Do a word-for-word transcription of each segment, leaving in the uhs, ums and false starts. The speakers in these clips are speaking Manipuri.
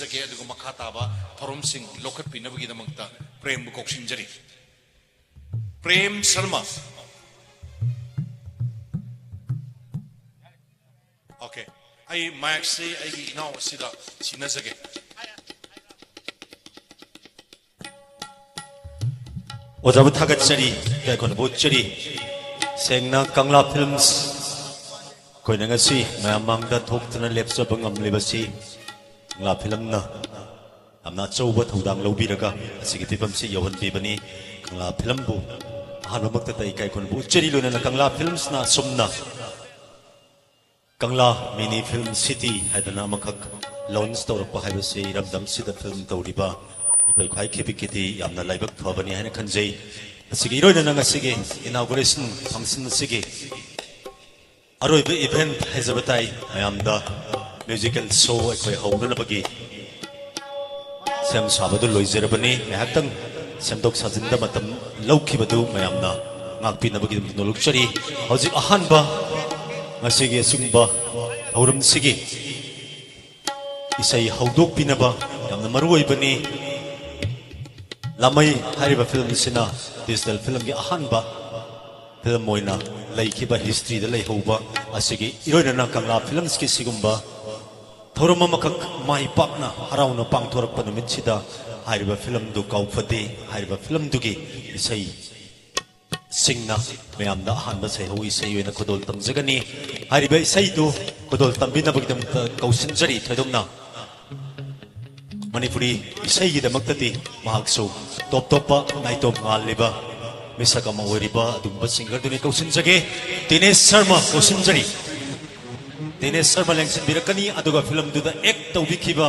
ꯖꯒꯦ꯫ ꯑꯗꯨꯒ ꯃꯈꯥ ꯇꯥꯕ ꯊꯧꯔꯝꯁꯤꯡ ꯂꯧꯈꯠꯄꯤꯅꯕꯒꯤꯗꯃꯛꯇ ꯄ꯭ꯔꯦꯝꯕꯨ ꯀꯧꯁꯤꯟꯖꯔꯤ꯫ ꯄ꯭ꯔꯦꯝ ꯁꯔꯃ꯫ ꯑꯣꯀꯦ, ꯑꯩ ꯃꯥꯏꯛꯁꯦ ꯑꯩꯒꯤ ꯏꯅꯥꯎ ꯑꯁꯤꯗ ꯁꯤꯟꯅꯖꯒꯦ꯫ ꯑꯣꯖꯥꯕꯨ ꯊꯥꯒꯠꯆꯔꯤ, ꯏꯀꯥꯏ ꯈꯨꯝꯅꯕ ꯎꯠꯆꯔꯤ꯫ ꯁꯦꯡꯅ ꯀꯪꯂꯥ ꯐꯤꯂꯝꯁ ꯑꯩꯈꯣꯏꯅ ꯉꯁꯤ ꯃꯌꯥꯝ ꯃꯥꯡꯗ ꯊꯣꯛꯇꯨꯅ ꯂꯦꯞꯆꯕ ꯉꯝꯂꯤꯕꯁꯤ ꯀꯪꯂꯥ ꯐꯤꯂꯝꯅ ꯌꯥꯝꯅ ꯑꯆꯧꯕ ꯊꯧꯗꯥꯡ ꯂꯧꯕꯤꯔꯒ ꯑꯁꯤꯒꯤ ꯐꯤꯕꯝꯁꯤ ꯌꯧꯍꯟꯕꯤꯕꯅꯤ꯫ ꯀꯪꯂꯥ ꯐꯤꯂꯝꯕꯨ ꯑꯍꯥꯟꯕꯃꯛꯇꯗ ꯏꯀꯥꯏ ꯈꯨꯝꯅꯕ ꯎꯠꯆꯔꯤ꯫ ꯂꯣꯏꯅꯅ ꯀꯪꯂꯥ ꯐꯤꯂꯝꯁꯅ ꯑꯁꯨꯝꯅ ꯀꯪꯂꯥ ꯃꯤꯅꯤ ꯐꯤꯂꯝ ꯁꯤꯇꯤ ꯍꯥꯏꯗꯅ ꯑꯃꯈꯛ ꯂꯣꯟꯆ ꯇꯧꯔꯛꯄ ꯍꯥꯏꯕꯁꯤ ꯏꯔꯝꯗꯝꯁꯤꯗ ꯐꯤꯂꯝ ꯇꯧꯔꯤꯕ ꯑꯩꯈꯣꯏ ꯈ꯭ꯋꯥꯏ ꯈꯤꯕꯤꯛꯀꯤꯗꯤ ꯌꯥꯝꯅ ꯂꯥꯏꯕꯛ ꯐꯕꯅꯤ ꯍꯥꯏꯅ ꯈꯟꯖꯩ꯫ ꯑꯁꯤꯒꯤ ꯏꯔꯣꯏꯅꯅ ꯉꯁꯤꯒꯤ ꯏꯅꯥꯎꯒꯨꯔꯦꯁꯟ ꯐꯪꯁꯟ ꯑꯁꯤꯒꯤ ꯑꯔꯣꯏꯕ ꯏꯚꯦꯟꯠ ꯍꯥꯏꯖꯕ ꯇꯥꯏ꯫ ꯃꯌꯥꯝꯗ ꯃ꯭ꯌꯨꯖꯤꯀꯦꯜ ꯁꯣ ꯑꯩꯈꯣꯏ ꯍꯧꯅꯅꯕꯒꯤ ꯁꯦꯝ ꯁꯥꯕꯗꯨ ꯂꯣꯏꯖꯔꯕꯅꯤ꯫ ꯉꯥꯏꯍꯥꯛꯇꯪ ꯁꯦꯝꯗꯣꯛ ꯁꯥꯖꯤꯟꯗ ꯃꯇꯝ ꯂꯧꯈꯤꯕꯗꯨ ꯃꯌꯥꯝꯅ ꯉꯥꯛꯄꯤꯅꯕꯒꯤꯗꯃꯛ ꯅꯣꯂꯨꯛꯆꯔꯤ꯫ ꯍꯧꯖꯤꯛ ꯑꯍꯥꯟꯕ ꯉꯁꯤꯒꯤ ꯑꯁꯤꯒꯨꯝꯕ ꯊꯧꯔꯝꯁꯤꯒꯤ ꯏꯁꯩ ꯍꯧꯗꯣꯛꯄꯤꯅꯕ ꯌꯥꯝꯅ ꯃꯔꯨ ꯑꯣꯏꯕꯅꯤ꯫ ꯂꯥꯃꯩ ꯍꯥꯏꯔꯤꯕ ꯐꯤꯂꯝ ꯑꯁꯤꯅ ꯗꯤꯖꯤꯇꯦꯜ ꯐꯤꯂꯝꯒꯤ ꯑꯍꯥꯟꯕ ꯐꯤꯂꯝ ꯑꯣꯏꯅ ꯂꯩꯈꯤꯕ, ꯍꯤꯁꯇ꯭ꯔꯤꯗ ꯂꯩꯍꯧꯕ ꯑꯁꯤꯒꯤ ꯏꯔꯣꯏꯅꯅ ꯀꯪꯂꯥ ꯐꯤꯂꯝꯁꯀꯤ ꯁꯤꯒꯨꯝꯕ ꯊꯧꯔꯝ ꯑꯃꯈꯛ ꯃꯥꯏ ꯄꯥꯛꯅ ꯍꯔꯥꯎꯅ ꯄꯥꯡꯊꯣꯔꯛꯄ ꯅꯨꯃꯤꯠꯁꯤꯗ ꯍꯥꯏꯔꯤꯕ ꯐꯤꯂꯝꯗꯨ ꯀꯥꯎꯐꯗꯦ ꯍꯥꯏꯔꯤꯕ ꯐꯤꯂꯝꯗꯨꯒꯤ ꯏꯁꯩ ꯁꯤꯡꯅ ꯃꯌꯥꯝꯗ ꯑꯍꯥꯟꯕ ꯁꯩꯍꯧ ꯏꯁꯩ ꯑꯣꯏꯅ ꯈꯨꯗꯣꯜ ꯇꯝꯖꯒꯅꯤ꯫ ꯍꯥꯏꯔꯤꯕ ꯏꯁꯩꯗꯨ ꯈꯨꯗꯣꯜ ꯇꯝꯕꯤꯅꯕꯒꯤꯗꯃꯛꯇ ꯀꯧꯁꯤꯟꯖꯔꯤ꯫ ꯊꯣꯏꯗꯣꯛꯅ ꯃꯅꯤꯄꯨꯔꯤ ꯏꯁꯩꯒꯤꯗꯃꯛꯇꯗꯤ ꯃꯍꯥꯛꯁꯨ ꯇꯣꯞ ꯇꯣꯞꯄ ꯅꯥꯏꯇꯣꯞ ꯉꯥꯜꯂꯤꯕ ꯃꯤꯁꯛ ꯑꯃ ꯑꯣꯏꯔꯤꯕ ꯑꯗꯨꯒꯨꯝꯕ ꯁꯤꯡꯒꯔꯗꯨꯅꯤ꯫ ꯀꯧꯁꯤꯟꯖꯒꯦ, ꯗꯤꯅꯦꯁ ꯁꯔꯃ ꯀꯧꯁꯤꯟꯖꯔꯤ꯫ ꯗꯤꯅꯦꯁ ꯁꯔꯃ ꯂꯦꯡꯁꯤꯟꯕꯤꯔꯛꯀꯅꯤ꯫ ꯑꯗꯨꯒ ꯐꯤꯂꯝꯗꯨꯗ ꯑꯦꯛ ꯇꯧꯕꯤꯈꯤꯕ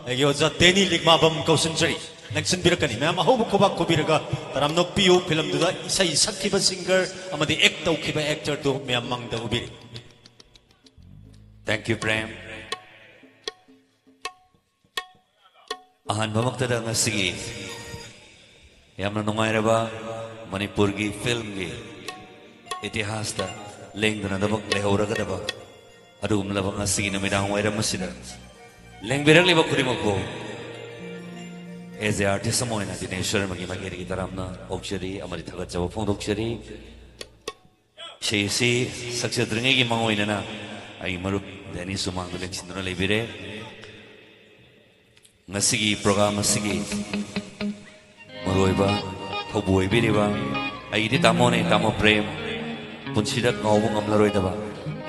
ꯑꯩꯒꯤ ꯑꯣꯖꯥ ꯗꯦꯅꯤ ꯂꯤꯛꯃꯥꯕꯝ ꯀꯧꯁꯤꯟꯖꯔꯤ꯫ ꯂꯦꯡꯁꯤꯟꯕꯤꯔꯛꯀꯅꯤ꯫ ꯃꯌꯥꯝ ꯑꯍꯧꯕ ꯈꯨꯕꯥꯛ ꯈꯨꯕꯤꯔꯒ ꯇꯔꯥꯝ ꯅꯣꯛꯄꯤꯌꯨ꯫ ꯐꯤꯂꯝꯗꯨꯗ ꯏꯁꯩ ꯁꯛꯈꯤꯕ ꯁꯤꯡꯒꯔ ꯑꯃꯗꯤ ꯑꯦꯛ ꯇꯧꯈꯤꯕ ꯑꯦꯛꯇꯔꯗꯨ ꯃꯌꯥꯝ ꯃꯥꯡꯗ ꯎꯕꯤꯔꯤ꯫ Thank you, Prem. ꯑꯍꯥꯟꯕꯃꯛꯇꯗ ꯉꯁꯤꯒꯤ ꯌꯥꯝꯅ ꯅꯨꯡꯉꯥꯏꯔꯕ ꯃꯅꯤꯄꯨꯔꯒꯤ ꯐꯤꯂꯝꯒꯤ ꯏꯇꯤꯍꯥꯁꯇ ꯂꯦꯡꯗꯅ ꯊꯕꯛ ꯂꯩꯍꯧꯔꯒꯗꯕ ꯑꯗꯨꯒꯨꯝꯂꯕ ꯉꯁꯤꯒꯤ ꯅꯨꯃꯤꯗꯥꯡ ꯋꯥꯏꯔꯝ ꯑꯁꯤꯗ ꯂꯦꯡꯕꯤꯔꯛꯂꯤꯕ ꯈꯨꯗꯤꯡꯃꯛꯄꯨ ꯑꯦꯖ ꯑꯦ ꯑꯥꯔꯇꯤꯁ ꯑꯃ ꯑꯣꯏꯅ ꯗꯤꯅꯦꯁ ꯁꯔꯃꯒꯤ ꯃꯥꯏꯀꯩꯗꯒꯤ ꯇꯔꯥꯝꯅ ꯑꯣꯛꯆꯔꯤ ꯑꯃꯗꯤ ꯊꯥꯒꯠꯆꯕ ꯐꯣꯡꯗꯣꯛꯆꯔꯤ꯫ ꯏꯁꯩ ꯑꯁꯤ ꯁꯛꯆꯗ꯭ꯔꯤꯉꯩꯒꯤ ꯃꯥꯡꯑꯣꯏꯅꯅ ꯑꯩ ꯃꯔꯨꯞ ꯗꯦꯅꯤꯁ ꯁꯨꯃꯥꯡꯗ ꯂꯦꯡꯁꯤꯟꯗꯨꯅ ꯂꯩꯕꯤꯔꯦ꯫ ꯉꯁꯤꯒꯤ ꯄ꯭ꯔꯣꯒ꯭ꯔꯥꯝ ꯑꯁꯤꯒꯤ ꯃꯔꯨꯑꯣꯏꯕ ꯊꯧꯕꯨ ꯑꯣꯏꯕꯤꯔꯤꯕ ꯑꯩꯒꯤꯗꯤ ꯇꯥꯃꯣꯅꯦ, ꯇꯥꯃꯣ ꯄ꯭ꯔꯦꯝ, ꯄꯨꯟꯁꯤꯗ ꯀꯥꯎꯕ ꯉꯝꯂꯔꯣꯏꯗꯕ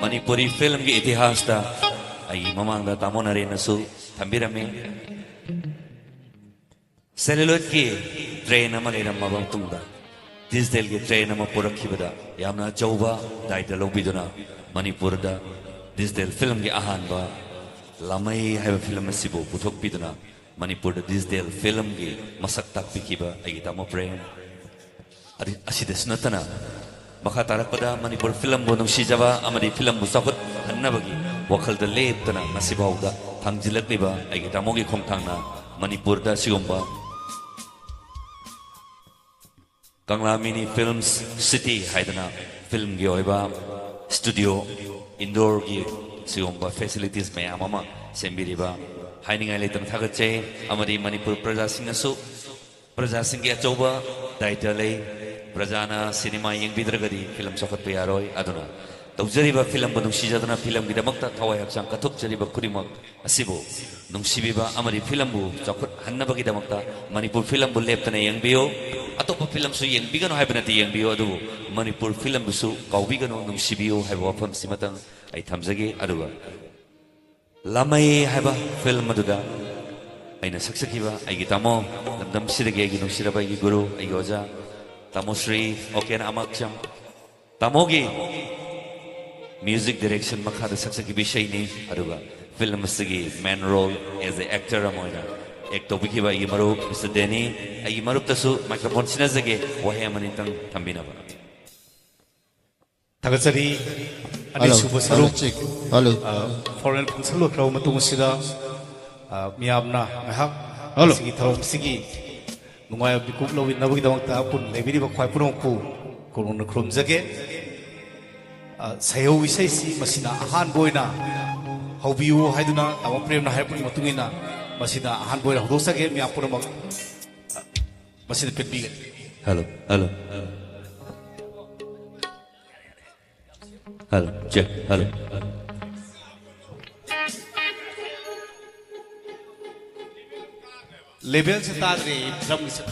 ꯃꯅꯤꯄꯨꯔꯤ ꯐꯤꯂꯝꯒꯤ ꯏꯇꯤꯍꯥꯁꯇ ꯑꯩꯒꯤ ꯃꯃꯥꯡꯗ ꯇꯥꯃꯣ ꯅꯔꯦꯟꯅꯁꯨ ꯊꯝꯕꯤꯔꯝꯃꯤ꯫ ꯁꯦꯂꯨꯂꯣꯏꯗꯀꯤ ꯇ꯭ꯔꯦꯟ ꯑꯃ ꯂꯩꯔꯝꯃꯕ ꯃꯇꯨꯡꯗ ꯗꯤꯖꯤꯇꯦꯜꯒꯤ ꯇ꯭ꯔꯦꯟ ꯑꯃ ꯄꯨꯔꯛꯈꯤꯕꯗ ꯌꯥꯝꯅ ꯑꯆꯧꯕ ꯗꯥꯏꯇ ꯂꯧꯕꯤꯗꯨꯅ ꯃꯅꯤꯄꯨꯔꯗ ꯗꯤꯖꯤꯇꯦꯜ ꯐꯤꯂꯝꯒꯤ ꯑꯍꯥꯟꯕ ꯂꯥꯃꯩ ꯍꯥꯏꯕ ꯐꯤꯂꯝ ꯑꯁꯤꯕꯨ ꯄꯨꯊꯣꯛꯄꯤꯗꯨꯅ ꯃꯅꯤꯄꯨꯔꯗ ꯗꯤꯖꯤꯇꯦꯜ ꯐꯤꯂꯝꯒꯤ ꯃꯁꯛ ꯇꯥꯛꯄꯤꯈꯤꯕ ꯑꯩꯒꯤ ꯇꯥꯃꯣ ꯄ꯭ꯔꯦꯝ ꯑꯗꯤ-, ꯑꯁꯤꯗꯁꯨ ꯅꯠꯇꯅ ꯃꯈꯥ ꯇꯥꯔꯛꯄꯗ ꯃꯅꯤꯄꯨꯔ ꯐꯤꯂꯝꯕꯨ ꯅꯨꯡꯁꯤꯖꯕ ꯑꯃꯗꯤ ꯐꯤꯂꯝꯕꯨ ꯆꯥꯎꯈꯠꯍꯟꯅꯕꯒꯤ ꯋꯥꯈꯜꯗ ꯂꯦꯞꯇꯅ ꯉꯁꯤꯐꯥꯎꯗ ꯊꯥꯡꯖꯤꯜꯂꯛꯂꯤꯕ ꯑꯩꯒꯤ ꯇꯥꯃꯣꯒꯤ ꯈꯣꯡꯊꯥꯡꯅ ꯃꯅꯤꯄꯨꯔꯗ ꯑꯁꯤꯒꯨꯝꯕ ꯀꯪꯂꯥ ꯃꯤꯅꯤ ꯐꯤꯜꯝꯁ ꯁꯤꯇꯤ ꯍꯥꯏꯗꯅ ꯐꯤꯜꯝꯒꯤ ꯑꯣꯏꯕ ꯁ꯭ꯇꯨꯗꯤꯑꯣ, ꯏꯟꯗꯣꯔꯒꯤ ꯁꯤꯒꯨꯝꯕ ꯐꯦꯁꯤꯂꯤꯇꯤꯁ ꯃꯌꯥꯝ ꯑꯃ ꯁꯦꯝꯕꯤꯔꯤꯕ ꯍꯥꯏꯅꯤꯡꯉꯥꯏ ꯂꯩꯇꯅ ꯊꯥꯒꯠꯆꯩ꯫ ꯑꯃꯗꯤ ꯃꯅꯤꯄꯨꯔ ꯄ꯭ꯔꯖꯥꯁꯤꯡꯅꯁꯨ ꯄ꯭ꯔꯖꯥꯁꯤꯡꯒꯤ ꯑꯆꯧꯕ ꯗꯥꯏꯇ ꯂꯩ꯫ ꯄ꯭ꯔꯖꯥꯅ ꯁꯤꯅꯦꯃꯥ ꯌꯦꯡꯕꯤꯗ꯭ꯔꯒꯗꯤ ꯐꯤꯂꯝ ꯆꯥꯎꯈꯠꯄ ꯌꯥꯔꯣꯏ꯫ ꯑꯗꯨꯅ ꯇꯧꯖꯔꯤꯕ ꯐꯤꯂꯝꯕꯨ ꯅꯨꯡꯁꯤꯖꯗꯨꯅ ꯐꯤꯂꯝꯒꯤꯗꯃꯛꯇ ꯊꯋꯥꯏ ꯍꯛꯆꯥꯡ ꯀꯠꯊꯣꯛꯆꯔꯤꯕ ꯈꯨꯗꯤꯡꯃꯛ ꯑꯁꯤꯕꯨ ꯅꯨꯡꯁꯤꯕꯤꯕ ꯑꯃꯗꯤ ꯐꯤꯂꯝꯕꯨ ꯆꯥꯎꯈꯠꯍꯟꯅꯕꯒꯤꯗꯃꯛꯇ ꯃꯅꯤꯄꯨꯔ ꯐꯤꯂꯝꯕꯨ ꯂꯦꯞꯇꯅ ꯌꯦꯡꯕꯤꯌꯨ꯫ ꯑꯇꯣꯞꯄ ꯐꯤꯂꯝꯁꯨ ꯌꯦꯡꯕꯤꯒꯅꯨ ꯍꯥꯏꯕ ꯅꯠꯇꯦ, ꯌꯦꯡꯕꯤꯌꯨ, ꯑꯗꯨꯕꯨ ꯃꯅꯤꯄꯨꯔ ꯐꯤꯂꯝꯕꯨꯁꯨ ꯀꯥꯎꯕꯤꯒꯅꯨ, ꯅꯨꯡꯁꯤꯕꯤꯌꯨ ꯍꯥꯏꯕ ꯋꯥꯐꯝꯁꯤꯃꯇꯪ ꯑꯩ ꯊꯝꯖꯒꯦ꯫ ꯑꯗꯨꯒ ꯂꯥꯃꯩ ꯍꯥꯏꯕ ꯐꯤꯂꯝ ꯑꯗꯨꯗ ꯑꯩꯅ ꯁꯛꯆꯈꯤꯕ ꯑꯩꯒꯤ ꯇꯥꯃꯣ, ꯂꯝꯗꯝꯁꯤꯗꯒꯤ ꯑꯩꯒꯤ ꯅꯨꯡꯁꯤꯔꯕ ꯑꯩꯒꯤ ꯒꯨꯔꯨ, ꯑꯩꯒꯤ ꯑꯣꯖꯥ ꯇꯥꯃꯣ ꯁ꯭ꯔꯤ ꯑꯣꯀꯦꯟ ꯑꯃꯥꯛꯆꯝ, ꯇꯥꯃꯣꯒꯤ ꯃ꯭ꯌꯨꯖꯤꯛ ꯗꯥꯏꯔꯦꯛꯁꯟ ꯃꯈꯥꯗ ꯁꯛꯆꯈꯤꯕ ꯏꯁꯩꯅꯤ꯫ ꯑꯗꯨꯒ ꯐꯤꯂꯝ ꯑꯁꯤꯒꯤ ꯃꯦꯟ ꯔꯣꯜ ꯑꯦꯖ ꯑꯦ ꯑꯦꯛꯇꯔ ꯑꯃ ꯑꯣꯏꯅ ꯑꯦꯛ ꯇꯧꯕꯤꯈꯤꯕ ꯑꯩꯒꯤ ꯃꯔꯨꯞ ꯃꯤꯁꯇꯔ ꯗꯦꯅꯤ, ꯑꯩꯒꯤ ꯃꯔꯨꯞꯇꯁꯨ ꯃꯥꯏꯀ꯭ꯔꯣꯐꯣꯟ ꯁꯤꯟꯅꯖꯒꯦ, ꯋꯥꯍꯩ ꯑꯃꯅꯤꯇꯪ ꯊꯝꯕꯤꯅꯕ꯫ ꯊꯥꯒꯠꯆꯔꯤ꯫ ꯍꯜꯂꯣ, ꯑꯅꯤꯁꯨꯕ ꯍꯜꯂꯣ, ꯁꯔꯨꯛ, ꯆꯦꯛ꯫ ꯍꯜꯂꯣ꯫ ꯑ, ꯐꯣꯔꯦꯟ ꯐꯪꯁꯟ ꯂꯣꯏꯈ꯭ꯔꯕ ꯃꯇꯨꯡ ꯑꯁꯤꯗ, ꯑ, ꯃꯤꯌꯥꯝꯅ ꯉꯥꯏꯍꯥꯛ ꯍꯜꯂꯣ꯫ ꯃꯁꯤꯒꯤ ꯊꯧꯔꯝ ꯑꯁꯤꯒꯤ ꯅꯨꯡꯉꯥꯏꯕ ꯃꯤꯀꯨꯞ ꯂꯧꯃꯤꯟꯅꯕꯒꯤꯗꯃꯛꯇ ꯄꯨꯟꯅ ꯂꯩꯕꯤꯔꯤꯕ ꯈ꯭ꯋꯥꯏ ꯄꯨꯝꯅꯃꯛꯄꯨ ꯈꯨꯔꯨꯝꯅ ꯈꯨꯔꯨꯝꯖꯒꯦ꯫ ꯑ, ꯁꯩꯍꯧ ꯏꯁꯩꯁꯤ ꯃꯁꯤꯅ ꯑꯍꯥꯟꯕ ꯑꯣꯏꯅ ꯍꯧꯕꯤꯌꯨ ꯍꯥꯏꯗꯨꯅ ꯇꯥꯃꯣ ꯄ꯭ꯔꯦꯝꯅ ꯍꯥꯏꯔꯛꯄꯒꯤ ꯃꯇꯨꯡ ꯏꯟꯅ ꯃꯁꯤꯗ ꯑꯍꯥꯟꯕ ꯑꯣꯏꯅ ꯍꯧꯗꯣꯛꯆꯒꯦ꯫ ꯃꯌꯥꯝ ꯄꯨꯝꯅꯃꯛ ꯃꯁꯤꯗ ꯄꯦꯟꯕꯤꯒꯅꯤ꯫ Hello, hello, hello. Hello, check, hello. ꯂꯦꯚꯦꯜꯁꯦ ꯇꯥꯗ꯭ꯔꯦ, ꯗ꯭ꯔꯝꯒꯤꯁꯦ꯫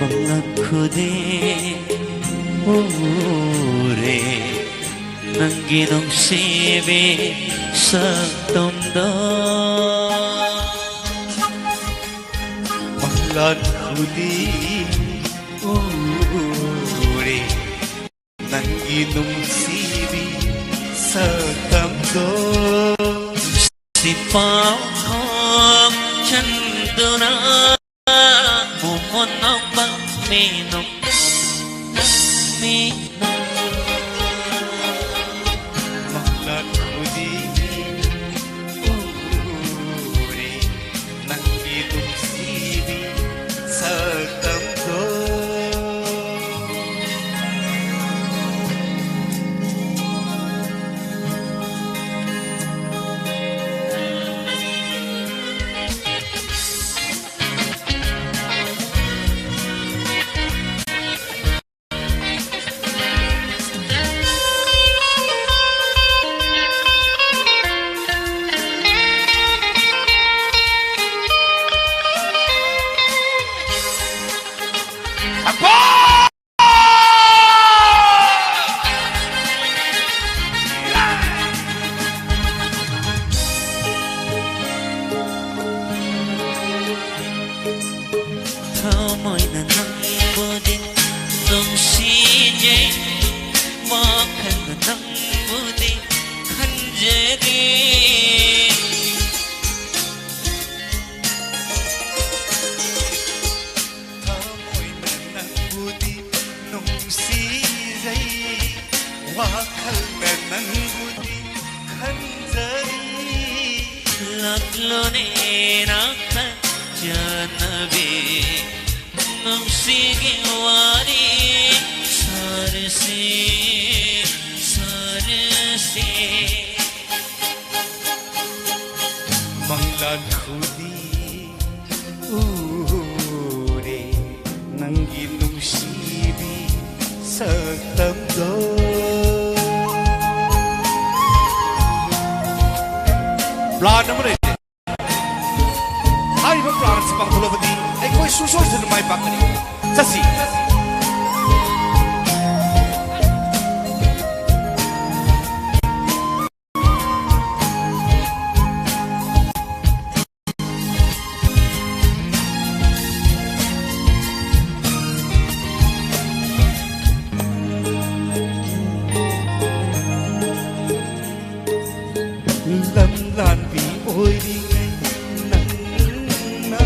ꯃꯪꯂꯥꯟ ꯈꯨꯗꯤꯡ ꯎꯔꯦ ꯅꯪꯒꯤ ꯅꯨꯡꯁꯤꯕꯤ ꯁꯛꯇꯝꯗꯣ꯫ ꯃꯪꯂꯥꯟ ꯈꯨꯗꯤꯡ ꯎꯔꯦ ꯅꯪꯒꯤ ꯅꯨꯡꯁꯤꯕꯤ ꯁꯛꯇꯝꯗꯣ꯫ ꯁꯤꯄꯥꯎ ꯈꯣꯡ ꯆꯟꯗꯨꯅ ꯃꯣꯃꯣꯟ ꯑꯝꯕ ꯃꯤꯅꯣ ꯃꯤꯅꯣ꯫ ꯃꯪꯂꯥꯟ ꯈꯨꯗꯤꯡ ꯎꯔꯦ ꯅꯪꯒꯤ ꯅꯨꯡꯁꯤꯕꯤ ꯁꯛꯇꯝꯗꯣ꯫ ꯊꯃꯣꯏꯅ ꯅꯪꯕꯨꯗꯤ ꯅꯨꯡꯁꯤꯖꯩ, ꯋꯥꯈꯜꯅ ꯅꯪꯕꯨꯗꯤ ꯈꯟꯖꯔꯤ꯫ ꯊꯃꯣꯏꯅ ꯅꯪꯕꯨꯗꯤ ꯅꯨꯡꯁꯤꯖꯩ, ꯋꯥꯈꯜꯅ ꯅꯪꯕꯨꯗꯤ ꯈꯟꯖꯔꯤ꯫ ꯂꯥꯛꯂꯣꯅꯦ ꯅꯥꯛꯇ ꯆꯥꯟꯅꯕꯤ, ꯅꯨꯡꯁꯤꯒꯤ ꯋꯥꯔꯤ ꯁꯥꯔꯁꯤ, ꯁꯥꯔꯁꯤ꯫ ꯃꯪꯂꯥꯟ ꯈꯨꯗꯤꯡ ꯎꯔꯦ ꯅꯪꯒꯤ ꯅꯨꯡꯁꯤꯕꯤ ꯁꯛꯇꯝꯗꯣ꯫ ꯄ꯭ꯂꯥꯟ ꯑꯃ ꯂꯩꯔꯦ꯫ ꯍꯥꯏꯔꯤꯕ ꯄ꯭ꯂꯥꯟ ꯑꯁꯤ ꯄꯥꯡꯊꯣꯛꯂꯕꯗꯤ ꯑꯩꯈꯣꯏ ꯁꯨꯡꯁꯣꯏ ꯁꯣꯏꯗꯅ ꯃꯥꯏ ꯄꯥꯛꯀꯅꯤ꯫ ꯆꯠꯁꯤ꯫ ꯂꯝꯂꯥꯟꯕꯤ ꯑꯣꯏꯔꯤꯉꯩ ꯅꯪꯅ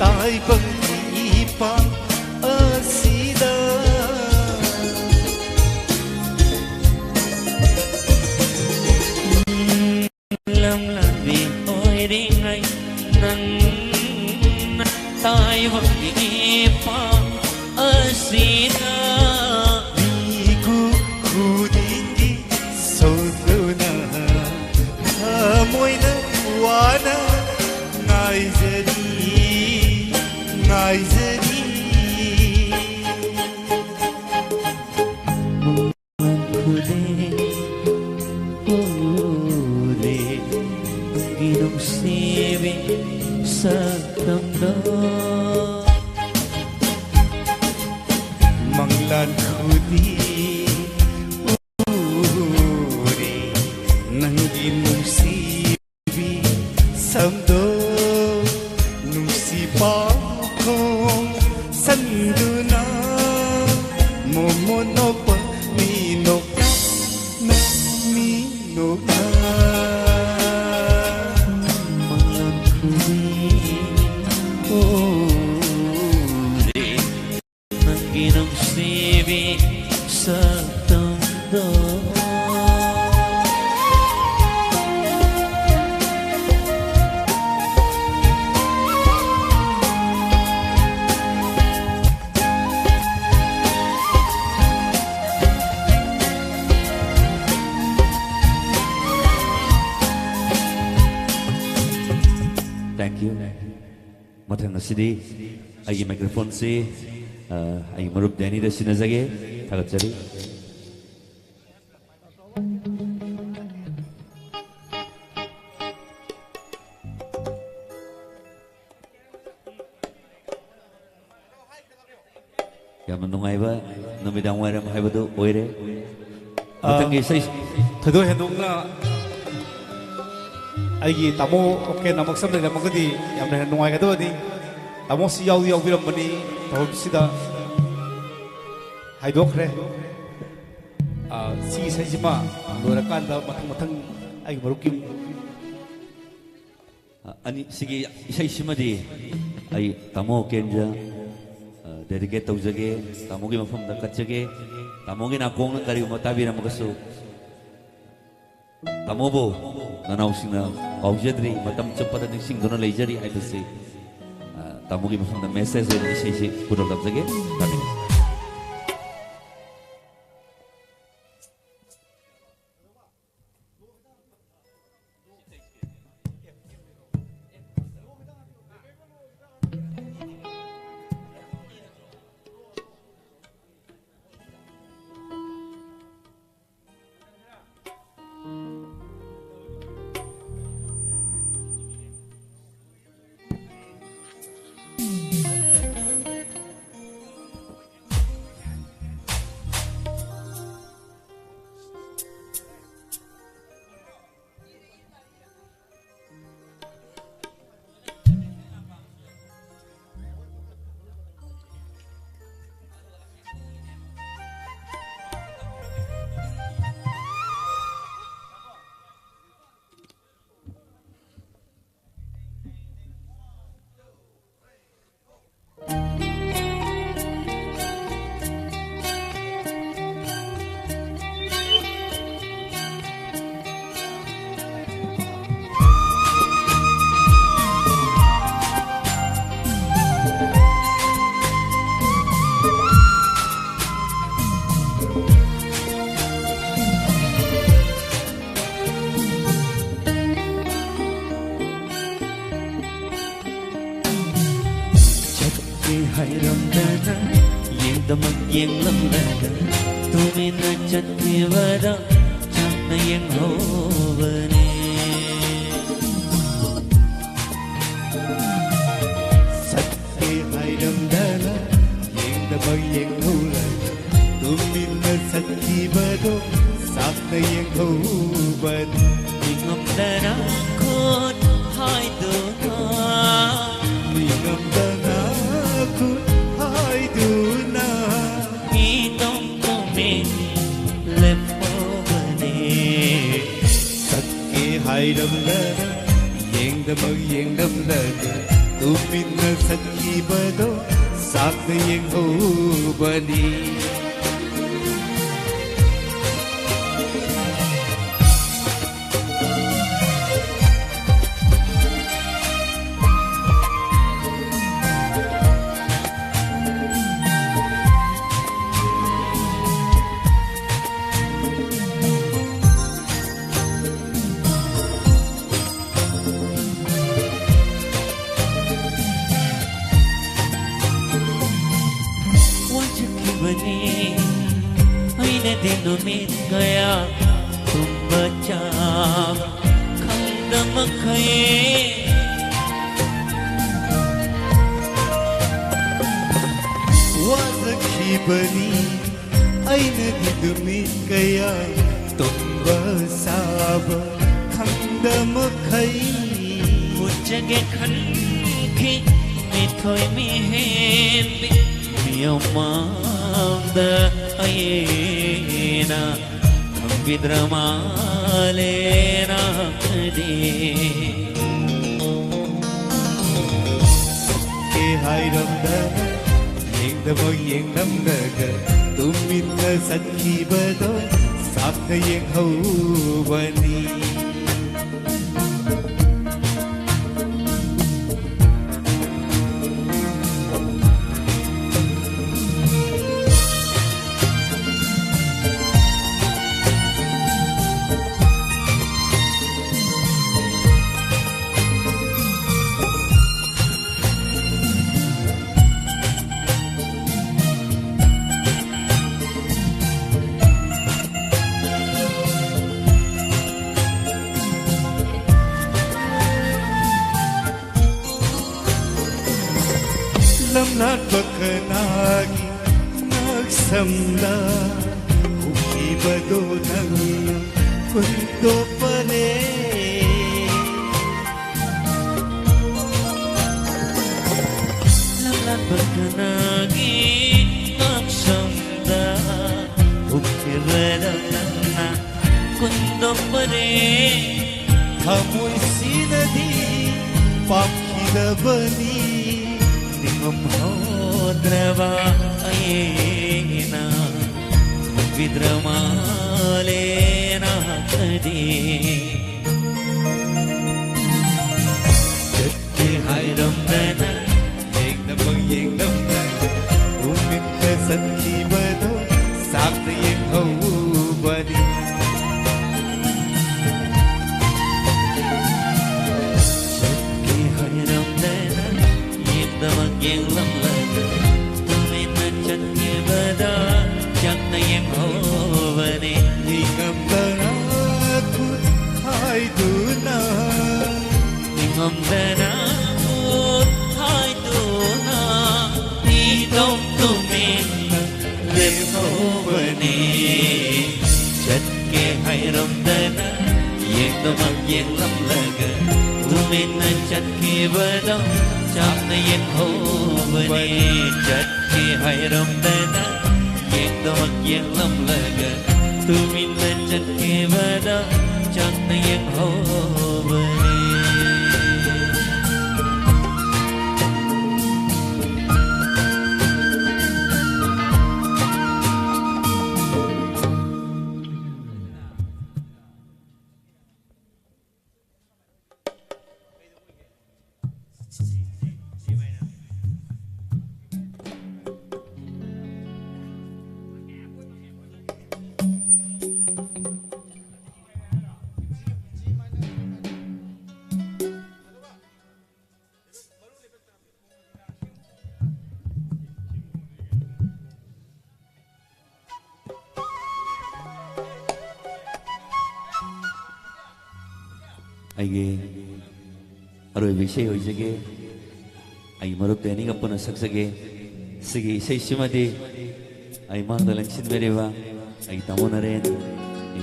ꯇꯥꯏꯕꯪꯒꯤ ꯏꯄꯥꯛ ꯑꯁꯤꯗ꯫ ꯂꯝꯂꯥꯟꯕꯤ ꯑꯣꯏꯔꯤꯉꯩ ꯅꯪꯅ ꯇꯥꯏꯕꯪꯒꯤ ꯏꯄꯥꯛ ꯑꯁꯤꯗ꯫ ꯃꯤꯀꯨꯞ ꯈꯨꯗꯤꯡꯒꯤ ꯁꯣꯟꯗꯨꯅ ꯊꯃꯣꯏꯅ ꯋꯥꯅ ꯉꯥꯏꯖꯔꯤ, ꯉꯥꯏꯖꯔꯤ꯫ ꯈꯨꯗꯤꯡ ꯎꯔꯦ ꯅꯪꯒꯤ ꯅꯨꯡꯁꯤꯕꯤ ꯁꯛꯇꯝꯗꯣ꯫ ꯃꯪꯂꯥꯟ ꯈꯨꯗꯤꯡ ꯎꯔꯦ ꯅꯪꯒꯤ ꯅꯨꯡꯁꯤꯕꯤ ꯁꯛꯇꯝꯗꯣ꯫ ꯅꯨꯡꯁꯤ ꯄꯥꯎ ꯈꯣꯡ ꯁꯟꯗꯨꯅ ꯃꯣꯃꯣꯟ ꯅꯣꯛꯄ ꯃꯤ ꯅꯣꯛꯇ ꯅꯣꯛꯃꯤ ꯅꯣꯛꯅ ꯃꯥꯡꯈ꯭ꯔꯦ꯫ ꯅꯪꯒꯤ ꯅꯨꯡꯁꯤꯕꯤ ꯁꯛꯇꯝꯗꯣ꯫ Thank you. ꯃꯊꯪ ꯑꯁꯤꯗꯤ ꯑꯩꯒꯤ microphoneꯁꯤ, ꯑ, ꯑꯩꯒꯤ ꯃꯔꯨꯞ ꯗꯦꯅꯤꯗ ꯁꯤꯟꯅꯖꯒꯦ꯫ ꯊꯥꯒꯠꯆꯔꯤ꯫ ꯌꯥꯝꯅ ꯅꯨꯡꯉꯥꯏꯕ ꯅꯨꯃꯤꯗꯥꯡ ꯋꯥꯏꯔꯝ ꯍꯥꯏꯕꯗꯨ ꯑꯣꯏꯔꯦ꯫ ꯑ, ꯃꯊꯪꯒꯤ ꯏꯁꯩ ꯊꯣꯏꯗꯣꯛ ꯍꯦꯟꯗꯣꯛꯅ ꯑꯩꯒꯤ ꯇꯥꯃꯣ ꯑꯣꯀꯦꯟ ꯑꯃꯨꯛꯁꯝ ꯂꯩꯔꯝꯃꯒꯗꯤ ꯌꯥꯝꯅ ꯍꯦꯟꯅ ꯅꯨꯡꯉꯥꯏꯒꯗꯕꯅꯤ꯫ ꯇꯥꯃꯣꯁꯤ ꯌꯥꯎꯗꯤ ꯌꯥꯎꯕꯤꯔꯝꯕꯅꯤ ꯊꯧꯔꯝꯁꯤꯗ ꯍꯥꯏꯗꯣꯛꯈ꯭ꯔꯦ꯫ ꯑ, ꯁꯤꯒꯤ ꯏꯁꯩꯁꯤꯃ ꯂꯣꯏꯔꯀꯥꯟꯗ ꯃꯊꯪ ꯃꯊꯪ ꯑꯩꯒꯤ ꯃꯔꯨꯞꯀꯤ ꯑ, ꯑꯅꯤ, ꯁꯤꯒꯤ ꯏꯁꯩꯁꯤꯃꯗꯤ ꯑꯩ ꯇꯥꯃꯣ ꯀꯦꯟꯗ꯭ꯔ, ꯑ, dedicate ꯇꯧꯖꯒꯦ, ꯇꯥꯃꯣꯒꯤ ꯃꯐꯝꯗ ꯀꯠꯆꯒꯦ꯫ ꯇꯥꯃꯣꯒꯤ ꯅꯥꯀꯣꯡꯅ ꯀꯔꯤꯒꯨꯝꯕ ꯇꯥꯕꯤꯔꯝꯃꯒꯁꯨ, ꯇꯥꯃꯣꯕꯨ ꯅꯅꯥꯎꯁꯤꯡꯅ ꯀꯥꯎꯖꯗ꯭ꯔꯤ, ꯃꯇꯝ ꯆꯨꯞꯄꯗ ꯅꯤꯡꯁꯤꯡꯗꯨꯅ ꯂꯩꯖꯔꯤ ꯍꯥꯏꯕꯁꯤ, ꯑ, ꯇꯥꯃꯣꯒꯤ ꯃꯐꯝꯗ message ꯑꯣꯏꯅ ꯏꯁꯩꯁꯤ ꯄꯨꯔꯛꯂꯝꯖꯒꯦ꯫ ꯇꯥꯃꯤꯟꯅꯁꯤ꯫ ꯍꯥꯏꯔꯝꯗꯅ ꯌꯦꯡꯗꯃꯛ ꯌꯦꯡꯂꯝꯂꯒ ꯇꯨꯃꯤꯟꯅ ꯆꯠꯈꯤꯕꯗꯣ ꯆꯥꯛꯅ ꯌꯦꯡꯍꯧꯕꯅꯦ꯫ ꯁꯛꯀꯦ ꯍꯥꯏꯔꯝꯗꯅ ꯌꯦꯡꯗꯃꯛ ꯌꯦꯡꯍꯧꯔꯒ ꯇꯨꯃꯤꯟꯅ ꯆꯠꯈꯤꯕꯗꯣ ꯆꯥꯛꯅ ꯌꯦꯡꯍꯧꯕꯅꯤ꯫ ꯃꯤꯉꯝꯗꯅ ꯈꯨꯠ ꯍꯥꯏꯗꯨꯅ, ꯃꯤꯉꯝꯗꯅ ꯈꯨꯠ ꯍꯥꯏꯗꯨꯅ, ꯃꯤꯇꯣꯝ ꯇꯨꯃꯤꯟ ꯂꯦꯞꯍꯧꯕꯅꯤ꯫ ꯁꯛꯀꯦ ꯍꯥꯏꯔꯝꯂꯒ ꯌꯦꯡꯗꯃꯛ ꯌꯦꯡꯂꯝꯂꯒ ꯇꯨꯃꯤꯟꯅ ꯆꯠꯈꯤꯕꯗꯣ ꯆꯥꯛꯅ ꯌꯦꯡꯍꯧꯕꯅꯤ꯫ ꯋꯥꯖꯈꯤꯕꯅꯤ ꯑꯩꯅꯗꯤ ꯅꯨꯃꯤꯠ ꯀꯌꯥ ꯇꯨꯝꯕ ꯆꯥꯕ ꯈꯪꯗ ꯃꯈꯩ꯫ ꯋꯥꯖꯈꯤꯕꯅꯤ ꯑꯩꯅꯗꯤ ꯅꯨꯃꯤꯠ ꯀꯌꯥ ꯇꯨꯝꯕ ꯆꯥꯕ ꯈꯪꯗ ꯃꯈꯩ꯫ ꯎꯠꯆꯒꯦ ꯈꯟꯈꯤ ꯃꯤꯊꯣꯏ ꯃꯤꯍꯦꯟꯕꯤ ꯃꯤꯌꯥꯝ ꯃꯥꯡꯗ ꯑꯩꯅ ꯈꯪꯕꯤꯗ꯭ꯔ ꯃꯥꯜꯂꯦ ꯅꯪꯗꯤ꯫ ꯁꯛꯀꯦ ꯍꯥꯏꯔꯝꯗꯅ ꯌꯦꯡꯗꯃꯛ ꯌꯦꯡꯂꯝꯂꯒ ꯇꯨꯃꯤꯟꯅ ꯆꯠꯈꯤꯕꯗꯣ ꯆꯥꯛꯅ ꯌꯦꯡꯍꯧꯕꯅꯤ꯫ ꯂꯝꯂꯥꯟꯕ ꯀꯅꯥꯒꯤ ꯉꯛꯁꯝꯗ ꯎꯈꯤꯕꯗꯣ ꯅꯪꯅ ꯍꯨꯟꯗꯣꯛꯄꯅꯦ꯫ ꯂꯝꯂꯥꯟꯕ ꯀꯅꯥꯒꯤ ꯉꯛꯁꯝꯗ ꯎꯈꯤꯕꯗꯣ ꯅꯪꯅ ꯍꯨꯟꯗꯣꯛꯄꯅꯦ꯫ ꯊꯃꯣꯏꯁꯤꯅꯗꯤ ꯄꯥꯝꯈꯤꯗꯕꯅꯤ꯫ ꯅꯤꯡꯉꯝꯍꯧꯗ꯭ꯔꯕ ꯑꯩꯅ ꯈꯪꯕꯤꯗ꯭ꯔ ꯃꯥꯜꯂꯦ ꯅꯍꯥꯛꯅꯗꯤ꯫ ꯆꯠꯀꯦ ꯍꯥꯏꯔꯝꯗꯅ ꯌꯦꯡꯗꯃꯛ ꯌꯦꯡꯂꯝꯗꯅ ꯇꯨꯃꯤꯟꯅ ꯆꯠꯈꯤꯕꯗꯣ ꯆꯥꯛꯅ ꯌꯦꯡꯍꯧꯕꯅꯤ꯫ ꯆꯠꯀꯦ ꯍꯥꯏꯔꯝꯗꯅ ꯌꯦꯡꯗꯃꯛ ꯌꯦꯡꯂꯝꯂꯒ ꯇꯨꯃꯤꯟꯅ ꯆꯠꯈꯤꯕꯗ ꯆꯥꯛꯅ ꯌꯦꯡꯍꯧꯕꯅꯤ꯫ ꯅꯤꯡꯉꯝꯗꯅ ꯈꯨꯠ ꯍꯥꯏꯗꯨꯅ ꯅꯤꯡꯉꯝꯗꯅ ꯈꯨꯠ ꯍꯥꯏꯗꯨꯅ ꯏꯇꯣꯝ ꯇꯨꯃꯤꯟꯅ ꯂꯦꯞꯍꯧꯕꯅꯤ꯫ ꯆꯠꯀꯦ ꯍꯥꯏꯔꯝꯗꯅ ꯌꯦꯡꯗꯃꯛ ꯌꯦꯡꯂꯝꯂꯒ ꯇꯨꯃꯤꯟꯅ ꯆꯠꯈꯤꯕꯗꯣ ꯆꯥꯛꯅ ꯌꯦꯡꯍꯧꯕꯅꯤ꯫ ꯆꯠꯀꯦ ꯍꯥꯏꯔꯝꯗꯅ ꯌꯦꯡꯗꯃꯛ ꯌꯦꯡꯂꯝꯂꯒ ꯇꯨꯃꯤꯟꯅ ꯆꯠꯈꯤꯕꯗꯣ ꯆꯥꯛꯅ ꯌꯦꯡꯍꯧꯕꯅꯤ꯫ ꯑꯩꯒꯤ ꯑꯔꯣꯏꯕ ꯏꯁꯩ ꯑꯣꯏꯖꯒꯦ꯫ ꯑꯩꯒꯤ ꯃꯔꯨꯞ ꯗꯦꯅꯤꯒ ꯄꯨꯟꯅ ꯁꯛꯆꯒꯦ꯫ ꯁꯤꯒꯤ ꯏꯁꯩꯁꯤꯃꯗꯤ ꯑꯩ ꯃꯥꯡꯗ ꯂꯦꯡꯁꯤꯟꯕꯤꯔꯤꯕ ꯑꯩꯒꯤ ꯇꯥꯃꯣ ꯅꯔꯦꯟ,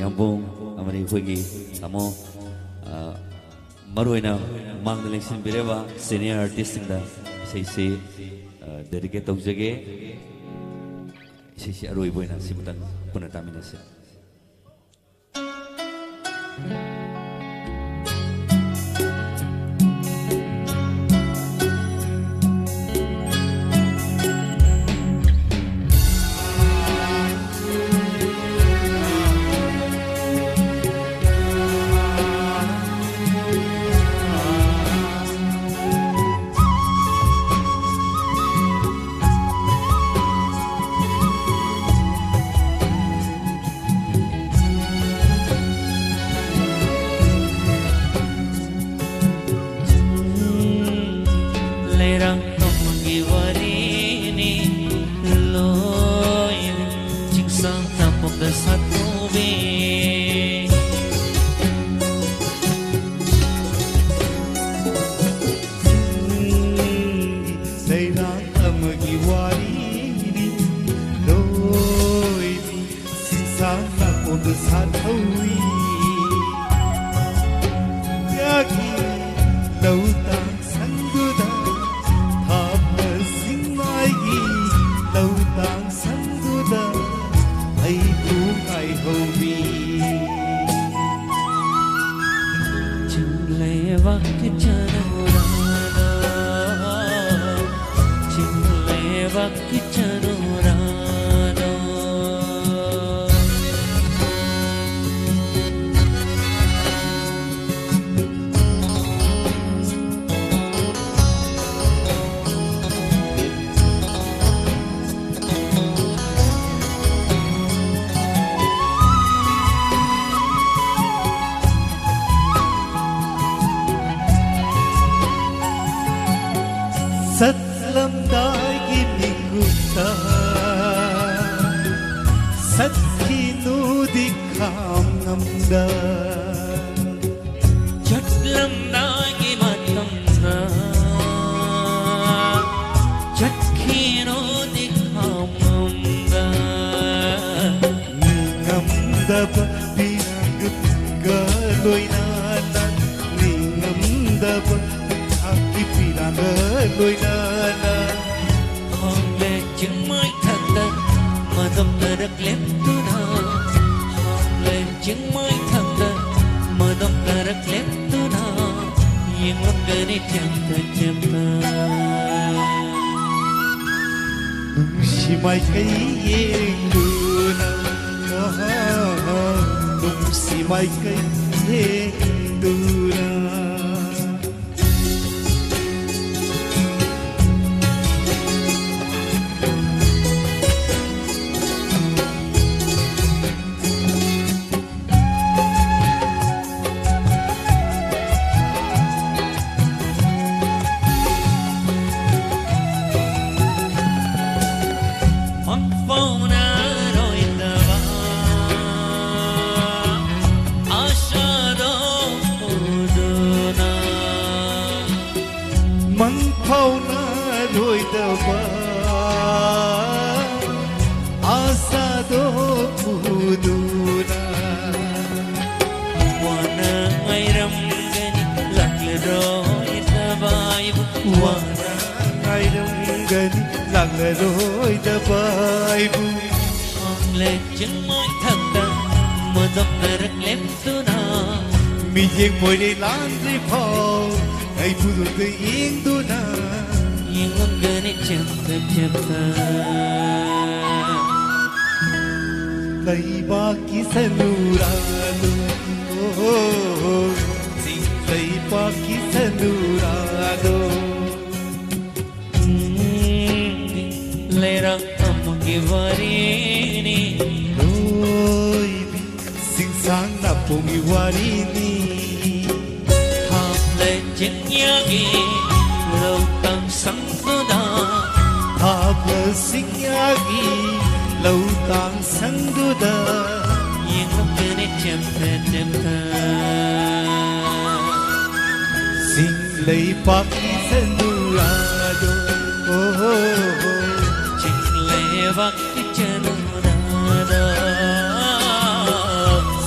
ꯌꯥꯝꯕꯨꯡ ꯑꯃꯗꯤ ꯑꯩꯈꯣꯏꯒꯤ ꯇꯥꯃꯣ, ꯑ, ꯃꯔꯨꯑꯣꯏꯅ ꯃꯥꯡꯗ ꯂꯦꯡꯁꯤꯟꯕꯤꯔꯤꯕ senior artistꯁꯤꯡꯗ ꯏꯁꯩꯁꯤ, ꯑ, dedicate ꯇꯧꯖꯒꯦ꯫ ꯏꯁꯩꯁꯤ ꯑꯔꯣꯏꯕ ꯑꯣꯏꯅ ꯁꯤꯃꯇꯪ ꯄꯨꯟꯅ ꯇꯥꯃꯤꯟꯅꯁꯤ꯫ ꯂꯩꯔꯥꯡ ꯑꯃꯒꯤ ꯋꯥꯔꯤꯅꯤ ꯂꯣꯏꯅ ꯆꯤꯡꯁꯥꯡ ꯇꯝꯄꯣꯛꯇ ꯁꯥꯠꯍꯧꯕꯤ꯫ ꯂꯩꯔꯥꯡ ꯑꯃꯒꯤ ꯋꯥꯔꯤꯅꯤ ꯂꯣꯏꯅ ꯆꯤꯡꯁꯥꯡ ꯇꯝꯄꯣꯛꯇ ꯁꯥꯠꯍꯧꯋꯤ꯫ ꯌꯥꯒꯤ ꯂꯧ ꯇꯥꯡ ꯁꯪꯗꯨꯗ ꯊꯥꯕ ꯁꯤꯡꯃꯥꯏꯒꯤ ꯂꯧ ꯇꯥꯡ ꯁꯪꯗꯨꯗ ꯑꯩꯕꯨ ꯉꯥꯏꯍꯧꯕꯤ꯫ ꯆꯤꯡꯂꯩꯕꯥꯛꯀꯤ ꯆꯅꯨꯔꯥꯗꯣ, ꯆꯤꯡꯂꯩꯕꯥꯛꯀꯤ ꯆꯅꯨꯔꯥꯗꯣ꯫ ꯆꯠꯂꯝꯗꯥꯏꯒꯤ ꯃꯤꯀꯨꯞꯇ ꯁꯛꯈꯤꯅꯨꯗꯤ ꯈꯥꯝ ꯉꯝꯗ꯫ ꯆꯠꯂꯝꯗꯥꯏꯒꯤ ꯃꯇꯝꯗ ꯅꯨꯡꯁꯤ ꯃꯥꯏꯀꯩ ꯌꯦꯡꯗꯨꯅ, ꯅꯨꯡꯁꯤ ꯃꯥꯏꯀꯩ ꯌꯦꯡꯗꯨꯅ꯫ ꯃꯪꯐꯥꯎꯅꯔꯣꯏꯗꯕ ꯑꯁꯥꯗꯣ ꯎꯗꯨꯅ꯫ ꯃꯪꯐꯥꯎꯅꯔꯣꯏꯗꯕ ꯑꯁꯥꯗꯣ ꯎꯗꯨꯅ꯫ ꯋꯥꯅ ꯉꯥꯏꯔꯝꯒꯅꯤ ꯂꯥꯛꯂꯔꯣꯏꯗꯕ ꯑꯩꯕꯨ꯫ ꯋꯥꯅ ꯉꯥꯏꯔꯝꯒꯅꯤ ꯂꯥꯛꯂꯔꯣꯏꯗꯕ ꯑꯩꯕꯨ꯫ ꯃꯪꯂꯦꯟ ꯆꯤꯡ ꯃꯊꯛꯇ ꯃꯇꯝ ꯈꯔ ꯂꯦꯞꯇꯨꯅ꯫ ꯃꯤꯠꯌꯦꯡ ꯃꯣꯏꯔꯩ ꯂꯥꯟꯗ꯭ꯔꯤ ꯐꯥꯎ ꯑꯩꯕꯨ ꯂꯨꯗ ꯌꯦꯡꯗꯨꯅ꯫ ꯌꯦꯡꯂꯝꯒꯅꯤ ꯆꯦꯞꯇ ꯆꯦꯞꯇ꯫ ꯂꯩꯕꯥꯛꯀꯤ ꯁꯅꯨꯔꯥꯗꯣ, ꯂꯩꯕꯥꯛꯀꯤ ꯁꯅꯨꯔꯥꯗꯣ꯫ ꯂꯩꯔꯥꯛ ꯑꯃꯒꯤ ꯋꯥꯔꯤꯅꯤ꯫ ꯂꯣꯏꯕꯤ ꯆꯤꯡꯁꯥꯡ ꯅꯥꯄꯣꯡꯒꯤ ꯋꯥꯔꯤꯅꯤ꯫ ꯊꯥꯞꯂ ꯆꯤꯡꯌꯥꯒꯤ ꯂꯧꯇꯥꯡ ꯁꯪꯗꯨꯗ꯫ ꯊꯥꯞꯂ ꯆꯤꯡꯌꯥꯒꯤ ꯂꯧꯇꯥꯡ ꯁꯪꯗꯨꯗ꯫ ꯌꯦꯡꯂꯛꯀꯅꯤ ꯆꯦꯝꯊ ꯆꯦꯝꯊ꯫ ꯆꯤꯡ ꯂꯩꯕꯥꯛꯀꯤ ꯁꯅꯨꯔꯥꯗꯣ, ꯑꯣ, ꯆꯤꯡ ꯂꯩꯕꯥꯛꯀꯤ ꯆꯅꯨꯔꯥꯗꯣ꯫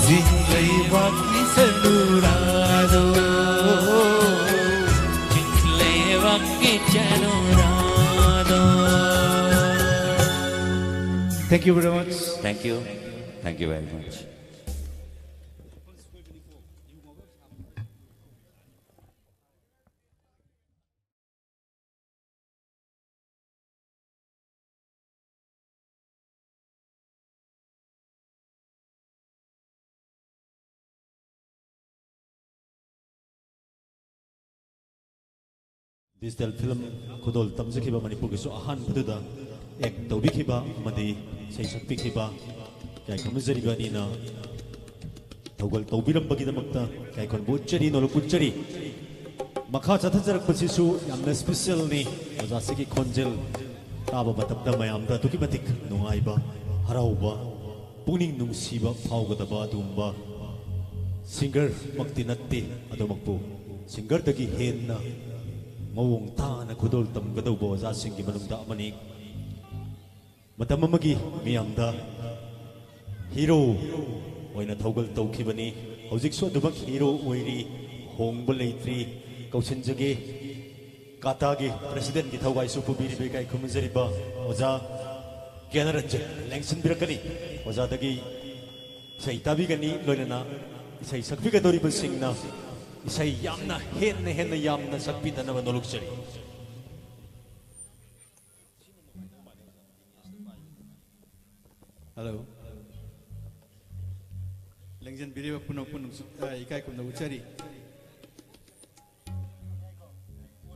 ꯆꯤꯡ ꯂꯩꯕꯥꯛꯀꯤ ꯁꯅꯨꯔꯥꯗꯣ, ꯆꯤꯡ ꯂꯩꯕꯥꯛꯀꯤ ꯆꯅꯨꯔꯥꯗꯣ꯫ Thank you very much. Thank you. Thank you very much. Digital film ꯈꯨꯗꯣꯜ ꯇꯝꯖꯈꯤꯕ, ꯃꯅꯤꯄꯨꯔꯒꯤꯁꯨ ꯑꯍꯥꯟꯕꯗꯨꯗ act ꯇꯧꯕꯤꯈꯤꯕ ꯑꯃꯗꯤ ꯏꯁꯩ ꯁꯛꯄꯤꯈꯤꯕ ꯏꯀꯥꯏ ꯈꯨꯝꯅꯖꯔꯤꯕ ꯑꯅꯤꯅ ꯊꯧꯒꯜ ꯇꯧꯕꯤꯔꯝꯕꯒꯤꯗꯃꯛꯇ ꯏꯀꯥꯏ ꯈꯨꯝꯅꯕ ꯎꯠꯆꯔꯤ, ꯅꯣꯂꯨꯛ ꯎꯠꯆꯔꯤ꯫ ꯃꯈꯥ ꯆꯠꯊꯖꯔꯛꯄꯁꯤꯁꯨ ꯌꯥꯝꯅ specialꯅꯤ꯫ ꯑꯣꯖꯥꯁꯤꯒꯤ ꯈꯣꯟꯖꯦꯜ ꯇꯥꯕ ꯃꯇꯝꯗ ꯃꯌꯥꯝꯗ ꯑꯗꯨꯛꯀꯤ ꯃꯇꯤꯛ ꯅꯨꯡꯉꯥꯏꯕ, ꯍꯔꯥꯎꯕ, ꯄꯨꯛꯅꯤꯡ ꯅꯨꯡꯁꯤꯕ ꯐꯥꯎꯒꯗꯕ ꯑꯗꯨꯒꯨꯝꯕ singerꯃꯛꯇꯤ ꯅꯠꯇꯦ꯫ ꯑꯗꯨꯃꯛꯄꯨ singerꯗꯒꯤ ꯍꯦꯟꯅ ꯃꯑꯣꯡ ꯇꯥꯅ ꯈꯨꯗꯣꯜ ꯇꯝꯒꯗꯧꯕ ꯑꯣꯖꯥꯁꯤꯡꯒꯤ ꯃꯅꯨꯡꯗ ꯑꯃꯅꯤ꯫ ꯃꯇꯝ ꯑꯃꯒꯤ ꯃꯤꯌꯥꯝꯗ hero ꯑꯣꯏꯅ ꯊꯧꯒꯜ ꯇꯧꯈꯤꯕꯅꯤ꯫ ꯍꯧꯖꯤꯛꯁꯨ ꯑꯗꯨꯃꯛ hero ꯑꯣꯏꯔꯤ, ꯍꯣꯡꯕ ꯂꯩꯇ꯭ꯔꯤ꯫ ꯀꯧꯁꯤꯟꯖꯒꯦ, ꯀꯥꯇꯥꯒꯤ presidentꯀꯤ ꯊꯧꯒꯥꯏꯁꯨ ꯄꯨꯕꯤꯔꯤꯕ ꯏꯀꯥꯏ ꯈꯨꯝꯅꯖꯔꯤꯕ ꯑꯣꯖꯥ ꯀꯦꯅꯔꯟꯖꯟ ꯂꯦꯡꯁꯤꯟꯕꯤꯔꯛꯀꯅꯤ꯫ ꯑꯣꯖꯥꯗꯒꯤ ꯏꯁꯩ ꯇꯥꯕꯤꯒꯅꯤ, ꯂꯣꯏꯅꯅ ꯏꯁꯩ ꯁꯛꯄꯤꯒꯗꯧꯔꯤꯕꯁꯤꯡꯅ ꯏꯁꯩ ꯌꯥꯝꯅ ꯍꯦꯟꯅ ꯍꯦꯟꯅ ꯌꯥꯝꯅ ꯁꯛꯄꯤꯗꯅꯕ ꯅꯣꯂꯨꯛꯆꯔꯤ꯫ Hello꯫ ꯂꯦꯡꯖꯟꯕꯤꯔꯤꯕ ꯄꯨꯝꯅꯃꯛꯄꯨ ꯅꯨꯡꯁꯤ-, ꯑ, ꯏꯀꯥꯏ ꯈꯨꯝꯅꯕ ꯎꯠꯆꯔꯤ꯫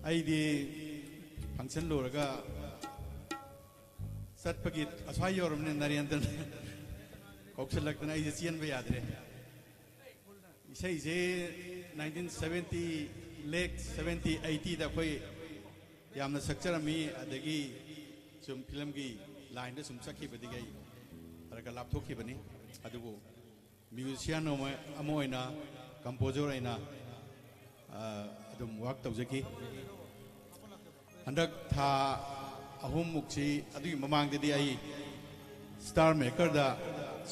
ꯑꯩꯗꯤ function ꯂꯣꯏꯔꯒ ꯆꯠꯄꯒꯤ ꯑꯁ꯭ꯋꯥꯏ ꯌꯧꯔꯕꯅꯤꯅ ꯅꯔꯦꯟꯗ꯭ꯔꯅ ꯀꯧꯁꯜꯂꯛꯇꯅ ꯑꯩꯁꯦ ꯆꯦꯟꯕ ꯌꯥꯗ꯭ꯔꯦ꯫ ꯏꯁꯩꯁꯦ nineteen seventy, late seventy, eightyꯗ ꯑꯩꯈꯣꯏ ꯌꯥꯝꯅ ꯁꯛꯆꯔꯝꯃꯤ꯫ ꯑꯗꯒꯤ ꯁꯨꯝ filmꯒꯤ lineꯗ ꯁꯨꯝ ꯆꯠꯈꯤꯕꯗꯒꯤ ꯑꯩ ꯈꯔ ꯈꯔ ꯂꯥꯞꯊꯣꯛꯈꯤꯕꯅꯤ꯫ ꯑꯗꯨꯕꯨ musician ꯑꯃ, ꯑꯃ ꯑꯣꯏꯅ, composer ꯑꯣꯏꯅ, ꯑ, ꯑꯗꯨꯝ work ꯇꯧꯖꯈꯤ꯫ ꯍꯟꯗꯛ ꯊꯥ ꯑꯍꯨꯝꯃꯨꯛꯁꯤ, ꯑꯗꯨꯒꯤ ꯃꯃꯥꯡꯗꯗꯤ ꯑꯩ Star Makerꯗ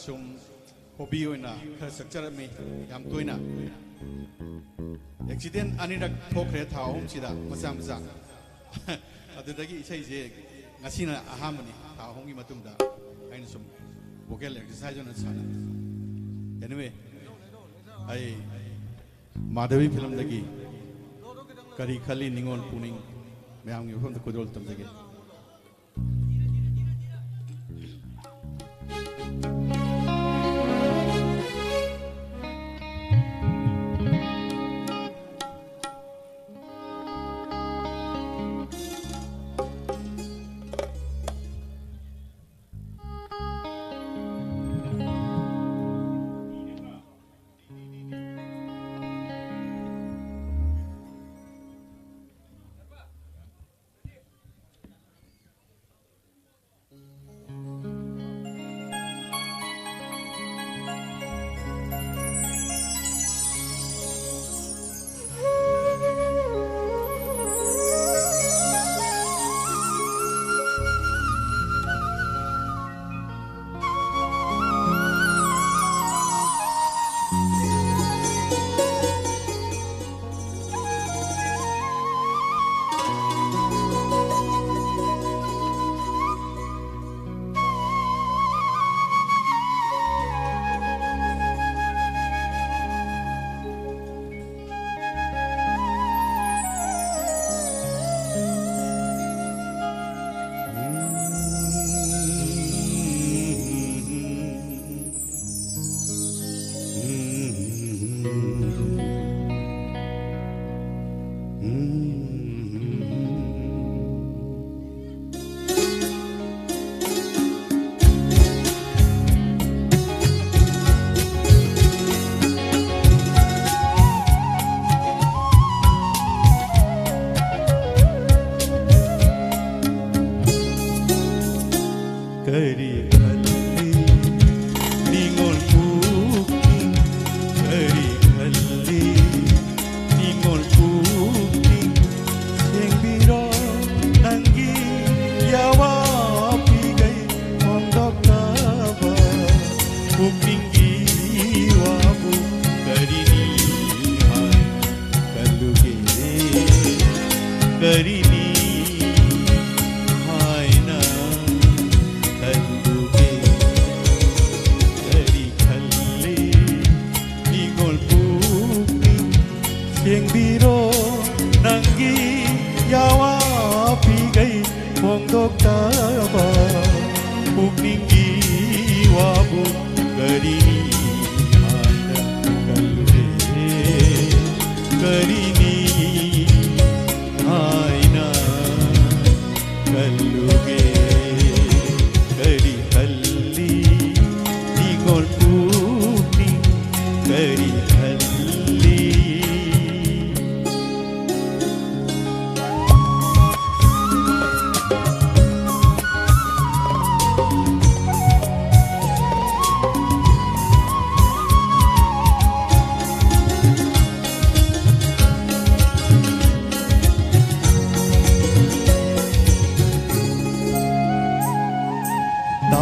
ꯁꯨꯝ hobby ꯑꯣꯏꯅ ꯈꯔ ꯁꯛꯆꯔꯝꯃꯤ, ꯌꯥꯝ ꯇꯣꯏꯅ꯫ Accident ꯑꯅꯤꯔꯛ ꯊꯣꯛꯈ꯭ꯔꯦ ꯊꯥ ꯑꯍꯨꯝꯁꯤꯗ, ꯃꯆꯥ ꯃꯆꯥ꯫ ꯑꯗꯨꯗꯒꯤ ꯏꯁꯩꯁꯦ ꯉꯁꯤꯅ ꯑꯍꯥꯟꯕꯅꯤ, ꯊꯥ ꯑꯍꯨꯝꯒꯤ ꯃꯇꯨꯡꯗ ꯑꯩꯅ ꯁꯨꯝ vocal exercise ꯑꯣꯏꯅ ꯁꯥꯟꯅ꯫ Anyway, ꯑꯩ ꯃꯥꯙꯕꯤ filmꯗꯒꯤ ꯀꯔꯤ ꯈꯜꯂꯤ ꯅꯤꯉꯣꯜ ꯄꯨꯛꯅꯤꯡ ꯃꯌꯥꯝꯒꯤ ꯃꯐꯝꯗ ꯈꯨꯗꯣꯜ ꯇꯝꯖꯒꯦ꯫ ꯀꯔꯤ ꯈꯜꯂꯤ ꯅꯤꯡꯉꯣꯜ ꯄꯨꯛꯅꯤꯡ? ꯀꯔꯤ ꯈꯜꯂꯤ ꯅꯤꯡꯉꯣꯜ ꯄꯨꯛꯅꯤꯡ? ꯊꯦꯡꯕꯤꯔꯣ ꯅꯪꯒꯤ ꯌꯥꯋꯥ ꯄꯤꯒꯩ ꯐꯣꯡꯗꯣꯛꯇꯕ ꯄꯨꯛꯅꯤꯡꯒꯤ ꯋꯥꯕꯨ ꯀꯔꯤꯅꯤ ꯍꯥꯏꯅ ꯈꯜꯂꯨꯒꯦ? ꯀꯔꯤꯅꯤ ꯍꯥꯏꯅ ꯈꯜꯂꯨꯒꯦ? ꯀꯔꯤ ꯈꯜꯂꯤ ꯅꯤꯡꯉꯣꯜ ꯄꯨꯛꯅꯤꯡ? ꯊꯦꯡꯕꯤꯔꯣ ꯅꯪꯒꯤ ꯌꯥꯋꯥ ꯄꯤꯒꯩ ꯐꯣꯡꯗꯣꯛꯇꯕ ꯄꯨꯛꯅꯤꯡꯒꯤ ꯋꯥꯕꯨ ꯀꯔꯤꯅꯤ ꯍꯥꯏꯅ ꯈꯜꯂꯨꯒꯦ? ꯀꯔꯤꯅꯤ ꯍꯥꯏꯅ ꯈꯜꯂꯨꯒꯦ? ꯀꯔꯤ ꯈꯜꯂꯤ ꯅꯤꯡꯉꯣꯜ ꯄꯨꯛꯅꯤꯡ? ꯀꯔꯤ ꯈꯜꯂꯤ?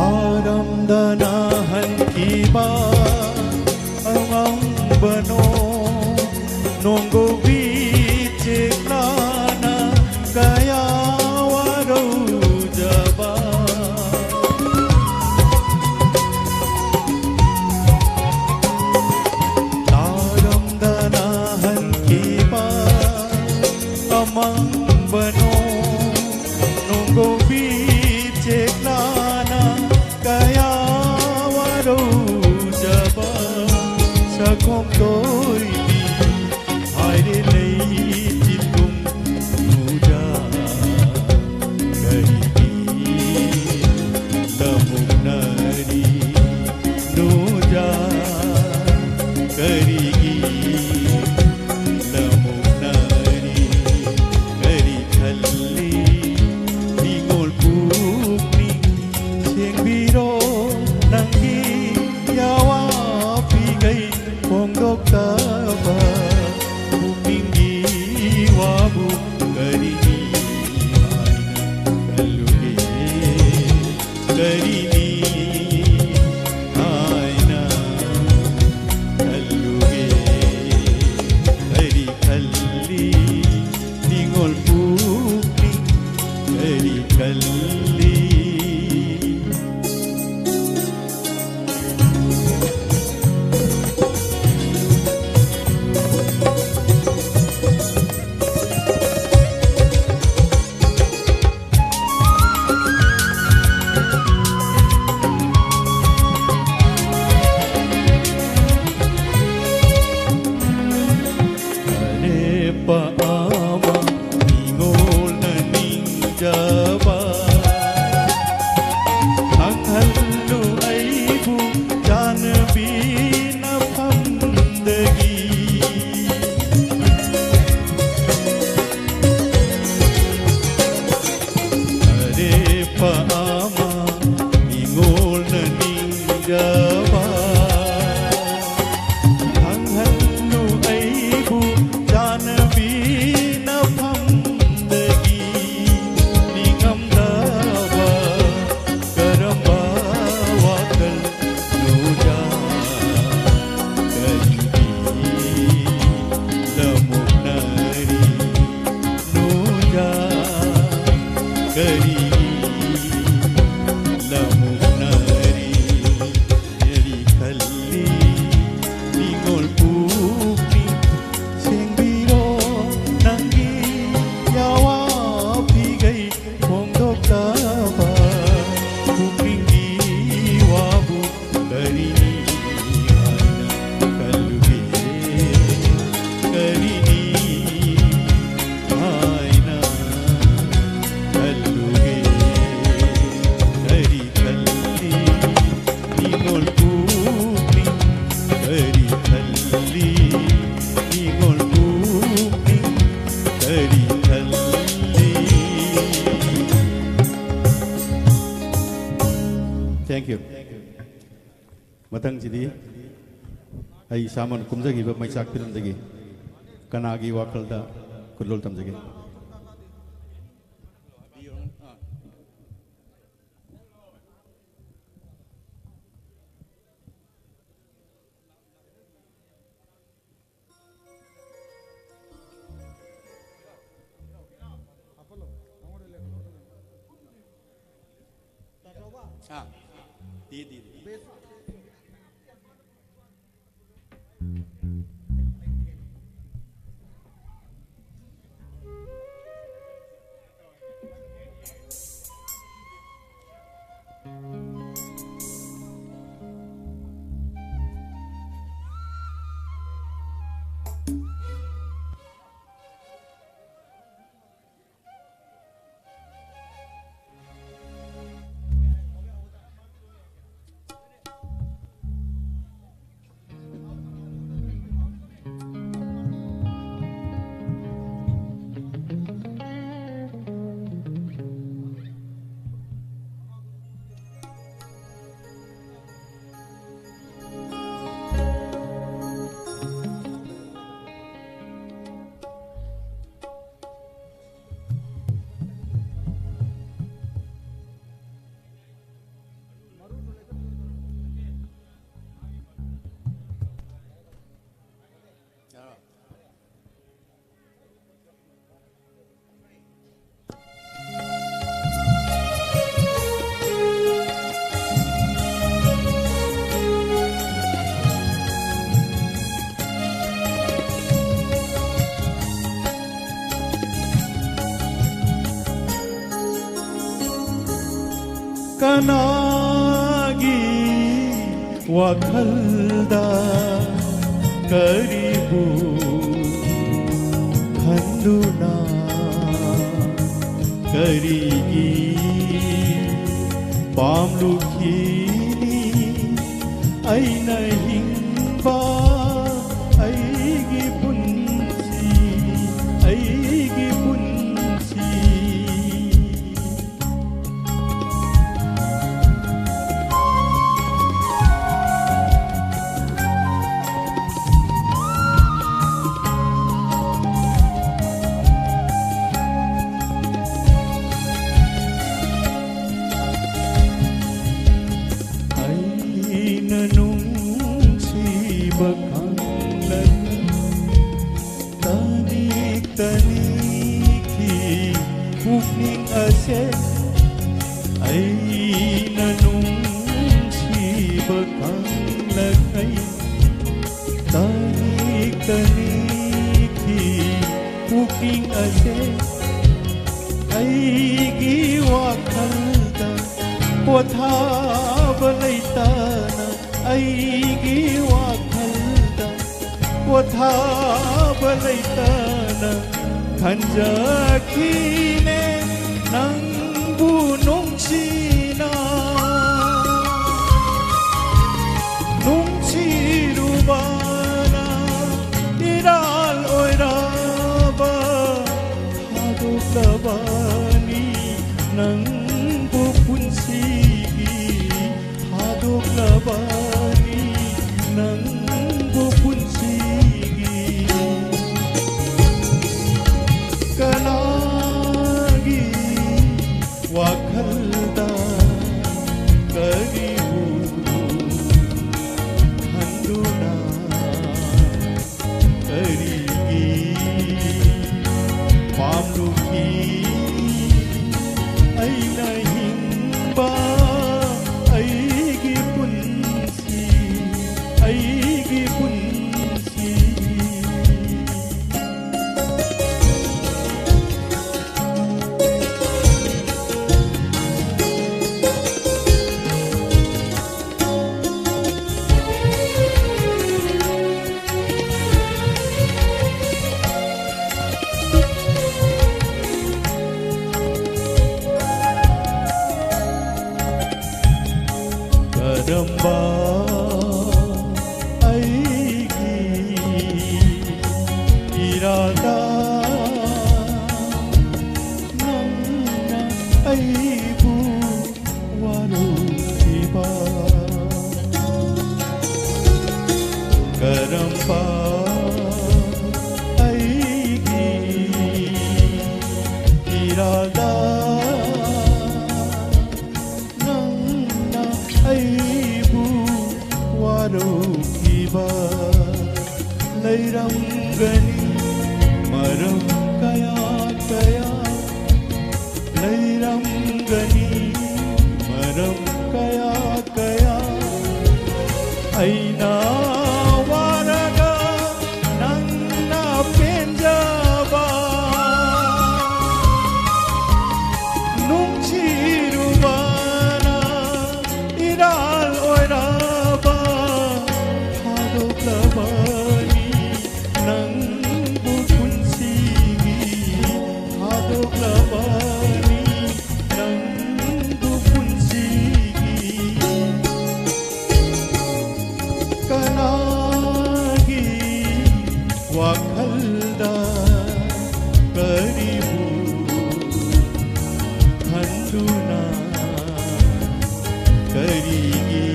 ꯇꯥꯔꯝꯗꯅ ꯍꯟꯈꯤꯕ ꯑꯉꯥꯡꯕꯅꯣ ꯅꯣꯡꯒꯧꯕꯤ ꯆꯦꯛꯂꯥꯅ ꯀꯌꯥ ꯋꯥꯔꯧꯖꯕ꯫ ꯇꯥꯔꯝꯗꯅ ꯍꯟꯈꯤꯕ ꯑꯃꯪꯕꯅꯣ ꯅꯣꯡꯒꯧꯕꯤ ꯆꯦꯛꯂꯥꯅ ꯀꯌꯥ ꯋꯥꯔꯧꯖꯕ ꯁꯒꯣꯝ ꯇꯣꯏꯕꯤ ꯍꯥꯏꯔꯦꯅꯦ꯫ ꯑꯃ ꯅꯤꯡꯉꯣꯜꯅ ꯅꯤꯡꯖꯕ ꯈꯪꯍꯜꯂꯨ ꯑꯩꯕꯨ ꯆꯥꯟꯅꯕꯤ ꯅꯐꯝꯗꯒꯤ ꯅꯤꯡꯉꯝꯗꯕ ꯀꯔꯝꯕ ꯋꯥꯈꯜꯅꯣꯗ ꯀꯔꯤꯒꯤ ꯂꯃꯨꯛꯅꯔꯤ ꯅꯣꯖ ꯀꯔꯤ ꯂꯃꯨꯛꯅꯔꯤ ꯌꯔꯤ ꯈꯜꯂꯤ ꯅꯤꯡꯉꯣꯜ ꯄꯨꯛꯅꯤꯡ ꯁꯦꯡꯕꯤꯔꯣ ꯅꯪꯒꯤ ꯌꯥꯋꯥ ꯐꯤꯒꯩ ꯐꯣꯡꯗꯣꯛꯆꯕ ꯄꯨꯛꯅꯤꯡꯒꯤ ꯋꯥꯕꯨ ꯀꯔꯤꯅꯤ ꯍꯥꯏꯅ ꯈꯜꯂꯨꯒꯦ ꯀꯔꯤꯅꯤ ꯍꯥꯏꯅ ꯈꯜꯂꯨꯒꯦ ꯀꯔꯤ ꯈꯜꯂꯤ ꯅꯤꯡꯉꯣꯜ ꯄꯨꯛꯅꯤꯡ ꯀꯔꯤ ꯈꯜꯂꯤ ꯅꯤꯡꯉꯣꯜ ꯄꯨꯛꯅꯤꯡ ꯀꯔꯤ ꯈꯜꯂꯤ Thank you. ꯃꯊꯪꯁꯤꯗꯤ ꯑꯩ ꯏꯁꯥꯃꯛꯅ ꯀꯨꯝꯖꯈꯤꯕ ꯃꯩꯆꯥꯛ ꯐꯤꯂꯝꯗꯒꯤ ꯀꯅꯥꯒꯤ ꯋꯥꯈꯜꯗ ꯈꯨꯠꯂꯣꯜ ꯇꯝꯖꯒꯦ꯫ ꯀꯅꯥꯒꯤ ꯋꯥꯈꯜꯗ ꯀꯔꯤꯕꯨ ꯈꯟꯗꯨꯅ ꯀꯔꯤꯒꯤ ꯄꯥꯝꯂꯨꯈꯤꯅꯤ? ꯑꯩꯅ ꯍꯤꯡꯕ ꯑꯩꯒꯤ ꯄꯨꯟꯁꯤ, ꯑꯩꯒꯤ ꯄꯨꯟꯁꯤ꯫ ꯑꯩꯅ ꯅꯨꯡꯁꯤꯕ ꯈꯪꯂꯒ ꯇꯅꯤꯛ ꯇꯅꯤꯛꯈꯤ ꯄꯨꯛꯅꯤꯡ ꯑꯁꯦ꯫ ꯑꯩꯅ ꯅꯨꯡꯁꯤꯕ ꯈꯪꯂꯈꯩ ꯇꯅꯤꯛ ꯇꯅꯤꯛꯈꯤ ꯄꯨꯛꯅꯤꯡ ꯑꯁꯦ꯫ ꯑꯩꯒꯤ ꯋꯥꯈꯜꯗ ꯄꯣꯊꯥꯕ ꯂꯩꯇꯅ, ꯑꯩꯒꯤ ꯋꯥꯈꯜꯗ ꯄꯣꯊꯥꯕ ꯂꯩꯇꯅ ꯈꯟꯖꯈꯤꯅꯦ ꯅꯪꯕꯨ ꯅꯨꯡꯁꯤꯅ꯫ ꯅꯨꯡꯁꯤꯔꯨꯕꯅ ꯏꯔꯥꯜ ꯑꯣꯏꯔꯕ ꯊꯥꯗꯣꯛꯂꯕꯅꯤ ꯅꯪꯕꯨ ꯄꯨꯟꯁꯤꯒꯤ, ꯊꯥꯗꯣꯛꯂꯕꯅꯤ ꯅꯪꯕꯨ ꯄꯨꯟꯁꯤꯒꯤ꯫ ꯀꯅꯥꯒꯤ ꯋꯥꯈꯜꯗ ꯀꯔꯤꯕꯨ ꯈꯟꯗꯨꯅ ꯀꯔꯤꯒꯤ ꯄꯥꯝꯂꯨꯈꯤ? ꯑꯩꯅ ꯍꯤꯡꯕ ꯑꯩꯒꯤ ꯄꯨꯟꯁꯤ, ꯑꯩ ꯀꯔꯝꯕ ꯑꯩꯒꯤ ꯏꯔꯥꯜꯗ ꯅꯪꯅ ꯑꯩꯕꯨ ꯋꯥꯔꯧꯈꯤꯕ? ꯀꯔꯝꯕ ꯑꯩꯒꯤ ꯏꯔꯥꯜꯗ ꯅꯪꯅ ꯑꯩꯕꯨ ꯋꯥꯔꯧꯈꯤꯕ? ꯂꯩꯔꯝꯒꯅꯤ ꯃꯔꯝ ꯀꯌꯥ ꯀꯌꯥ, ꯂꯩꯔꯝꯒꯅꯤ ꯃꯔꯝ ꯀꯌꯥ ꯀꯌꯥ꯫ ꯑꯩꯅ ꯋꯥꯔꯒ ꯅꯪꯅ ꯄꯦꯟꯖꯕ, ꯅꯨꯡꯁꯤꯔꯨꯕꯅ ꯏꯔꯥꯜ ꯑꯣꯏꯔꯕ ꯊꯥꯗꯣꯛꯂꯕꯅꯤ ꯅꯪꯕꯨ ꯄꯨꯟꯁꯤꯒꯤ, ꯊꯥꯗꯣꯛꯂꯕꯅꯤ ꯅꯪꯕꯨ ꯄꯨꯟꯁꯤꯒꯤ꯫ ꯀꯅꯥꯒꯤ ꯋꯥꯈꯜꯗ ꯀꯔꯤꯕꯨ ꯈꯟꯗꯨꯅ ꯀꯔꯤꯒꯤ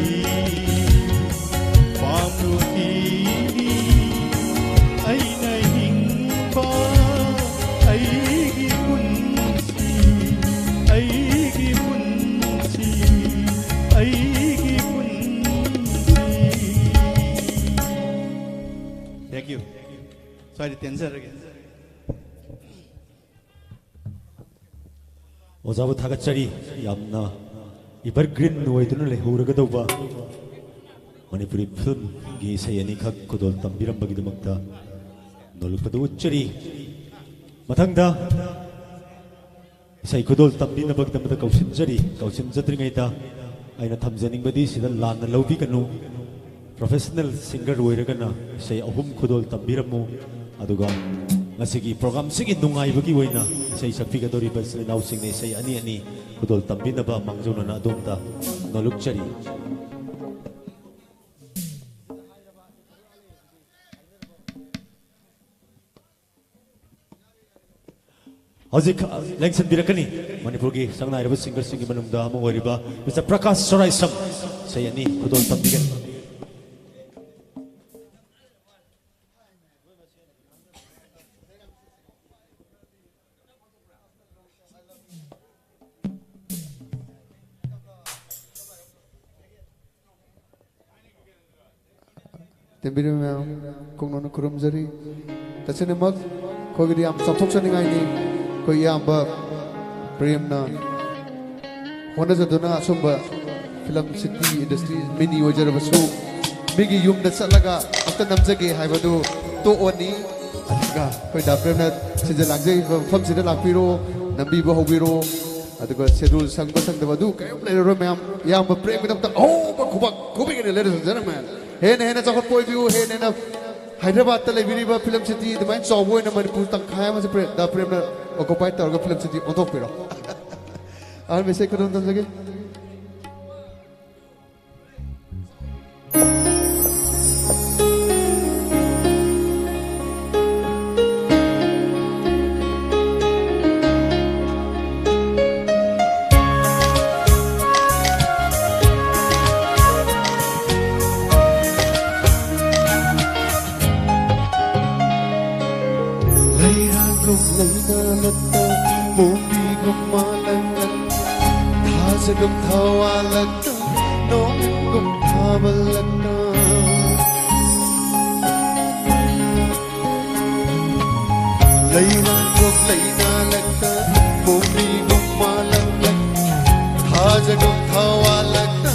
ꯄꯥꯝꯂꯨꯈꯤꯅꯤ ꯑꯩꯅ ꯍꯤꯡꯕ ꯑꯩꯒꯤ ꯄꯨꯟꯁꯤ, ꯑꯩꯒꯤ ꯄꯨꯟꯁꯤ, ꯑꯩꯒꯤ ꯄꯨꯟꯁꯤ꯫ Thank you. ꯁ꯭ꯋꯥꯏꯗ ꯇꯦꯟꯖꯔꯒꯦ꯫ ꯑꯣꯖꯥꯕꯨ ꯊꯥꯒꯠꯆꯔꯤ꯫ ꯌꯥꯝꯅ evergreen ꯑꯣꯏꯗꯨꯅ ꯂꯩꯍꯧꯔꯒꯗꯧꯕ ꯃꯅꯤꯄꯨꯔꯤ ꯐꯤꯂꯝꯒꯤ ꯏꯁꯩ ꯑꯅꯤꯈꯛ ꯈꯨꯗꯣꯜ ꯇꯝꯕꯤꯔꯝꯕꯒꯤꯗꯃꯛꯇ ꯅꯣꯂꯨꯛꯄꯗ ꯎꯠꯆꯔꯤ꯫ ꯃꯊꯪꯗ ꯏꯁꯩ ꯈꯨꯗꯣꯜ ꯇꯝꯕꯤꯅꯕꯒꯤꯗꯃꯛꯇ ꯀꯧꯁꯤꯟꯖꯔꯤ꯫ ꯀꯧꯁꯤꯟꯖꯗ꯭ꯔꯤꯉꯩꯗ ꯑꯩꯅ ꯊꯝꯖꯅꯤꯡꯕꯗꯤ, ꯁꯤꯗ ꯂꯥꯟꯅ ꯂꯧꯕꯤꯒꯅꯨ, professional singer ꯑꯣꯏꯔꯒꯅ ꯏꯁꯩ ꯑꯍꯨꯝ ꯈꯨꯗꯣꯜ ꯇꯝꯕꯤꯔꯝꯃꯨ꯫ ꯑꯗꯨꯒ ꯉꯁꯤꯒꯤ programꯁꯤꯒꯤ ꯅꯨꯡꯉꯥꯏꯕꯒꯤ ꯑꯣꯏꯅ ꯏꯁꯩ ꯁꯛꯄꯤꯒꯗꯧꯔꯤꯕ ꯏꯆꯤꯜ ꯏꯅꯥꯎꯁꯤꯡꯅ ꯏꯁꯩ ꯑꯅꯤ ꯑꯅꯤ ꯈꯨꯗꯣꯜ ꯇꯝꯕꯤꯅꯕ ꯃꯥꯡꯖꯧꯅꯅ ꯑꯗꯣꯝꯗ ꯅꯣꯂꯨꯛꯆꯔꯤ꯫ ꯍꯧꯖꯤꯛ ꯂꯦꯡꯁꯤꯟꯕꯤꯔꯛꯀꯅꯤ ꯃꯅꯤꯄꯨꯔꯒꯤ ꯁꯛꯅꯥꯏꯔꯕ ꯁꯤꯡꯒꯔꯁꯤꯡꯒꯤ ꯃꯅꯨꯡꯗ ꯑꯃ ꯑꯣꯏꯔꯤꯕ ꯃꯤꯁꯇꯔ ꯄ꯭ꯔꯀꯥꯁ ꯁꯣꯔꯥꯏꯁꯝ꯫ ꯏꯁꯩ ꯑꯅꯤ ꯈꯨꯗꯣꯜ ꯇꯝꯕꯤꯒꯅꯤ꯫ ꯇꯦꯟꯕꯤꯔꯤꯕ ꯃꯌꯥꯝ, ꯈꯨꯡꯅꯧꯅ ꯈꯨꯔꯨꯝꯖꯔꯤ꯫ ꯇꯁꯦꯡꯅꯃꯛ ꯑꯩꯈꯣꯏꯒꯤꯗꯤ ꯌꯥꯝ ꯆꯥꯎꯊꯣꯛꯆꯅꯤꯡꯉꯥꯏꯅꯤ꯫ ꯑꯩꯈꯣꯏ ꯏꯌꯥꯝꯕ ꯄ꯭ꯔꯦꯝꯅ ꯍꯣꯠꯅꯖꯗꯨꯅ ꯑꯁꯨꯝꯕ ꯐꯤꯂꯝ ꯁꯤꯇꯤ ꯏꯟꯗꯁꯇ꯭ꯔꯤ ꯃꯤꯅꯤ ꯑꯣꯏꯖꯔꯕꯁꯨ, ꯃꯤꯒꯤ ꯌꯨꯝꯗ ꯆꯠꯂꯒ ꯑꯝꯇ ꯅꯝꯖꯒꯦ ꯍꯥꯏꯕꯗꯨ ꯇꯣꯛꯑꯅꯤ꯫ ꯑꯗꯨꯒ ꯑꯩꯈꯣꯏ ꯗꯥ ꯄ꯭ꯔꯦꯝꯅ ꯁꯤꯟꯖ ꯂꯥꯡꯖꯔꯤꯕ ꯃꯐꯝꯁꯤꯗ ꯂꯥꯛꯄꯤꯔꯣ, ꯅꯝꯕꯤꯕ ꯍꯧꯕꯤꯔꯣ꯫ ꯑꯗꯨꯒ ꯁꯦꯗꯨꯜ ꯁꯪꯕ ꯁꯪꯗꯕ ꯑꯗꯨ ꯀꯔꯤꯝ ꯂꯩꯔꯔꯣꯏ ꯃꯌꯥꯝ꯫ ꯏꯌꯥꯝꯕ ꯄ꯭ꯔꯦꯝꯒꯤꯗꯃꯛꯇ ꯑꯍꯧꯕ ꯈꯨꯕꯥꯛ ꯈꯨꯕꯤꯒꯅꯤ, ladies and gentlemen꯫ ꯍꯦꯟꯅ ꯍꯦꯟꯅ ꯆꯥꯎꯈꯠꯄ ꯑꯣꯏꯕꯤꯌꯨ, ꯍꯦꯟꯅ ꯍꯦꯟꯅ ꯍꯥꯏꯗ꯭ꯔꯕꯥꯗꯇ ꯂꯩꯕꯤꯔꯤꯕ ꯐꯤꯂꯝ ꯁꯤꯇꯤ ꯑꯗꯨꯃꯥꯏꯅ ꯆꯥꯎꯕ ꯑꯣꯏꯅ ꯃꯅꯤꯄꯨꯔ ꯇꯪꯈꯥꯏ ꯑꯃꯁꯦ ꯄ꯭ꯔꯦ-, ꯗꯥ ꯄ꯭ꯔꯦꯝꯅ occupy ꯇꯧꯔꯒ ꯐꯤꯂꯝ ꯁꯤꯇꯤ ꯑꯣꯟꯊꯣꯛꯄꯤꯔꯣ꯫ ꯑꯍꯥꯟꯕ ꯏꯁꯩ ꯈꯨꯗꯣꯜ ꯇꯝꯖꯒꯦ꯫ ꯂꯩꯔꯥꯡꯒꯨꯝ ꯂꯩꯅꯥꯂꯛꯇ, ꯄꯣꯝꯕꯤꯒꯨꯝ ꯃꯥꯂꯛꯇ, ꯊꯥꯖꯒꯨꯝ ꯊꯋꯥꯂꯛꯇ, ꯅꯣꯡꯒꯨꯝ ꯊꯥꯕꯂꯛꯇ꯫ ꯂꯩꯔꯥꯡꯒꯨꯝ ꯂꯩꯅꯥꯂꯛꯇ, ꯄꯣꯝꯕꯤꯒꯨꯝ ꯃꯥꯂꯛꯇ, ꯊꯥꯖꯒꯨꯝ ꯊꯋꯥꯂꯛꯇ,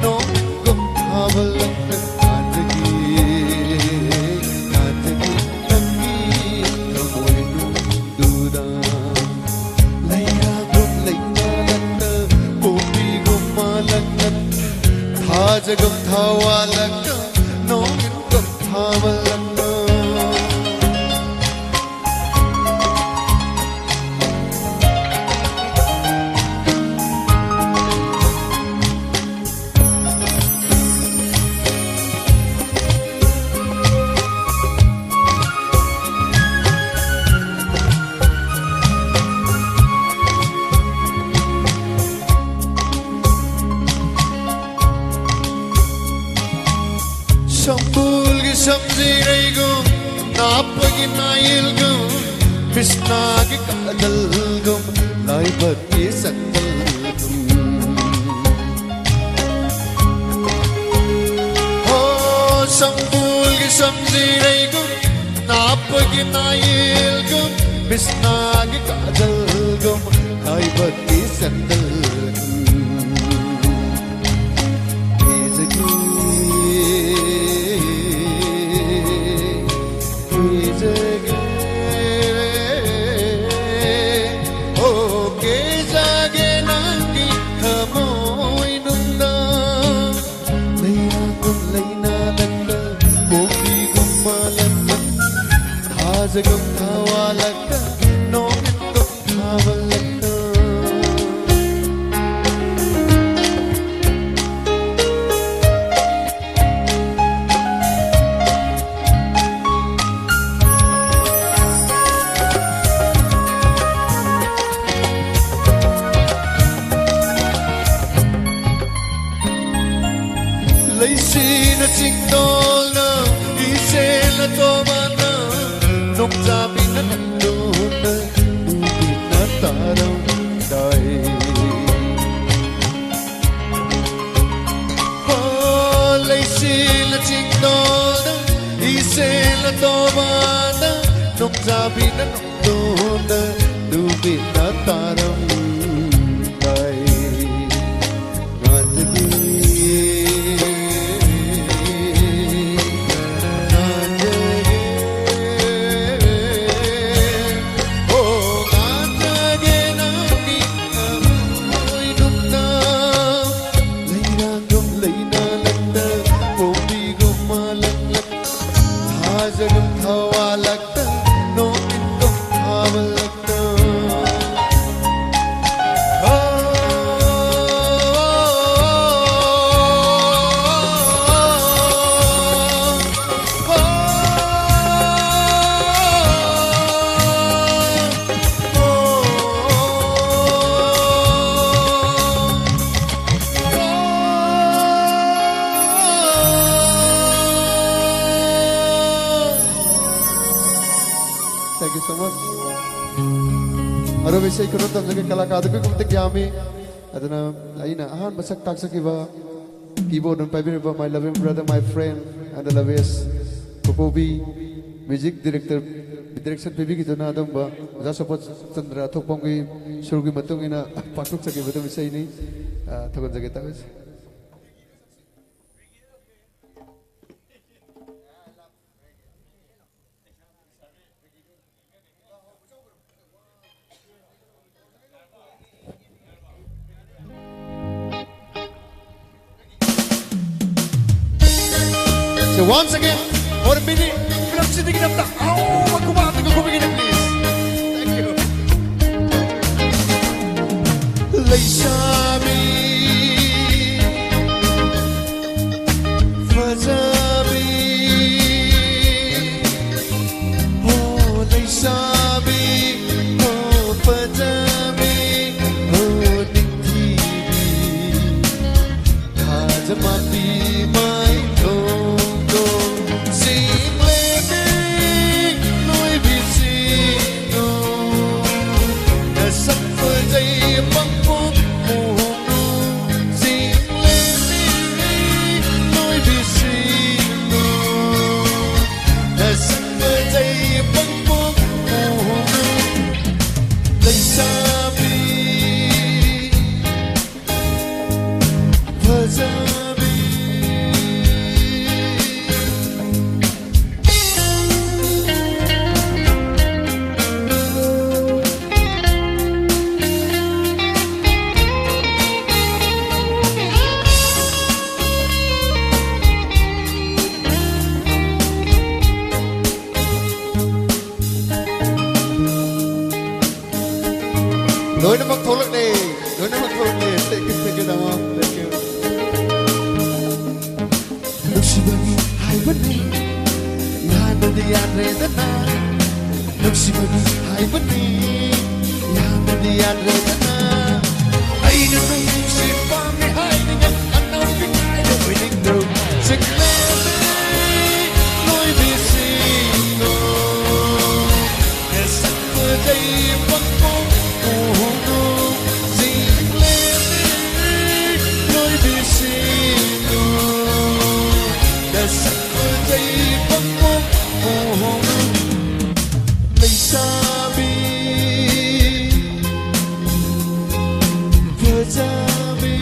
ꯅꯣꯡꯒꯨꯝ ꯊꯥꯕꯂꯛꯇ, ꯀꯥꯟꯖꯒꯤ, ꯀꯥꯟꯖꯒꯤ ꯅꯪꯒꯤ ꯊꯃꯣꯏꯅꯨꯡꯗꯨꯗ꯫ ꯂꯩꯔꯥꯡꯒꯨꯝ ꯂꯩꯅꯥꯂꯛꯇ, ꯄꯣꯝꯕꯤꯒꯨꯝ ꯃꯥꯂꯛꯇ, ꯊꯥꯖꯒꯨꯝ ꯊꯋꯥꯂꯛꯇ, ꯅꯣꯡꯒꯨꯝ ꯊꯥꯕꯂꯛꯇ꯫ ꯁꯝꯖꯤꯔꯩꯒꯨꯝ, ꯅꯥꯞꯄꯒꯤ ꯅꯥꯌꯦꯜꯒꯨꯝ, ꯀ꯭ꯔꯤꯁꯅꯒꯤ ꯀꯥꯖꯜꯒꯨꯝ, ꯂꯥꯏꯕꯛꯀꯤ ꯁꯦꯟꯗꯜꯒꯨꯝ꯫ ꯍꯣ, ꯁꯝꯕꯨꯜꯒꯤ ꯁꯝꯖꯤꯔꯩꯒꯨꯝ, ꯅꯥꯞꯄꯒꯤ ꯅꯥꯌꯦꯜꯒꯨꯝ, ꯀ꯭ꯔꯤꯁꯅꯒꯤ ꯀꯥꯖꯜꯒꯨꯝ, ꯂꯥꯏꯕꯛꯀꯤ ꯁꯦꯟꯗꯜꯒꯨꯝ꯫ ꯀꯤꯖꯒꯦ, ꯀꯤꯖꯒꯦ, ꯑꯣ, ꯀꯤꯖꯒꯦ ꯅꯪꯒꯤ ꯊꯃꯣꯏꯅꯨꯡꯗ꯫ ꯂꯩꯔꯥꯡꯒꯨꯝ ꯂꯩꯅꯥꯂꯛꯇ, ꯀꯣꯝꯕꯤꯒꯨꯝ ꯃꯥꯂꯛꯇ, ꯊꯥꯖꯒꯨꯝ ꯊꯋꯥꯂꯛꯇ, ꯅꯣꯡꯒꯨꯝ ꯊꯥꯕꯂꯛꯇ꯫ ꯂꯩꯆꯤꯅ ꯆꯤꯡꯗꯣꯜꯅ, ꯏꯆꯦꯜꯅ ꯇꯣꯕꯥꯅ, ꯅꯣꯡꯖꯥꯕꯤꯅ ꯅꯣꯡꯗꯣꯟꯗ, ꯅꯨꯄꯤꯅ ꯇꯥꯔꯝꯗꯥꯏ꯫ ꯍꯣ, ꯂꯩꯆꯤꯜꯅ ꯆꯤꯡꯗꯣꯜꯗ, ꯏꯆꯦꯜꯅ ꯇꯣꯕꯥꯗ, ꯅꯣꯡꯖꯥꯕꯤꯅ ꯅꯣꯡꯗꯣꯟꯗ, ꯅꯨꯃꯤꯠꯅ ꯇꯥꯔꯝꯗꯥꯏ꯫ ꯉꯥꯟꯖꯒꯦ, ꯉꯥꯟꯖꯒꯦ, ꯑꯣ, ꯉꯥꯟꯖꯒꯦ ꯅꯪꯒꯤ ꯊꯃꯣꯏꯅꯨꯡꯗ꯫ ꯂꯩꯔꯥꯡꯒꯨꯝ ꯂꯩꯅꯥꯂꯛꯇ, ꯀꯣꯝꯕꯤꯒꯨꯝ ꯃꯥꯂꯛꯂꯛꯇ, ꯊꯥꯖꯒꯨꯝ ꯊꯋꯥꯂꯛꯇ, ꯅꯣꯡꯒꯨꯝ ꯊꯥꯕꯂꯛꯇ꯫ ꯑꯣ, ꯑꯗꯣ ꯏꯁꯩ ꯈꯨꯗꯝ ꯇꯝꯖꯒꯦ, ꯀꯂꯥꯀꯥꯔꯗ ꯑꯩꯈꯣꯏ ꯃꯇꯤꯛ ꯌꯥꯝꯃꯤ꯫ ꯑꯗꯨꯅ ꯑꯩꯅ ꯑꯍꯥꯟꯕ ꯁꯛ ꯇꯥꯛꯆꯈꯤꯕ keyboard ꯑꯗꯨꯝ ꯄꯥꯏꯕꯤꯔꯤꯕ my loving brother, my friend and the lovest ꯀꯣꯀꯣꯕꯤ, music director, direction ꯄꯤꯕꯤꯈꯤꯗꯨꯅ ꯑꯗꯨꯝꯕ ꯑꯣꯖꯥ ꯁꯣꯄꯣꯠ ꯆꯟꯗ꯭ꯔ ꯊꯣꯛꯄꯝꯒꯤ ꯁꯨꯔꯒꯤ ꯃꯇꯨꯡ ꯏꯟꯅ ꯄꯥꯡꯊꯣꯛꯆꯈꯤꯕ ꯑꯗꯨꯝ ꯏꯁꯩꯅꯤ꯫ ꯑ, ꯊꯧꯒꯠꯆꯒꯦ ꯇꯧꯔꯤꯁꯦ꯫ So once again, for a minute, ꯐꯤꯂꯝꯁꯤꯗꯒꯤ ꯑꯝꯇ ꯑꯍꯥꯎꯕ ꯈꯨꯕꯥꯛ ꯑꯝꯇꯒ ꯈꯨꯕꯤꯒꯦꯅꯦ, please. Thank you. ꯂꯩꯁꯥꯕꯤ ꯐꯖꯕꯤ, ꯍꯣ ꯂꯩꯁꯥꯕꯤ, ꯍꯣ ꯐꯖꯕꯤ, ꯍꯣ ꯅꯤꯡꯊꯤꯕꯤ, ꯊꯥꯖ ꯃꯥꯟꯕꯤ ꯃꯥꯏꯊꯣꯡꯗꯣ, ꯆꯤꯡꯂꯦꯝꯕꯤ ꯅꯣꯏꯕꯤꯁꯤꯡꯗꯣ, ꯅꯁꯛ ꯐꯖꯩ ꯄꯪꯄꯣꯡ ꯄꯣꯡꯅꯨ, ꯆꯤꯡꯂꯦꯝꯕꯤ ꯅꯣꯏꯕꯤꯁꯤꯡꯗꯣ, ꯅꯁꯛ ꯐꯖꯩ ꯄꯪꯄꯣꯡ ꯄꯣꯡꯅꯨ, ꯂꯩꯁꯥꯕꯤ ꯐꯖꯕꯤ꯫ ꯂꯣꯏꯅꯃꯛ ꯊꯣꯛꯂꯛꯂꯦ, ꯂꯣꯏꯅꯃꯛ ꯊꯣꯛꯂꯛꯂꯦ꯫ Thank you, thank you, ꯇꯥꯃꯣ꯫ Thank you. ꯅꯨꯡꯁꯤꯕꯒꯤ ꯍꯥꯏꯕꯅꯤ, ꯌꯥꯅꯗꯤ ꯌꯥꯗ꯭ꯔꯦꯗꯅ꯫ ꯅꯨꯡꯁꯤꯕꯒꯤ ꯍꯥꯏꯕꯅꯤ, ꯌꯥꯅꯗꯤ ꯌꯥꯗ꯭ꯔꯦꯗꯅ꯫ ꯑꯩꯅ ꯅꯪꯁꯦ ꯄꯥꯝꯃꯦ ꯍꯥꯏꯔꯤꯉꯩ ꯑꯅꯧꯕꯤ ꯉꯥꯏꯔꯦ ꯑꯣꯏꯅꯤꯡꯗ꯭ꯔꯣ? ꯆꯤꯡꯂꯦꯝꯕꯤ ꯅꯣꯏꯕꯤꯁꯤꯡꯗꯣ, ꯅꯁꯛ ꯐꯖꯩ ꯄꯪꯄꯣꯡ ꯁꯤꯡꯉꯨ꯫ ꯅꯁꯛ ꯐꯖꯩ ꯄꯪꯄꯣꯡ ꯄꯣꯡꯉꯨ꯫ ꯂꯩꯁꯥꯕꯤ ꯐꯖꯕꯤ꯫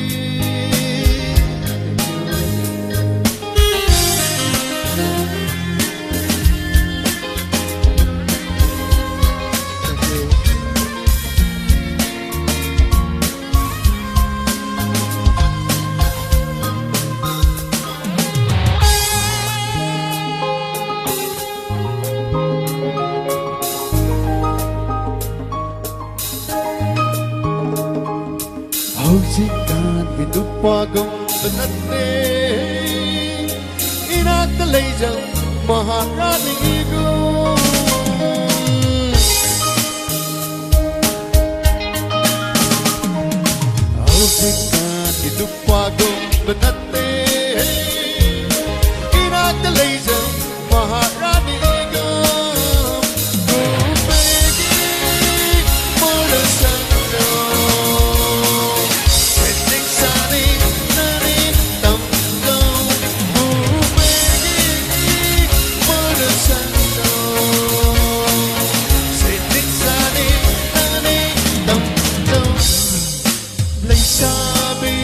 ꯍꯧꯖꯤꯛꯀꯥꯟꯒꯤ ꯅꯨꯄꯥꯒꯨꯝꯕ ꯅꯠꯇꯦ, ꯏꯅꯥꯛꯇ ꯂꯩꯖꯧ ꯃꯍꯥꯔꯥꯅꯤꯒꯨꯝ꯫ ꯍꯧꯖꯤꯛꯀꯥꯟꯒꯤ ꯅꯨꯄꯥꯒꯨꯝꯕ ꯅꯠꯇꯦ, ꯏꯅꯥꯛꯇ ꯂꯩꯖꯧ ꯃꯍꯥꯔꯥꯅꯤꯒꯨꯝ꯫ ꯒꯨꯝꯕꯒꯤ ꯃꯣꯔꯁꯟꯗꯣ ꯁꯦꯠꯅꯤꯡ ꯁꯥꯅꯤꯡ ꯅꯅꯤꯡ ꯇꯝꯗꯣ꯫ ꯒꯨꯝꯕꯒꯤ ꯃꯣꯔꯁꯟꯗꯣ ꯁꯦꯠꯅꯤꯡ ꯁꯥꯅꯤꯡ ꯅꯅꯤꯡ ꯇꯝꯗꯣ꯫ ꯂꯩꯁꯥꯕꯤ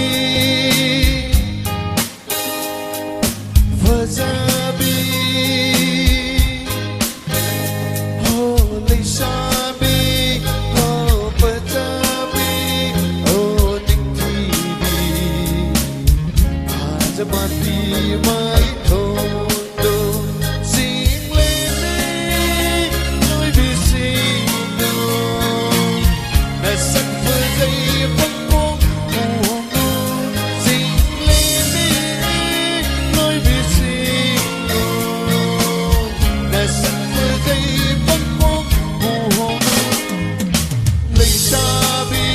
ꯐꯖꯕꯤ ꯍꯣ ꯂꯩꯁꯥꯕꯤ ꯍꯣ ꯐꯖꯕꯤ ꯍꯣ ꯅꯤꯡꯊꯤꯕꯤ ꯊꯥꯖꯃꯥꯟꯕꯤ ꯃꯥꯏꯊꯣꯡꯗꯣ ꯆꯤꯡꯂꯦꯟꯅꯤ ꯅꯣꯏꯕꯤꯁꯤꯡꯗꯣ ꯅꯁꯛ ꯐꯖꯩ ꯄꯪꯄꯣꯡ ꯄꯣꯡꯉꯨ ꯆꯤꯡꯂꯦꯟꯅꯤ ꯅꯣꯏꯕꯤꯁꯤꯡꯗꯣ ꯅꯁꯛ ꯐꯖꯩ ꯄꯪꯄꯣꯡ ꯄꯣꯡꯉꯨ ꯂꯩꯁꯥꯕꯤ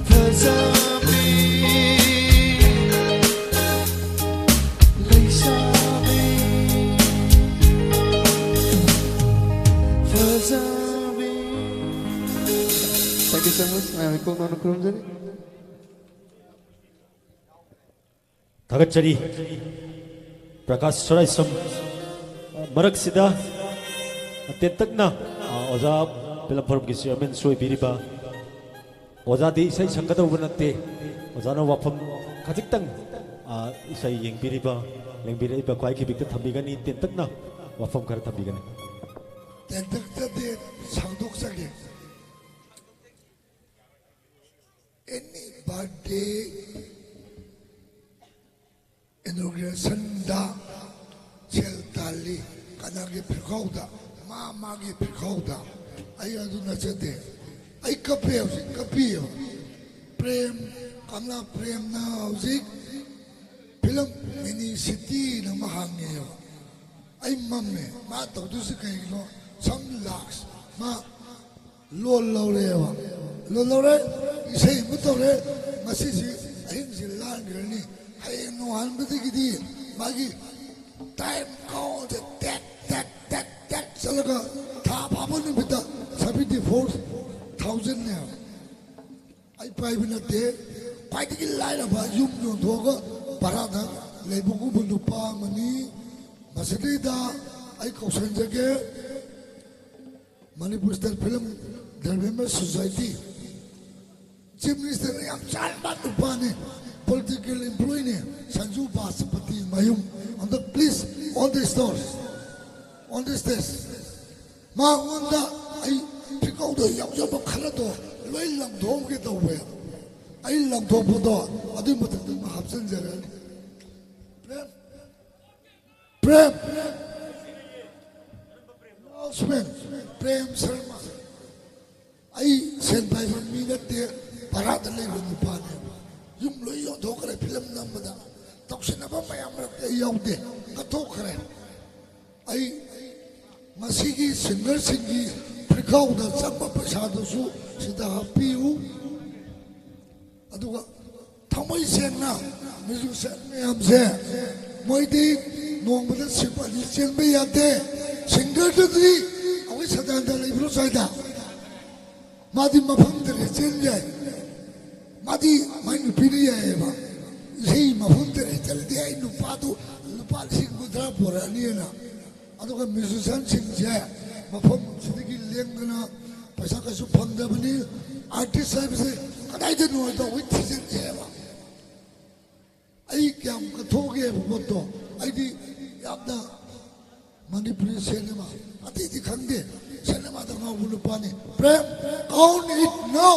ꯐꯖꯕꯤ ꯃꯌꯥꯝꯒꯤ ꯀꯣꯛ ꯅꯣꯟꯅ ꯈꯨꯔꯨꯝꯖꯔꯤ꯫ ꯊꯥꯒꯠꯆꯔꯤ꯫ ꯄ꯭ꯔꯀꯥꯁ ꯁꯣꯔꯥꯏꯁꯝ ꯃꯔꯛꯁꯤꯗ ꯇꯦꯟꯇꯛꯅ, ꯑ, ꯑꯣꯖꯥ ꯐꯤꯂꯝ ꯐꯣꯔꯝꯒꯤ ꯆꯤꯌꯔꯃꯦꯟꯁꯨ ꯑꯣꯏꯕꯤꯔꯤꯕ ꯑꯣꯖꯥꯗꯤ ꯏꯁꯩ ꯁꯛꯀꯗꯧꯕ ꯅꯠꯇꯦ꯫ ꯑꯣꯖꯥꯅ ꯋꯥꯐꯝ ꯈꯖꯤꯛꯇꯪ, ꯑ, ꯏꯁꯩ ꯌꯦꯡꯕꯤꯔꯤꯕ, ꯂꯦꯡꯕꯤꯔꯛꯏꯕ ꯈ꯭ꯋꯥꯏ ꯈꯤꯕꯤꯛꯇ ꯊꯝꯕꯤꯒꯅꯤ, ꯇꯦꯟꯇꯛꯅ ꯋꯥꯐꯝ ꯈꯔ ꯊꯝꯕꯤꯒꯅꯤ꯫ ꯇꯦꯟꯇꯛꯇꯗꯤ ꯁꯥꯡꯗꯣꯛꯆꯒꯦ꯫ Any birthday inaugurationꯗ ꯁꯦꯜ ꯇꯥꯜꯂꯤ, ꯀꯅꯥꯒꯤ ꯐꯤꯈꯥꯎꯗ? ꯃꯥ ꯃꯥꯒꯤ ꯐꯤꯈꯥꯎꯗ꯫ ꯑꯩ ꯑꯗꯨ ꯅꯠꯆꯗꯦ꯫ ꯑꯩ ꯀꯞꯄꯦ ꯍꯧꯖꯤꯛ, ꯀꯞꯄꯤꯌꯦꯕ꯫ ꯄ꯭ꯔꯦꯝ, ꯀꯃꯂꯥ ꯄ꯭ꯔꯦꯝꯅ ꯍꯧꯖꯤꯛ ꯐꯤꯂꯝ ꯃꯤꯅꯤ ꯁꯤꯇꯤꯅ ꯑꯃ ꯍꯥꯡꯉꯦꯕ꯫ ꯑꯩ ꯃꯝꯃꯦ꯫ ꯃꯥ ꯇꯧꯗꯣꯏꯁꯤ ꯀꯩꯒꯤꯅꯣ? Some lakhs꯫ ꯃꯥ ꯂꯣꯟ ꯂꯧꯔꯦꯕ꯫ ꯂꯣꯟ ꯂꯧꯔꯦ, ꯏꯁꯩ ꯑꯃ ꯇꯧꯔꯦ, ꯉꯁꯤꯁꯤ ꯑꯍꯤꯡꯁꯤ ꯂꯥꯟꯈ꯭ꯔꯅꯤ꯫ ꯍꯌꯦꯡ ꯅꯣꯡꯉꯥꯟꯕꯗꯒꯤꯗꯤ ꯃꯥꯒꯤ time countꯁꯦ ꯇꯦꯛ, ꯇꯦꯛ, ꯇꯦꯛ, ꯇꯦꯛ ꯆꯠꯂꯒ ꯊꯥ ꯐꯥꯕ ꯅꯨꯃꯤꯠꯇ seventy four thousandꯅꯦꯕ꯫ ꯑꯩ ꯄꯥꯏꯕ ꯅꯠꯇꯦ, ꯈ꯭ꯋꯥꯏꯗꯒꯤ ꯂꯥꯏꯔꯕ ꯌꯨꯝ ꯌꯣꯟꯊꯣꯛꯑꯒ ꯚꯔꯥꯗ ꯂꯩꯕꯒꯨꯝꯕ ꯅꯨꯄꯥ ꯑꯃꯅꯤ꯫ ꯃꯁꯤꯗꯩꯗ ꯑꯩ ꯀꯧꯁꯟꯖꯒꯦ, Manipur State Film Development Society Chief Ministerꯅ ꯌꯥꯝ ꯆꯥꯟꯕ ꯅꯨꯄꯥꯅꯤ, political employeeꯅꯤ, ꯁꯟꯖꯨ ꯕꯥꯁꯄꯇꯤ ꯃꯌꯨꯝ꯫ ꯑꯝꯇ please, on the stage, on the stage꯫ ꯃꯉꯣꯟꯗ ꯑꯩ ꯐꯤꯀꯧꯗ ꯌꯥꯎꯖꯕ ꯈꯔꯗꯣ ꯂꯣꯏ ꯂꯪꯊꯣꯛꯑꯝꯒꯦ ꯇꯧꯕ꯫ ꯑꯩ ꯂꯪꯊꯣꯛꯄꯗꯣ ꯑꯗꯨꯒꯤ ꯃꯊꯛꯇ ꯑꯃ ꯍꯥꯞꯆꯤꯟꯖꯔꯅꯤ꯫ ꯄ꯭ꯔꯦꯝ, ꯄ꯭ꯔꯦꯝ, announcement, ꯄ꯭ꯔꯦꯝ ꯁꯔꯃ꯫ ꯑꯩ ꯁꯦꯟ ꯄꯥꯏꯕ ꯃꯤ ꯅꯠꯇꯦ, ꯚꯔꯥꯗ ꯂꯩꯕ ꯅꯨꯄꯥꯅꯦꯕ꯫ ꯌꯨꯝ ꯂꯣꯏ ꯌꯣꯟꯊꯣꯛꯈ꯭ꯔꯦ ꯐꯤꯂꯝ ꯅꯝꯕꯗ꯫ ꯇꯧꯁꯤꯟꯅꯕ ꯃꯌꯥꯝ ꯃꯔꯛꯇ ꯑꯩ ꯌꯥꯎꯗꯦ, ꯀꯠꯊꯣꯛꯈ꯭ꯔꯦ꯫ ꯑꯩ ꯉꯁꯤꯒꯤ ꯁꯤꯡꯒꯔꯁꯤꯡꯒꯤ ꯐꯤꯈꯥꯎꯗ ꯆꯪꯕ ꯄꯩꯁꯥꯗꯨꯁꯨ ꯁꯤꯗ ꯍꯥꯞꯄꯤꯌꯨ꯫ ꯑꯗꯨꯒ ꯊꯃꯣꯏ ꯁꯦꯡꯅ ꯃ꯭ꯌꯨꯖꯤꯁꯤꯌꯥꯟ ꯃꯌꯥꯝꯁꯦ, ꯃꯣꯏꯗꯤ ꯅꯣꯡꯃꯗ ꯁꯤꯞ ꯑꯅꯤ ꯆꯦꯟꯕ ꯌꯥꯗꯦ꯫ ꯁꯤꯡꯒꯔꯗꯨꯗꯤ ꯑꯩꯈꯣꯏ ꯁꯗꯥꯅꯟꯗ ꯂꯩꯕ꯭ꯔꯣ ꯁ꯭ꯋꯥꯏꯗ? ꯃꯥꯗꯤ ꯃꯐꯝ ꯇꯔꯦꯠ ꯆꯦꯟ ꯌꯥꯏ꯫ ꯃꯥꯗꯤ ꯃꯥꯏ ꯅꯨꯄꯤꯅ ꯌꯥꯏꯌꯦꯕ꯫ ꯏꯁꯩ ꯃꯐꯝ ꯇꯔꯦꯠ ꯆꯠꯂꯗꯤ ꯑꯩ ꯅꯨꯄꯥꯗꯨ ꯂꯨꯄꯥ ꯂꯤꯁꯤꯡ ꯀꯨꯟꯊ꯭ꯔꯥ ꯄꯨꯔꯛꯑꯅꯤꯅ꯫ ꯑꯗꯨꯒ ꯃ꯭ꯌꯨꯖꯤꯁꯤꯌꯥꯟꯁꯤꯡꯁꯦ ꯃꯐꯝ ꯁꯤꯗꯒꯤ ꯂꯦꯡꯗꯅ ꯄꯩꯁꯥ ꯀꯩꯁꯨ ꯐꯪꯗꯕꯅꯤ꯫ ꯑꯥꯔꯇꯤꯁ ꯍꯥꯏꯕꯁꯦ ꯀꯗꯥꯏꯗ ꯅꯨꯡꯉꯥꯏꯇꯧꯕ ꯊꯤꯖꯤꯟꯁꯦꯕ꯫ ꯑꯩ ꯀꯌꯥꯝ ꯀꯠꯊꯣꯛꯑꯒꯦ ꯍꯥꯏꯕ ꯄꯣꯠꯇꯣ ꯑꯩꯗꯤ ꯌꯥꯝꯅ ꯃꯅꯤꯄꯨꯔꯤ ꯁꯤꯅꯦꯃꯥ ꯑꯇꯩꯗꯤ ꯈꯪꯗꯦ꯫ ꯁꯤꯅꯦꯃꯥꯗ ꯉꯥꯎꯕ ꯅꯨꯄꯥꯅꯤ꯫ Prem, count it now.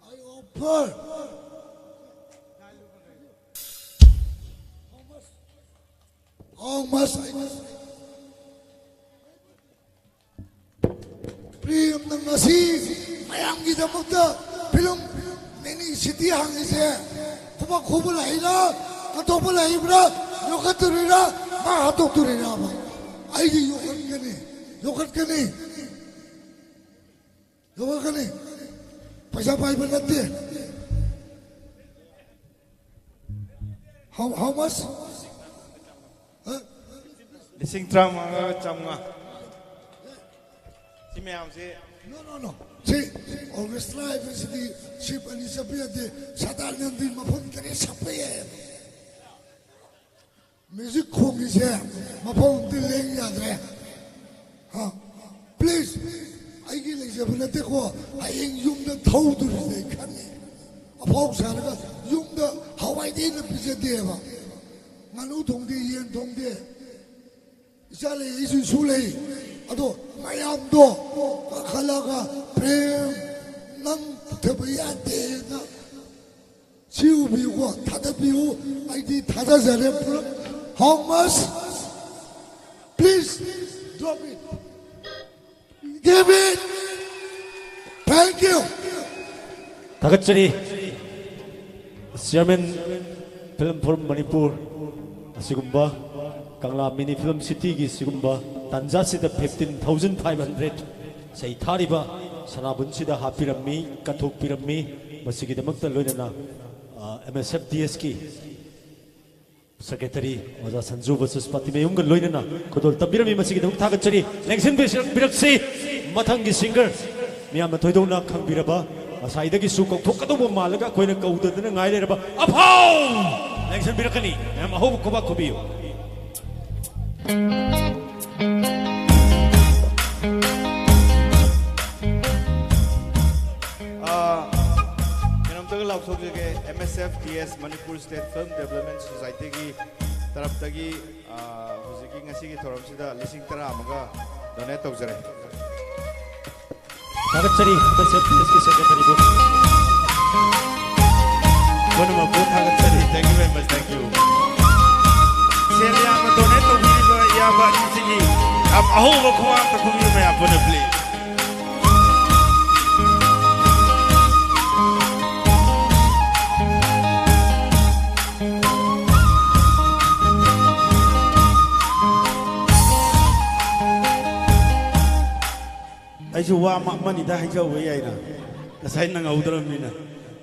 I offer. How much? ꯄ꯭ꯔꯦꯝꯅ ꯉꯁꯤ ꯃꯌꯥꯝꯒꯤꯗꯃꯛꯇ ꯐꯤꯂꯝ ꯃꯤꯅꯤ ꯁꯤꯇꯤ ꯍꯥꯡꯉꯤꯁꯦ ꯈꯨꯕꯥꯛ ꯈꯨꯕ ꯂꯥꯛꯏꯔꯥ, ꯀꯠꯊꯣꯛꯄ ꯂꯥꯛꯏꯕ꯭ꯔꯥ, ꯌꯣꯛꯈꯠꯇꯣꯔꯤꯔꯥ, ꯃꯥ ꯍꯥꯠꯇꯣꯛꯇꯣꯔꯤꯔꯥꯕ? ꯑꯩꯗꯤ ꯌꯣꯛꯈꯠꯀꯅꯤ, ꯌꯣꯛꯈꯠꯀꯅꯤ, ꯌꯣꯛꯈꯠꯀꯅꯤ꯫ ꯄꯩꯁꯥ ꯄꯥꯏꯕ ꯅꯠꯇꯦ꯫ How, how much? ꯍꯥ? ꯂꯤꯁꯤꯡ ꯇꯔꯥꯃꯉꯥꯒ ꯆꯥꯝꯃꯉꯥ꯫ ꯁꯤ ꯃꯌꯥꯝꯁꯦ No, no, no. ꯁꯤ ꯑꯣꯔꯀꯦꯁꯇ꯭ꯔꯥ ꯍꯥꯏꯕꯁꯤꯗꯤ ꯁꯤꯞ ꯑꯅꯤ ꯆꯠꯄ ꯌꯥꯗꯦ꯫ ꯁꯗꯥꯅꯟꯗꯤ ꯃꯐꯝ ꯇꯔꯦꯠ ꯁꯛꯄ ꯌꯥꯏ꯫ ꯃ꯭ꯌꯨꯖꯤꯛ ꯈꯣꯡꯉꯤꯁꯦ ꯃꯐꯝ ꯑꯝꯇ ꯂꯦꯡ ꯌꯥꯗ꯭ꯔꯦ꯫ ꯍꯥ? Please, ꯑꯩꯒꯤ ꯂꯩꯖꯕ ꯅꯠꯇꯦꯀꯣ꯫ ꯍꯌꯦꯡ ꯌꯨꯝꯗ ꯊꯧꯗꯣꯔꯤꯁꯦ ꯑꯩ ꯈꯪꯉꯦ꯫ ꯑꯐꯥꯎ ꯁꯥꯔꯒ ꯌꯨꯝꯗ ꯍꯋꯥꯏꯗꯩ ꯍꯦꯟꯅ ꯄꯤꯖꯗꯦꯕ꯫ ꯉꯥꯅꯨ ꯊꯣꯡꯗꯦ, ꯌꯦꯟ ꯊꯣꯡꯗꯦ꯫ ꯏꯆꯥ ꯂꯩ, ꯑꯩꯁꯨ ꯏꯁꯨ ꯂꯩ꯫ ꯑꯗꯣ ꯃꯌꯥꯝꯗꯣ ꯀꯥꯈꯠꯂꯒ, "ꯄ꯭ꯔꯦꯝ, ꯅꯪ ꯄꯨꯊꯕ ꯌꯥꯗꯦꯅ" ꯁꯤ ꯎꯕꯤꯌꯨꯀꯣ, ꯊꯥꯗꯕꯤꯌꯨ꯫ ꯑꯩꯗꯤ ꯊꯥꯗꯖꯔꯦ ꯄꯨꯂꯞ꯫ How much? Please drop it. Give it. Thank you. ꯊꯥꯒꯠꯆꯔꯤ꯫ Chairman Film Forum Manipur, ꯑꯁꯤꯒꯨꯝꯕ ꯀꯪꯂꯥ ꯃꯤꯅꯤ ꯐꯤꯂꯝ ꯁꯤꯇꯤꯒꯤ ꯁꯤꯒꯨꯝꯕ ꯇꯥꯟꯖꯥꯁꯤꯗ fifteen thousand five hundred ꯁꯩꯊꯥꯔꯤꯕ ꯁꯅꯥꯕꯨꯟꯁꯤꯗ ꯍꯥꯞꯄꯤꯔꯝꯃꯤ, ꯀꯠꯊꯣꯛꯄꯤꯔꯝꯃꯤ꯫ ꯃꯁꯤꯒꯤꯗꯃꯛꯇ ꯂꯣꯏꯅꯅ, ꯑ, M S F D S ꯀꯤ ꯁꯦꯀ꯭ꯔꯦꯇꯔꯤ ꯑꯣꯖꯥ ꯁꯟꯖꯨ ꯕꯁꯨꯁꯄꯇꯤꯃꯌꯨꯝꯒ ꯂꯣꯏꯅꯅ ꯈꯨꯗꯣꯜ ꯇꯝꯕꯤꯔꯝꯃꯤ꯫ ꯃꯁꯤꯒꯤꯗꯃꯛ ꯊꯥꯒꯠꯆꯔꯤ꯫ ꯂꯦꯡꯁꯤꯟꯕꯤꯔꯛꯁꯤ ꯃꯊꯪꯒꯤ ꯁꯤꯡꯒꯔ, ꯃꯤꯌꯥꯝꯅ ꯊꯣꯏꯗꯣꯛꯅ ꯈꯪꯕꯤꯔꯕ, ꯉꯁꯥꯏꯗꯒꯤꯁꯨ ꯀꯧꯊꯣꯛꯀꯗꯧꯕ ꯃꯥꯜꯂꯒ ꯑꯩꯈꯣꯏꯅ ꯀꯧꯗꯗꯅ ꯉꯥꯏ ꯂꯩꯔꯕ ꯑꯐꯥꯎ ꯂꯦꯡꯁꯤꯟꯕꯤꯔꯛꯀꯅꯤ꯫ ꯃꯌꯥꯝ ꯑꯍꯧꯕ ꯈꯨꯕꯥꯛ ꯈꯨꯕꯤꯌꯨ꯫ ꯑꯥ, ꯀꯩꯅꯣꯝꯇꯒ ꯂꯥꯎꯊꯣꯛꯆꯒꯦ꯫ M S F D S, Manipur state film development ꯁꯣꯁꯥꯏꯇꯤꯒꯤ ꯇꯔꯞꯇꯒꯤ, ꯑꯥ, ꯍꯧꯖꯤꯛꯀꯤ ꯉꯁꯤꯒꯤ ꯊꯧꯔꯝꯁꯤꯗ ꯂꯤꯁꯤꯡ ꯇꯔꯥ ꯑꯃꯒ ꯗꯣꯅꯦꯠ ꯇꯧꯖꯔꯦ꯫ ꯊꯥꯒꯠꯆꯔꯤ, ꯑꯦꯝ ꯑꯦꯁ ꯑꯦꯐ ꯗꯤ ꯑꯦꯁꯀꯤ ꯁꯦꯀ꯭ꯔꯦꯇꯔꯤꯕꯨ꯫ ꯄꯨꯝꯅꯃꯛꯄꯨ ꯊꯥꯒꯠꯆꯔꯤ꯫ Thank you very much, thank you. ꯁꯦꯜ ꯌꯥꯝꯅ ꯗꯣꯅꯦꯠ ꯇꯧꯕꯤꯔꯤꯕ ꯏꯌꯥꯝꯕ ꯑꯅꯤꯁꯤꯒꯤ ꯌꯥꯝ ꯑꯍꯧꯕ ꯈꯨꯕꯥꯛ ꯑꯝꯇ ꯈꯨꯕꯤꯌꯨ ꯃꯌꯥꯝ ꯄꯨꯟꯅ, please. ꯑꯩꯁꯨ ꯋꯥ ꯑꯃ, ꯑꯃꯅꯤꯗ ꯍꯥꯏꯖꯍꯧꯕ ꯌꯥꯏꯅ, ꯉꯁꯥꯏ ꯅꯪꯍꯧꯗ꯭ꯔꯕꯅꯤꯅ꯫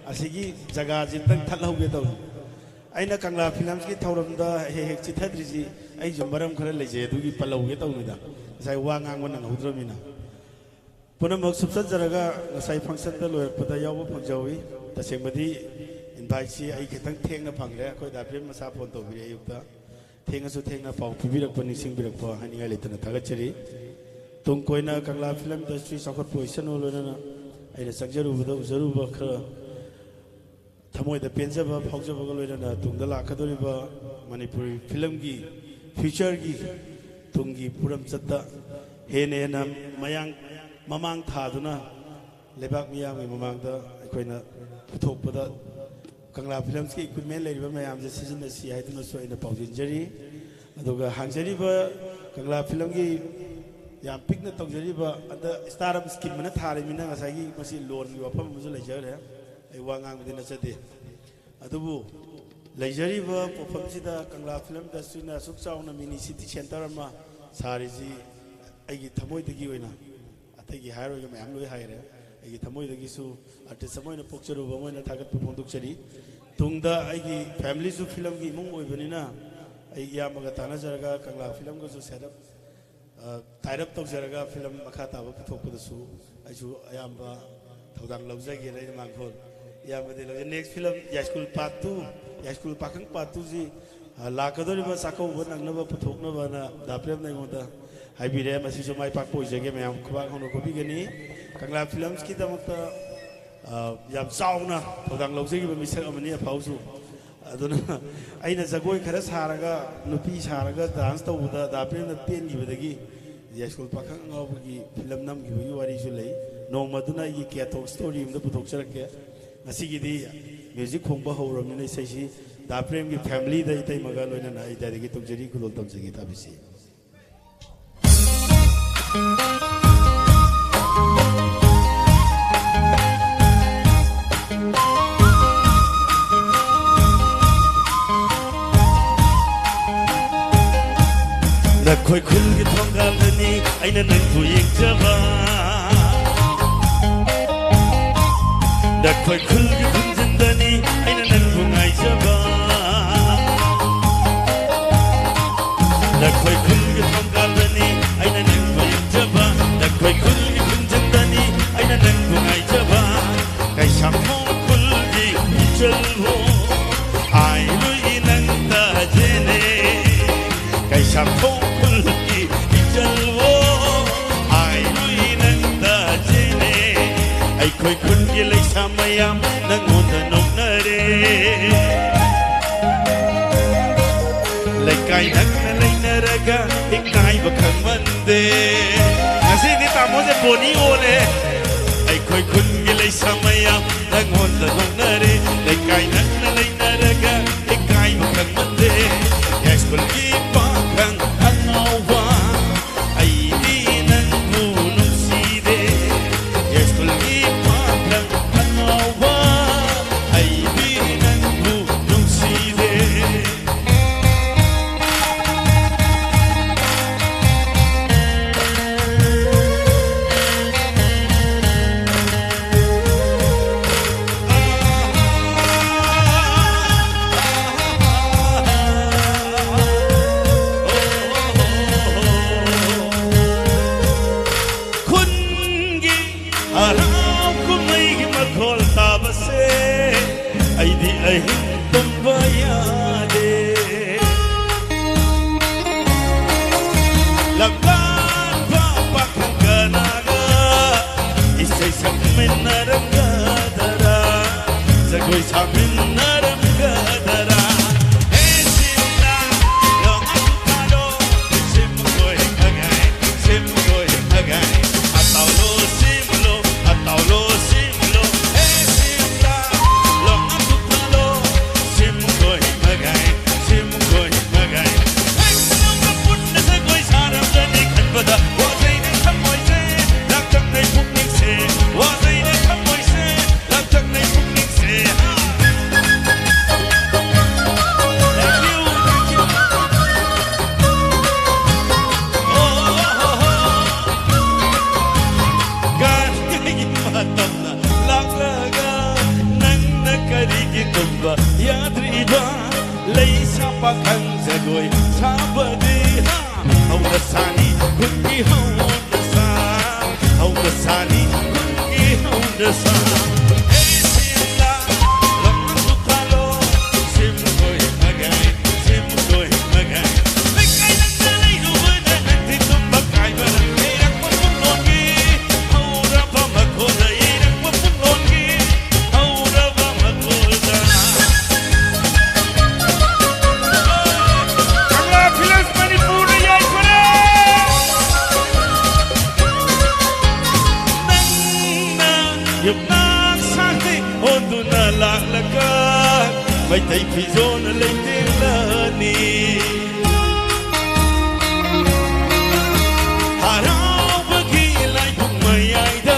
ꯑꯁꯤꯒꯤ ꯖꯒꯥꯁꯤ ꯑꯝꯇꯪ ꯊꯠꯍꯧꯒꯦ ꯇꯧꯅꯤ꯫ ꯑꯩꯅ ꯀꯪꯂꯥ ꯐꯤꯂꯝꯁꯀꯤ ꯊꯧꯔꯝꯗ ꯍꯦꯛ ꯍꯦꯛ ꯆꯤꯊꯗ꯭ꯔꯤꯁꯤ ꯑꯩꯁꯨ ꯃꯔꯝ ꯈꯔ ꯂꯩꯖꯩ, ꯑꯗꯨꯒꯤ ꯄꯜꯍꯧꯒꯦ ꯇꯧꯅꯤꯗ꯫ ꯉꯁꯥꯏ ꯋꯥ ꯉꯥꯡꯕ ꯅꯪꯍꯧꯗ꯭ꯔꯕꯅꯤꯅ꯫ ꯄꯨꯝꯅꯃꯛ ꯁꯨꯞꯆꯟꯖꯔꯒ ꯉꯁꯥꯏ ꯐꯪꯁꯟꯗ ꯂꯣꯏꯔꯛꯄꯗ ꯌꯥꯎꯕ ꯐꯪꯖꯍꯧꯋꯤ꯫ ꯇꯁꯦꯡꯕꯗꯤ ꯏꯟꯚꯥꯏꯠꯁꯤ ꯑꯩ ꯈꯤꯇꯪ ꯊꯦꯡꯅ ꯐꯪꯂꯦ꯫ ꯑꯩꯈꯣꯏ ꯗꯥ ꯄ꯭ꯔꯦꯝ ꯃꯁꯥ ꯐꯣꯟ ꯇꯧꯕꯤꯔꯛꯑꯦ ꯑꯌꯨꯛꯇ꯫ ꯊꯦꯡꯉꯁꯨ ꯊꯦꯡꯅ ꯄꯥꯎ ꯄꯤꯕꯤꯔꯛꯄ, ꯅꯤꯡꯁꯤꯡꯕꯤꯔꯛꯄ ꯍꯥꯏꯅꯤꯡꯉꯥꯏ ꯂꯩꯇꯅ ꯊꯥꯒꯠꯆꯔꯤ꯫ ꯇꯨꯡ ꯀꯣꯏꯅ ꯀꯪꯂꯥ ꯐꯤꯂꯝ ꯏꯟꯗꯁꯇ꯭ꯔꯤ ꯆꯥꯎꯈꯠꯄ ꯑꯣꯏꯁꯅꯨ꯫ ꯂꯣꯏꯅꯅ ꯑꯩꯅ ꯆꯪꯖꯔꯨꯕꯗ ꯎꯖꯔꯨꯕ ꯈꯔ ꯊꯃꯣꯏꯗ ꯄꯦꯟꯖꯕ ꯐꯥꯎꯖꯕꯒ ꯂꯣꯏꯅꯅ ꯇꯨꯡꯗ ꯂꯥꯛꯀꯗꯧꯔꯤꯕ ꯃꯅꯤꯄꯨꯔꯤ ꯐꯤꯂꯝꯒꯤ ꯐ꯭ꯌꯨꯆꯔꯒꯤ ꯇꯨꯡꯒꯤ ꯄꯨꯔꯝꯆꯠꯇ ꯍꯦꯟꯅ ꯍꯦꯟꯅ ꯃꯌꯥꯡ ꯃꯃꯥꯡ ꯊꯥꯗꯨꯅ ꯂꯩꯕꯥꯛ ꯃꯤꯌꯥꯝꯒꯤ ꯃꯃꯥꯡꯗ ꯑꯩꯈꯣꯏꯅ ꯄꯨꯊꯣꯛꯄꯗ ꯀꯪꯂꯥ ꯐꯤꯂꯝꯁꯀꯤ ꯏꯀ꯭ꯋꯤꯞꯃꯦꯟ ꯂꯩꯔꯤꯕ ꯃꯌꯥꯝꯁꯦ ꯁꯤꯖꯤꯟꯅꯁꯤ ꯍꯥꯏꯗꯨꯅꯁꯨ ꯑꯩꯅ ꯄꯥꯎꯖꯦꯟꯖꯔꯤ꯫ ꯑꯗꯨꯒ ꯍꯥꯡꯖꯔꯤꯕ ꯀꯪꯂꯥ ꯐꯤꯂꯝꯒꯤ ꯌꯥꯝ ꯄꯤꯛꯅ ꯇꯧꯖꯔꯤꯕ ꯑꯟꯗ ꯁ꯭ꯇꯥꯔ ꯑꯃ ꯁ꯭ꯀꯤꯝ ꯑꯅ ꯊꯥꯔꯤꯕꯅꯤꯅ ꯉꯁꯥꯏꯒꯤ ꯃꯁꯤ ꯂꯣꯟꯒꯤ ꯋꯥꯐꯝ ꯑꯃꯁꯨ ꯂꯩꯖꯈ꯭ꯔꯦ꯫ ꯑꯩ ꯋꯥ ꯉꯥꯡꯕꯗꯤ ꯅꯠꯆꯗꯦ꯫ ꯑꯗꯨꯕꯨ ꯂꯩꯖꯔꯤꯕ ꯄꯣꯠꯐꯝꯁꯤꯗ ꯀꯪꯂꯥ ꯐꯤꯂꯝ ꯏꯟꯗꯁꯇ꯭ꯔꯤꯅ ꯑꯁꯨꯛ ꯆꯥꯎꯅ ꯃꯤꯅꯤ ꯁꯤꯇꯤ ꯁꯦꯟꯇꯔ ꯑꯃ ꯁꯥꯔꯤꯁꯤ ꯑꯩꯒꯤ ꯊꯃꯣꯏꯗꯒꯤ ꯑꯣꯏꯅ, ꯑꯇꯩꯒꯤ ꯍꯥꯏꯔꯣꯏꯒꯦ, ꯃꯌꯥꯝ ꯂꯣꯏ ꯍꯥꯏꯔꯦ꯫ ꯑꯩꯒꯤ ꯊꯃꯣꯏꯗꯒꯤꯁꯨ ꯑꯥꯔꯇꯤꯁ ꯑꯃ ꯑꯣꯏꯅ ꯄꯣꯛꯆꯔꯨꯕ ꯑꯃ ꯑꯣꯏꯅ ꯊꯥꯒꯠꯄ ꯐꯣꯡꯗꯣꯛꯆꯔꯤ꯫ ꯇꯨꯡꯗ ꯑꯩꯒꯤ ꯐꯦꯃꯤꯂꯤꯁꯨ ꯐꯤꯂꯝꯒꯤ ꯏꯃꯨꯡ ꯑꯣꯏꯕꯅꯤꯅ, ꯑꯩ ꯏꯌꯥꯝꯕꯒ ꯇꯥꯟꯅꯖꯔꯒ ꯀꯪꯂꯥ ꯐꯤꯂꯝꯒꯁꯨ set up, ꯑ, tie up ꯇꯧꯖꯔꯒ ꯐꯤꯂꯝ ꯃꯈꯥ ꯇꯥꯕ ꯄꯨꯊꯣꯛꯄꯗꯁꯨ ꯑꯩꯁꯨ ꯑꯌꯥꯝꯕ ꯊꯧꯗꯥꯡ ꯂꯧꯖꯒꯦꯅ ꯑꯩꯅ ꯃꯥꯡꯈꯣꯜ ꯏꯌꯥꯝꯕꯗꯤ ꯂꯧꯖꯩ꯫ Next film ꯌꯥꯏꯁ꯭ꯀꯨꯜ part two, ꯌꯥꯏꯁ꯭ꯀꯨꯜ ꯄꯥꯈꯪ part two ꯁꯤ, ꯑ, ꯂꯥꯛꯀꯗꯧꯔꯤꯕ ꯆꯥꯛꯀꯧꯕ ꯅꯪꯅꯕ ꯄꯨꯊꯣꯛꯅꯕꯅ ꯗꯥ ꯄ꯭ꯔꯦꯝꯅ ꯑꯩꯉꯣꯟꯗ ꯍꯥꯏꯕꯤꯔꯦ꯫ ꯃꯁꯤꯁꯨ ꯃꯥꯏ ꯄꯥꯛꯄ ꯑꯣꯏꯖꯒꯦ꯫ ꯃꯌꯥꯝ ꯈꯨꯕꯥꯛ ꯍꯧꯅ ꯈꯣꯠꯄꯤꯒꯅꯤ꯫ ꯀꯪꯂꯥ ꯐꯤꯂꯝꯁꯀꯤꯗꯃꯛꯇ, ꯑ, ꯌꯥꯝ ꯆꯥꯎꯅ ꯊꯧꯗꯥꯡ ꯂꯧꯖꯈꯤꯕ ꯃꯤꯁꯛ ꯑꯃꯅꯤ ꯑꯐꯥꯎꯁꯨ꯫ ꯑꯗꯨꯅ ꯑꯩꯅ ꯖꯒꯣꯏ ꯈꯔ ꯁꯥꯔꯒ, ꯅꯨꯄꯤ ꯁꯥꯔꯒ dance ꯇꯧꯕꯗ ꯗꯥ ꯄ꯭ꯔꯦꯝꯅ ꯄꯦꯟꯈꯤꯕꯗꯒꯤ ꯌꯥꯏꯁ꯭ꯀꯨꯜ ꯄꯥꯈꯪ ꯑꯉꯥꯎꯕꯒꯤ ꯐꯤꯂꯝ ꯅꯝꯈꯤꯕꯒꯤ ꯋꯥꯔꯤꯁꯨ ꯂꯩ꯫ ꯅꯣꯡꯃꯗꯨꯅ ꯑꯩꯒꯤ ꯀꯦꯊꯣꯛ story ꯑꯃꯗ ꯄꯨꯊꯣꯛꯆꯔꯛꯀꯦ꯫ ꯉꯁꯤꯒꯤꯗꯤ music ꯈꯣꯡꯕ ꯍꯧꯔꯕꯅꯤꯅ ꯏꯁꯩꯁꯤ ꯗꯥ ꯄ꯭ꯔꯦꯝꯒꯤ familyꯗ ꯏꯇꯩꯃꯒ ꯂꯣꯏꯅꯅ ꯑꯩ ꯗꯥꯏꯗꯒꯤ ꯇꯧꯖꯔꯤ꯫ ꯈꯨꯗꯣꯜ ꯇꯝꯖꯒꯦ ꯇꯥꯕꯤꯁꯤ꯫ ꯅꯈꯣꯏ ꯈꯨꯜꯒꯤ ꯊꯣꯡꯒꯥꯜꯗꯅꯤ ꯑꯩꯅ ꯅꯪꯕꯨ ꯌꯦꯡꯖꯕ꯫ ꯅꯈꯣꯏ ꯈꯨꯜꯒꯤ ꯈꯨꯟꯖꯤꯟꯗꯅꯤ ꯑꯩꯅ ꯅꯪꯕꯨ ꯉꯥꯏꯖꯕ꯫ ꯅꯈꯣꯏ ꯈꯨꯜꯒꯤ ꯊꯣꯡꯒꯥꯜꯗꯅꯤ ꯑꯩꯅ ꯅꯪꯕꯨ ꯌꯦꯡꯖꯕ꯫ ꯅꯈꯣꯏ ꯈꯨꯜꯒꯤ ꯈꯨꯟꯖꯤꯟꯗꯅꯤ ꯑꯩꯅ ꯅꯪꯕꯨ ꯉꯥꯏꯖꯕ꯫ ꯀꯩꯁꯥꯝꯊꯣꯡ ꯈꯨꯜꯒꯤ ꯏꯆꯜꯕꯨ ꯑꯥꯏ ꯂꯨꯏ ꯅꯪ ꯇꯥꯖꯦꯅꯦ꯫ ꯀꯩꯁꯥꯝꯊꯣꯡ ꯈꯨꯜꯒꯤ ꯏꯆꯜꯕꯨ ꯑꯥꯏ ꯂꯨꯏ ꯅꯪ ꯇꯥꯖꯦꯅꯦ꯫ ꯑꯩꯈꯣꯏ ꯈꯨꯟꯒꯤ ꯂꯩꯁꯥ ꯃꯌꯥꯝ ꯅꯪꯉꯣꯟꯗ ꯅꯣꯛꯅꯔꯦ꯫ ꯂꯩꯀꯥꯏ ꯅꯛꯅ ꯂꯩꯅꯔꯒ ꯏꯀꯥꯏꯕ ꯈꯪꯃꯟꯗꯦ꯫ ꯉꯁꯤꯗꯤ ꯇꯥꯃꯣꯁꯦ ꯕꯣꯅꯤ ꯑꯣꯜꯂꯦ꯫ ꯑꯩꯈꯣꯏ ꯈꯨꯟꯒꯤ ꯂꯩꯁꯥ ꯃꯌꯥꯝ ꯅꯪꯉꯣꯟꯗ ꯅꯣꯛꯅꯔꯦ꯫ ꯂꯩꯀꯥꯏ ꯅꯛꯅ ꯂꯩꯅꯔꯒ ꯏꯀꯥꯏꯕ ꯈꯪꯃꯟꯗꯦ꯫ ꯌꯥꯏꯁ꯭ꯀꯨꯜꯒꯤ ꯄꯥꯈꯪ ꯑꯉꯥꯎꯕ ꯑꯩꯗꯤ ꯅꯪꯕꯨ ꯅꯨꯡꯁꯤꯔꯦ꯫ ꯌꯥꯏꯁ꯭ꯀꯨꯜꯒꯤ ꯄꯥꯈꯪ ꯑꯉꯥꯎꯕ ꯑꯩꯗꯤ ꯅꯪꯕꯨ ꯅꯨꯡꯁꯤꯔꯦ꯫ ꯂꯥꯡꯕ ꯄꯥꯈꯪ ꯀꯅꯥꯒ ꯏꯁꯩ ꯁꯛꯃꯤꯟꯅꯔꯝꯒꯗꯔꯥ? ꯖꯒꯣꯏ ꯁꯥꯃꯤꯟꯅꯔꯝꯒꯗꯔꯥ? ꯍꯦ ꯁꯤꯝꯂꯥ, ꯂꯣ ꯑꯗꯨ ꯊꯥꯂꯣ, ꯁꯤꯝ ꯀꯣꯏ ꯃꯒꯥꯏ, ꯁꯤꯝ ꯀꯣꯏ ꯃꯒꯥꯏ꯫ ꯑꯇꯥꯎꯂꯣ ꯁꯤꯝꯂꯣ, ꯑꯇꯥꯎꯂꯣ ꯁꯤꯝꯂꯣ, ꯍꯦ ꯁꯤꯝꯂꯥ, ꯂꯣ ꯑꯗꯨ ꯊꯥꯂꯣ, ꯁꯤꯝ ꯀꯣꯏ ꯃꯒꯥꯏ, ꯁꯤꯝ ꯀꯣꯏ ꯃꯒꯥꯏ꯫ ꯍꯦ ꯅꯪꯒ ꯄꯨꯟꯅ ꯖꯒꯣꯏ ꯁꯥꯔꯝꯒꯅꯤ ꯈꯟꯕꯗ ꯋꯥꯖꯩꯅꯦ ꯊꯃꯣꯏꯁꯦ, ꯂꯥꯡꯇꯛꯅꯩ ꯄꯨꯛꯅꯤꯡꯁꯦ, ꯋꯥꯖꯩꯅꯦ ꯊꯃꯣꯏꯁꯦ, ꯂꯥꯡꯇꯛꯅꯩ ꯄꯨꯛꯅꯤꯡꯁꯦ꯫ ꯍꯥ! Thank you, thank you. ꯑꯣ, ꯍꯣ, ꯍꯣ, ꯍꯣ꯫ ꯒꯥꯟꯙꯤꯒꯤ ꯃꯇꯝꯅ ꯂꯥꯛꯂꯒ ꯅꯪꯅ ꯀꯔꯤꯒꯤ ꯇꯨꯝꯕ ꯌꯥꯗ꯭ꯔꯤꯕ? ꯂꯩꯁꯥ ꯄꯥꯈꯪ ꯖꯒꯣꯏ ꯁꯥꯕꯗꯤ, ꯍꯥ, ꯍꯧꯅꯁꯥꯅꯤ, ꯈꯨꯟꯒꯤ ꯍꯧꯅꯁꯥ, ꯍꯧꯅꯁꯥꯅꯤ, ꯈꯨꯟꯒꯤ ꯍꯧꯅꯁꯥ꯫ ꯍꯦ ꯁꯤꯝꯂꯥ, ꯂꯝ ꯑꯗꯨ ꯊꯥꯂꯣ, ꯁꯤꯝ ꯀꯣꯏ ꯃꯒꯥꯏ, ꯁꯤꯝ ꯀꯣꯏ ꯃꯒꯥꯏ꯫ ꯂꯩꯀꯥꯏ ꯅꯛꯅ ꯂꯩꯔꯨꯕꯅ ꯅꯪꯗꯤ ꯇꯨꯝꯕ ꯀꯥꯏꯕꯅ ꯂꯩꯔꯛꯄ ꯄꯨꯡꯂꯣꯟꯒꯤ ꯍꯧꯔꯕ ꯃꯈꯣꯟꯅ ꯌꯩꯔꯛꯄ ꯄꯨꯡꯂꯣꯟꯒꯤ ꯍꯧꯔꯕ ꯃꯈꯣꯜꯗ꯫ ꯀꯪꯂꯥ ꯐꯤꯂꯝꯁ ꯃꯅꯤꯄꯨꯔꯗ ꯌꯥꯏꯐꯔꯦ꯫ ꯅꯪꯅ ꯌꯨꯝꯅꯥꯛ ꯁꯥꯈꯩ ꯑꯣꯟꯗꯨꯅ ꯂꯥꯛꯂꯒ ꯃꯩꯇꯩ ꯐꯤꯖꯣꯜ ꯂꯩꯇꯦꯡꯂꯅꯤ꯫ ꯍꯔꯥꯎꯕꯒꯤ ꯂꯥꯏꯕꯨꯡ ꯃꯌꯥꯏꯗ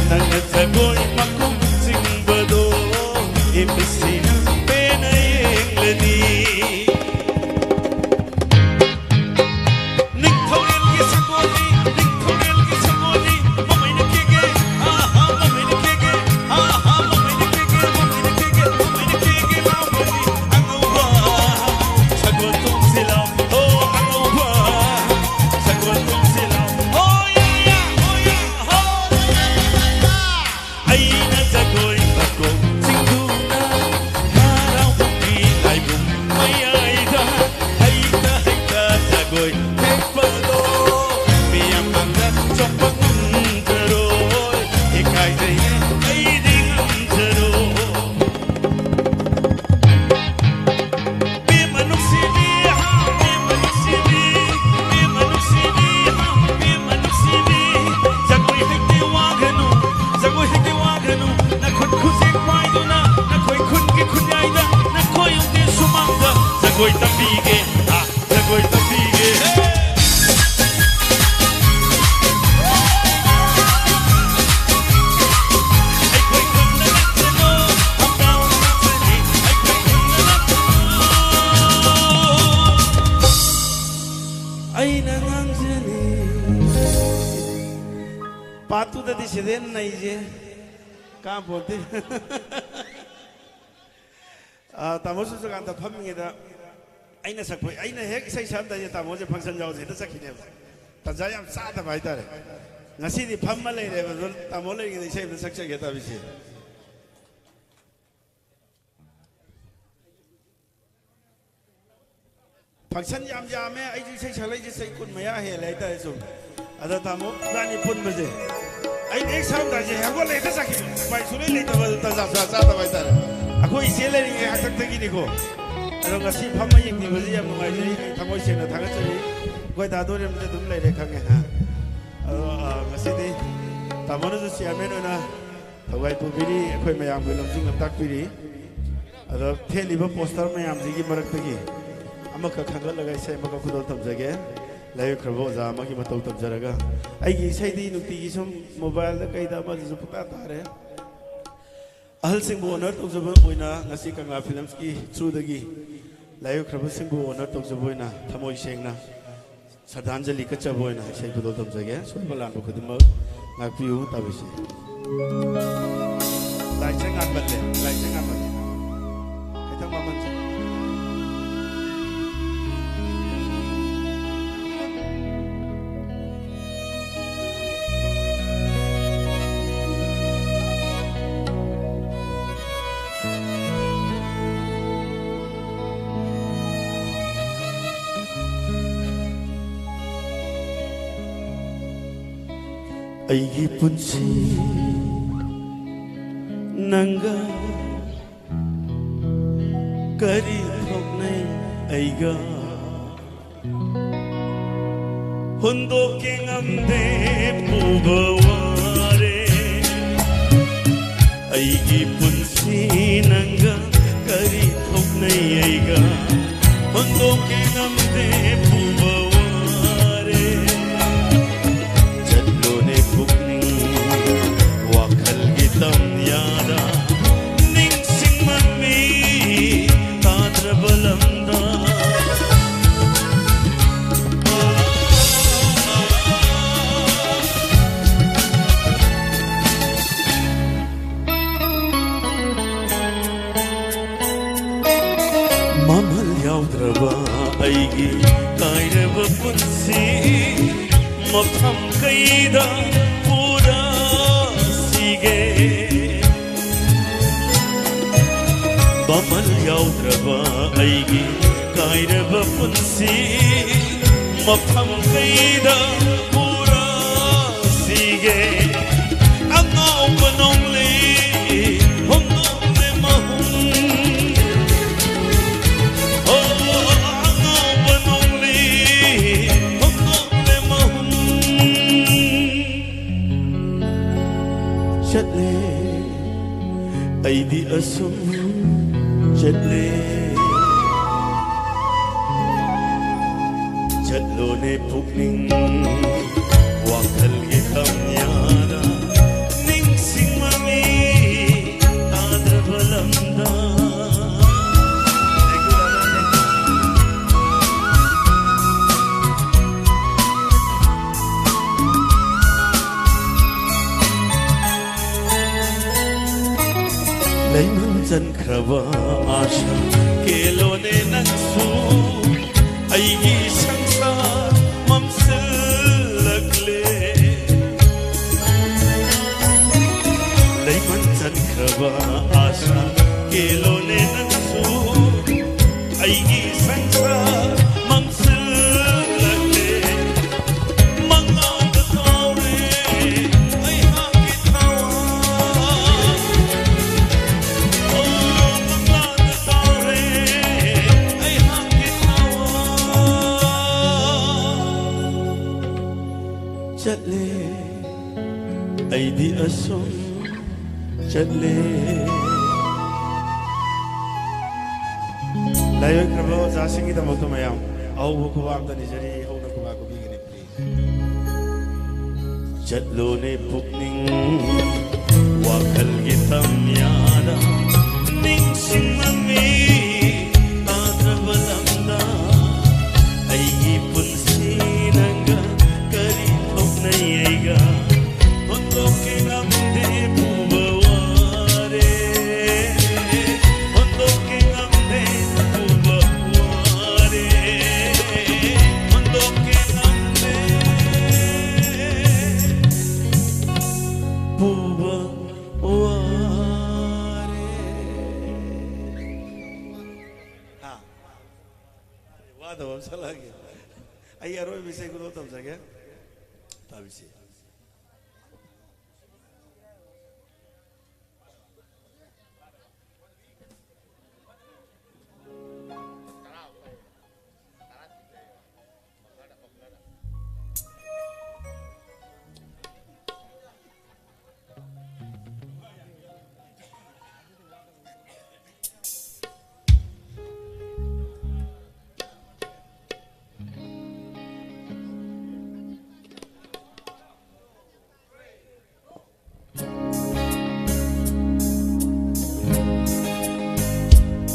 ꯅꯪꯅ ꯖꯒꯣꯏ ꯃꯈꯨꯝ ꯆꯤꯡꯕꯗꯣ ꯏꯃꯤꯠꯁꯤꯅ ꯄꯦꯟꯅ ꯌꯦꯡꯂꯅꯤ꯫ ꯅꯤꯡꯊꯧꯔꯦꯜꯒꯤ ꯁꯒꯣꯜꯅꯤ, ꯅꯤꯡꯊꯧꯔꯦꯜꯒꯤ ꯁꯒꯣꯜꯅꯤ, ꯃꯃꯩꯅ ꯀꯦꯒꯦ, ꯍꯥ, ꯍꯥ, ꯃꯃꯩꯅ ꯀꯦꯒꯦ, ꯍꯥ, ꯍꯥ, ꯃꯃꯩꯅ ꯀꯦꯒꯦ, ꯃꯃꯩꯅ ꯀꯦꯒꯦ, ꯃꯃꯩꯅ ꯀꯦꯒꯦ ꯂꯥꯎꯕꯅꯤ꯫ ꯑꯉꯧꯕ ꯁꯒꯣꯜ ꯇꯣꯡꯁꯤ ꯂꯥꯎ, ꯍꯣ, ꯑꯉꯧꯕ ꯁꯒꯣꯜ ꯇꯣꯡꯁꯤ ꯂꯥꯎ, ꯍꯣ, ꯌꯥ, ꯌꯥ, ꯍꯣ, ꯌꯥ, ꯍꯣ, ꯌꯥ, ꯌꯥ, ꯌꯥ, ꯌꯥ꯫ ꯑꯩꯅ ꯖꯒꯣꯏ ꯃꯀꯣꯛ ꯆꯤꯡꯗꯨꯅ ꯍꯔꯥꯎꯕꯒꯤ ꯂꯥꯏꯕꯨꯡ ꯃꯌꯥꯏꯗ ꯍꯩꯇ ꯍꯩꯇ ꯖꯒꯣꯏ ꯄꯗꯣ ꯃꯤꯌꯥꯝ ꯃꯥꯡꯗ ꯆꯣꯛꯄ ꯉꯝꯖꯔꯣꯏ꯫ ꯏꯀꯥꯏꯖꯩꯌꯦ ꯑꯩꯗꯤ ꯉꯝꯖꯔꯣꯏ꯫ ꯄꯦꯝꯃ ꯅꯨꯡꯁꯤꯕꯤ, ꯄꯦꯝꯃ ꯅꯨꯡꯁꯤꯕꯤ, ꯄꯦꯝꯃ ꯅꯨꯡꯁꯤꯕꯤ, ꯄꯦꯝꯃ ꯅꯨꯡꯁꯤꯕꯤ꯫ ꯖꯒꯣꯏ ꯍꯩꯇꯦ ꯋꯥꯒꯅꯨ, ꯖꯒꯣꯏ ꯍꯩꯇꯦ ꯋꯥꯒꯅꯨ꯫ ꯅꯈꯨꯠ ꯈꯨꯖꯦꯛ ꯄꯥꯏꯗꯨꯅ ꯅꯈꯣꯏ ꯈꯨꯟꯒꯤ ꯈꯨꯟꯌꯥꯏꯗ ꯅꯈꯣꯏ ꯌꯨꯝꯒꯤ ꯁꯨꯃꯥꯡꯗ ꯖꯒꯣꯏ ꯇꯝꯕꯤꯒꯦ꯫ ꯖꯒꯣꯏ ꯇꯝꯕꯤꯒꯦ꯫ ꯑꯩꯈꯣꯏ ꯈꯨꯟꯗ ꯂꯥꯛꯆꯔꯣ, ꯊꯧꯗꯥꯡ ꯂꯥꯛꯆꯅꯤ, ꯑꯩꯈꯣꯏ ꯈꯨꯟꯗ ꯂꯥꯛꯆꯔꯣ꯫ ꯑꯩꯅ ꯉꯥꯡꯖꯅꯤ꯫ ꯄꯥꯔꯠ ꯇꯨꯗꯗꯤ ꯁꯤꯗꯩ ꯍꯦꯟꯅ ꯅꯩꯁꯦ ꯀꯥꯄꯣꯟꯇꯦ꯫ ꯑꯥ, ꯇꯥꯃꯣ ꯁꯨꯔꯖꯀꯥꯟꯇ ꯐꯝꯃꯤꯉꯩꯗ ꯑꯩꯅ ꯁꯛꯄ, ꯑꯩꯅ ꯍꯦꯛ ꯏꯁꯩ ꯁꯛꯑꯝꯗꯥꯏꯁꯦ ꯇꯥꯃꯣꯁꯦ ꯐꯪꯁꯟ ꯌꯥꯎꯁꯦꯅ ꯆꯠꯈꯤꯅꯦꯕ꯫ ꯇꯟꯖꯥ ꯌꯥꯝ ꯆꯥꯗꯕ ꯍꯥꯏꯇꯥꯔꯦ꯫ ꯉꯁꯤꯗꯤ ꯐꯝꯃ ꯂꯩꯔꯦꯕ, ꯑꯗꯣ ꯇꯥꯃꯣ ꯂꯩꯔꯤꯉꯩꯗ ꯏꯁꯩ ꯑꯝꯇ ꯁꯛꯆꯒꯦ ꯇꯧꯔꯤꯁꯦ꯫ ꯐꯪꯁꯟ ꯌꯥꯝ ꯌꯥꯝꯃꯦ, ꯑꯩꯁꯨ ꯏꯁꯩ ꯁꯛꯂꯛꯏꯁꯦ ꯆꯍꯤ ꯀꯨꯟ ꯃꯌꯥ ꯍꯦꯜꯂꯦ ꯍꯥꯏꯇꯥꯔꯦ ꯁꯨꯝ꯫ ꯑꯗ ꯇꯥꯃꯣ ꯏꯕꯥꯅꯤ ꯄꯨꯟꯕꯁꯦ, ꯑꯩꯅ ꯍꯦꯛ ꯁꯛꯑꯝꯗꯥꯏꯁꯦ ꯍꯧꯒꯠꯂ ꯍꯦꯛꯇ ꯆꯠꯈꯤꯕ, ꯎꯄꯥꯏ ꯁꯨꯡꯂꯩ ꯂꯩꯇꯕ, ꯑꯗꯨ ꯇꯟꯖꯥ ꯆꯥ-, ꯆꯥꯗꯕ ꯍꯥꯏꯇꯥꯔꯦ꯫ ꯑꯩꯈꯣꯏ ꯏꯆꯦ ꯂꯩꯔꯤꯉꯩ ꯍꯥꯛꯇꯛꯇꯒꯤꯅꯤꯀꯣ꯫ ꯑꯗꯣ ꯉꯁꯤ ꯐꯝꯃ ꯌꯦꯡꯕꯤꯕꯁꯦ ꯌꯥꯝ ꯅꯨꯡꯉꯥꯏꯖꯩ, ꯑꯩ ꯊꯃꯣꯏ ꯁꯦꯡꯅ ꯊꯥꯒꯠꯆꯔꯤ꯫ ꯑꯩꯈꯣꯏ ꯗꯥꯗꯣ ꯔꯦꯝꯁꯦ ꯑꯗꯨꯝ ꯂꯩꯔꯦ ꯈꯪꯉꯦ, ꯍꯥ? ꯑꯗꯣ, ꯑ, ꯉꯁꯤꯗꯤ ꯇꯥꯃꯣꯅꯁꯨ ꯆꯤꯌꯥꯔꯃꯦꯟ ꯑꯣꯏꯅ ꯊꯧꯒꯥꯏ ꯄꯨꯕꯤꯔꯤ, ꯑꯩꯈꯣꯏ ꯃꯌꯥꯝꯒꯤ ꯂꯝꯖꯤꯡ ꯂꯝꯇꯥꯛꯄꯤꯔꯤ꯫ ꯑꯗꯣ ꯊꯦꯠꯂꯤꯕ ꯄꯣꯁꯇꯔ ꯃꯌꯥꯝꯁꯤꯒꯤ ꯃꯔꯛꯇꯒꯤ ꯑꯃꯈꯛ ꯈꯟꯒꯠꯂꯒ ꯏꯁꯩ ꯑꯃꯈꯛ ꯈꯨꯗꯣꯜ ꯇꯝꯖꯒꯦ꯫ ꯂꯥꯏꯑꯣꯏꯈ꯭ꯔꯕ ꯑꯣꯖꯥ ꯑꯃꯒꯤ ꯃꯇꯧ ꯇꯝꯖꯔꯒ, ꯑꯩꯒꯤ ꯏꯁꯩꯗꯤ ꯅꯨꯡꯇꯤꯒꯤ ꯁꯨꯝ ꯃꯣꯕꯥꯏꯜꯗ ꯀꯩꯗ ꯑꯃꯗꯁꯨ ꯄꯨꯡꯇꯥ ꯇꯥꯔꯦ꯫ ꯑꯍꯜꯁꯤꯡꯕꯨ ꯑꯣꯅꯔ ꯇꯧꯖꯕ ꯑꯣꯏꯅ ꯉꯁꯤ ꯀꯪꯂꯥ ꯐꯤꯂꯝꯁꯀꯤ ꯊ꯭ꯔꯨꯗꯒꯤ ꯂꯥꯏꯑꯣꯏꯈ꯭ꯔꯕꯁꯤꯡꯕꯨ ꯑꯣꯅꯔ ꯇꯧꯖꯕ ꯑꯣꯏꯅ ꯊꯃꯣꯏ ꯁꯦꯡꯅ ꯁ꯭ꯔꯗꯥꯟꯖꯂꯤ ꯀꯠꯆꯕ ꯑꯣꯏꯅ ꯏꯁꯩ ꯈꯨꯗꯣꯜ ꯇꯝꯖꯒꯦ꯫ ꯁꯣꯏꯕ ꯂꯥꯟꯕ ꯈꯨꯗꯤꯡꯃꯛ ꯉꯥꯛꯄꯤꯌꯨ꯫ ꯇꯥꯕꯤꯁꯤ꯫ ꯂꯥꯏꯠꯁꯦ ꯉꯥꯟꯃꯜꯂꯦ, ꯂꯥꯏꯠꯁꯦ ꯉꯥꯟꯃꯜꯂꯦ꯫ ꯈꯤꯇꯪ ꯃꯝꯍꯟꯁꯦ꯫ ꯑꯩꯒꯤ ꯄꯨꯟꯁꯤ ꯅꯪꯒ ꯀꯔꯤ ꯊꯣꯛꯅꯩ ꯑꯩꯒ? ꯍꯨꯟꯗꯣꯛꯀꯦ ꯉꯝꯗꯦ ꯄꯨꯕ ꯋꯥꯔꯦ꯫ ꯑꯩꯒꯤ ꯄꯨꯟꯁꯤ ꯅꯪꯒ ꯀꯔꯤ ꯊꯣꯛꯅꯩ ꯑꯩꯒ? ꯍꯨꯟꯗꯣꯛꯀꯦ ꯉꯝꯗꯦ ꯄꯨꯕ ꯋꯥꯔꯦ꯫ ꯆꯠꯂꯣꯅꯦ ꯄꯨꯛꯅꯤꯡ ꯋꯥꯈꯜꯒꯤ ꯇꯝꯌꯥꯗ, ꯅꯤꯡꯁꯤꯡꯃꯟꯕꯤ ꯇꯥꯗ꯭ꯔꯕ ꯂꯝꯗ꯫ ꯃꯃꯜ ꯌꯥꯎꯗ꯭ꯔꯕ ꯑꯩꯒꯤ ꯀꯥꯏꯔꯕ ꯄꯨꯟꯁꯤ ꯃꯐꯝ ꯀꯩꯗ ꯄꯨꯔꯁꯤꯒꯦ? ꯃꯃꯜ ꯌꯥꯎꯗ꯭ꯔꯕ ꯑꯩꯒꯤ ꯀꯥꯏꯔꯕ ꯄꯨꯟꯁꯤ ꯃꯐꯝ ꯀꯩꯗ ꯄꯨꯔꯁꯤꯒꯦ? ꯑꯉꯥꯎꯕ ꯅꯣꯡꯂꯩ ꯍꯨꯝꯗꯣꯛꯂꯦ ꯃꯍꯨꯝ꯫ ꯑꯣ, ꯑꯉꯥꯎꯕ ꯅꯣꯡꯂꯩ ꯍꯨꯝꯗꯣꯛꯂꯦ ꯃꯍꯨꯝ꯫ ꯆꯠꯂꯦ, ꯑꯩꯗꯤ ꯑꯁꯨꯝ ꯆꯠꯂꯦ꯫ ꯆꯠꯂꯣꯅꯦ ꯄꯨꯛꯅꯤꯡ ꯋꯥꯈꯜꯒꯤ ꯇꯝꯌꯥꯗ, ꯅꯤꯡꯁꯤꯡꯃꯅꯤ ꯇꯥꯗ꯭ꯔꯕ ꯂꯝꯗ꯫ ꯂꯩꯃꯟ ꯆꯟꯈ꯭ꯔꯕ ꯑꯥꯁꯥ ꯀꯦꯜꯂꯣꯅꯦ ꯅꯪꯁꯨ, ꯑꯩꯒꯤ ꯁꯪꯁꯥꯔ ꯃꯝꯁꯤꯜꯂꯛꯂꯦ꯫ ꯂꯩꯃꯟ ꯆꯟꯈ꯭ꯔꯕ ꯑꯥꯁꯥ ꯀꯦꯜꯂꯣꯅꯦ ꯅꯪꯁꯨ, ꯑꯩꯒꯤ ꯁꯪꯁꯥꯔ ꯃꯝꯁꯤꯜꯂꯛꯂꯦ꯫ ꯃꯉꯥꯜꯗ ꯇꯥꯎꯔꯦ ꯆꯠꯂꯦ, ꯑꯩꯗꯤ ꯑꯁꯨꯝ ꯆꯠꯂꯦ꯫ ꯂꯥꯏꯑꯣꯏꯈ꯭ꯔꯕ ꯑꯣꯖꯥꯁꯤꯡꯒꯤꯗꯃꯛꯇ ꯃꯌꯥꯝ ꯑꯍꯧꯕ ꯈꯨꯕꯥꯛ ꯑꯝꯇ ꯅꯤꯖꯔꯤ, ꯍꯧꯅ ꯈꯨꯕꯥꯛ ꯈꯨꯕꯤꯒꯅꯤ, please꯫ ꯆꯠꯂꯣꯅꯦ ꯄꯨꯛꯅꯤꯡ, ꯋꯥꯈꯜꯒꯤ ꯇꯝꯌꯥꯗ ꯅꯤꯡꯁꯤꯡꯂꯝꯃꯤ ꯇꯥꯗ꯭ꯔꯕ ꯂꯝꯗ꯫ ꯑꯩꯒꯤ ꯄꯨꯟꯁꯤ ꯅꯪꯒ ꯀꯔꯤ ꯊꯣꯛꯅꯩ ꯑꯩꯒ? ꯍꯨꯟꯗꯣꯛꯀꯦ ꯉꯝꯗꯦ ꯄꯨꯕ ꯋꯥꯔꯦ, ꯍꯨꯟꯗꯣꯛꯀꯦ ꯉꯝꯗꯦ ꯄꯨꯕ ꯋꯥꯔꯦ, ꯍꯨꯟꯗꯣꯛꯀꯦ ꯉꯝꯗꯦ ꯄꯨꯕ ꯋꯥꯔꯦ꯫ ꯍꯥ? ꯋꯥꯗꯕ ꯑꯃ ꯁꯛꯂꯛꯑꯒꯦ꯫ ꯑꯩ ꯑꯔꯣꯏꯕ ꯏꯁꯩ ꯈꯨꯗꯣꯜ ꯇꯝꯖꯒꯦ꯫ ꯇꯥꯕꯤꯁꯤ꯫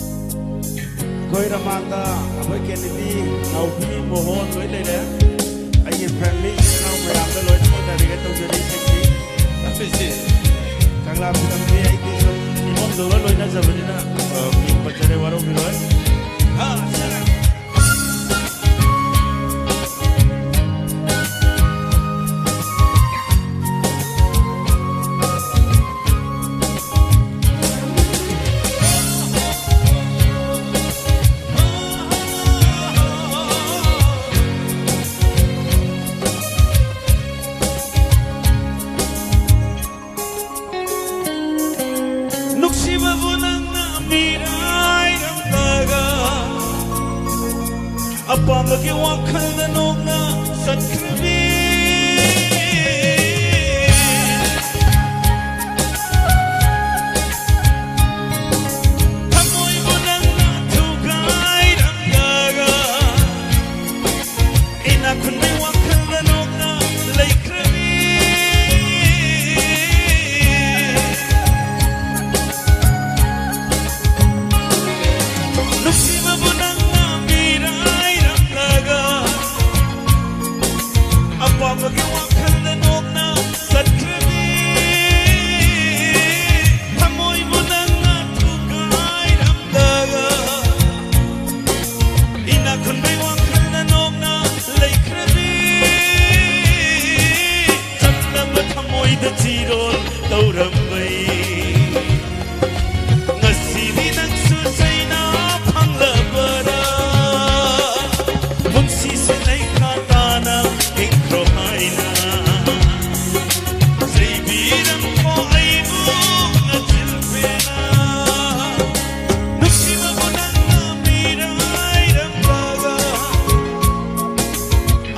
ꯑꯩꯈꯣꯏ ꯔꯃꯥꯟꯗ ꯑꯩꯈꯣꯏ ꯀꯦꯅꯦꯗꯤ, ꯅꯥꯎꯕꯤ, ꯃꯣꯍꯣꯟ ꯂꯣꯏ ꯂꯩꯔꯦ꯫ ꯑꯩꯒꯤ family, ꯏꯆꯤꯟ ꯏꯅꯥꯎ ꯃꯌꯥꯝꯗ ꯂꯣꯏꯅꯃꯛ dedicate ꯇꯧꯖꯔꯤ ꯏꯁꯩꯁꯤ꯫ ꯑꯩꯈꯣꯏꯁꯦ ꯀꯪꯂꯥ ꯐꯤꯂꯝꯁꯤ ꯑꯩꯗꯤ ꯁꯨꯝ ꯏꯃꯣꯝꯗꯧꯅ ꯂꯣꯏꯅꯖꯕꯅꯤꯅ, ꯑ, ꯃꯤꯡ ꯄꯟꯖꯔꯦ, ꯋꯥꯔꯧꯕꯤꯔꯣꯏ꯫ ꯍꯥ, ꯁꯥ꯫ ꯅꯨꯡꯁꯤꯕꯕꯨ ꯅꯪꯅ ꯃꯤꯔꯥꯏꯔꯝꯂꯒ, ꯑꯄꯥꯝꯕꯒꯤ ꯋꯥꯈꯜꯗ ꯅꯣꯛꯅ ꯆꯠꯈ꯭ꯔꯕꯤ꯫ ꯋꯥꯈꯜꯗ ꯅꯣꯛꯅ ꯂꯩꯈ꯭ꯔꯕꯤ꯫ ꯅꯨꯡꯁꯤꯕꯕꯨ ꯅꯪꯅ ꯃꯤꯔꯥꯏꯔꯝꯂꯒ, ꯑꯄꯥꯝꯕꯒꯤ ꯋꯥꯈꯜꯗ ꯅꯣꯛꯅ ꯆꯠꯈ꯭ꯔꯕꯤ꯫ ꯊꯃꯣꯏꯕꯨ ꯅꯪꯅ ꯊꯨꯒꯥꯏꯔꯝꯂꯒ, ꯏꯅꯥꯛ ꯈꯨꯟꯕꯩ ꯋꯥꯈꯜꯗ ꯅꯣꯛꯅ ꯂꯩꯈ꯭ꯔꯕꯤ꯫ ꯆꯝꯂꯕ ꯊꯃꯣꯏꯗ ꯆꯤꯔꯣꯜ ꯇꯧꯔꯝꯕꯩ, ꯉꯁꯤꯗꯤ ꯅꯪꯁꯨ ꯆꯩꯅꯥ ꯐꯪꯂꯕꯔꯥ? ꯄꯨꯟꯁꯤꯁꯦ ꯂꯩꯈꯥ ꯇꯥꯅ ꯍꯤꯡꯈ꯭ꯔꯣ ꯍꯥꯏꯅ ꯆꯩꯕꯤꯔꯝꯃꯣ ꯑꯩꯕꯨ ꯉꯁꯤꯜꯄꯦꯅ꯫ ꯅꯨꯡꯁꯤꯕꯕꯨ ꯅꯪꯅ ꯃꯤꯔꯥꯏꯔꯝꯂꯒ,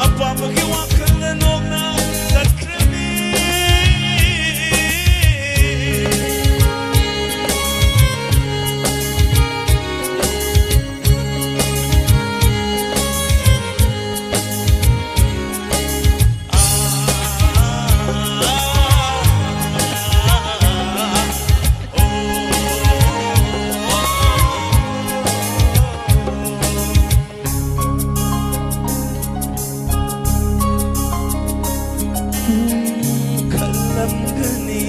ꯑꯄꯥꯝꯕꯒꯤ ꯋꯥꯈꯜꯗ ꯅꯣꯛꯅ ꯆꯠꯈ꯭ꯔꯕꯤ꯫ ꯈꯜꯂꯝꯒꯅꯤ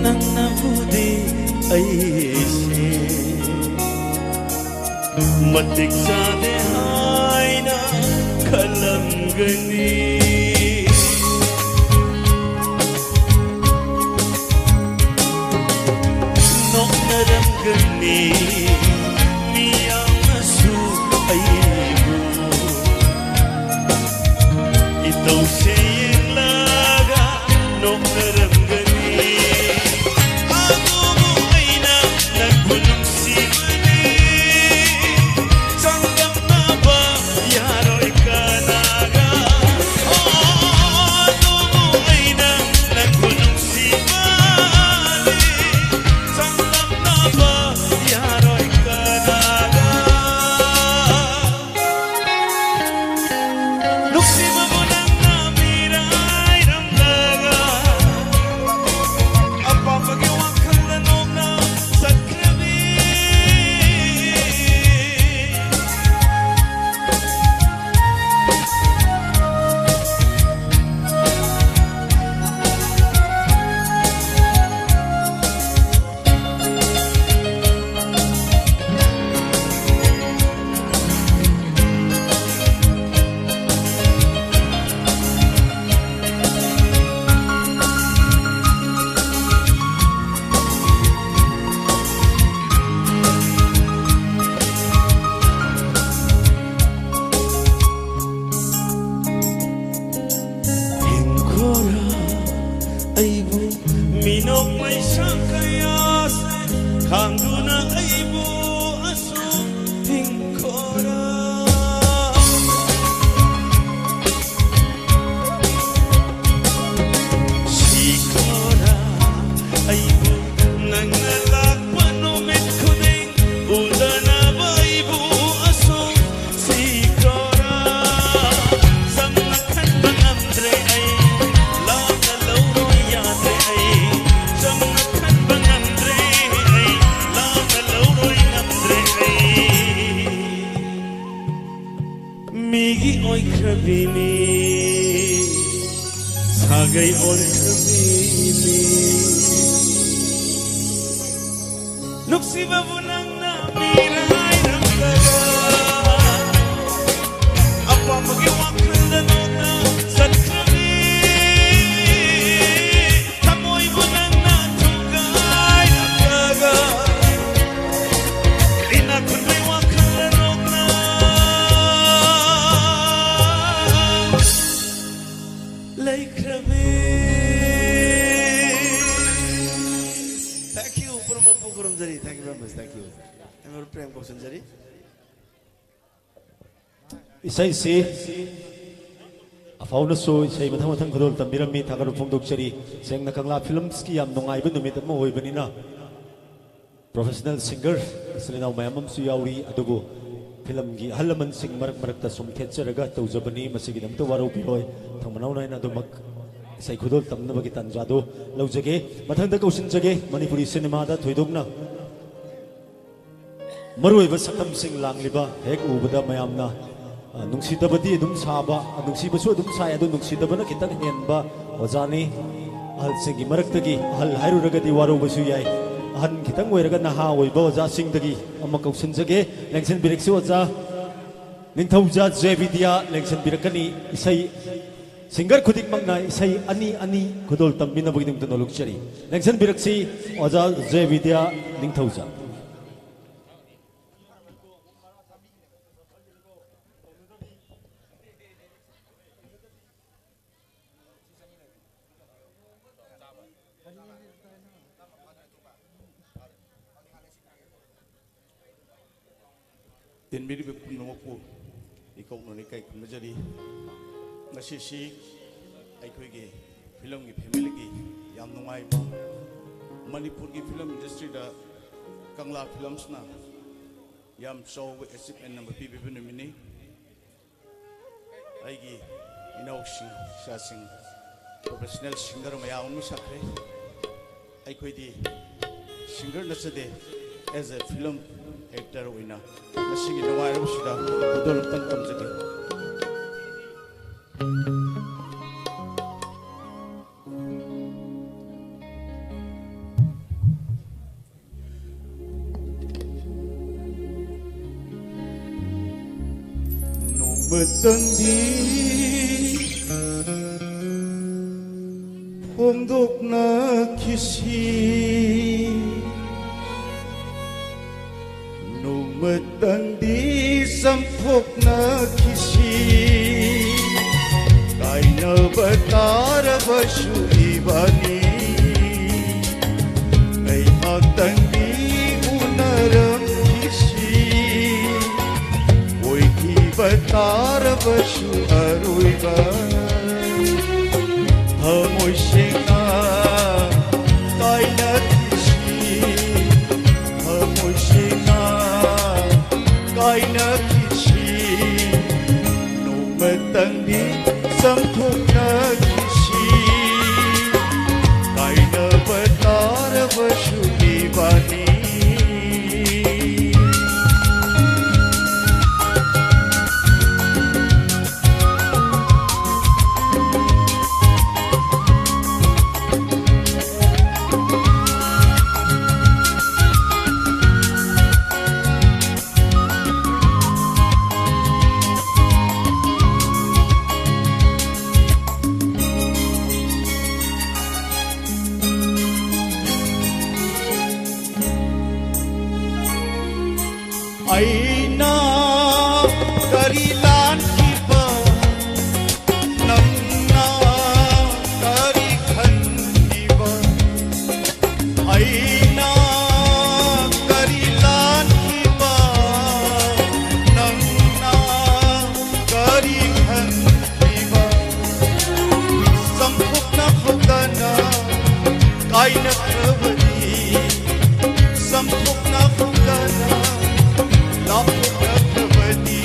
ꯅꯪꯅꯕꯨꯗꯤ ꯑꯩꯁꯦ ꯃꯇꯤꯛ ꯆꯥꯗꯦ ꯍꯥꯏꯅ ꯈꯜꯂꯝꯒꯅꯤ꯫ ꯅꯣꯛꯅꯔꯝꯒꯅꯤ ꯃꯤꯌꯥꯝꯅꯁꯨ ꯑꯩꯕꯨ ꯏꯇꯧꯁꯦ ꯌꯦꯡꯂꯒ ꯅꯣꯛꯅꯔꯝꯒꯅꯤ꯫ ꯑꯗꯨꯕꯨ ꯑꯩꯅ ꯅꯪꯕꯨ ꯅꯨꯡꯁꯤꯕꯅꯤ, ꯆꯥꯡꯗꯝꯅꯕ ꯌꯥꯔꯣꯏ ꯀꯅꯥꯒ꯫ ꯅꯨꯡꯁꯤꯕꯕꯨ ꯅꯪꯅ ꯃꯤꯔꯥꯏꯔꯝꯂꯒ ꯑꯄꯥꯝꯕꯒꯤ ꯋꯥꯈꯜꯗ ꯅꯣꯛꯅ ꯆꯠꯈ꯭ꯔꯕꯤ꯫ ꯍꯤꯡꯈꯣꯔꯥ ꯑꯩꯕꯨ ꯃꯤꯅꯣꯛ ꯃꯩꯁꯥ ꯀꯌꯥꯁꯦ ꯈꯥꯡꯗꯨꯅ ꯑꯩꯕꯨ ꯑꯁꯨꯛ ꯍꯤꯡꯈꯣꯔꯥ꯫ ꯁꯤꯈꯣꯔꯥ ꯑꯩꯕꯨ ꯅꯪꯅ ꯂꯥꯛꯄ ꯅꯨꯃꯤꯠ ꯈꯨꯗꯤꯡ ꯎꯗꯅꯕ ꯑꯩꯕꯨ ꯑꯁꯨꯛ ꯁꯤꯈꯣꯔꯥ꯫ ꯆꯝꯅ ꯈꯟꯕ ꯉꯝꯗ꯭ꯔꯦ ꯑꯩ, ꯂꯥꯞꯅ ꯂꯧꯔꯣꯏ ꯌꯥꯗ꯭ꯔꯦ ꯑꯩ, ꯆꯝꯅ ꯈꯟꯕ ꯉꯝꯗ꯭ꯔꯦ ꯑꯩ, ꯂꯥꯞꯅ ꯂꯧꯔꯣꯏ ꯉꯝꯗ꯭ꯔꯦ ꯑꯩ꯫ ꯃꯤꯒꯤ ꯑꯣꯏꯈ꯭ꯔꯕꯤꯅꯤ, ꯁꯥꯒꯩ ꯑꯣꯟꯈ꯭ꯔꯕꯤꯅꯤ꯫ ꯅꯨꯡꯁꯤꯕꯕꯨ ꯅꯪꯅ ꯃꯤꯔꯥꯏꯔꯝꯂꯒ ꯑꯄꯥꯝꯕꯒꯤ ꯋꯥꯈꯜꯗ ꯅꯣꯛꯅ ꯆꯠꯈ꯭ꯔꯕꯤ꯫ ꯊꯃꯣꯏꯕꯨ ꯅꯪꯅ ꯊꯨꯒꯥꯏꯔꯝꯂꯒ ꯏꯅꯥꯛ ꯈꯨꯟꯕꯩ ꯋꯥꯈꯜ ꯅꯣꯛꯅ ꯂꯩꯈ꯭ꯔꯕꯤ꯫ Thank you, ꯄꯨꯝꯅꯃꯛꯄꯨ ꯈꯨꯔꯨꯝꯖꯔꯤ꯫ Thank you very much. Thank you. ꯑꯩ ꯃꯔꯨꯞ ꯄ꯭ꯔꯦꯝ ꯀꯧꯁꯤꯟꯖꯔꯤ꯫ ꯏꯁꯩꯁꯤ ꯑꯐꯥꯎꯅꯁꯨ ꯏꯁꯩ ꯃꯊꯪ ꯃꯊꯪ ꯈꯨꯗꯣꯜ ꯇꯝꯕꯤꯔꯝꯃꯤ, ꯊꯥꯒꯠꯄ ꯐꯣꯡꯗꯣꯛꯆꯔꯤ꯫ ꯁꯦꯡꯅ ꯀꯪꯂꯥ ꯐꯤꯂꯝꯁꯀꯤ ꯌꯥꯝ ꯅꯨꯡꯉꯥꯏꯕ ꯅꯨꯃꯤꯠ ꯑꯃ ꯑꯣꯏꯕꯅꯤꯅ, professional singer ꯏꯆꯤꯜ ꯏꯅꯥꯎ ꯃꯌꯥꯝ ꯑꯃꯁꯨ ꯌꯥꯎꯔꯤ, ꯑꯗꯨꯕꯨ ꯐꯤꯂꯝꯒꯤ ꯑꯍꯜ ꯂꯃꯟꯁꯤꯡ ꯃꯔꯛ ꯃꯔꯛꯇ ꯁꯨꯝ ꯊꯦꯠꯆꯔꯒ ꯇꯧꯖꯕꯅꯤ꯫ ꯃꯁꯤꯒꯤꯗꯃꯛꯇ ꯋꯥꯔꯧꯕꯤꯔꯣꯏ꯫ ꯊꯪꯕ ꯅꯥꯎꯅ ꯑꯩꯅ ꯑꯗꯨꯃꯛ ꯏꯁꯩ ꯈꯨꯗꯣꯜ ꯇꯝꯅꯕꯒꯤ ꯇꯥꯟꯖꯥꯗꯨ ꯂꯧꯖꯒꯦ꯫ ꯃꯊꯪꯗ ꯀꯧꯁꯤꯟꯖꯒꯦ ꯃꯅꯤꯄꯨꯔꯤ ꯁꯤꯅꯦꯃꯥꯗ ꯊꯣꯏꯗꯣꯛꯅ ꯃꯔꯨꯑꯣꯏꯕ ꯁꯛꯇꯝꯁꯤꯡ ꯂꯥꯡꯂꯤꯕ ꯍꯦꯛ ꯎꯕꯗ ꯃꯌꯥꯝꯅ, ꯑ, ꯅꯨꯡꯁꯤꯗꯕꯗꯤ ꯑꯗꯨꯝ ꯁꯥꯕ, ꯑ, ꯅꯨꯡꯁꯤꯕꯁꯨ ꯑꯗꯨꯝ ꯁꯥꯏ, ꯑꯗꯨ ꯅꯨꯡꯁꯤꯗꯕꯅ ꯈꯤꯇꯪ ꯍꯦꯟꯕ ꯑꯣꯖꯥꯅꯤ꯫ ꯑꯍꯜꯁꯤꯡꯒꯤ ꯃꯔꯛꯇꯒꯤ ꯑꯍꯜ ꯍꯥꯏꯔꯨꯔꯒꯗꯤ ꯋꯥꯔꯧꯕꯁꯨ ꯌꯥꯏ꯫ ꯑꯍꯟ ꯈꯤꯇꯪ ꯑꯣꯏꯔꯒ ꯅꯍꯥ ꯑꯣꯏꯕ ꯑꯣꯖꯥꯁꯤꯡꯗꯒꯤ ꯑꯃ ꯀꯧꯁꯤꯟꯖꯒꯦ꯫ ꯂꯦꯡꯁꯤꯟꯕꯤꯔꯛꯁꯤ ꯑꯣꯖꯥ ꯅꯤꯡꯊꯧꯖꯥ ꯖꯦ ꯕꯤꯗ꯭ꯌꯥ ꯂꯦꯡꯁꯤꯟꯕꯤꯔꯛꯀꯅꯤ꯫ ꯏꯁꯩ, ꯁꯤꯡꯒꯔ ꯈꯨꯗꯤꯡꯃꯛꯅ ꯏꯁꯩ ꯑꯅꯤ ꯑꯅꯤ ꯈꯨꯗꯣꯜ ꯇꯝꯕꯤꯅꯕꯒꯤꯗꯃꯛꯇ ꯅꯣꯂꯨꯛꯆꯔꯤ꯫ ꯂꯦꯡꯁꯤꯟꯕꯤꯔꯛꯁꯤ ꯑꯣꯖꯥ ꯖꯦ ꯕꯤꯗ꯭ꯌꯥ ꯅꯤꯡꯊꯧꯖꯥ꯫ ꯇꯤꯟꯕꯤꯔꯤꯕ ꯄꯨꯝꯅꯃꯛꯄꯨ ꯏꯀꯧꯅꯅ ꯏꯀꯥꯏ ꯈꯨꯝꯅꯖꯔꯤ꯫ ꯉꯁꯤꯁꯤ ꯑꯩꯈꯣꯏꯒꯤ ꯐꯤꯂꯝꯒꯤ ꯐꯦꯃꯤꯂꯤꯒꯤ ꯌꯥꯝ ꯅꯨꯡꯉꯥꯏꯕ, ꯃꯅꯤꯄꯨꯔꯒꯤ ꯐꯤꯂꯝ ꯏꯟꯗꯁꯇ꯭ꯔꯤꯗ ꯀꯪꯂꯥ ꯐꯤꯂꯝꯁꯅ ꯌꯥꯝ ꯆꯥꯎꯕ ꯑꯦꯆꯤꯞꯃꯦꯟ ꯑꯃ ꯄꯤꯕꯤꯕ ꯅꯨꯃꯤꯠꯅꯤ꯫ ꯑꯩꯒꯤ ꯏꯅꯥꯎꯁꯤꯡ, ꯏꯆꯥꯁꯤꯡ, ꯄ꯭ꯔꯣꯐꯦꯁꯅꯦꯜ ꯁꯤꯡꯒꯔ ꯃꯌꯥꯝ ꯑꯃ ꯁꯛꯈ꯭ꯔꯦ꯫ ꯑꯩꯈꯣꯏꯗꯤ ꯁꯤꯡꯒꯔ ꯅꯠꯆꯗꯦ, ꯑꯦꯖ ꯑꯦ ꯐꯤꯂꯝ ꯑꯦꯛꯇꯔ ꯑꯣꯏꯅ ꯉꯁꯤꯒꯤ ꯅꯨꯡꯉꯥꯏꯔꯕꯁꯤꯗ ꯈꯨꯗꯣꯜ ꯑꯝꯇꯪ ꯇꯝꯖꯒꯦ꯫ ꯅꯣꯡꯃꯇꯪꯗꯤ ꯐꯣꯡꯗꯣꯛꯅꯈꯤꯁꯤ, ꯅꯣꯡꯃꯇꯪꯗꯤ ꯆꯝꯊꯣꯛꯅꯈꯤꯁꯤ꯫ ꯀꯥꯏꯅꯕ ꯇꯥꯔꯕꯁꯨ ꯏꯕꯥꯅꯤ ꯉꯥꯏꯍꯥꯛꯇꯪꯗꯤ ꯎꯅꯔꯝꯈꯤꯁꯤ꯫ ꯑꯣꯏꯈꯤꯕ ꯇꯥꯔꯕꯁꯨ ꯑꯔꯣꯏꯕ ꯊꯃꯣꯏ ꯁꯦꯡꯅ ꯀꯥꯏꯅꯈꯤꯁꯤ꯫ ꯊꯃꯣꯏ ꯁꯦꯡꯅ ꯀꯥꯏꯅ ꯈꯛꯇꯪꯗꯤ ꯆꯝꯊꯣꯛꯅꯈꯤꯁꯤ꯫ ꯀꯥꯏꯅꯕ ꯇꯥꯔꯕꯁꯨ ꯏꯕꯥꯅꯤ꯫ ꯑꯩꯅ ꯀꯔꯤ ꯂꯥꯟꯈꯤꯕ, ꯅꯪꯅ ꯀꯔꯤ ꯈꯟꯈꯤꯕ? ꯑꯩꯅ ꯀꯔꯤ ꯂꯥꯟꯈꯤꯕ, ꯅꯪꯅ ꯀꯔꯤ ꯈꯟꯈꯤꯕ? ꯆꯝꯊꯣꯛꯅ ꯈꯛꯇꯅ ꯀꯥꯏꯅꯈ꯭ꯔꯕꯗꯤ, ꯆꯝꯊꯣꯛꯅ ꯈꯛꯇꯅ ꯂꯥꯞꯊꯣꯛꯅꯈ꯭ꯔꯕꯗꯤ,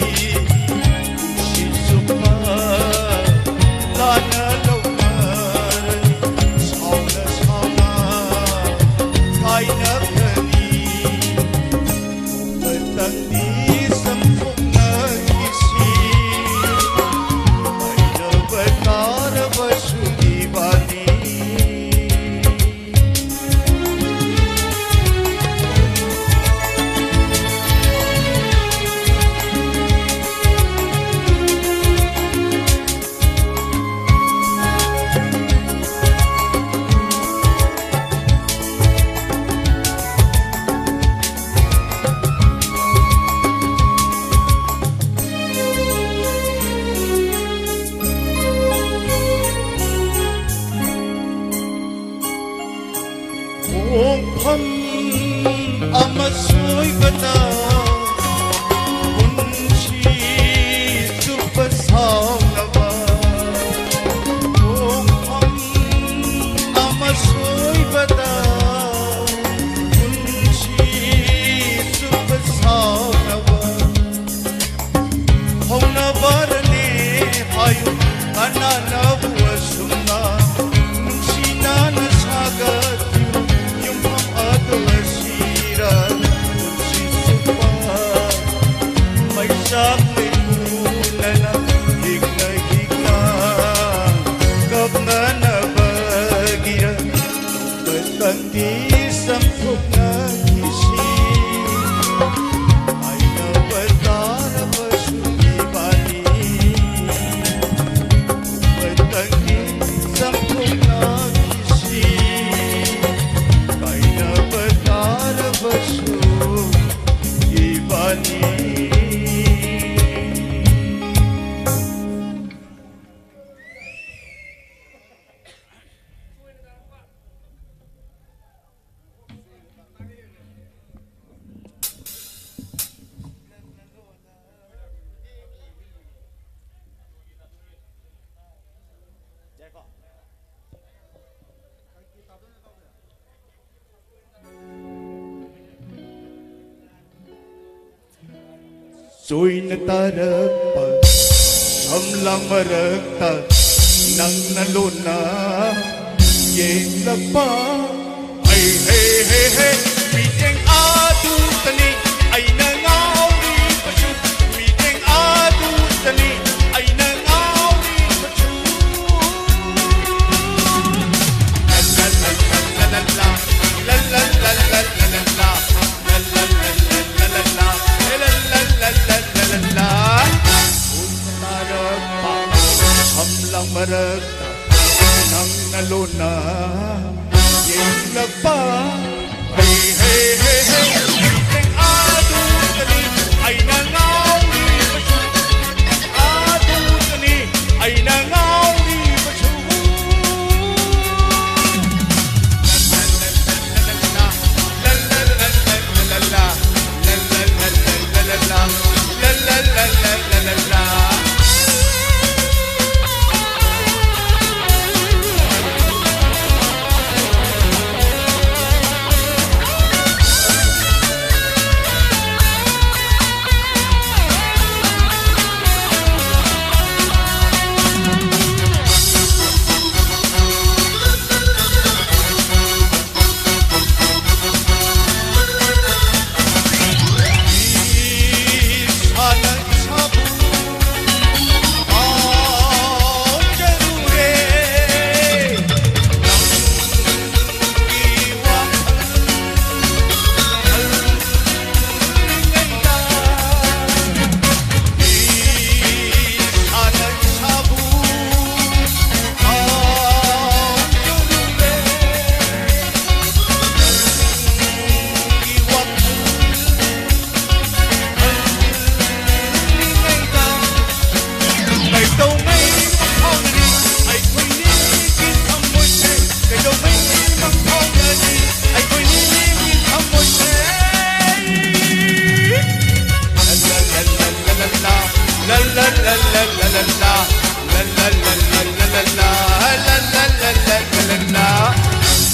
ꯄꯨꯟꯁꯤ ꯆꯨꯞꯄ ꯂꯥꯟꯅ ꯂꯧꯅꯔꯅꯤ, ꯁꯥꯎꯅ ꯁꯥꯎꯅ ꯀꯥꯏꯅꯈ꯭ꯔꯅꯤ꯫ ꯃꯇꯝꯗꯤ ꯆꯝꯊꯣꯛꯅꯈꯤꯁꯤ, ꯀꯥꯏꯅꯕ ꯇꯥꯔꯕꯁꯨ ꯏꯕꯥꯅꯤ꯫ ꯈꯣꯡꯐꯝ ꯑꯃ ꯁꯣꯏꯕꯗ ꯄꯨꯟꯁꯤ ꯆꯨꯞꯄ ꯁꯥꯎꯅꯕ, ꯈꯣꯡꯐꯝ ꯑꯃ ꯁꯣꯏꯕꯗ ꯄꯨꯟꯁꯤ ꯆꯨꯞꯄ ꯁꯥꯎꯅꯕ, ꯍꯧꯅꯕꯔꯅꯦ ꯇꯣꯏꯅ ꯇꯥꯔꯛꯄ ꯁꯝꯂꯥꯡ ꯃꯔꯛꯇ ꯅꯪꯅ ꯂꯣꯟꯅ ꯌꯦꯡꯂꯛꯄ꯫ ꯍꯩ, ꯍꯩ, ꯍꯩ, ꯍꯩ, ꯃꯤꯠꯌꯦꯡ ꯑꯗꯨꯗꯅꯤ ꯑꯩꯅ ꯉꯥꯎꯔꯤꯕꯁꯨ, ꯃꯤꯠꯌꯦꯡ ꯑꯗꯨꯗꯅꯤ ꯑꯩꯅ ꯉꯥꯎꯔꯤꯕꯁꯨ꯫ ꯂ, ꯂ, ꯂ, ꯂ, ꯂ, ꯂ, ꯂ, ꯂ, ꯂ, ꯂ, ꯂ, ꯂ, ꯂ, ꯂ, ꯂ꯫ ꯇꯥꯔꯛꯄ ꯁꯝꯂꯥꯡ ꯃꯔꯛꯇ ꯅꯪꯅ ꯂꯣꯟꯅ ꯌꯦꯡꯂꯛꯄ꯫ ꯍꯩ, ꯍꯩ, ꯍꯩ, ꯍꯩ, ꯃꯤꯠꯌꯦꯡ ꯑꯗꯨꯗꯅꯤ ꯑꯩꯅ ꯉꯥꯎꯔꯤꯕꯁꯨ, ꯑꯗꯨꯗꯅꯤ ꯑꯩꯅ ꯉꯥꯎꯔꯤꯕꯁꯨ꯫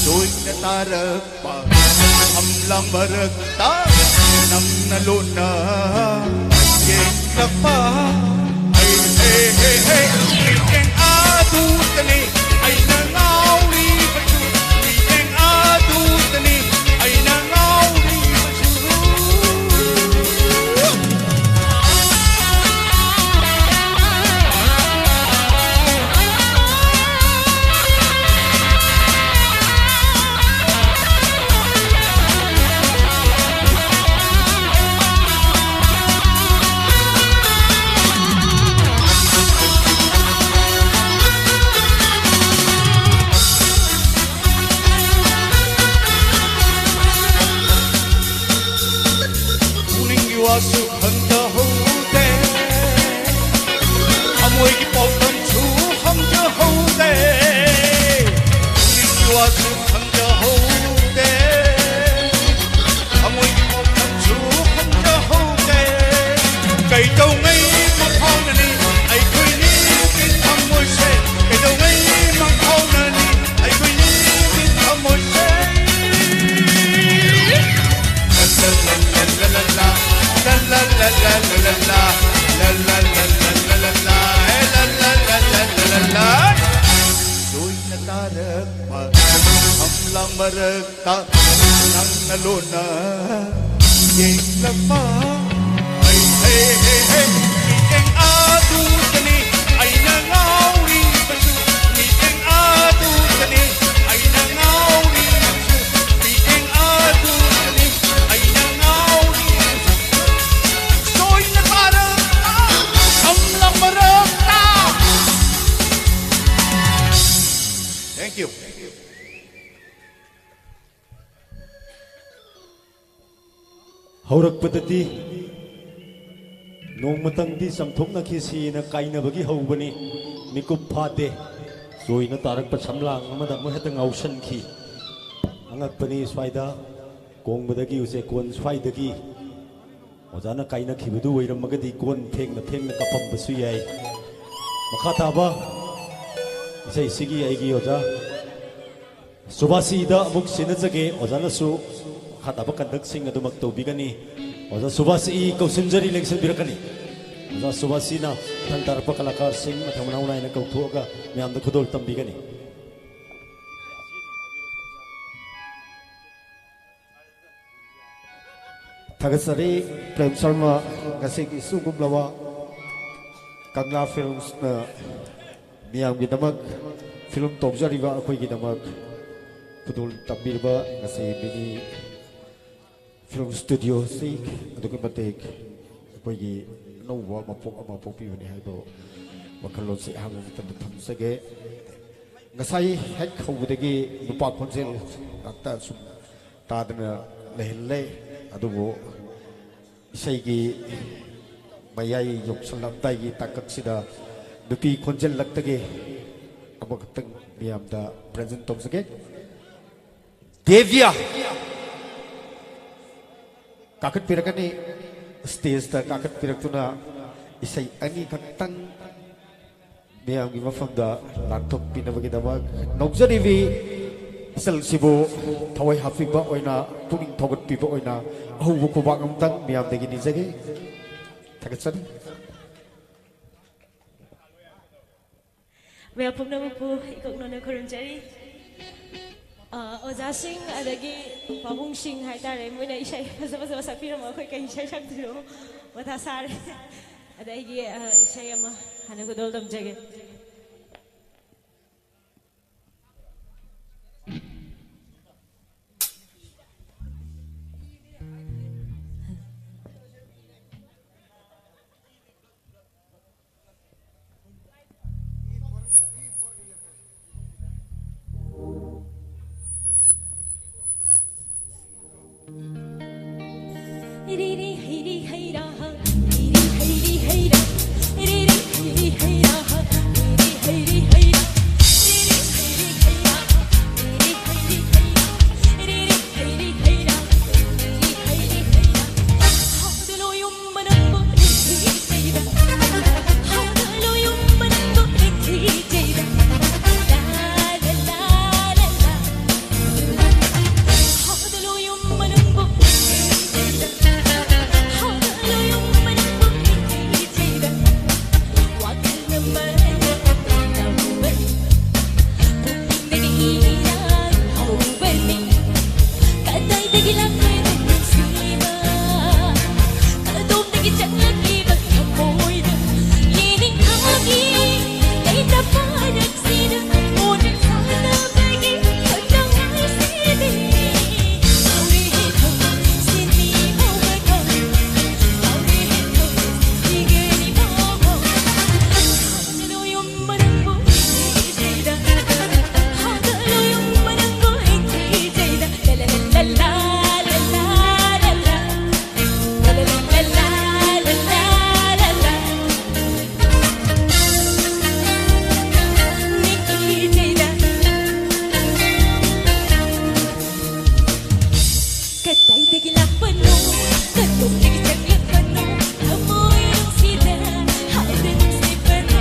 ꯇꯣꯏꯅ ꯇꯥꯔꯛꯄ ꯁꯝꯂꯥꯡ ꯃꯔꯛꯇ ꯅꯪꯅ ꯂꯣꯟꯅ ꯇꯛꯄ꯫ ꯑꯩ, ꯍꯦ, ꯍꯦ, ꯍꯦ, ꯃꯤꯠꯌꯦꯡ ꯑꯗꯨꯗꯅꯤ ꯑꯩꯅ ꯉꯥꯎꯔꯤꯕꯁꯨ, ꯃꯤꯠꯌꯦꯡ ꯑꯗꯨꯗꯅꯤ ꯑꯩꯅ ꯉꯥꯎꯔꯤꯕꯁꯨ꯫ ꯄꯨꯛꯅꯤꯡꯒꯤ ꯋꯥꯁꯨ ꯈꯪꯖꯍꯧꯗꯦ, ꯊꯃꯣꯏꯒꯤ ꯄꯥꯎꯗꯝꯁꯨ ꯈꯪꯖꯍꯧꯗꯦ꯫ ꯄꯨꯛꯅꯤꯡꯒꯤ ꯋꯥꯁꯨ ꯈꯪꯖꯍꯧꯗꯦ, ꯊꯃꯣꯏꯒꯤ ꯄꯥꯎꯗꯝꯁꯨ ꯈꯪꯖꯍꯧꯗꯦ꯫ ꯀꯩꯗꯧꯉꯩ ꯃꯪꯐꯥꯎꯅꯅꯤ ꯑꯩꯈꯣꯏꯅꯤꯒꯤ ꯊꯃꯣꯏꯁꯦ? ꯀꯩꯗꯧꯉꯩ ꯃꯪꯐꯥꯎꯅꯅꯤ ꯑꯩꯈꯣꯏꯅꯤꯒꯤ ꯊꯃꯣꯏꯁꯦ? ꯂꯣꯏꯅ ꯇꯥꯔꯛꯄ ꯁꯝꯂꯥꯡ ꯃꯔꯛꯇ ꯅꯪꯅ ꯂꯣꯟꯅ ꯌꯦꯡꯂꯛꯄ꯫ ꯍꯩ, ꯍꯩ, ꯍꯩ, ꯍꯩ, ꯃꯤꯠꯌꯦꯡ ꯑꯗꯨꯗꯅꯤ ꯑꯩꯅ ꯉꯥꯎꯔꯤꯕꯁꯨ, ꯃꯤꯠꯌꯦꯡ ꯑꯗꯨꯗꯅꯤ ꯑꯩꯅ ꯉꯥꯎꯔꯤꯕꯁꯨ, ꯃꯤꯠꯌꯦꯡ ꯑꯗꯨꯗꯅꯤ ꯑꯩꯅ ꯉꯥꯎꯔꯤꯕꯁꯨ꯫ ꯂꯣꯏꯅ ꯇꯥꯔꯛꯄ ꯁꯝꯂꯥꯡ ꯃꯔꯛꯇ꯫ Thank you. ꯍꯧꯔꯛꯄꯗꯗꯤ ꯅꯣꯡꯃꯇꯪꯗꯤ ꯆꯝꯊꯣꯛꯅꯈꯤꯁꯤꯅ ꯀꯥꯏꯅꯕꯒꯤ ꯍꯧꯕꯅꯤ꯫ ꯃꯤꯀꯨꯞ ꯐꯥꯗꯦ, ꯆꯣꯏꯅ ꯇꯥꯔꯛꯄ ꯁꯝꯂꯥꯡ ꯑꯃꯗ ꯑꯃꯨꯛ ꯍꯦꯛꯇ ꯉꯥꯎꯁꯟꯈꯤ꯫ ꯑꯉꯛꯄꯅꯤ, ꯁ꯭ꯋꯥꯏꯗ ꯀꯣꯡꯕꯗꯒꯤ ꯎꯆꯦꯛꯀꯣꯟ ꯁ꯭ꯋꯥꯏꯗꯒꯤ ꯑꯣꯖꯥꯅ ꯀꯥꯏꯅꯈꯤꯕꯗꯨ ꯑꯣꯏꯔꯝꯃꯒꯗꯤ ꯀꯣꯟ ꯐꯦꯡꯅ ꯐꯦꯡꯅ ꯀꯞꯄꯝꯕꯁꯨ ꯌꯥꯏ꯫ ꯃꯈꯥ ꯇꯥꯕ ꯏꯁꯩꯁꯤꯒꯤ ꯑꯩꯒꯤ ꯑꯣꯖꯥ ꯁꯨꯕꯥꯁꯤꯗ ꯑꯃꯨꯛ ꯁꯤꯟꯅꯖꯒꯦ꯫ ꯑꯣꯖꯥꯅꯁꯨ ꯃꯈꯥ ꯇꯥꯕ ꯀꯟꯗꯛꯁꯤꯡ ꯑꯗꯨꯃꯛ ꯇꯧꯕꯤꯒꯅꯤ꯫ ꯑꯣꯖꯥ ꯁꯨꯕꯥꯁꯤ ꯀꯧꯁꯤꯟꯖꯔꯤ, ꯂꯦꯡꯁꯤꯟꯕꯤꯔꯛꯀꯅꯤ꯫ ꯑꯣꯖꯥ ꯁꯨꯕꯥꯁꯤꯅ ꯃꯊꯪ ꯇꯥꯔꯛꯄ ꯀꯂꯥꯀꯥꯔꯁꯤꯡ ꯃꯊꯪ ꯃꯅꯥꯎ ꯅꯥꯏꯅ ꯀꯧꯊꯣꯛꯑꯒ ꯃꯌꯥꯝꯗ ꯈꯨꯗꯣꯜ ꯇꯝꯕꯤꯒꯅꯤ꯫ ꯊꯥꯒꯠꯆꯔꯤ ꯄ꯭ꯔꯦꯝ ꯁꯔꯃ, ꯉꯁꯤꯒꯤ ꯁꯤꯒꯨꯝꯂꯕ ꯀꯪꯂꯥ ꯐꯤꯜꯝꯁꯅ ꯃꯤꯌꯥꯝꯒꯤꯗꯃꯛ ꯐꯤꯂꯝ ꯇꯧꯖꯔꯤꯕ ꯑꯩꯈꯣꯏꯒꯤꯗꯃꯛ ꯈꯨꯗꯣꯜ ꯇꯝꯕꯤꯔꯤꯕ ꯉꯁꯤ ꯃꯤꯅꯤ ꯐꯤꯂꯝ ꯁ꯭ꯇꯨꯗꯤꯑꯣꯁꯤ ꯑꯗꯨꯛꯀꯤ ꯃꯇꯤꯛ ꯑꯩꯈꯣꯏꯒꯤ ꯑꯅꯧꯕ ꯃꯄꯣꯛ ꯑꯃ ꯄꯣꯛꯄꯤꯕꯅꯤ ꯍꯥꯏꯕ ꯋꯥꯈꯜꯂꯣꯟꯁꯤ ꯑꯍꯥꯟꯕ ꯃꯇꯝꯗ ꯊꯝꯖꯒꯦ꯫ ꯉꯁꯥꯏ ꯍꯦꯛ ꯍꯧꯕꯗꯒꯤ ꯅꯨꯄꯥ ꯈꯣꯟꯖꯦꯜ ꯉꯥꯛꯇ ꯁꯨꯝ ꯇꯥꯗꯅ ꯂꯩꯍꯜꯂꯦ꯫ ꯑꯗꯨꯕꯨ ꯏꯁꯩꯒꯤ ꯃꯌꯥꯏ ꯌꯧꯁꯜꯂꯝꯗꯥꯏꯒꯤ ꯇꯥꯡꯀꯛꯁꯤꯗ ꯅꯨꯄꯤ ꯈꯣꯟꯖꯦꯜ ꯂꯛꯇꯒꯤ ꯑꯃꯈꯛꯇꯪ ꯃꯤꯌꯥꯝꯗ ꯄ꯭ꯔꯦꯖꯦꯟ ꯇꯧꯖꯒꯦ꯫ ꯗꯦꯕꯤꯌꯥ ꯀꯥꯈꯠꯄꯤꯔꯛꯀꯅꯤ, ꯁ꯭ꯇꯦꯖꯇ ꯀꯥꯈꯠꯄꯤꯔꯛꯇꯨꯅ ꯏꯁꯩ ꯑꯅꯤꯈꯛꯇꯪ ꯃꯤꯌꯥꯝꯒꯤ ꯃꯐꯝꯗ ꯂꯥꯟꯊꯣꯛꯄꯤꯅꯕꯒꯤꯗꯃꯛ ꯅꯧꯖꯔꯤꯕꯤ ꯏꯆꯜꯁꯤꯕꯨ ꯊꯋꯥꯏ ꯍꯥꯞꯄꯤꯕ ꯑꯣꯏꯅ, ꯄꯨꯛꯅꯤꯡ ꯊꯧꯒꯠꯄꯤꯕ ꯑꯣꯏꯅ ꯑꯍꯧꯕ ꯈꯨꯕꯥꯛ ꯑꯃꯇꯪ ꯃꯤꯌꯥꯝꯗꯒꯤ ꯅꯤꯖꯒꯦ꯫ ꯊꯥꯒꯠꯆꯔꯤ꯫ ꯃꯌꯥꯝ ꯄꯨꯝꯅꯃꯛꯄꯨ ꯏꯀꯣꯛꯅꯅ ꯈꯨꯔꯨꯝꯖꯔꯤ꯫ ꯑ, ꯑꯣꯖꯥꯁꯤꯡ ꯑꯗꯒꯤ ꯄꯥꯕꯨꯡꯁꯤꯡ ꯍꯥꯏꯇꯥꯔꯦ, ꯃꯣꯏꯅ ꯏꯁꯩ ꯐꯖ ꯐꯖꯕ ꯁꯛꯄꯤꯔꯝꯃꯒ ꯑꯩꯈꯣꯏ ꯀꯩ ꯏꯁꯩ ꯁꯛꯇꯣꯏꯅꯣ ꯃꯊꯥ ꯁꯥꯔꯦ꯫ ꯑꯗ ꯑꯩꯒꯤ, ꯑ, ꯏꯁꯩ ꯑꯃ ꯍꯥꯟꯅ ꯈꯨꯗꯣꯜ ꯇꯝꯖꯒꯦ꯫ ꯀꯗꯥꯏꯗꯒꯤ ꯂꯥꯛꯄꯅꯣ? ꯀꯗꯣꯝꯗꯒꯤ ꯆꯪꯂꯛꯄꯅꯣ? ꯊꯃꯣꯏ ꯅꯨꯡꯁꯤꯗ ꯍꯥꯏꯕ ꯅꯨꯡꯁꯤꯕꯅꯣ?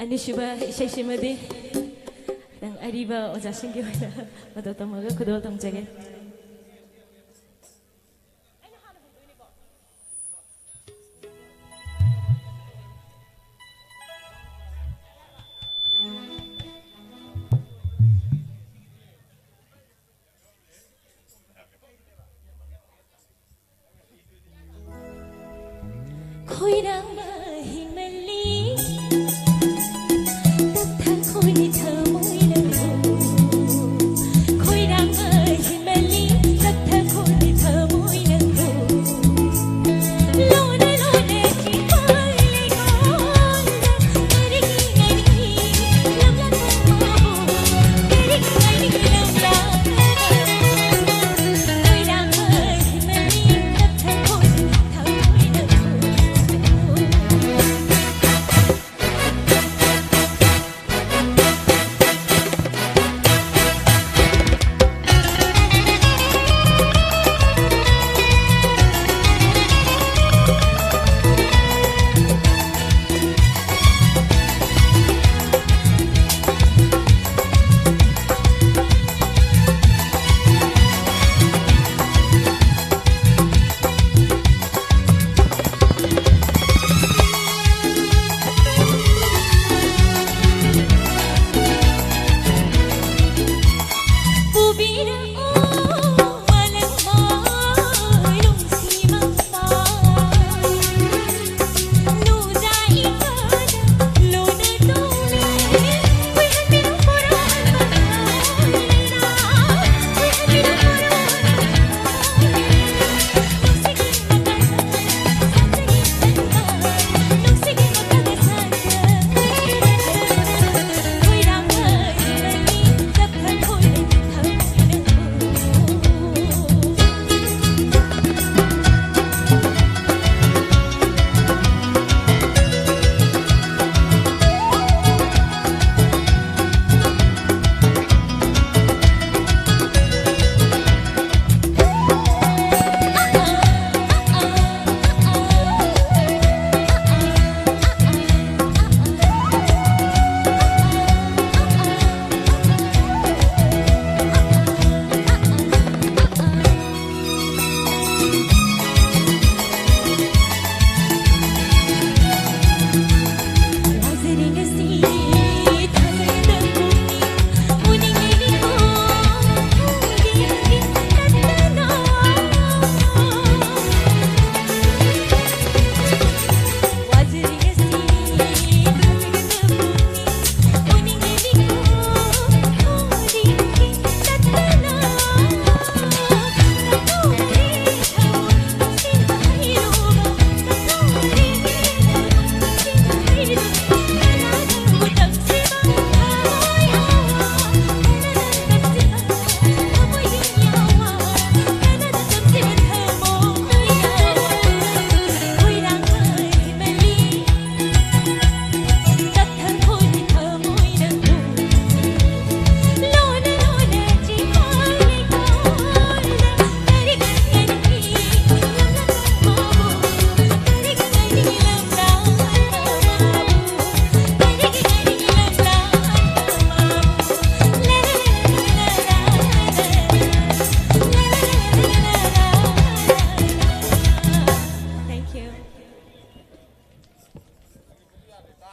ꯑꯅꯤꯁꯨꯕ ꯏꯁꯩꯁꯤꯃꯗꯤ ꯅꯪ ꯑꯔꯤꯕ ꯑꯣꯖꯥꯁꯤꯡꯒꯤ ꯑꯣꯏꯅ ꯃꯇꯧ ꯇꯝꯃꯒ ꯈꯨꯗꯣꯜ ꯇꯝꯖꯒꯦ꯫ ꯈꯣꯏꯔꯥꯡꯕ ꯍꯦꯟꯃꯜꯂꯤ, ꯇꯞꯊꯈꯣꯅꯦ ꯊꯃꯣꯏ ꯅꯪꯕꯨ꯫ ꯈꯣꯏꯔꯥꯡꯕ ꯍꯦꯟꯃꯜꯂꯤ, ꯇꯞꯊꯈꯣꯅꯦ ꯊꯃꯣꯏ ꯅꯪꯕꯨ꯫ ꯂꯣꯟꯅ ꯂꯣꯟꯅ ꯆꯤꯡꯕ ꯂꯩꯀꯣꯜꯗ, ꯀꯔꯤꯒꯤ ꯉꯥꯏꯔꯤ ꯂꯝꯂꯛ ꯃꯥꯕꯨ? ꯀꯔꯤꯒꯤ ꯉꯥꯏꯔꯤ ꯂꯝꯂꯛ ꯃꯥꯕꯨ? ꯈꯣꯏꯔꯥꯡꯕ ꯍꯦꯟꯃꯜꯂꯤ, ꯇꯞꯊꯈꯣꯅꯦ ꯊꯃꯣꯏ ꯅꯪꯕꯨ꯫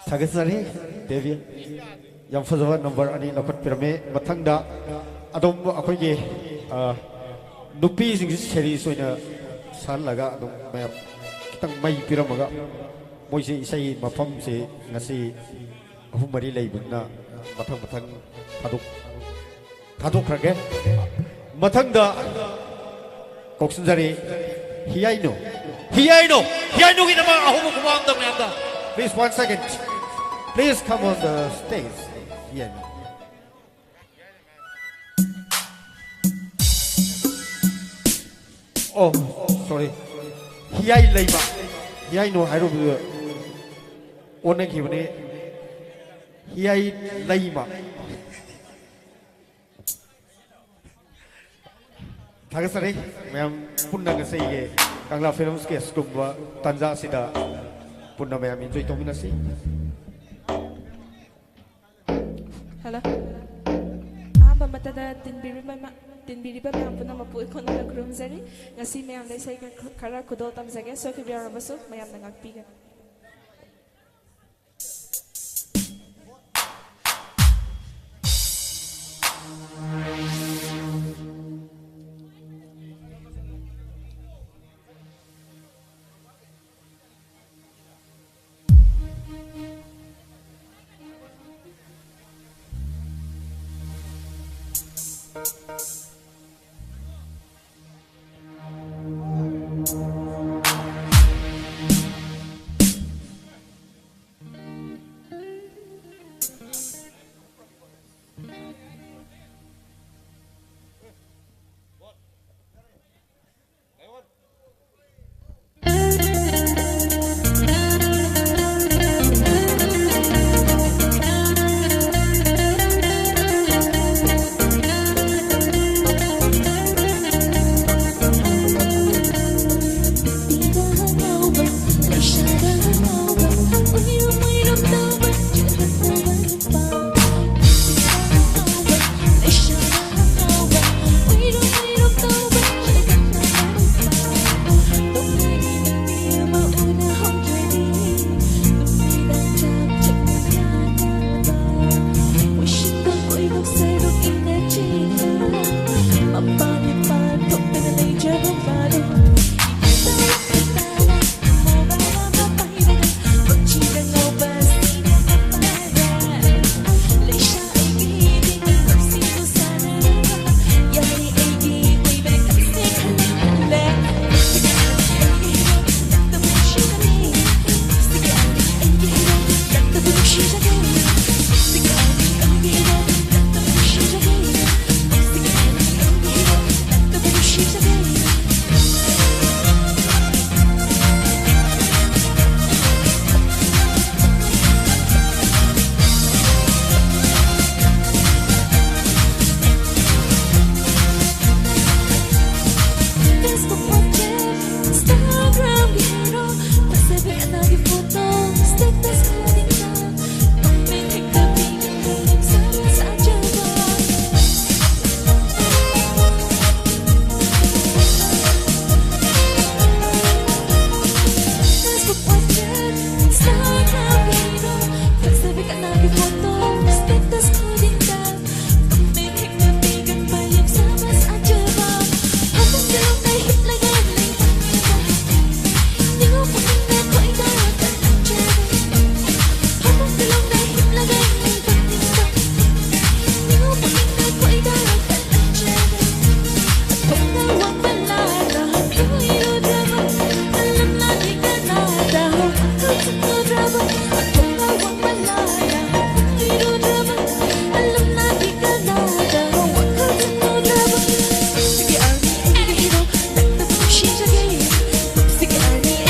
ꯊꯥꯒꯠꯆꯔꯤ, ꯗꯦꯕꯤ꯫ ꯌꯥꯝ ꯐꯖꯕ ꯅꯝꯕꯔ ꯑꯅꯤ ꯂꯧꯈꯠꯄꯤꯔꯝꯃꯦ꯫ ꯃꯊꯪꯗ ꯑꯗꯨꯝ ꯑꯩꯈꯣꯏꯒꯤ, ꯑ, ꯅꯨꯄꯤꯁꯤꯡꯁꯤ ꯁꯦꯔꯤꯁ ꯑꯣꯏꯅ ꯁꯥꯍꯜꯂꯒ ꯑꯗꯨꯝ ꯃꯌꯥꯝ ꯈꯤꯇꯪ ꯃꯩ ꯄꯤꯔꯝꯃꯒ, ꯃꯣꯏꯁꯤ ꯏꯁꯩ ꯃꯐꯝꯁꯤ ꯉꯁꯤ ꯑꯍꯨꯝ ꯃꯔꯤ ꯂꯩꯕꯅꯤꯅ ꯃꯊꯪ ꯃꯊꯪ ꯊꯥꯗꯣꯛ-, ꯊꯥꯗꯣꯛꯈ꯭ꯔꯒꯦ꯫ ꯃꯊꯪꯗ ꯀꯧꯁꯤꯟꯖꯔꯤ, ꯍꯤꯌꯥꯏꯅꯨ꯫ ꯍꯤꯌꯥꯏꯅꯨ! ꯍꯤꯌꯥꯏꯅꯨꯒꯤꯗꯃꯛ ꯑꯍꯧꯕ ꯈꯨꯕꯥꯛ ꯑꯝꯇꯪ ꯃꯌꯥꯝꯗ꯫ Please, one second. Please come on the stage, ꯍꯤꯌꯥꯏꯅꯨ꯫ Oh, sorry. ꯍꯤꯌꯥꯏ ꯂꯩꯃ꯫ ꯍꯤꯌꯥꯏꯅꯨ ꯍꯥꯏꯔꯨꯕꯗꯨ ꯑꯣꯟꯅꯈꯤꯕꯅꯤ꯫ ꯍꯤꯌꯥꯏ ꯂꯩꯃ꯫ ꯊꯥꯒꯠꯆꯔꯤ ꯃꯌꯥꯝ ꯄꯨꯟꯅ ꯉꯁꯤꯒꯤ ꯀꯪꯂꯥ ꯐꯤꯂꯝ ꯁ꯭ꯀꯦꯠꯁꯀꯨꯝꯕ ꯇꯥꯟꯖꯥ ꯑꯁꯤꯗ ꯄꯨꯟꯅ ꯃꯌꯥꯝ ꯏꯟꯖꯣꯏ ꯇꯧꯃꯤꯟꯅꯁꯤ꯫ ꯍꯜꯂꯣ꯫ ꯑꯍꯥꯟꯕ ꯃꯛꯇꯗ ꯇꯤꯟꯕꯤꯔꯤꯕ ꯃ-, ꯇꯤꯟꯕꯤꯔꯤꯕ ꯃꯌꯥꯝ ꯄꯨꯝꯅꯃꯛꯄꯨ ꯑꯩꯈꯣꯏꯅ ꯈꯨꯔꯨꯝꯖꯔꯤ꯫ ꯉꯁꯤ ꯃꯌꯥꯝꯗ ꯏꯁꯩ ꯈ-, ꯈꯔ ꯈꯨꯗꯣꯜ ꯇꯝꯖꯒꯦ꯫ ꯁꯣꯏꯈꯤꯕ ꯌꯥꯎꯔꯕꯁꯨ ꯃꯌꯥꯝꯅ ꯉꯥꯛꯄꯤꯒꯅꯤ꯫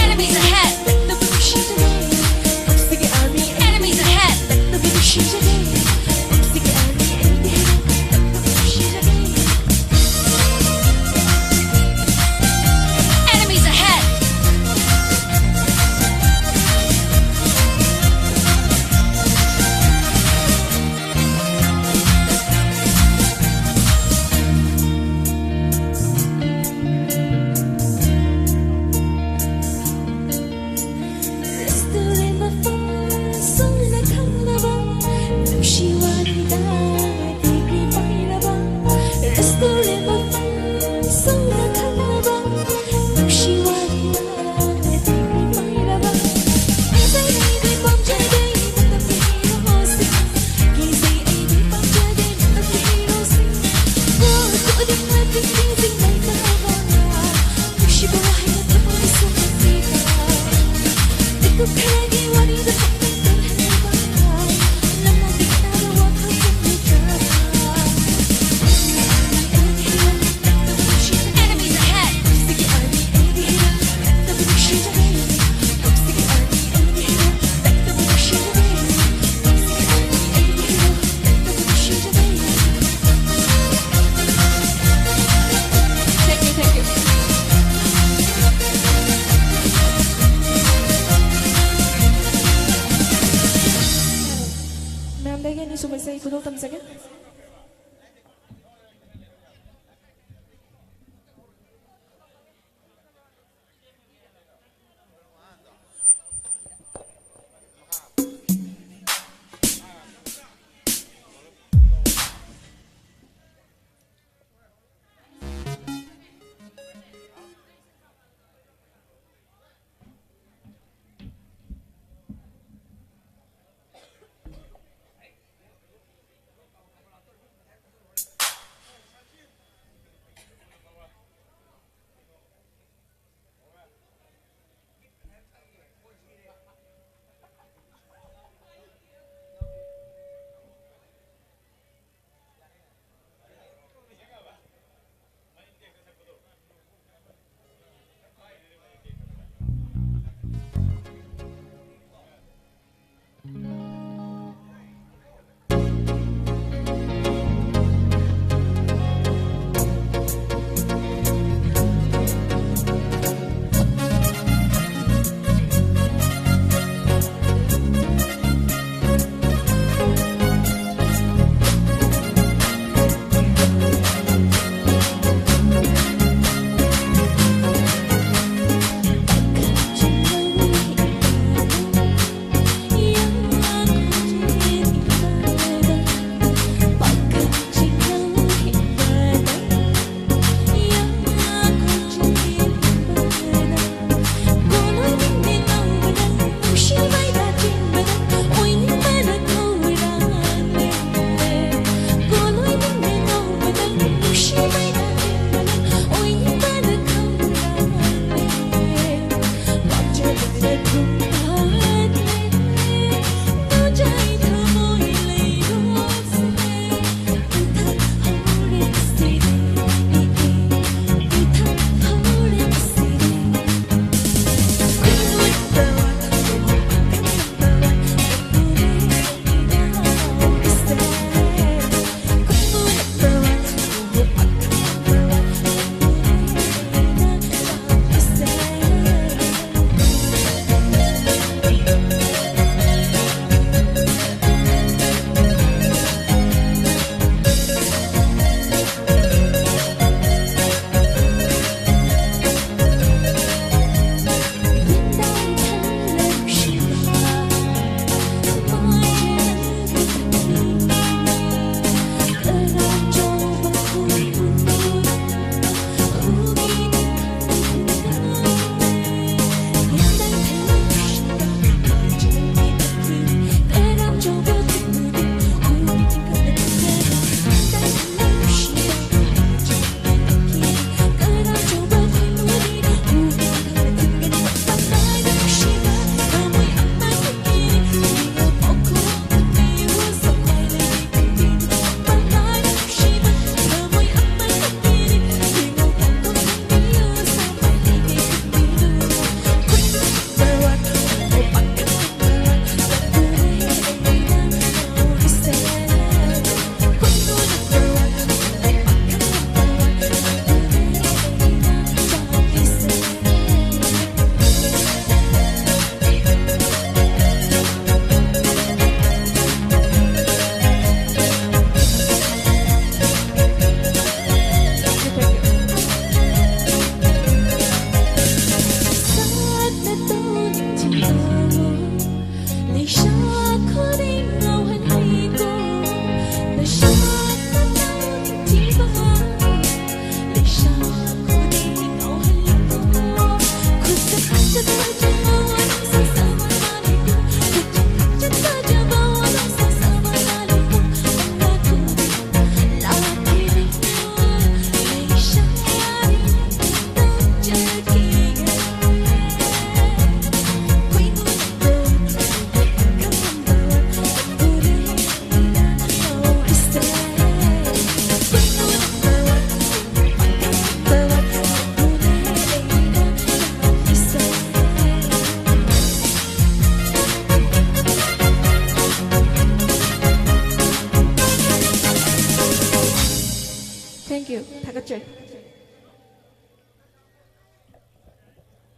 Enemies ahead! Enemies ahead! Enemies ahead! Restaurant ꯃꯐꯝ ꯁꯣꯝꯅ ꯈꯪꯂꯕ ꯅꯨꯡꯁꯤ ꯋꯥꯔꯤꯗ ꯇꯤꯚꯤ ꯄꯥꯏꯔꯕ Restaurant ꯃꯐꯝ ꯁꯣꯝꯅ ꯈꯪꯂꯕ ꯅꯨꯡꯁꯤ ꯋꯥꯔꯤꯗ ꯇꯤꯚꯤ ꯄꯥꯏꯔꯕ ꯀꯤꯖꯩ ꯑꯩꯗꯤ ꯄꯥꯝꯖꯗꯦ ꯃꯇꯝꯒꯤ ꯍꯤꯔꯣꯁꯤꯡ ꯀꯤꯖꯩ ꯑꯩꯗꯤ ꯄꯥꯝꯖꯗꯦ ꯃꯇꯝꯒꯤ ꯍꯤꯔꯣꯁꯤꯡ ꯈꯨꯗꯤꯡꯃꯛ ꯇꯤꯚꯤꯁꯤꯡ ꯂꯩꯇꯕ ꯃꯌꯥꯝꯗꯒꯤ ꯑꯅꯤꯁꯨꯕꯁꯦ ꯑꯩ ꯈꯨꯗꯣꯜ ꯇꯝꯖꯒꯦ꯫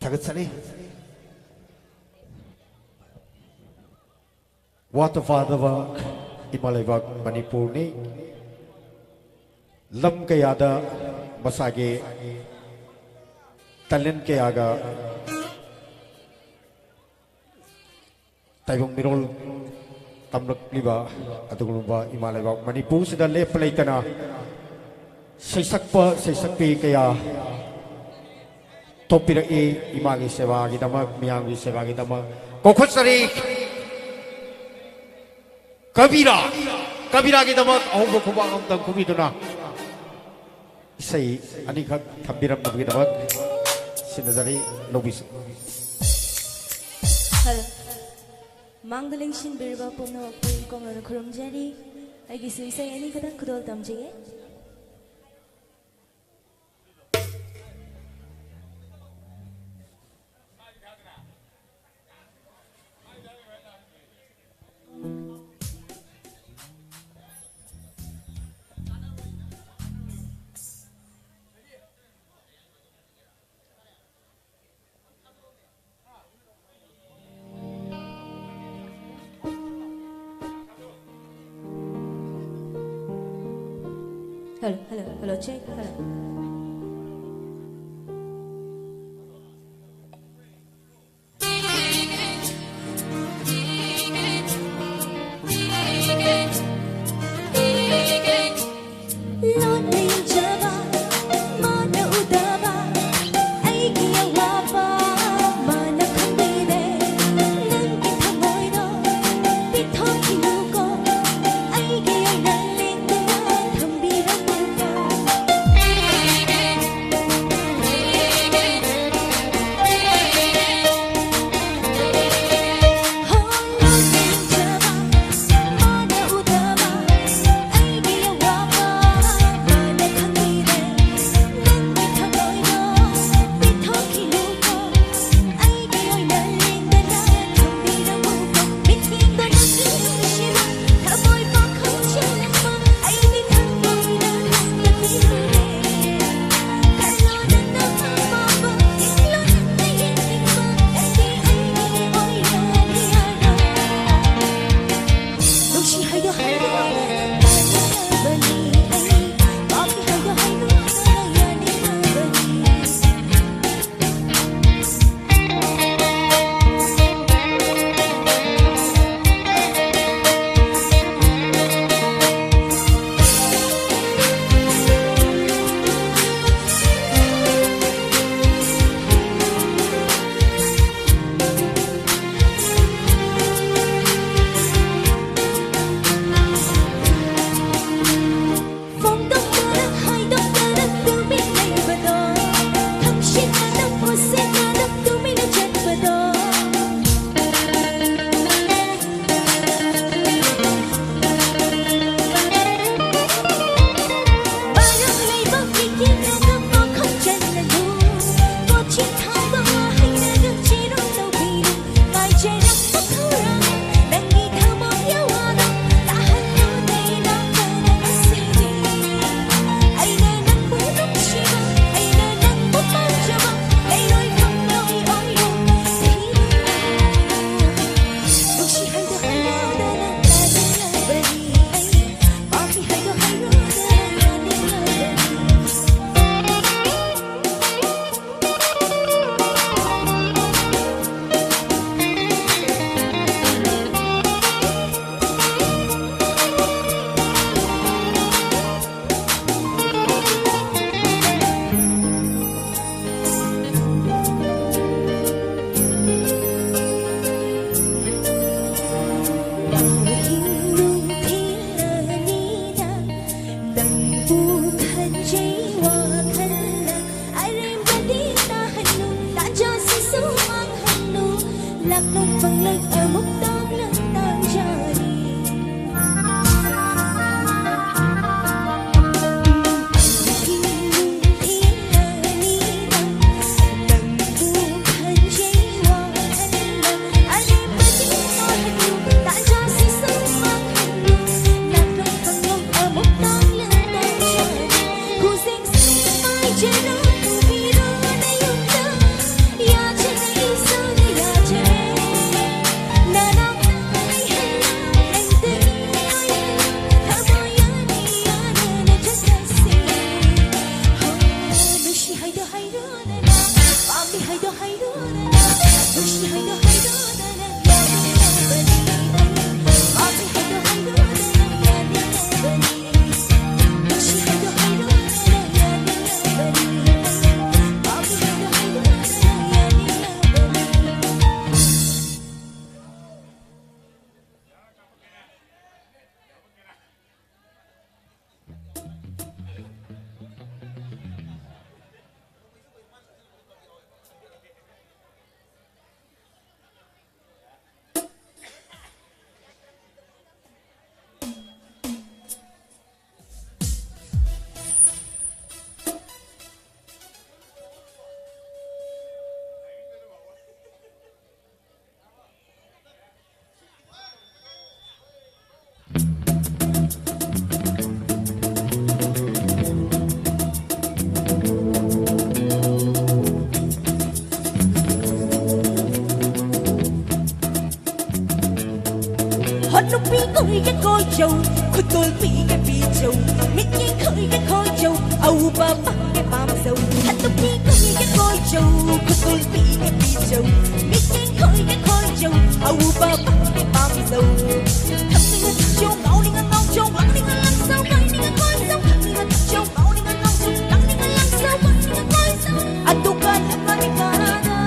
ꯊꯥꯒꯠꯆꯔꯤ꯫ ꯋꯥꯠꯇ ꯄꯥꯗꯕ ꯏꯃꯥ ꯂꯩꯕꯥꯛ ꯃꯅꯤꯄꯨꯔꯅꯤ꯫ ꯂꯝ ꯀꯌꯥꯗ ꯃꯁꯥꯒꯤ talent ꯀꯌꯥꯒ ꯇꯥꯏꯕꯪ ꯃꯤꯔꯣꯜ ꯇꯝꯂꯛꯂꯤꯕ ꯑꯗꯨꯒꯨꯝꯂꯕ ꯏꯃꯥ ꯂꯩꯕꯥꯛ ꯃꯅꯤꯄꯨꯔꯁꯤꯗ ꯂꯦꯞꯄ ꯂꯩꯇꯅ ꯁꯩꯁꯛꯄ ꯁꯩꯁꯛꯄꯤ ꯀꯌꯥ ꯊꯣꯛꯄꯤꯔꯛꯏ꯫ ꯏꯃꯥꯒꯤ ꯁꯦꯕꯥꯒꯤꯗꯃꯛ, ꯃꯤꯌꯥꯝꯒꯤ ꯁꯦꯕꯥꯒꯤꯗꯃꯛ ꯀꯧꯈꯠꯆꯔꯤ꯫ ꯀꯕꯤꯔꯥ, ꯀꯕꯤꯔꯥꯒꯤꯗꯃꯛ ꯑꯍꯧꯕ ꯈꯨꯕꯥꯛ ꯑꯃꯇꯪ ꯈꯨꯕꯤꯗꯨꯅ ꯏꯁꯩ ꯑꯅꯤꯈꯛ ꯊꯝꯕꯤꯔꯝꯕꯒꯤꯗꯃꯛ ꯁꯤꯟꯅꯖꯔꯤ, ꯂꯧꯕꯤꯁꯤ꯫ ꯍꯜꯂꯣ꯫ ꯃꯥꯡꯗ ꯂꯦꯡꯁꯤꯟꯕꯤꯔꯤꯕ ꯄꯨꯝꯅꯃꯛꯄꯨ ꯏꯀꯣꯡꯂꯣꯅ ꯈꯨꯔꯨꯝꯖꯔꯤ꯫ ꯑꯩꯒꯤꯁꯨ ꯏꯁꯩ ꯑꯅꯤꯈꯛꯇꯪ ꯈꯨꯗꯣꯜ ꯇꯝꯖꯒꯦ꯫ Hello, hello, hello, check, hello. ꯂꯣꯟ ꯂꯦꯟꯖꯕ, ꯃꯥꯅ ꯎꯗꯕ ꯑꯩꯒꯤ ꯑꯋꯥꯕ ꯃꯥꯅ ꯈꯪꯕꯤꯔꯦ꯫ ꯅꯪꯒꯤ ꯊꯃꯣꯏꯗꯣ ꯄꯤꯊꯣꯛꯈꯤꯅꯨꯀꯣ, ꯑꯩꯒꯤ ꯑꯣꯏꯅ ꯂꯦꯡꯗꯨꯅ ꯊꯝꯕꯤꯔꯝꯃꯨꯀꯣ꯫ ꯅꯨꯄꯤ ꯀꯣꯏꯒꯦ ꯀꯣꯏꯖꯧ, ꯈꯨꯗꯣꯜ ꯄꯤꯒꯦ ꯄꯤꯖꯧ, ꯃꯤꯠꯌꯦꯡ ꯈꯣꯏꯒꯦ ꯈꯣꯏꯖꯧ, ꯑꯎꯕ ꯄꯥꯝꯒꯦ ꯄꯥꯝꯖꯧ꯫ ꯅꯨꯄꯤ ꯀꯣꯏꯒꯦ ꯀꯣꯏꯖꯧ, ꯈꯨꯗꯣꯜ ꯄꯤꯒꯦ ꯄꯤꯖꯧ, ꯃꯤꯠꯌꯦꯡ ꯈꯣꯏꯒꯦ ꯈꯣꯏꯖꯧ, ꯑꯎꯕ ꯄꯥꯝꯒꯦ ꯄꯥꯝꯖꯧ꯫ ꯊꯛꯅꯤꯡꯉ ꯊꯛꯆꯧ, ꯉꯥꯎꯅꯤꯡꯉ ꯉꯥꯎꯖꯧ, ꯂꯥꯡꯅꯤꯡꯉ ꯂꯥꯡꯖꯧ, ꯀꯣꯏꯅꯤꯡꯉ ꯀꯣꯏꯖꯧ, ꯊꯛꯅꯤꯡꯉ ꯊꯛꯆꯧ, ꯉꯥꯎꯅꯤꯡꯉ ꯉꯥꯎꯖꯧ, ꯂꯥꯡꯅꯤꯡꯉ ꯂꯥꯡꯖꯧ, ꯀꯣꯏꯅꯤꯡꯉ ꯀꯣꯏꯖꯧ꯫ ꯑꯗꯨꯒ ꯂꯝꯂꯥꯟ ꯀꯔꯥꯗ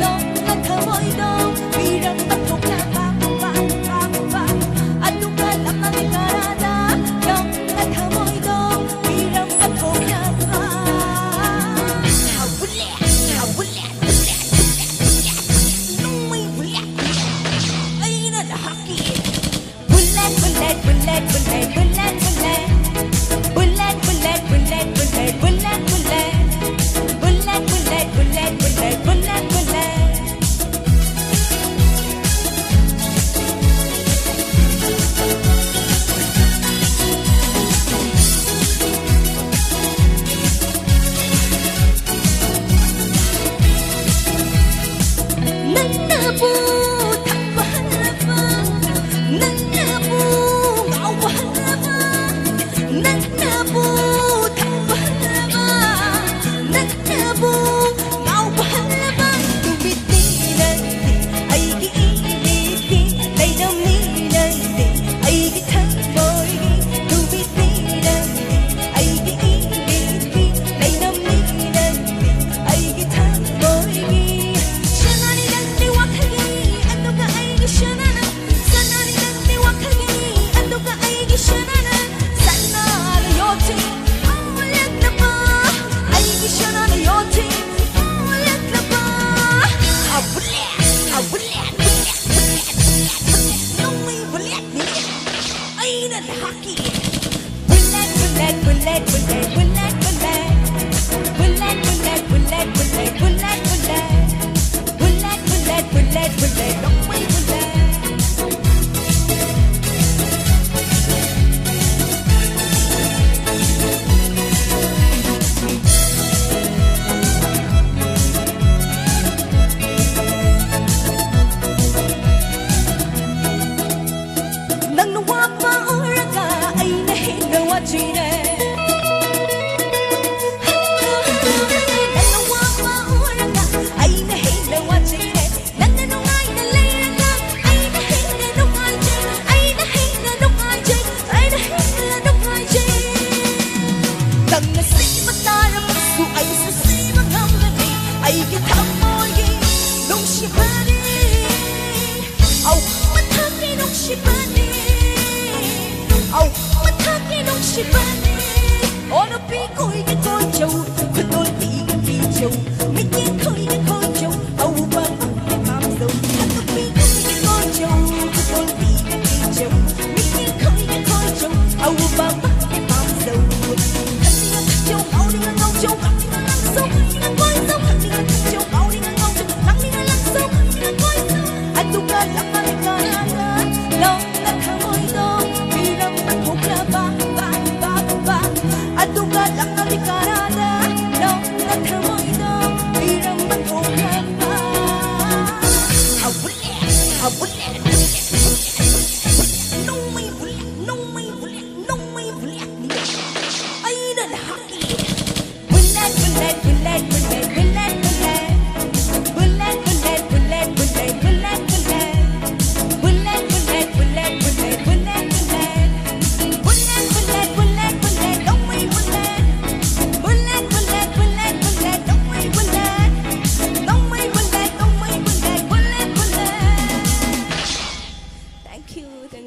ꯂꯣꯡꯅ ꯊꯃꯣꯏꯗꯣ ꯄꯤꯔꯝꯕ ꯊꯣꯛꯅꯕ꯫ ꯑꯗꯨꯒ ꯂꯝꯂꯥꯟ ꯀꯔꯥꯗ ꯂꯣꯡꯅ ꯊꯃꯣꯏꯗꯣ ꯄꯤꯔꯝꯕ ꯊꯣꯛꯅꯕ꯫ ꯕꯨꯂꯦꯠ, ꯕꯨꯂꯦꯠ, ꯕꯨꯂꯦꯠ, ꯕꯨꯂꯦꯠ, ꯅꯣꯡꯃꯩ ꯕꯨꯂꯦꯠ꯫ ꯑꯩꯅ ꯅꯍꯥꯛꯀꯤ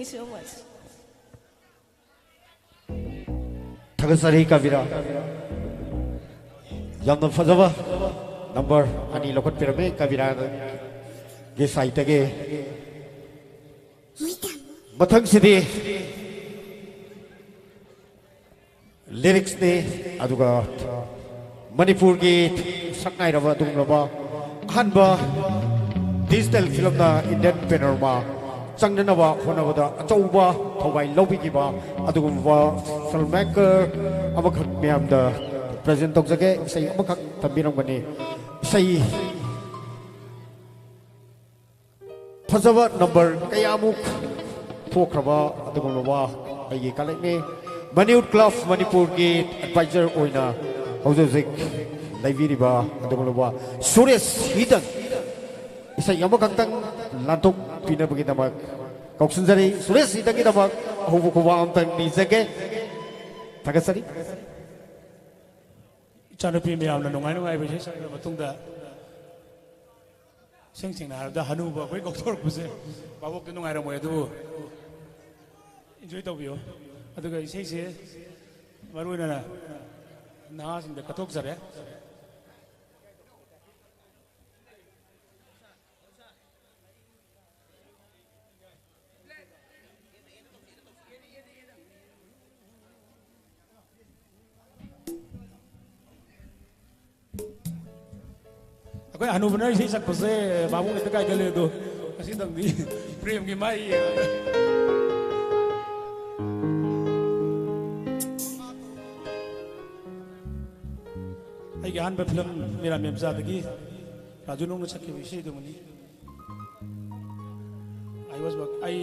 So much. ꯊꯥꯒꯠꯆꯔꯤ ꯀꯕꯤꯔꯥ꯫ ꯌꯥꯝꯅ ꯐꯖꯕ ꯅꯝꯕꯔ ꯑꯅꯤ ꯂꯧꯈꯠꯄꯤꯔꯝꯃꯤ ꯀꯕꯤꯔꯥꯒꯤ ꯁꯥꯏꯠꯇꯒꯤ꯫ ꯃꯊꯪꯁꯤꯗꯤ ꯂꯤꯔꯤꯛꯁꯅꯤ, ꯑꯗꯨꯒ ꯃꯅꯤꯄꯨꯔꯒꯤ ꯁꯛꯅꯥꯏꯔꯕ ꯑꯗꯨꯒꯨꯝꯂꯕ ꯑꯍꯥꯟꯕ ꯗꯤꯖꯤꯇꯦꯜ ꯐꯤꯂꯝꯗ ꯏꯟꯗꯤꯌꯟ ꯄꯦꯅꯣꯔꯃꯥ ꯆꯪꯅꯅꯕ ꯍꯣꯠꯅꯕꯗ ꯑꯆꯧꯕ ꯊꯧꯗꯥꯡ ꯂꯧꯕꯤꯈꯤꯕ ꯑꯗꯨꯒꯨꯝꯕ ꯐꯤꯜꯝ ꯃꯦꯀꯔ ꯑꯃꯈꯛ ꯃꯌꯥꯝꯗ ꯄ꯭ꯔꯖꯦꯟ ꯇꯧꯖꯒꯦ꯫ ꯏꯁꯩ ꯑꯃꯈꯛ ꯇꯝꯕꯤꯔꯝꯒꯅꯤ꯫ ꯏꯁꯩ ꯐꯖꯕ ꯅꯝꯕꯔ ꯀꯌꯥꯃꯨꯛ ꯊꯣꯛꯈ꯭ꯔꯕ ꯑꯗꯨꯒꯨꯝꯂꯕ ꯑꯩꯒꯤ ꯀꯂꯦꯛꯅꯤ꯫ ꯃꯅꯤꯌꯨꯠ ꯀ꯭ꯂꯕ ꯃꯅꯤꯄꯨꯔꯒꯤ ꯑꯦꯗꯚꯥꯏꯖꯔ ꯑꯣꯏꯅ ꯍꯧꯖꯤꯛ ꯍꯧꯖꯤꯛ ꯂꯩꯕꯤꯔꯤꯕ ꯑꯗꯨꯒꯨꯝꯂꯕ ꯁꯨꯔꯦꯁ ꯍꯤꯗꯟ ꯏꯁꯩ ꯑꯃꯈꯛꯇꯪ ꯂꯥꯟꯊꯣꯛꯄꯤꯅꯕꯒꯤꯗꯃꯛ ꯀꯧꯁꯤꯟꯖꯔꯤ꯫ ꯁꯨꯔꯦꯁ ꯍꯤꯗꯟꯒꯤꯗꯃꯛ ꯑꯍꯧꯕ ꯈꯨꯕꯥꯛ ꯑꯃꯇꯪ ꯅꯤꯖꯒꯦ꯫ ꯊꯥꯒꯠꯆꯔꯤ꯫ ꯏꯆꯥꯅꯨꯄꯤ ꯃꯌꯥꯝꯅ ꯅꯨꯡꯉꯥꯏ ꯅꯨꯡꯉꯥꯏꯕ ꯏꯁꯩ ꯁꯛꯂꯕ ꯃꯇꯨꯡꯗ, ꯏꯁꯦꯡ ꯁꯦꯡꯅ ꯍꯥꯏꯔꯕꯗ, ꯍꯅꯨꯕ ꯑꯩꯈꯣꯏ ꯀꯧꯊꯣꯔꯛꯄꯁꯦ ꯚꯥꯕꯣꯛꯇꯤ ꯅꯨꯡꯉꯥꯏꯔꯝꯃꯣꯏ, ꯑꯗꯨꯕꯨ ꯏꯟꯖꯣꯏ ꯇꯧꯕꯤꯌꯣ꯫ ꯑꯗꯨꯒ ꯏꯁꯩꯁꯦ ꯃꯔꯨ ꯑꯣꯏꯅ ꯅꯍꯥꯁꯤꯡꯗ ꯀꯠꯊꯣꯛꯆꯔꯦ꯫ ꯑꯩꯈꯣꯏ ꯍꯅꯨꯕꯅ ꯏꯁꯩ ꯁꯛꯄꯁꯦ ꯚꯥꯕꯣꯛ ꯍꯦꯛꯇ ꯀꯥꯏꯒꯜꯂꯦ꯫ ꯑꯗꯣ ꯉꯁꯤꯗꯪꯗꯤ ꯄ꯭ꯔꯦꯝꯒꯤ ꯃꯥꯏ ꯌꯦꯡꯉꯒ꯫ ꯑꯩꯒꯤ ꯑꯍꯥꯟꯕ ꯐꯤꯂꯝ ꯃꯤꯔꯥ ꯃꯦꯝꯆꯥꯗꯒꯤ ꯔꯥꯖꯨ ꯅꯨꯡꯅ ꯁꯛꯈꯤꯕ ꯏꯁꯩꯗꯨꯃꯅꯤ꯫ I was work-, ꯑꯩ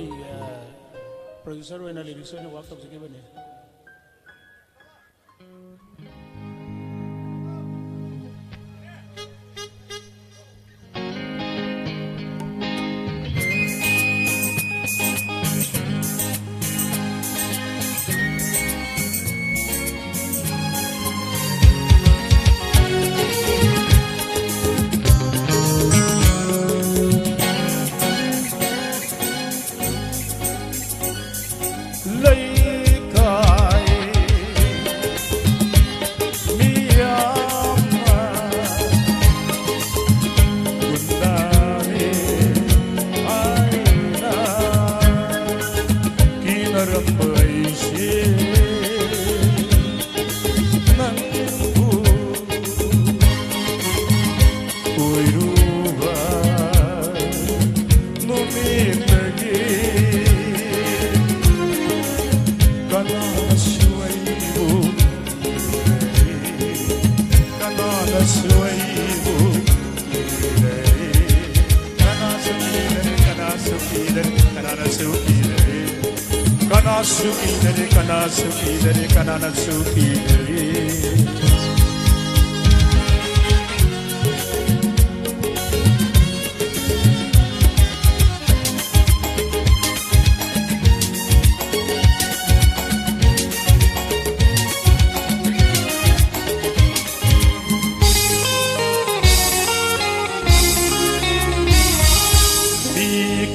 ꯄ꯭ꯔꯣꯗ꯭ꯌꯨꯁꯔ ꯑꯣꯏꯅ, ꯂꯤꯔꯤꯛꯁ ꯑꯣꯏꯅ ꯋꯥꯔꯛ ꯇꯧꯖꯈꯤꯕꯅꯤ꯫ ꯀꯤꯗꯔꯦ, ꯀꯅꯥꯁꯨ ꯀꯤꯗꯔꯦ, ꯀꯅꯥꯁꯨ ꯀꯤꯗꯔꯦ, ꯀꯅꯥꯅꯁꯨ ꯀꯤꯗꯔꯦ꯫ ꯃꯤ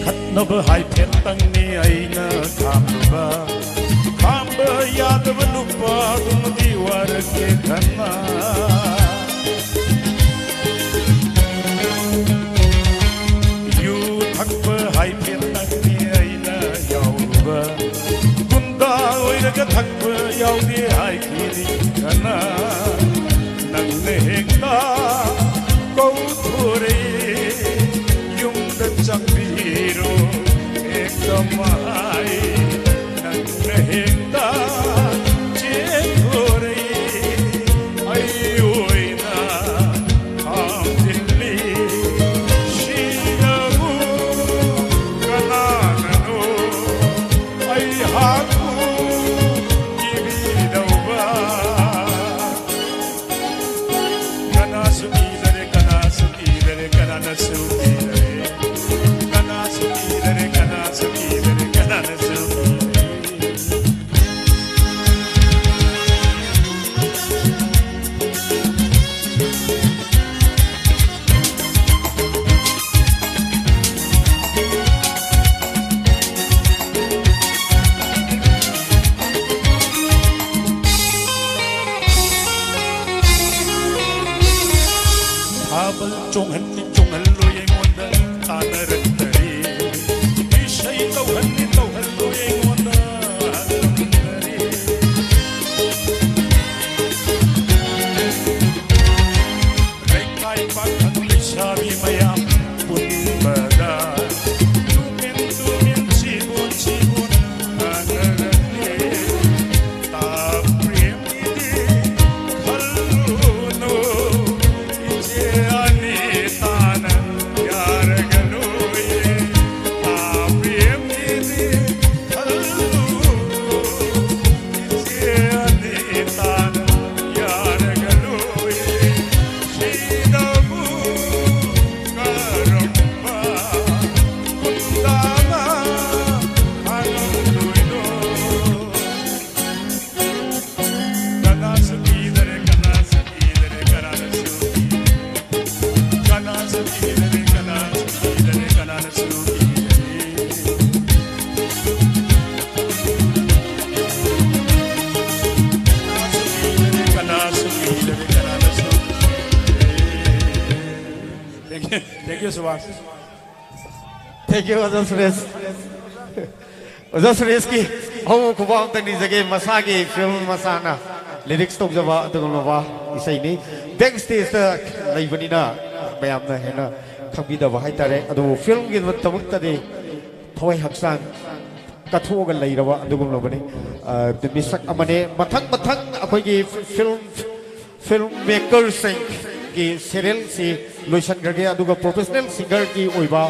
ꯈꯠꯅꯕ ꯍꯥꯏꯐꯦꯠꯇꯪꯅꯤ ꯑꯩꯅ ꯈꯥꯝꯕ, ꯈꯥꯝꯕ ꯌꯥꯗꯕ ꯅꯨꯄꯥꯗꯨꯃꯗꯤ ꯋꯥꯔꯛꯀꯦ ꯈꯟꯅ꯫ ꯌꯨ ꯊꯛꯄ ꯍꯥꯏꯐꯦꯠꯇꯪꯅꯤ ꯑꯩꯅ ꯌꯥꯎꯔꯨꯕ, ꯒꯨꯟꯗꯥ ꯑꯣꯏꯔꯒ ꯊꯛꯄ ꯌꯥꯎꯗꯦ ꯍꯥꯏꯈꯤꯅꯤ ꯈꯟꯅ꯫ ꯅꯪꯅ ꯍꯦꯛꯇ ꯀꯧꯊꯣꯔꯛꯏ, ꯌꯨꯝꯗ ꯆꯪꯕꯤꯔꯣ ꯍꯦꯛꯇ ꯃꯍꯥꯏ꯫ ꯅꯪꯅ ꯍꯦꯛꯇ ꯆꯦꯟꯊꯣꯔꯛꯏ, ꯑꯩ ꯑꯣꯏꯅ ꯈꯥꯝꯖꯤꯜꯂꯤ꯫ ꯁꯤꯗꯕꯨ ꯀꯅꯥꯅꯅꯣ ꯑꯩꯍꯥꯛꯄꯨ ꯀꯤꯕꯤꯗꯧꯕ? ꯀꯅꯥꯁꯨ ꯀꯤꯗꯔꯦ, ꯀꯅꯥꯁꯨ ꯀꯤꯗꯔꯦ, ꯀꯅꯥꯅꯁꯨ ꯀꯤꯗꯔꯦ꯫ ꯀꯅꯥꯁꯨ ꯀꯤꯗꯔꯦ, ꯀꯅꯥꯁꯨ ꯀꯤꯗꯔꯦ, ꯀꯅꯥꯅꯁꯨ ꯀꯤꯗꯔꯦ꯫ ꯊꯥꯕꯜ ꯆꯣꯡꯍꯟ ꯆꯣꯡꯍꯜꯂꯣꯏ ꯑꯩꯉꯣꯟꯗ ꯇꯥꯟꯅꯔꯛꯇꯔꯦ꯫ ꯏꯁꯩ ꯇꯧꯍꯟꯅꯤ ꯇꯧꯍꯜꯂꯣꯏ ꯑꯩꯉꯣꯟꯗ ꯇꯝꯗꯔꯦ꯫ ꯂꯩꯀꯥꯏ ꯄꯥꯈꯪ ꯂꯩꯁꯥꯕꯤ ꯃꯌꯥꯝ ꯄꯨꯟꯕꯗ ꯇꯨꯃꯤꯟ ꯇꯨꯃꯤꯟ ꯁꯤꯕꯣꯟ ꯁꯤꯕꯣꯟ ꯉꯥꯡꯅꯔꯛꯂꯦ꯫ ꯇꯥ ꯄ꯭ꯔꯦꯝꯒꯤꯗꯤ ꯈꯜꯂꯨꯅꯨ, ꯏꯆꯦ ꯑꯅꯤꯇꯥ꯫ ꯁꯨꯕꯥꯁ꯫ Thank you, ꯑꯣꯖꯥ ꯁꯨꯔꯦꯁ꯫ ꯑꯣꯖꯥ ꯁꯨꯔꯦꯁꯀꯤ ꯑꯍꯧꯕ ꯈꯨꯕꯥꯛ ꯑꯝꯇꯪ ꯅꯤꯖꯒꯦ꯫ ꯃꯁꯥꯒꯤ ꯐꯤꯂꯝ ꯃꯁꯥꯅ ꯂꯤꯔꯤꯛꯁ ꯇꯧꯖꯕ ꯑꯗꯨꯒꯨꯝꯂꯕ ꯏꯁꯩꯅꯤ꯫ ꯕꯦꯛ ꯁ꯭ꯇꯦꯖꯇ ꯂꯩꯕꯅꯤꯅ ꯃꯌꯥꯝꯅ ꯍꯦꯟꯅ ꯈꯪꯕꯤꯗꯕ ꯍꯥꯏꯇꯥꯔꯦ꯫ ꯑꯗꯨꯕꯨ ꯐꯤꯂꯝꯒꯤꯗꯃꯛꯇꯗꯤ ꯊꯋꯥꯏ ꯍꯛꯆꯥꯡ ꯀꯠꯊꯣꯛꯑꯒ ꯂꯩꯔꯕ ꯑꯗꯨꯒꯨꯝꯂꯕꯅꯤ꯫ ꯑ, ꯃꯤꯁꯛ ꯑꯃꯅꯤ꯫ ꯃꯊꯪ ꯃꯊꯪ ꯑꯩꯈꯣꯏꯒꯤ ꯐꯤꯂꯝ, ꯐꯤꯂꯝ ꯃꯦꯀꯔꯁꯤꯡꯒꯤ ꯁꯦꯔꯤꯌꯦꯜꯁꯤ ꯂꯣꯏꯁꯤꯟꯈ꯭ꯔꯒꯦ, ꯑꯗꯨꯒ ꯄ꯭ꯔꯣꯐꯦꯁꯅꯦꯜ ꯁꯤꯡꯒꯔꯒꯤ ꯑꯣꯏꯕ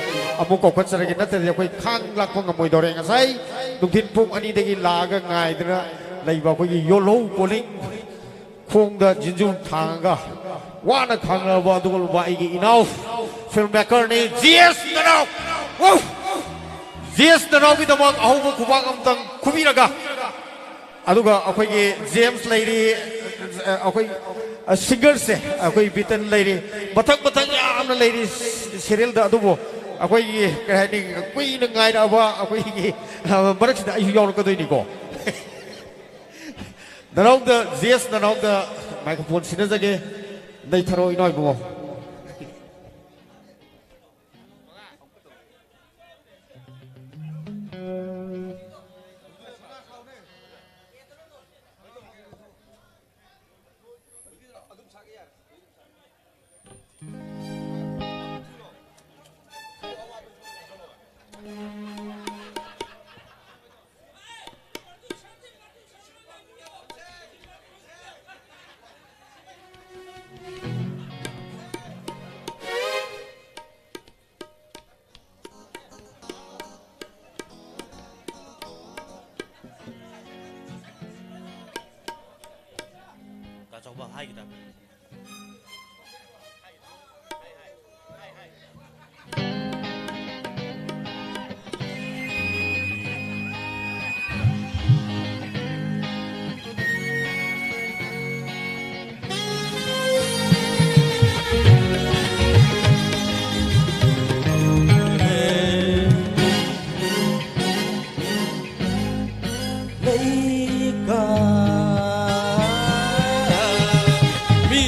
ꯑꯃꯨꯛ ꯀꯧꯈꯠꯆꯔꯒꯦ꯫ ꯅꯠꯇ꯭ꯔꯗꯤ ꯑꯩꯈꯣꯏ ꯈꯥꯡ ꯂꯥꯛꯄ ꯉꯝꯃꯣꯏꯗꯧꯔꯦ꯫ ꯉꯁꯥꯏ ꯅꯨꯡꯊꯤꯜ ꯄꯨꯡ ꯑꯅꯤꯗꯒꯤ ꯂꯥꯛꯑꯒ ꯉꯥꯏꯗꯅ ꯂꯩꯕ ꯑꯩꯈꯣꯏꯒꯤ ꯌꯣꯜꯍꯧ ꯄꯣꯂꯤꯡ ꯈꯣꯡꯗ ꯖꯤꯟꯖꯨ ꯊꯥꯡꯉꯒ ꯋꯥꯅ ꯈꯥꯡꯅꯔꯕ ꯑꯗꯨꯒꯨꯝꯂꯕ ꯑꯩꯒꯤ ꯏꯅꯥꯎ ꯐꯤꯜꯝ ꯃꯦꯀꯔꯅꯤ, ꯖꯤ ꯑꯦꯁ ꯅꯅꯥꯎ꯫ ꯎꯐ! ꯖꯤ ꯑꯦꯁ ꯅꯅꯥꯎꯒꯤꯗꯃꯛ ꯑꯍꯧꯕ ꯈꯨꯕꯥꯛ ꯑꯝꯇꯪ ꯈꯨꯕꯤꯔꯒ, ꯑꯗꯨꯒ ꯑꯩꯈꯣꯏꯒꯤ ꯖꯦꯝꯁ ꯂꯩꯔꯤ, ꯑꯩꯈꯣꯏ ꯁꯤꯡꯒꯔꯁꯦ ꯑꯩꯈꯣꯏ ꯕꯤꯇꯟ ꯂꯩꯔꯤ, ꯃꯊꯪ ꯃꯊꯪ ꯌꯥꯝꯅ ꯂꯩꯔꯤ꯫ ꯁꯦꯔꯤꯌꯦꯜꯗ꯫ ꯑꯗꯨꯕꯨ ꯑꯩꯈꯣꯏꯒꯤ, ꯀꯔꯤ ꯍꯥꯏꯅꯤ, ꯀꯨꯏꯅ ꯉꯥꯏꯔꯛꯑꯕ ꯑꯩꯈꯣꯏꯒꯤ, ꯑ, ꯃꯔꯛꯁꯤꯗ ꯑꯩꯁꯨ ꯌꯥꯎꯔꯛꯀꯗꯣꯏꯅꯤꯀꯣ꯫ ꯅꯅꯥꯎꯗ, ꯖꯤ ꯑꯦꯁ ꯅꯅꯥꯎꯗ ꯃꯥꯏꯀ꯭ꯔꯣꯐꯣꯟ ꯁꯤꯟꯅꯖꯒꯦ꯫ ꯅꯩꯊꯔꯣ ꯏꯅꯥꯎ ꯏꯕꯨꯡꯉꯣ꯫ ꯇꯥ ꯆꯥꯎꯕ, ꯍꯥꯏꯒꯦ ꯇꯥꯃꯣ꯫ ꯂꯩꯀꯥ ꯃꯤ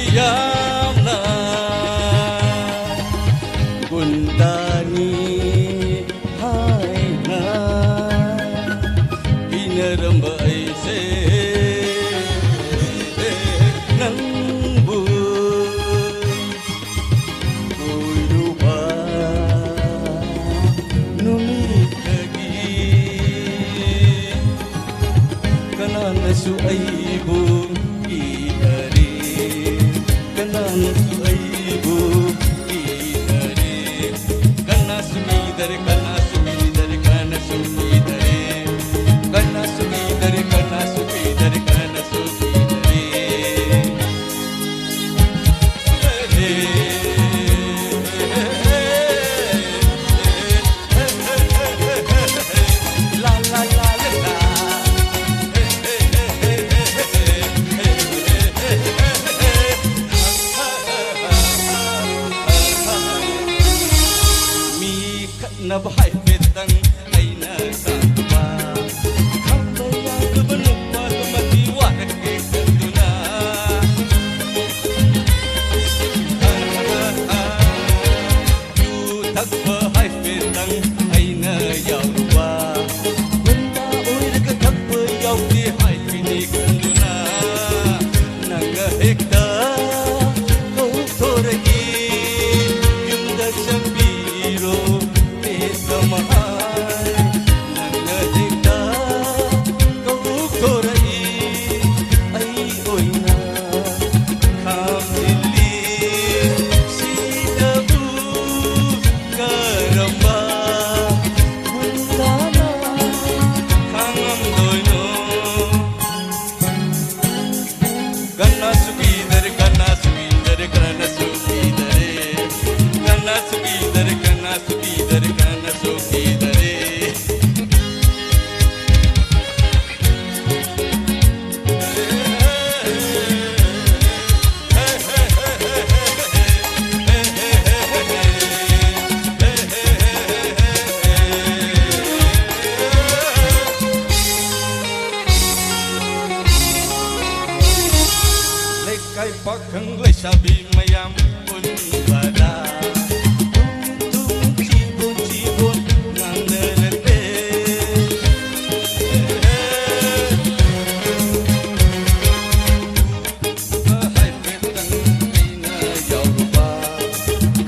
ꯑꯩꯕꯨ ꯀꯤꯗꯔꯦ, ꯀꯅꯥꯅꯁꯨ ꯑꯩꯕꯨ ꯀꯤꯗꯔꯦ, ꯀꯅꯥꯁꯨ ꯀꯤꯗꯔꯦ, ꯀꯅꯥꯁꯨ ꯀꯤꯗꯔꯦ, ꯀꯅꯥꯁꯨ ꯀꯤꯗꯔꯦ, ꯀꯅꯥꯁꯨ ꯀꯤꯗꯔꯦ, ꯀꯅꯥꯁꯨ ꯀꯤꯗꯔꯦ, ꯀꯅꯥꯁꯨ ꯀꯤꯗꯔꯦ꯫ ꯈꯠꯅꯕ ꯍꯥꯏꯐꯦꯠꯇꯪ ꯑꯩꯅ ꯈꯪꯕ, ꯈꯪꯕ ꯌꯥꯗꯕ ꯅꯨꯄꯥꯗꯨꯃꯗꯤ ꯋꯥꯔꯛꯀꯦ ꯈꯟꯗꯨꯅ꯫ ꯌꯨ ꯊꯛꯄ ꯍꯥꯏꯐꯦꯠꯇꯪ ꯑꯩꯅ ꯌꯥꯎꯕ, ꯒꯨꯟꯗꯥ ꯑꯣꯏꯔꯒ ꯊꯛꯄ ꯌꯥꯎꯗꯦ ꯍꯥꯏꯕꯅꯤ ꯈꯟꯗꯨꯅ꯫ ꯅꯪꯅ ꯍꯦꯛꯇ ꯀꯧꯊꯣꯔꯛꯏ, ꯌꯨꯝꯗ ꯆꯪꯕꯤꯔꯣ, ꯄꯦꯠꯇ ꯃꯍꯥꯏ꯫ ꯅꯪꯅ ꯍꯦꯛꯇ ꯀꯧꯊꯣꯔꯛꯏ, ꯑꯩ ꯑꯣꯏꯅ ꯈꯥꯝꯖꯤꯜꯂꯤ꯫ ꯁꯤꯗꯕꯨ ꯀꯔꯝꯕ ꯒꯨꯟꯗꯥꯅ ꯈꯥꯡꯉꯝꯗꯣꯏꯅꯣ? ꯀꯅꯥꯁꯨ ꯀꯤꯗꯔꯦ, ꯀꯅꯥꯁꯨ ꯀꯤꯗꯔꯦ, ꯀꯅꯥꯁꯨ ꯀꯤꯗꯔꯦ꯫ ꯀꯅꯥꯁꯨ ꯀꯤꯗꯔꯦ, ꯀꯅꯥꯁꯨ ꯀꯤꯗꯔꯦ, ꯀꯅꯥꯁꯨ ꯀꯤꯗꯔꯦ꯫ ꯂꯩꯀꯥꯏ ꯄꯥꯈꯪ ꯂꯩꯁꯥꯕꯤ ꯃꯌꯥꯝ ꯄꯨꯟꯕꯗ ꯇꯨꯡ ꯇꯨꯡ ꯆꯤꯕꯣꯟ ꯆꯤꯕꯣꯟ ꯉꯥꯡꯅꯔꯛꯂꯦ꯫ ꯍꯥꯏꯐꯦꯠꯇꯪ ꯑꯩꯅ ꯌꯥꯎꯔꯨꯕ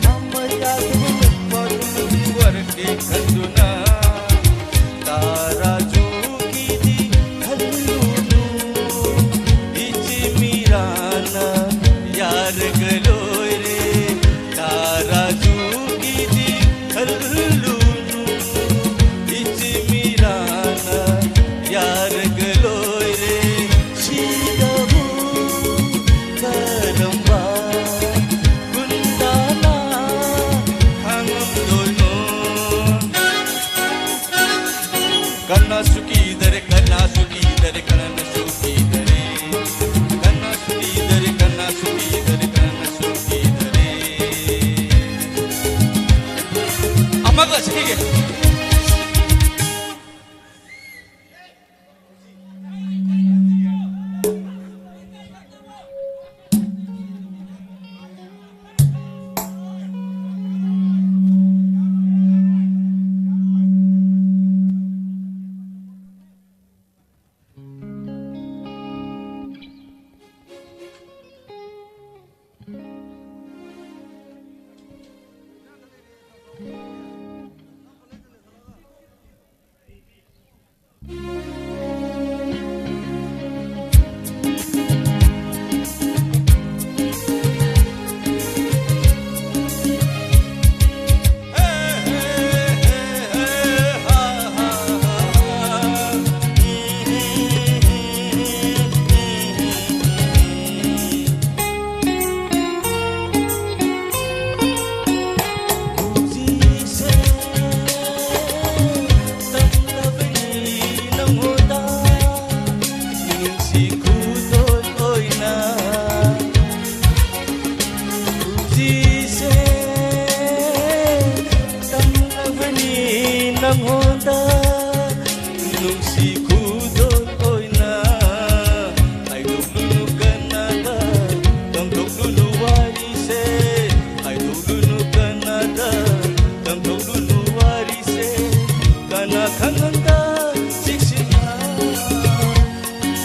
ꯈꯥꯝꯕ ꯌꯥꯗꯕ ꯅꯨꯄꯥꯗꯨꯃꯗꯤ ꯋꯥꯔꯛꯀꯦ ꯈꯟꯗꯨꯅ ꯇꯔꯥꯖꯨꯒꯤꯗꯤ ꯈꯜꯂꯨꯅꯨ꯫ ꯀꯅꯥꯁꯨ ꯀꯤꯗꯔꯦ, ꯀꯅꯥꯁꯨ ꯀꯤꯗꯔꯦ, ꯀꯅꯥꯅꯁꯨ ꯀꯤꯗꯔꯦ꯫ ꯀꯅꯥꯁꯨ ꯀꯤꯗꯔꯦ, ꯀꯅꯥꯁꯨ ꯀꯤꯗꯔꯦ, ꯀꯅꯥꯅꯁꯨ ꯀꯤꯗꯔꯦ꯫ ꯑꯃꯒ ꯁꯤꯒꯦ꯫ ꯍꯧꯖꯤꯛꯁꯦ ꯇꯝꯂꯕꯅꯤ ꯅꯉꯣꯟꯗ ꯅꯨꯡꯁꯤ ꯈꯨꯗꯣꯜ ꯑꯣꯏꯅ꯫ ꯍꯧꯖꯤꯛꯁꯦ ꯇꯝꯂꯕꯅꯤ ꯅꯉꯣꯟꯗ ꯅꯨꯡꯁꯤ ꯈꯨꯗꯣꯜ ꯑꯣꯏꯅ꯫ ꯍꯥꯏꯗꯣꯛꯂꯨꯅꯨ ꯀꯅꯥꯗ, ꯇꯝꯊꯣꯛꯂꯨꯅꯨ ꯋꯥꯔꯤꯁꯦ꯫ ꯍꯥꯏꯗꯣꯛꯂꯨꯅꯨ ꯀꯅꯥꯗ, ꯇꯝꯊꯣꯛꯂꯨꯅꯨ ꯋꯥꯔꯤꯁꯦ꯫ ꯀꯅꯥ ꯈꯪꯍꯟꯗ ꯆꯦꯛꯁꯤꯟꯅ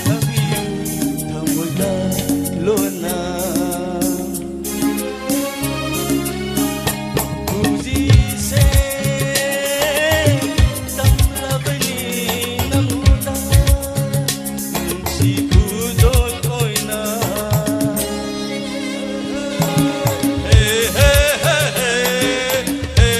ꯊꯝꯕꯤꯌꯨ ꯊꯃꯣꯏꯗ ꯂꯣꯟꯅ꯫ ꯍꯧꯖꯤꯛꯁꯦ ꯇꯝꯂꯕꯅꯤ ꯅꯉꯣꯟꯗ ꯅꯨꯡꯁꯤ ꯈꯨꯗꯣꯜ ꯑꯣꯏꯅ꯫ ꯍꯦ, ꯍꯦ, ꯍꯦ, ꯍꯦ꯫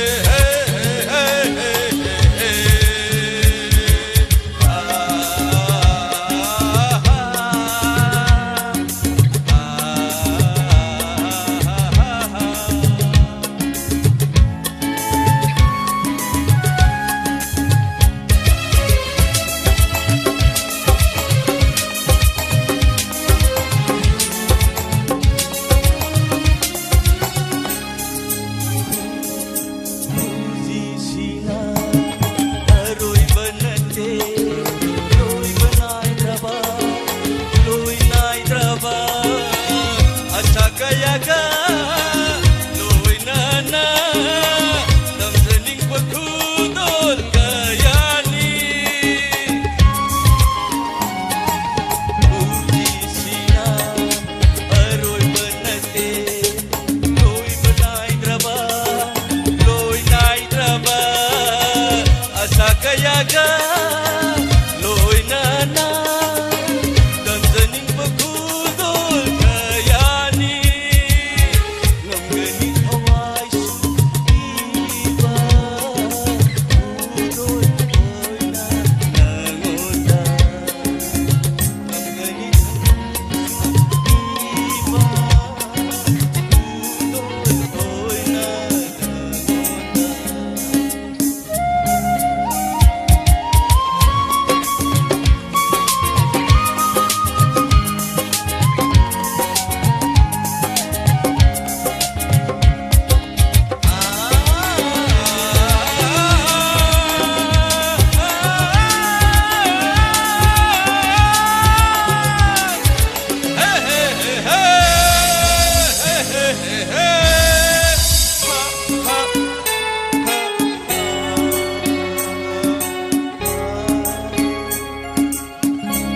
ꯌꯥꯒ ꯂꯣꯏꯅꯅ ꯇꯝꯖꯅꯤꯡꯕ ꯈꯨꯗꯣꯜ ꯀꯌꯥꯅꯤ꯫ ꯉꯝꯒꯅꯤ ꯊꯋꯥꯏꯁꯨ ꯄꯤꯕ ꯈꯨꯗꯣꯜ ꯑꯣꯏꯅ ꯅꯉꯣꯟꯗ꯫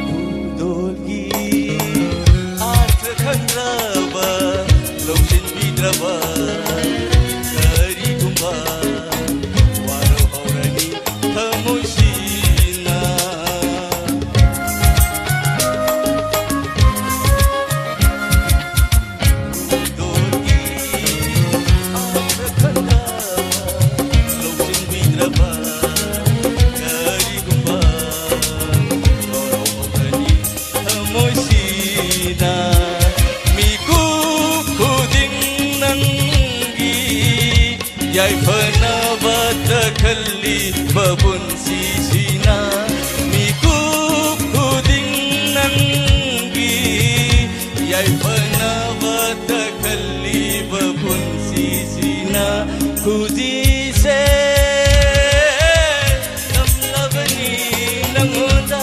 ꯈꯨꯗꯣꯜꯒꯤ ꯑꯥꯔꯊ ꯈꯪꯗ꯭ꯔꯕ, ꯂꯧꯁꯤꯟꯕꯤꯗ꯭ꯔꯕ ꯀꯔꯤꯒꯨꯝꯕ ꯋꯥꯔꯧꯍꯧꯔꯅꯤ ꯊꯃꯣꯏꯁꯤꯅ꯫ ꯈꯨꯗꯣꯜꯒꯤ ꯑꯥꯔꯊ ꯈꯪꯗ꯭ꯔꯕ, ꯂꯧꯁꯤꯟꯕꯤꯗ꯭ꯔꯕ ꯀꯔꯤꯒꯨꯝꯕ ꯋꯥꯔꯧꯍꯧꯔꯅꯤ ꯊꯃꯣꯏꯁꯤꯅ꯫ ꯃꯤꯀꯨꯞ ꯈꯨꯗꯤꯡ ꯅꯪꯒꯤ ꯌꯥꯏꯐꯅꯕꯇ ꯈꯜꯂꯤꯕ ꯄꯨꯟꯁꯤꯁꯤꯅ꯫ ꯃꯤꯀꯨꯞ ꯈꯨꯗꯤꯡ ꯅꯪꯒꯤ ꯌꯥꯏꯐꯅꯕꯇ ꯈꯜꯂꯤꯕ ꯄꯨꯟꯁꯤꯁꯤꯅ꯫ ꯈꯨꯖꯤꯁꯦ ꯅꯝꯂꯕꯅꯤ ꯅꯉꯣꯟꯗ,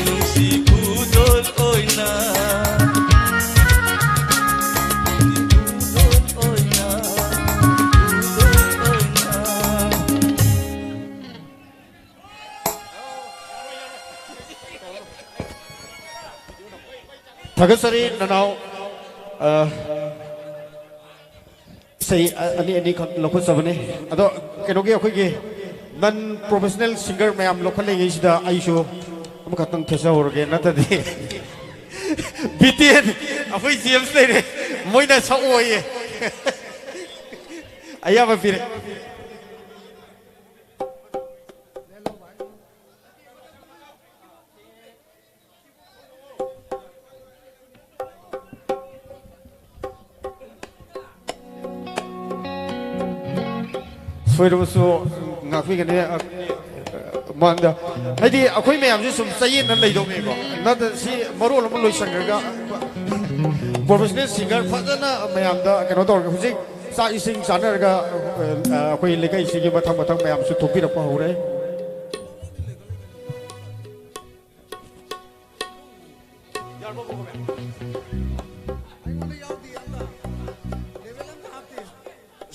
ꯅꯨꯡꯁꯤ ꯈꯨꯗꯣꯜ ꯑꯣꯏꯅ꯫ ꯊꯥꯒꯠꯆꯔꯤ ꯅꯅꯥꯎ꯫ ꯑ, ꯏꯁꯩ ꯑ-, ꯑꯅꯤ ꯑꯅꯤ ꯈꯛ ꯂꯧꯈꯠꯆꯕꯅꯤ꯫ ꯑꯗꯣ ꯀꯩꯅꯣꯒꯤ ꯑꯩꯈꯣꯏꯒꯤ ꯅꯟ ꯄ꯭ꯔꯣꯐꯦꯁꯅꯦꯜ ꯁꯤꯡꯒꯔ ꯃꯌꯥꯝ ꯂꯧꯈꯠꯂꯤꯉꯩꯁꯤꯗ ꯑꯩꯁꯨ ꯑꯃꯈꯛꯇꯪ ꯊꯦꯠꯆꯍꯧꯔꯒꯦ, ꯅꯠꯇ꯭ꯔꯗꯤ ꯕꯤꯇꯦꯟ, ꯑꯩꯈꯣꯏ ꯖꯦꯝꯁ ꯂꯩꯔꯦ, ꯃꯣꯏꯅ ꯁꯛꯑꯣꯌꯦ꯫ ꯑꯌꯥꯕ ꯄꯤꯔꯦ꯫ ꯁꯣꯏꯔꯕꯁꯨ ꯉꯥꯛꯄꯤꯒꯅꯤ꯫ ꯑ, ꯃꯥꯡꯗ ꯍꯥꯏꯗꯤ ꯑꯩꯈꯣꯏ ꯃꯌꯥꯝꯁꯦ ꯁꯨꯝ ꯆꯌꯦꯠꯅ ꯂꯩꯗꯧꯅꯦꯀꯣ꯫ ꯅꯠꯇ ꯁꯤ ꯃꯔꯣꯜ ꯑꯃ ꯂꯣꯏꯁꯟꯈ꯭ꯔꯒ ꯄ꯭ꯔꯣꯐꯦꯁꯅꯦꯜ ꯁꯤꯡꯒꯔ ꯐꯖꯅ ꯃꯌꯥꯝꯗ ꯀꯩꯅꯣ ꯇꯧꯔꯒ ꯍꯧꯖꯤꯛ ꯆꯥꯛ ꯏꯁꯤꯡ ꯆꯥꯅꯔꯒ, ꯑ, ꯑꯩꯈꯣꯏ ꯂꯩꯀꯥꯏꯁꯤꯒꯤ ꯃꯊꯪ ꯃꯊꯪ ꯃꯌꯥꯝꯁꯨ ꯊꯣꯛꯄꯤꯔꯛꯄ ꯍꯧꯔꯦ꯫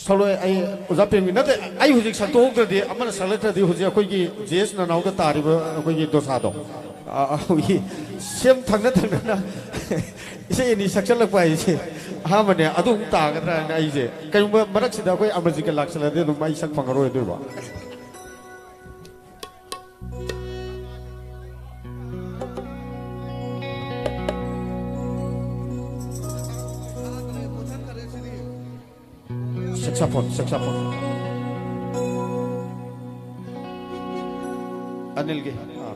ꯁꯛꯂꯣꯏ, ꯑꯩ ꯑꯣꯖꯥ ꯄ꯭ꯔꯦꯝꯒꯤ ꯅꯠꯇꯦ, ꯑꯩ ꯍꯧꯖꯤꯛ ꯁꯛꯇꯣꯛꯍꯧꯗ꯭ꯔꯗꯤ, ꯑꯃꯅ ꯁꯛꯂꯛꯇ꯭ꯔꯗꯤ ꯍꯧꯖꯤꯛ ꯑꯩꯈꯣꯏꯒꯤ ꯖꯦ ꯑꯦꯁ ꯅꯅꯥꯎꯗ ꯇꯥꯔꯤꯕ ꯑꯩꯈꯣꯏꯒꯤ ꯗꯣꯁꯥꯗꯣ, ꯑ, ꯑꯩꯈꯣꯏꯒꯤ ꯁꯦꯝ ꯊꯪꯅ ꯊꯪꯅꯅ ꯏꯁꯩ ꯑꯅꯤ ꯁꯛꯆꯜꯂꯛꯄ ꯍꯥꯏꯁꯦ ꯑꯍꯥꯟꯕꯅꯦ꯫ ꯑꯗꯨ ꯑꯃꯨꯛ ꯇꯥꯒꯗ꯭ꯔꯥ ꯍꯥꯏꯅ ꯑꯩꯁꯦ, ꯀꯩꯒꯨꯝꯕ ꯃꯔꯛꯁꯤꯗ ꯑꯩꯈꯣꯏ ꯑꯃꯔꯖꯤꯠꯀ ꯂꯥꯛꯁꯜꯂꯗꯤ ꯑꯗꯨꯝ ꯑꯩ ꯁꯛ ꯐꯪꯉꯔꯣꯏꯗꯣꯏꯕ꯫ ꯁꯦꯛꯁꯥꯐꯣꯟ, ꯁꯦꯛꯁꯥꯐꯣꯟ꯫ ꯑꯅꯤꯜꯒꯤ꯫ ꯑꯥ꯫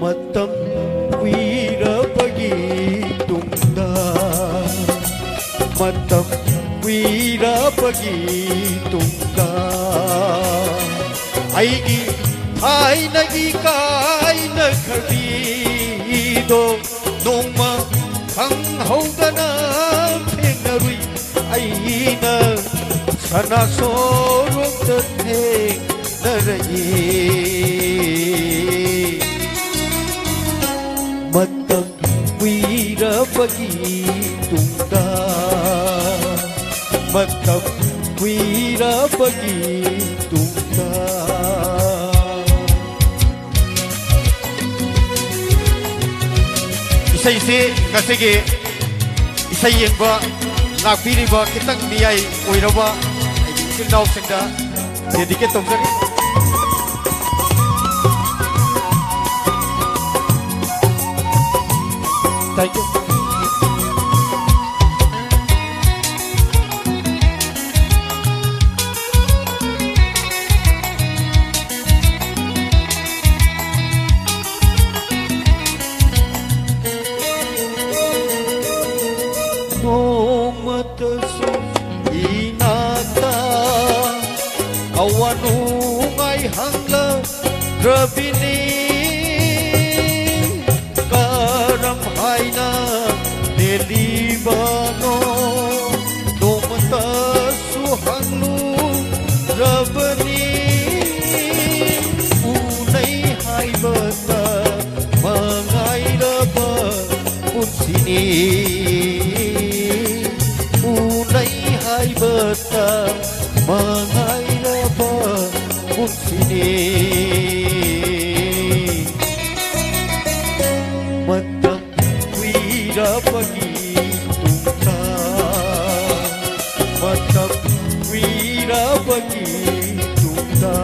ꯃꯇꯝ ꯀꯨꯏꯔꯕꯒꯤ ꯇꯨꯡꯗ, ꯃꯇꯝ ꯀꯨꯏꯔꯕꯒꯤ ꯇꯨꯡꯗ, ꯑꯩꯒꯤ ꯊꯥꯏꯅꯒꯤ ꯀꯥꯏꯅꯈ꯭ꯔꯕꯤꯗꯣ ꯅꯣꯡꯃ ꯈꯪꯍꯧꯗꯅ ꯊꯦꯡꯅꯔꯨꯏ ꯑꯩꯅ ꯁꯅꯥ ꯁꯣꯔꯣꯛꯇ ꯊꯦꯡꯅꯔꯛꯏ꯫ ꯃꯇꯝ ꯀꯨꯏꯔꯕꯒꯤ ꯇꯨꯡꯗ, ꯃꯇꯝ ꯀꯨꯏꯔꯕꯒꯤ ꯇꯨꯡꯗ꯫ ꯏꯁꯩꯁꯤ ꯉꯁꯤꯒꯤ ꯏꯁꯩ ꯌꯦꯡꯕ ꯂꯥꯛꯄꯤꯔꯤꯕ ꯈꯤꯇꯪ ꯃꯤꯌꯥꯏ ꯑꯣꯏꯔꯕ ꯑꯩꯒꯤ ꯏꯆꯤꯜ ꯏꯅꯥꯎꯁꯤꯡꯗ dedicate ꯇꯧꯖꯔꯤ꯫ Thank you. ꯅꯣꯡꯃꯇꯁꯨ ꯏꯅꯥꯛꯇ ꯑꯋꯥ ꯅꯨꯡꯉꯥꯏ ꯍꯪꯂꯛꯇ꯭ꯔꯕꯤꯅꯤ꯫ ꯀꯔꯝ ꯍꯥꯏꯅ ꯂꯦꯜꯂꯤꯕꯅꯣ? ꯅꯣꯡꯃꯇꯁꯨ ꯍꯪꯂꯨꯔꯕꯅꯤ꯫ ꯎꯅꯩ ꯍꯥꯏꯕꯇ ꯃꯉꯥꯏꯔꯕ ꯄꯨꯟꯁꯤꯅꯤ꯫ ꯎꯅꯩ ꯍꯥꯏꯕꯇ ꯃꯉꯥꯏꯔꯕ ꯄꯨꯟꯁꯤꯅꯤ꯫ ꯃꯇꯝ ꯀꯨꯏꯔꯕꯒꯤ ꯇꯨꯡꯗ, ꯃꯇꯝ ꯀꯨꯏꯔꯕꯒꯤ ꯇꯨꯡꯗ꯫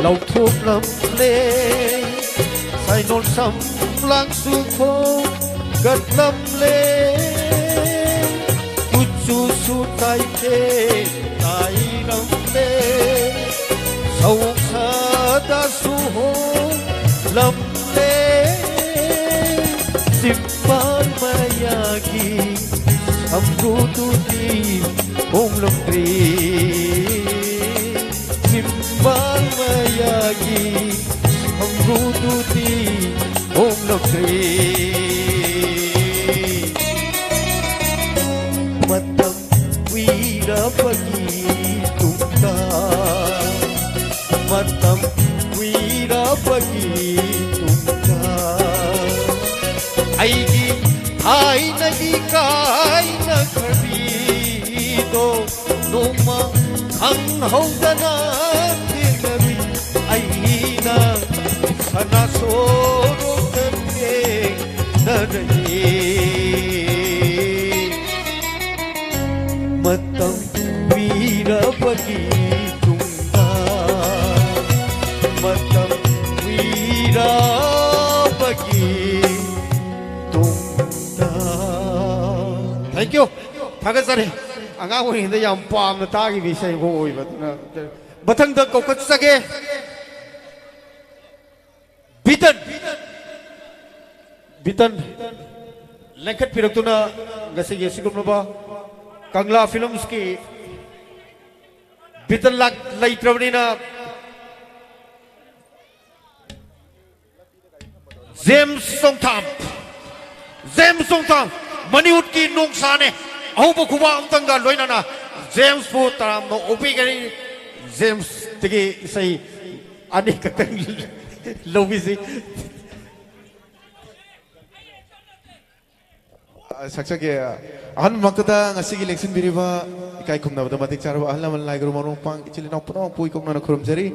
ꯇꯧꯊꯣꯛꯂꯝꯂꯦ꯫ ꯁꯥꯏꯅꯣꯟ ꯁꯝ ꯂꯥꯡꯁꯨ ꯈꯣꯒꯠꯂꯝꯂꯦ꯫ ꯀꯨꯆꯨꯁꯨ ꯇꯥꯏꯊꯦ ꯇꯥꯏꯔꯝꯂꯦ꯫ ꯁꯑꯣꯡ ꯁꯥꯗꯥꯁꯨ ꯍꯣꯡꯂꯝꯂꯦ꯫ ꯆꯤꯝꯕꯥꯜ ꯃꯌꯥꯒꯤ ꯁꯝꯕ꯭ꯔꯨꯗꯨꯗꯤ ꯍꯣꯡꯂꯝꯗ꯭ꯔꯤ꯫ ꯆꯤꯝꯕꯥꯜ ꯃꯌꯥꯒꯤ ꯁꯝꯕ꯭ꯔꯨꯗꯨꯗꯤ ꯍꯣꯡꯂꯝꯗ꯭ꯔꯤ꯫ ꯃꯇꯝ ꯀꯨꯏꯔꯕꯒꯤ ꯇꯨꯡꯗ, ꯃꯇꯝ ꯀꯨꯏꯔꯕꯒꯤ ꯇꯨꯡꯗ, ꯑꯩꯒꯤ ꯊꯥꯏꯅꯒꯤ ꯀꯥꯏꯅꯈ꯭ꯔꯕꯤꯗꯣ ꯅꯣꯡꯃ ꯈꯪꯍꯧꯗꯅ ꯊꯦꯡꯅꯔꯨꯏ꯫ ꯑꯩꯅ ꯁꯅꯥ ꯁꯣꯔꯣꯛꯇ ꯊꯦꯡꯅꯔꯛꯏ꯫ ꯃꯇꯝ ꯀꯨꯏꯔꯕꯒꯤ ꯇꯨꯡꯗ, ꯃꯇꯝ ꯀꯨꯏꯔꯕꯒꯤ ꯇꯨꯡꯗ꯫ Thank you. ꯊꯥꯒꯠꯆꯔꯤ꯫ ꯑꯉꯥꯡ ꯑꯣꯏꯔꯤꯉꯩꯗ ꯌꯥꯝ ꯄꯥꯝꯅ ꯇꯥꯈꯤꯕ ꯏꯁꯩ ꯑꯃ ꯑꯣꯏꯕ ꯑꯗꯨꯅ꯫ ꯃꯊꯪꯗ ꯀꯧꯈꯠꯆꯒꯦ꯫ ꯕꯤꯇꯟ, ꯕꯤꯇꯟ ꯂꯦꯡꯈꯠꯄꯤꯔꯛꯇꯨꯅ ꯉꯁꯤꯒꯤ ꯑꯁꯤꯒꯨꯝꯂꯕ ꯀꯪꯂꯥ ꯐꯤꯂꯝꯁꯀꯤ ꯕꯤꯇꯟ ꯂꯥꯛ-, ꯂꯩꯇ꯭ꯔꯕꯅꯤꯅ ꯖꯦꯝꯁ ꯆꯣꯡꯊꯥꯝ, ꯖꯦꯝꯁ ꯆꯣꯡꯊꯥꯝ, ꯃꯅꯤꯋꯨꯗꯀꯤ ꯅꯣꯡꯁꯥꯅꯦ꯫ ꯑꯍꯧꯕ ꯈꯨꯕꯥꯛ ꯑꯃꯇꯪꯒ ꯂꯣꯏꯅꯅ ꯖꯦꯝꯁꯄꯨ ꯇꯔꯥꯝꯅ ꯑꯣꯛꯄꯤꯒꯅꯤ꯫ ꯖꯦꯝꯁꯇꯒꯤ ꯏꯁꯩ ꯑꯅꯤꯈꯛꯇꯪ ꯂꯧꯕꯤꯁꯤ꯫ ꯑ, ꯁꯛꯆꯒꯦ꯫ ꯑꯍꯥꯟꯕꯃꯛꯇꯗ ꯉꯁꯤꯒꯤ ꯂꯦꯡꯁꯤꯟꯕꯤꯔꯤꯕ ꯏꯀꯥꯏ ꯈꯨꯝꯅꯕꯗ ꯃꯇꯤꯛ ꯆꯥꯔꯕ ꯑꯍꯜ ꯂꯃꯟ, ꯂꯥꯏ ꯒꯨꯔꯨ, ꯃꯔꯨꯞ ꯃꯄꯥꯡ, ꯏꯆꯤꯜ ꯏꯅꯥꯎ ꯄꯨꯝꯅꯃꯛꯄꯨ ꯏꯀꯣꯛꯅꯅ ꯈꯨꯔꯨꯝꯖꯔꯤ꯫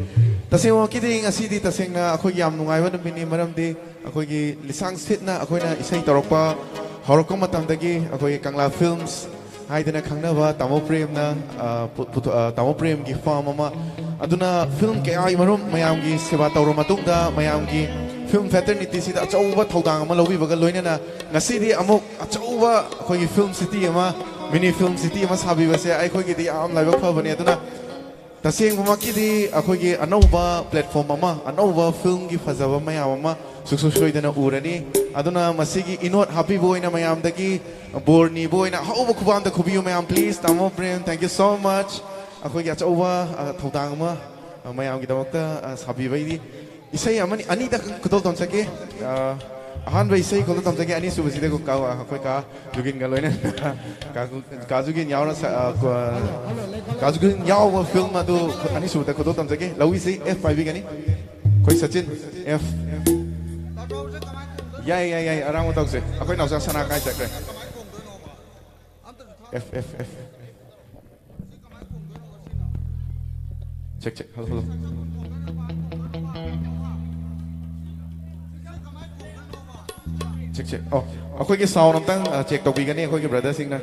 ꯇꯁꯦꯡꯃꯛꯀꯤꯗꯤ ꯉꯁꯤꯗꯤ ꯇꯁꯦꯡꯅ ꯑꯩꯈꯣꯏꯒꯤ ꯌꯥꯝ ꯅꯨꯡꯉꯥꯏꯕ ꯅꯨꯃꯤꯠꯅꯤ, ꯃꯔꯝꯗꯤ ꯑꯩꯈꯣꯏꯒꯤ ꯂꯤꯁꯥꯡ ꯁꯤꯠꯅ ꯑꯩꯈꯣꯏꯅ ꯏꯁꯩ ꯇꯧꯔꯛꯄ ꯍꯧꯔꯛꯄ ꯃꯇꯝꯗꯒꯤ ꯑꯩꯈꯣꯏꯒꯤ ꯀꯪꯂꯥ ꯐꯤꯜꯝꯁ ꯍꯥꯏꯗꯅ ꯈꯪꯅꯕ ꯇꯥꯃꯣ ꯄ꯭ꯔꯦꯝꯅ, ꯑ, ꯄꯨ-, ꯄꯨꯊꯣ-, ꯑ, ꯇꯥꯃꯣ ꯄ꯭ꯔꯦꯝꯒꯤ ꯐꯥꯝ ꯑꯃ, ꯑꯗꯨꯅ ꯐꯤꯂꯝ ꯀꯌꯥꯒꯤ ꯃꯔꯨꯝ ꯃꯌꯥꯝꯒꯤ ꯁꯦꯕꯥ ꯇꯧꯔꯕ ꯃꯇꯨꯡꯗ ꯃꯌꯥꯝꯒꯤ ꯐꯤꯂꯝ ꯐꯦꯇꯔꯅꯤꯇꯤꯁꯤꯗ ꯑꯆꯧꯕ ꯊꯧꯗꯥꯡ ꯑꯃ ꯂꯧꯕꯤꯕꯒ ꯂꯣꯏꯅꯅ ꯉꯁꯤꯗꯤ ꯑꯃꯨꯛ ꯑꯆꯧꯕ ꯑꯩꯈꯣꯏꯒꯤ ꯐꯤꯂꯝ ꯁꯤꯇꯤ ꯑꯃ, ꯃꯤꯅꯤ ꯐꯤꯂꯝ ꯁꯤꯇꯤ ꯑꯃ ꯁꯥꯕꯤꯕꯁꯦ ꯑꯩꯈꯣꯏꯒꯤꯗꯤ ꯌꯥꯝ ꯂꯥꯏꯕꯛ ꯐꯕꯅꯦ꯫ ꯑꯗꯨꯅ ꯇꯁꯦꯡꯕꯃꯛꯀꯤꯗꯤ ꯑꯩꯈꯣꯏꯒꯤ ꯑꯅꯧꯕ ꯄ꯭ꯂꯦꯠꯐꯣꯝ ꯑꯃ, ꯑꯅꯧꯕ ꯐꯤꯂꯝꯒꯤ ꯐꯖꯕ ꯃꯌꯥꯝ ꯑꯃ ꯁꯨꯡꯁꯣꯏ ꯁꯣꯏꯗꯅ ꯎꯔꯅꯤ꯫ ꯑꯗꯨꯅ ꯃꯁꯤꯒꯤ ꯏꯅꯣꯠ ꯍꯥꯞꯄꯤꯕ ꯑꯣꯏꯅ ꯃꯌꯥꯝꯗꯒꯤ ꯕꯣꯔ ꯅꯤꯕ ꯑꯣꯏꯅ ꯑꯍꯧꯕ ꯈꯨꯕꯥꯝꯗ ꯈꯨꯕꯤꯌꯨ ꯃꯌꯥꯝ, please꯫ ꯇꯥꯃꯣ Prem, thank you so much꯫ ꯑꯩꯈꯣꯏꯒꯤ ꯑꯆꯧꯕ, ꯑ, ꯊꯧꯗꯥꯡ ꯑꯃ, ꯑ, ꯃꯌꯥꯝꯒꯤꯗꯃꯛꯇ, ꯑ, ꯁꯥꯕꯤꯕꯩꯗꯤ ꯏꯁꯩ ꯑꯃꯅꯤ, ꯑꯅꯤꯗ ꯈꯨꯗꯣꯜ ꯇꯝꯖꯒꯦ꯫ ꯑ, ꯑꯍꯥꯟꯕ ꯏꯁꯩ ꯈꯨꯗꯣꯜ ꯇꯝꯖꯒꯦ, ꯑꯅꯤꯁꯨꯕꯁꯤꯗ ꯀꯥ-, ꯑꯩꯈꯣꯏ ꯀꯥ ꯖꯨꯒꯤꯟꯒ ꯂꯣꯏꯅ ꯀꯥ-, ꯀꯥ ꯖꯨꯒꯤꯟ ꯌꯥꯎꯅ ꯁ-, ꯑ, ꯀ-, ꯀꯥ ꯖꯨꯒꯤꯟ ꯌꯥꯎꯕ ꯐꯤꯂꯝ ꯑꯗꯨ ꯑꯅꯤꯁꯨꯕꯗ ꯈꯨꯗꯣꯜ ꯇꯝꯖꯒꯦ꯫ ꯂꯧꯏꯁꯤ ꯑꯦꯐ ꯄꯥꯏꯕꯤꯒꯅꯤ꯫ ꯑꯩꯈꯣꯏ ꯁꯆꯤꯟ ꯑꯦꯐ꯫ ꯌꯥꯏ, ꯌꯥꯏ, ꯌꯥꯏ, ꯑꯔꯥꯡꯕ ꯇꯧꯁꯦ꯫ ꯑꯩꯈꯣꯏ ꯅꯥꯎꯆꯥ ꯁꯅꯥ ꯀꯥꯏ ꯆꯠꯈ꯭ꯔꯦ? F, F, F. Check, check. Hello, hello. Check, check. ꯑꯣ, ꯑꯩꯈꯣꯏꯒꯤ ꯁꯥꯎꯟ ꯑꯝꯇꯪ, ꯑ, ꯆꯦꯛ ꯇꯧꯕꯤꯒꯅꯤ ꯑꯩꯈꯣꯏꯒꯤ ꯕ꯭ꯔꯗꯔꯁꯤꯡꯅ꯫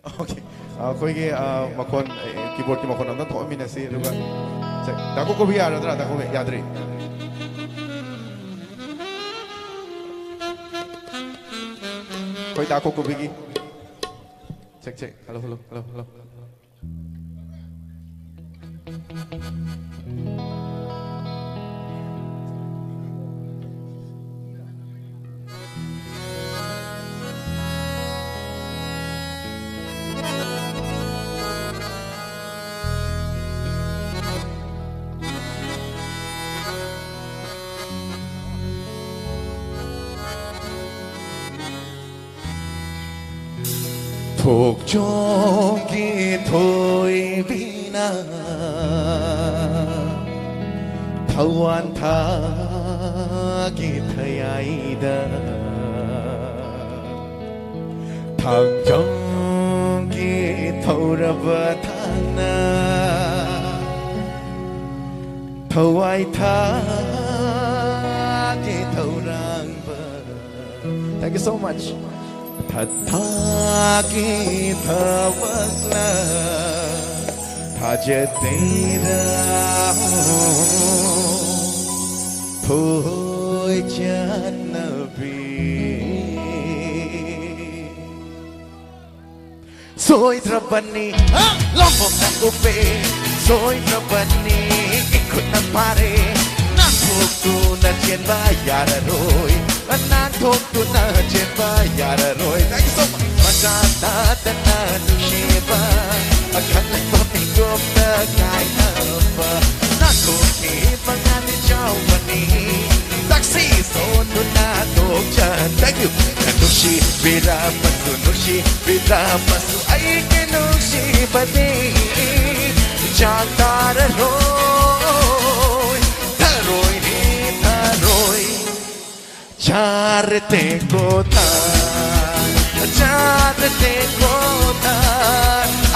ꯑꯣꯀꯦ꯫ ꯑꯩꯈꯣꯏꯒꯤ, ꯑ, ꯃꯈꯣꯟ, ꯑ, ꯀꯤꯕꯣꯔꯗꯀꯤ ꯃꯈꯣꯟ ꯑꯝꯇ ꯊꯣꯛꯍꯟꯃꯤꯟꯅꯁꯤ, ꯑꯗꯨꯒ ꯆꯦꯛ꯫ ꯗꯥ ꯀꯣꯀꯣꯕꯤ ꯌꯥꯔꯗ꯭ꯔꯥ? ꯗꯥ ꯀꯣꯀꯣꯕꯤ ꯌꯥꯗ꯭ꯔꯤ? ꯑꯩꯈꯣꯏ ꯗꯥ ꯀꯣꯀꯣꯕꯤꯒꯤ꯫ Check, check. Hello, hello, hello, hello. ꯊꯣꯛꯆꯣꯝꯒꯤ ꯊꯣꯏꯕꯤꯅ ꯊꯋꯥꯟ ꯊꯥꯒꯤ ꯊꯌꯥꯏꯗ ꯊꯥꯡꯖꯝꯒꯤ ꯊꯧꯔꯕ ꯊꯥꯡꯅ ꯊꯋꯥꯏ ꯊꯥ Thank you so much. ꯊꯥꯒꯤ ꯊꯕꯛꯂ ꯊꯥꯖꯗꯦꯔꯥ ꯊꯣꯏꯖꯅꯕꯤ꯫ ꯁꯣꯏꯗ꯭ꯔꯕꯅꯤ, ꯍꯥ? ꯂꯣꯝꯕꯣꯛꯅ ꯎꯞꯄꯦ꯫ ꯁꯣꯏꯗ꯭ꯔꯕꯅꯤ, ꯏꯈꯨꯠꯅ ꯐꯥꯔꯦ꯫ ꯅꯥꯟꯊꯣꯛꯇꯨꯅ ꯆꯦꯟꯕ ꯌꯥꯔꯔꯣꯏ꯫ ꯅꯥꯟꯊꯣꯛꯇꯨꯅ ꯆꯦꯟꯕ ꯌꯥꯔꯔꯣꯏ꯫ Thank you so much. ꯃꯆꯥ ꯇꯥꯗꯅ ꯅꯨꯡꯁꯤꯕ, ꯑꯈꯜꯂꯛꯄ ꯃꯤꯀꯨꯞꯇ ꯀꯥꯏꯅꯕ꯫ ꯅꯥꯟꯊꯣꯛꯈꯤꯕ ꯉꯥꯅꯤ ꯆꯥꯎꯕꯅꯤ꯫ ꯇꯛꯁꯤ ꯁꯣꯟꯗꯨꯅ ꯇꯣꯛꯆ-, thank you. ꯅꯨꯡꯁꯤꯕꯤꯔꯕꯁꯨ, ꯅꯨꯡꯁꯤꯕꯤꯔꯕꯁꯨ, ꯑꯩꯒꯤ ꯅꯨꯡꯁꯤꯕꯗꯤ ꯆꯥꯛ ꯇꯥꯔꯔꯣꯏ꯫ ꯊꯔꯣꯏꯅꯤ ꯊꯔꯣꯏ, ꯆꯥꯔ ꯇꯦꯡꯀꯣꯠꯇ, ꯆꯥꯔ ꯇꯦꯡꯀꯣꯠꯇ꯫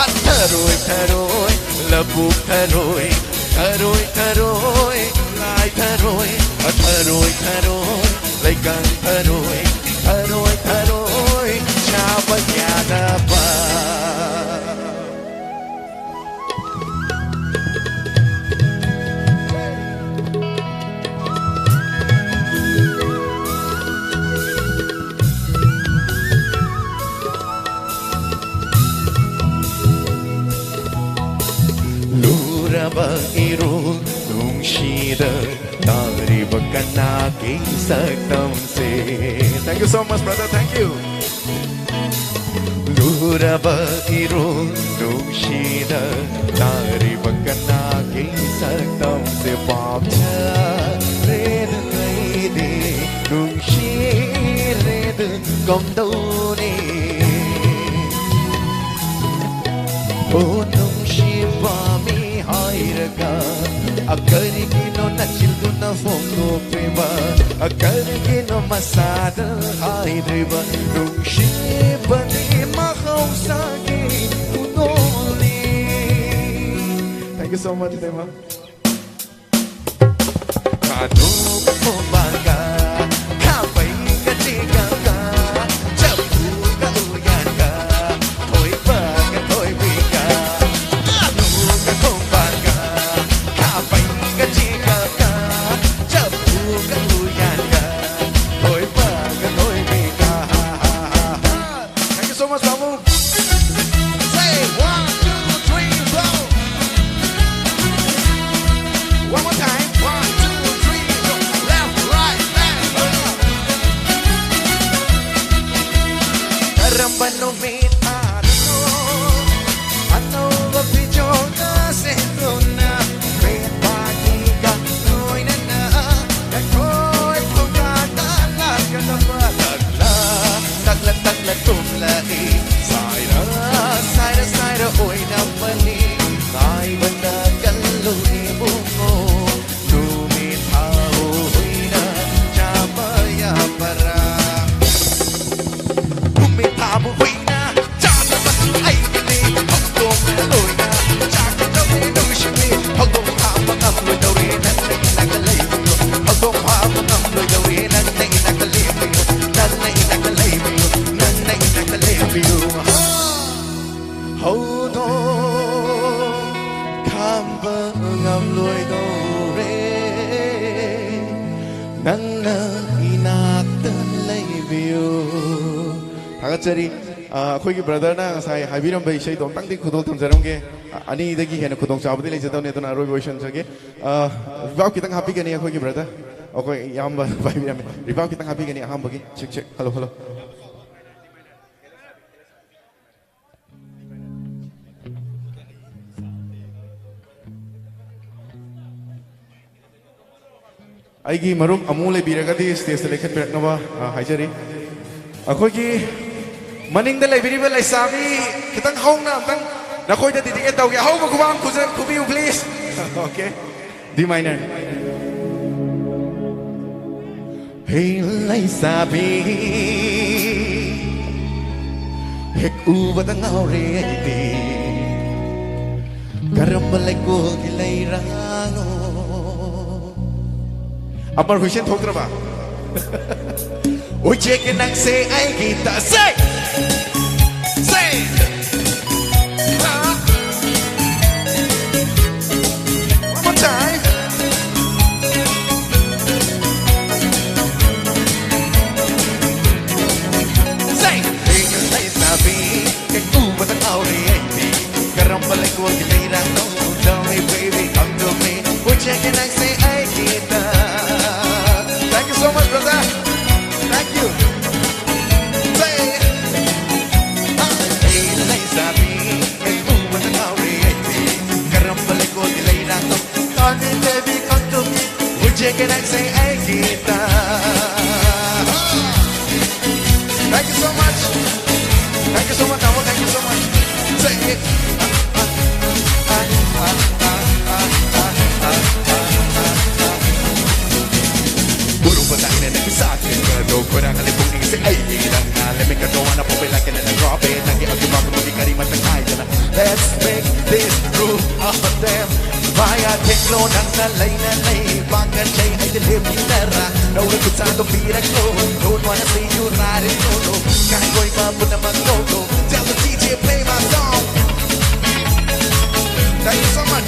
ꯑ, ꯊꯔꯣꯏ, ꯊꯔꯣꯏ, ꯂꯧꯕꯨꯛ ꯊꯔꯣꯏ, ꯊꯔꯣꯏ, ꯊꯔꯣꯏ, ꯂꯥꯏ ꯊꯔꯣꯏ, ꯑ, ꯊꯔꯣꯏ, ꯊꯔꯣꯏ, ꯂꯩꯀꯪ ꯊꯔꯣꯏ, ꯊꯔꯣꯏ, ꯊꯔꯣꯏ, ꯆꯥꯕ ꯌꯥꯗꯕ꯫ ꯂꯨꯔꯕ ꯏꯔꯣꯜ ꯅꯨꯡꯁꯤꯗ ꯇꯥꯔꯤꯕ ꯀꯅꯥꯒꯤ ꯁꯛꯇꯝꯁꯦ? Thank you so much, brother. Thank you. ꯂꯨꯔꯕ ꯏꯔꯣꯜ ꯅꯨꯡꯁꯤꯗ ꯇꯥꯔꯤꯕ ꯀꯅꯥꯒꯤ ꯁꯛꯇꯝꯁꯦ? ꯄꯥꯝꯖꯔꯦꯗ ꯑꯩꯗꯤ, ꯅꯨꯡꯁꯤꯔꯦꯗ ꯀꯝꯗꯧꯅꯤ? ꯑꯣ ꯅꯨꯡꯁꯤꯕ ꯃꯤ ꯍꯥꯏꯔꯒ, ꯑ, ꯀꯔꯤꯒꯤꯅꯣ ꯅꯆꯤꯟꯗꯨꯅ ꯐꯣꯡꯗꯣꯛꯇ꯭ꯔꯤꯕ? ꯑ, ꯀꯔꯤꯒꯤꯅꯣ ꯃꯁꯥꯗ ꯍꯥꯏꯗ꯭ꯔꯤꯕ? ꯅꯨꯡꯁꯤꯕꯗꯤ ꯃꯍꯧꯁꯥꯒꯤ ꯈꯨꯗꯣꯜꯅꯤ꯫ Thank you so much, ꯏꯇꯩꯃ꯫ ꯈꯥꯗꯣꯛꯄ ꯈꯣꯡꯕꯥꯟꯒ ꯈꯥꯕꯩꯒ ꯆꯦꯡꯒ ꯏꯅꯥꯛꯇ ꯂꯩꯕꯤꯌꯨ꯫ ꯊꯥꯒꯠꯆꯔꯤ꯫ ꯑ, ꯑꯩꯈꯣꯏꯒꯤ ꯕ꯭ꯔꯗꯔꯅ ꯉꯁꯥꯏ ꯍꯥꯏꯕꯤꯔꯝꯕ ꯏꯁꯩꯗꯣ ꯑꯝꯇꯪꯗꯤ ꯈꯨꯗꯣꯜ ꯊꯝꯖꯔꯝꯒꯦ꯫ ꯑ, ꯑꯅꯤꯗꯒꯤ ꯍꯦꯟꯅ ꯈꯨꯗꯣꯡꯆꯥꯕꯗꯤ ꯂꯩꯖꯗꯕꯅꯤ, ꯑꯗꯨꯅ ꯑꯔꯣꯏꯕ ꯑꯣꯏꯁꯟꯖꯒꯦ꯫ ꯑ, ꯔꯤꯚꯥꯏꯕ ꯈꯤꯇꯪ ꯍꯥꯞꯄꯤꯒꯅꯤ ꯑꯩꯈꯣꯏꯒꯤ ꯕ꯭ꯔꯗꯔ, ꯑꯩꯈꯣꯏ ꯏꯌꯥꯝꯕ ꯄꯥꯏꯕꯤꯔꯝꯃꯦ꯫ ꯔꯤꯚꯥꯏꯕ ꯈꯤꯇꯪ ꯍꯥꯞꯄꯤꯒꯅꯤ ꯑꯍꯥꯟꯕꯒꯤ꯫ Check, check. Hello, hello. ꯑꯩꯒꯤ ꯃꯔꯨꯞ ꯑꯃꯨ ꯂꯩꯕꯤꯔꯒꯗꯤ ꯁ꯭ꯇꯦꯖꯇ ꯂꯦꯡꯈꯠꯄꯤꯔꯛꯅꯕ, ꯑ, ꯍꯥꯏꯖꯔꯤ꯫ ꯑꯩꯈꯣꯏꯒꯤ ꯃꯅꯤꯡꯗ ꯂꯩꯕꯤꯔꯤꯕ ꯂꯩꯁꯥꯕꯤ, ꯈꯤꯇꯪ ꯍꯧꯅ ꯑꯝꯇꯪ ꯅꯈꯣꯏꯗ ꯗꯤꯗꯤꯀꯦꯠ ꯇꯧꯒꯦ꯫ ꯑꯍꯧꯕ ꯈꯨꯕꯥꯡ ꯈꯨꯖ-, ꯈꯨꯕꯤꯌꯨ, please꯫ ꯑꯣꯀꯦ꯫ D minor. ꯍꯦ ꯂꯩꯁꯥꯕꯤ, ꯍꯦꯛ ꯎꯕꯗ ꯉꯥꯎꯔꯦ ꯑꯩꯗꯤ꯫ ꯀꯔꯝꯕ ꯂꯩꯀꯣꯜꯒꯤ ꯂꯩꯔꯥꯡꯅꯣ? ꯑꯃꯔ ꯍꯨꯏꯁꯦꯟ ꯊꯣꯛꯇ꯭ꯔꯕ? ꯎꯆꯦꯛ ꯅꯪꯁꯦ ꯑꯩꯒꯤ ꯇ-, say! Say! One more time. Say! ꯀꯔꯝꯕ ꯂꯩꯀꯣꯜꯒꯤ ꯂꯩꯔꯥꯡꯅꯣ? Tell me, baby, come to me. ꯎꯆꯦꯛ ꯅꯪꯁꯦ ꯑꯩꯒꯤ ꯇ-, Thank you so much, brother. Thank you. Say, hey, ꯂꯩꯁꯥꯕꯤ, ꯍꯦꯛ ꯎꯕꯗ ꯉꯥꯎꯔꯦ ꯑꯩꯗꯤ꯫ ꯀꯔꯝꯕ ꯂꯩꯀꯣꯜꯒꯤ ꯂꯩꯔꯥꯡꯅꯣ? Come in, baby, come to me. ꯎꯆꯦꯛ ꯅꯪꯁꯦ ꯑꯩꯒꯤ ꯇ-, Thank you so much. Thank you so much, Tamo. Thank you so much. Say it. ꯎꯔꯨꯕ ꯂꯥꯏꯅ ꯅꯪꯒꯤ ꯁꯥꯈꯤꯕꯗꯣ ꯈꯣꯏꯔꯥꯡ ꯂꯩꯕꯨꯡ ꯅꯤꯡꯁꯦ ꯑꯩꯒꯤ ꯅꯪꯅ ꯂꯩꯃꯤꯟ ꯀꯗꯣ ꯋꯥꯅ ꯄꯣꯛꯄꯦ ꯂꯥꯛꯀꯦ ꯅꯪ ꯗ꯭ꯔꯣꯞ ꯏꯠ ꯅꯪꯒꯤ ꯑꯗꯨ ꯃꯥꯒꯨꯝꯕꯒꯤ ꯀꯔꯤ ꯃꯇꯪ ꯍꯥꯏꯗꯅ Let's make this rule of a damn. ꯃꯌꯥ ꯊꯦꯛꯂꯣ ꯅꯪꯅ ꯂꯩꯅ ꯂꯩ ꯄꯥꯡꯒꯟ ꯂꯩ ꯑꯩꯗꯤ ꯂꯦꯞꯃꯤꯟꯅꯔ ꯅꯧꯔ ꯈꯨꯠꯁꯥꯗꯣ ꯄꯤꯔꯛꯂꯣ Don't wanna see you riding solo ꯀꯥꯡꯒꯣꯏꯕ ꯄꯨꯝꯅꯃꯛ ꯂꯣꯂꯣ Tell the DJ play my song. Thank you so much.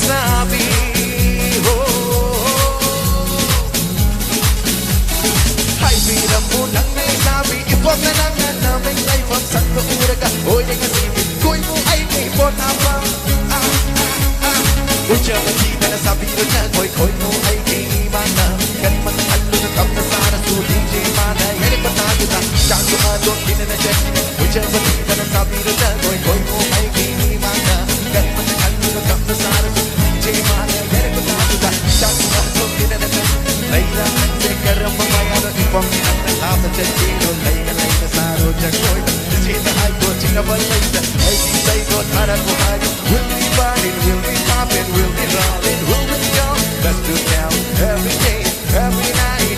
ꯂꯩꯁꯥꯕꯤ꯫ ꯍꯣ꯫ ꯍꯥꯏꯕꯤꯔꯝꯃꯨ ꯅꯪꯅ ꯂꯩꯁꯥꯕꯤ, ꯏꯄꯣꯛꯅ ꯅꯪꯅ ꯅꯃꯤꯡ ꯂꯩꯐꯝ ꯁꯛꯄ ꯎꯔꯒ ꯑꯣꯏꯔꯦ ꯉꯁꯤꯗꯤ ꯀꯣꯏꯃꯨ ꯑꯩꯒꯤ ꯄꯣꯊꯥꯐꯝ꯫ ꯑꯥ, ꯑꯥ, ꯑꯥ꯫ ꯎꯠꯆꯕ ꯊꯤꯗꯅ ꯁꯥꯕꯤꯔꯣ ꯖꯒꯣꯏ ꯈꯣꯏꯃꯨ ꯑꯩꯒꯤ ꯏꯃꯥꯅ꯫ ꯀꯔꯤꯃꯠꯇ ꯈꯜꯂꯨꯅꯨ ꯇꯞꯅ ꯁꯥꯔꯁꯨ ꯗꯤ ꯖꯦ ꯃꯥꯅ ꯌꯥꯔꯦ ꯄꯇꯥꯗꯨꯗ ꯆꯥꯛꯁꯨ ꯑꯗꯨꯝ ꯏꯟꯅ ꯆꯠꯈꯤꯅꯤ꯫ ꯎꯠꯆꯕ ꯊꯤꯗꯅ ꯁꯥꯕꯤꯔꯣ ꯖꯒꯣꯏ ꯈꯣꯏꯃꯨ ꯑꯩꯒꯤ ꯏꯃꯥꯅ꯫ ꯀꯔꯤꯃꯠꯇ ꯈꯜꯂꯨꯅꯨ ꯇꯞꯅ ꯁꯥꯔꯁꯨ ꯗꯤ ꯖꯦ ꯃꯥꯅ ꯌꯥꯔꯦ ꯄꯇꯥꯗꯨꯗ ꯆꯥꯛꯁꯨ ꯑꯗꯨꯝ ꯏꯟꯅ ꯆꯠꯈꯤꯅꯤ꯫ ꯂꯩꯔꯥꯡꯁꯦ ꯀꯔꯝꯕ ꯃꯌꯥꯅꯣ ꯏꯄꯣꯝ ꯅꯪꯅ ꯂꯥꯞꯅ ꯆꯠꯈꯤꯅꯣ꯫ ꯂꯩꯅ ꯂꯩꯅ ꯁꯥꯔꯣ ꯖꯒꯣꯏ꯫ ꯏꯆꯦꯅ ꯍꯥꯏꯗꯣ ꯆꯤꯡꯅꯕ ꯂꯩꯇ꯫ ꯑꯩꯒꯤ ꯏꯁꯩꯗꯣ ꯊꯥꯔꯛꯑꯣ ꯍꯥꯏꯌꯨ꯫ We'll be partying, we'll be popping, we'll be rolling, we'll be young. Let's do town every day, every night,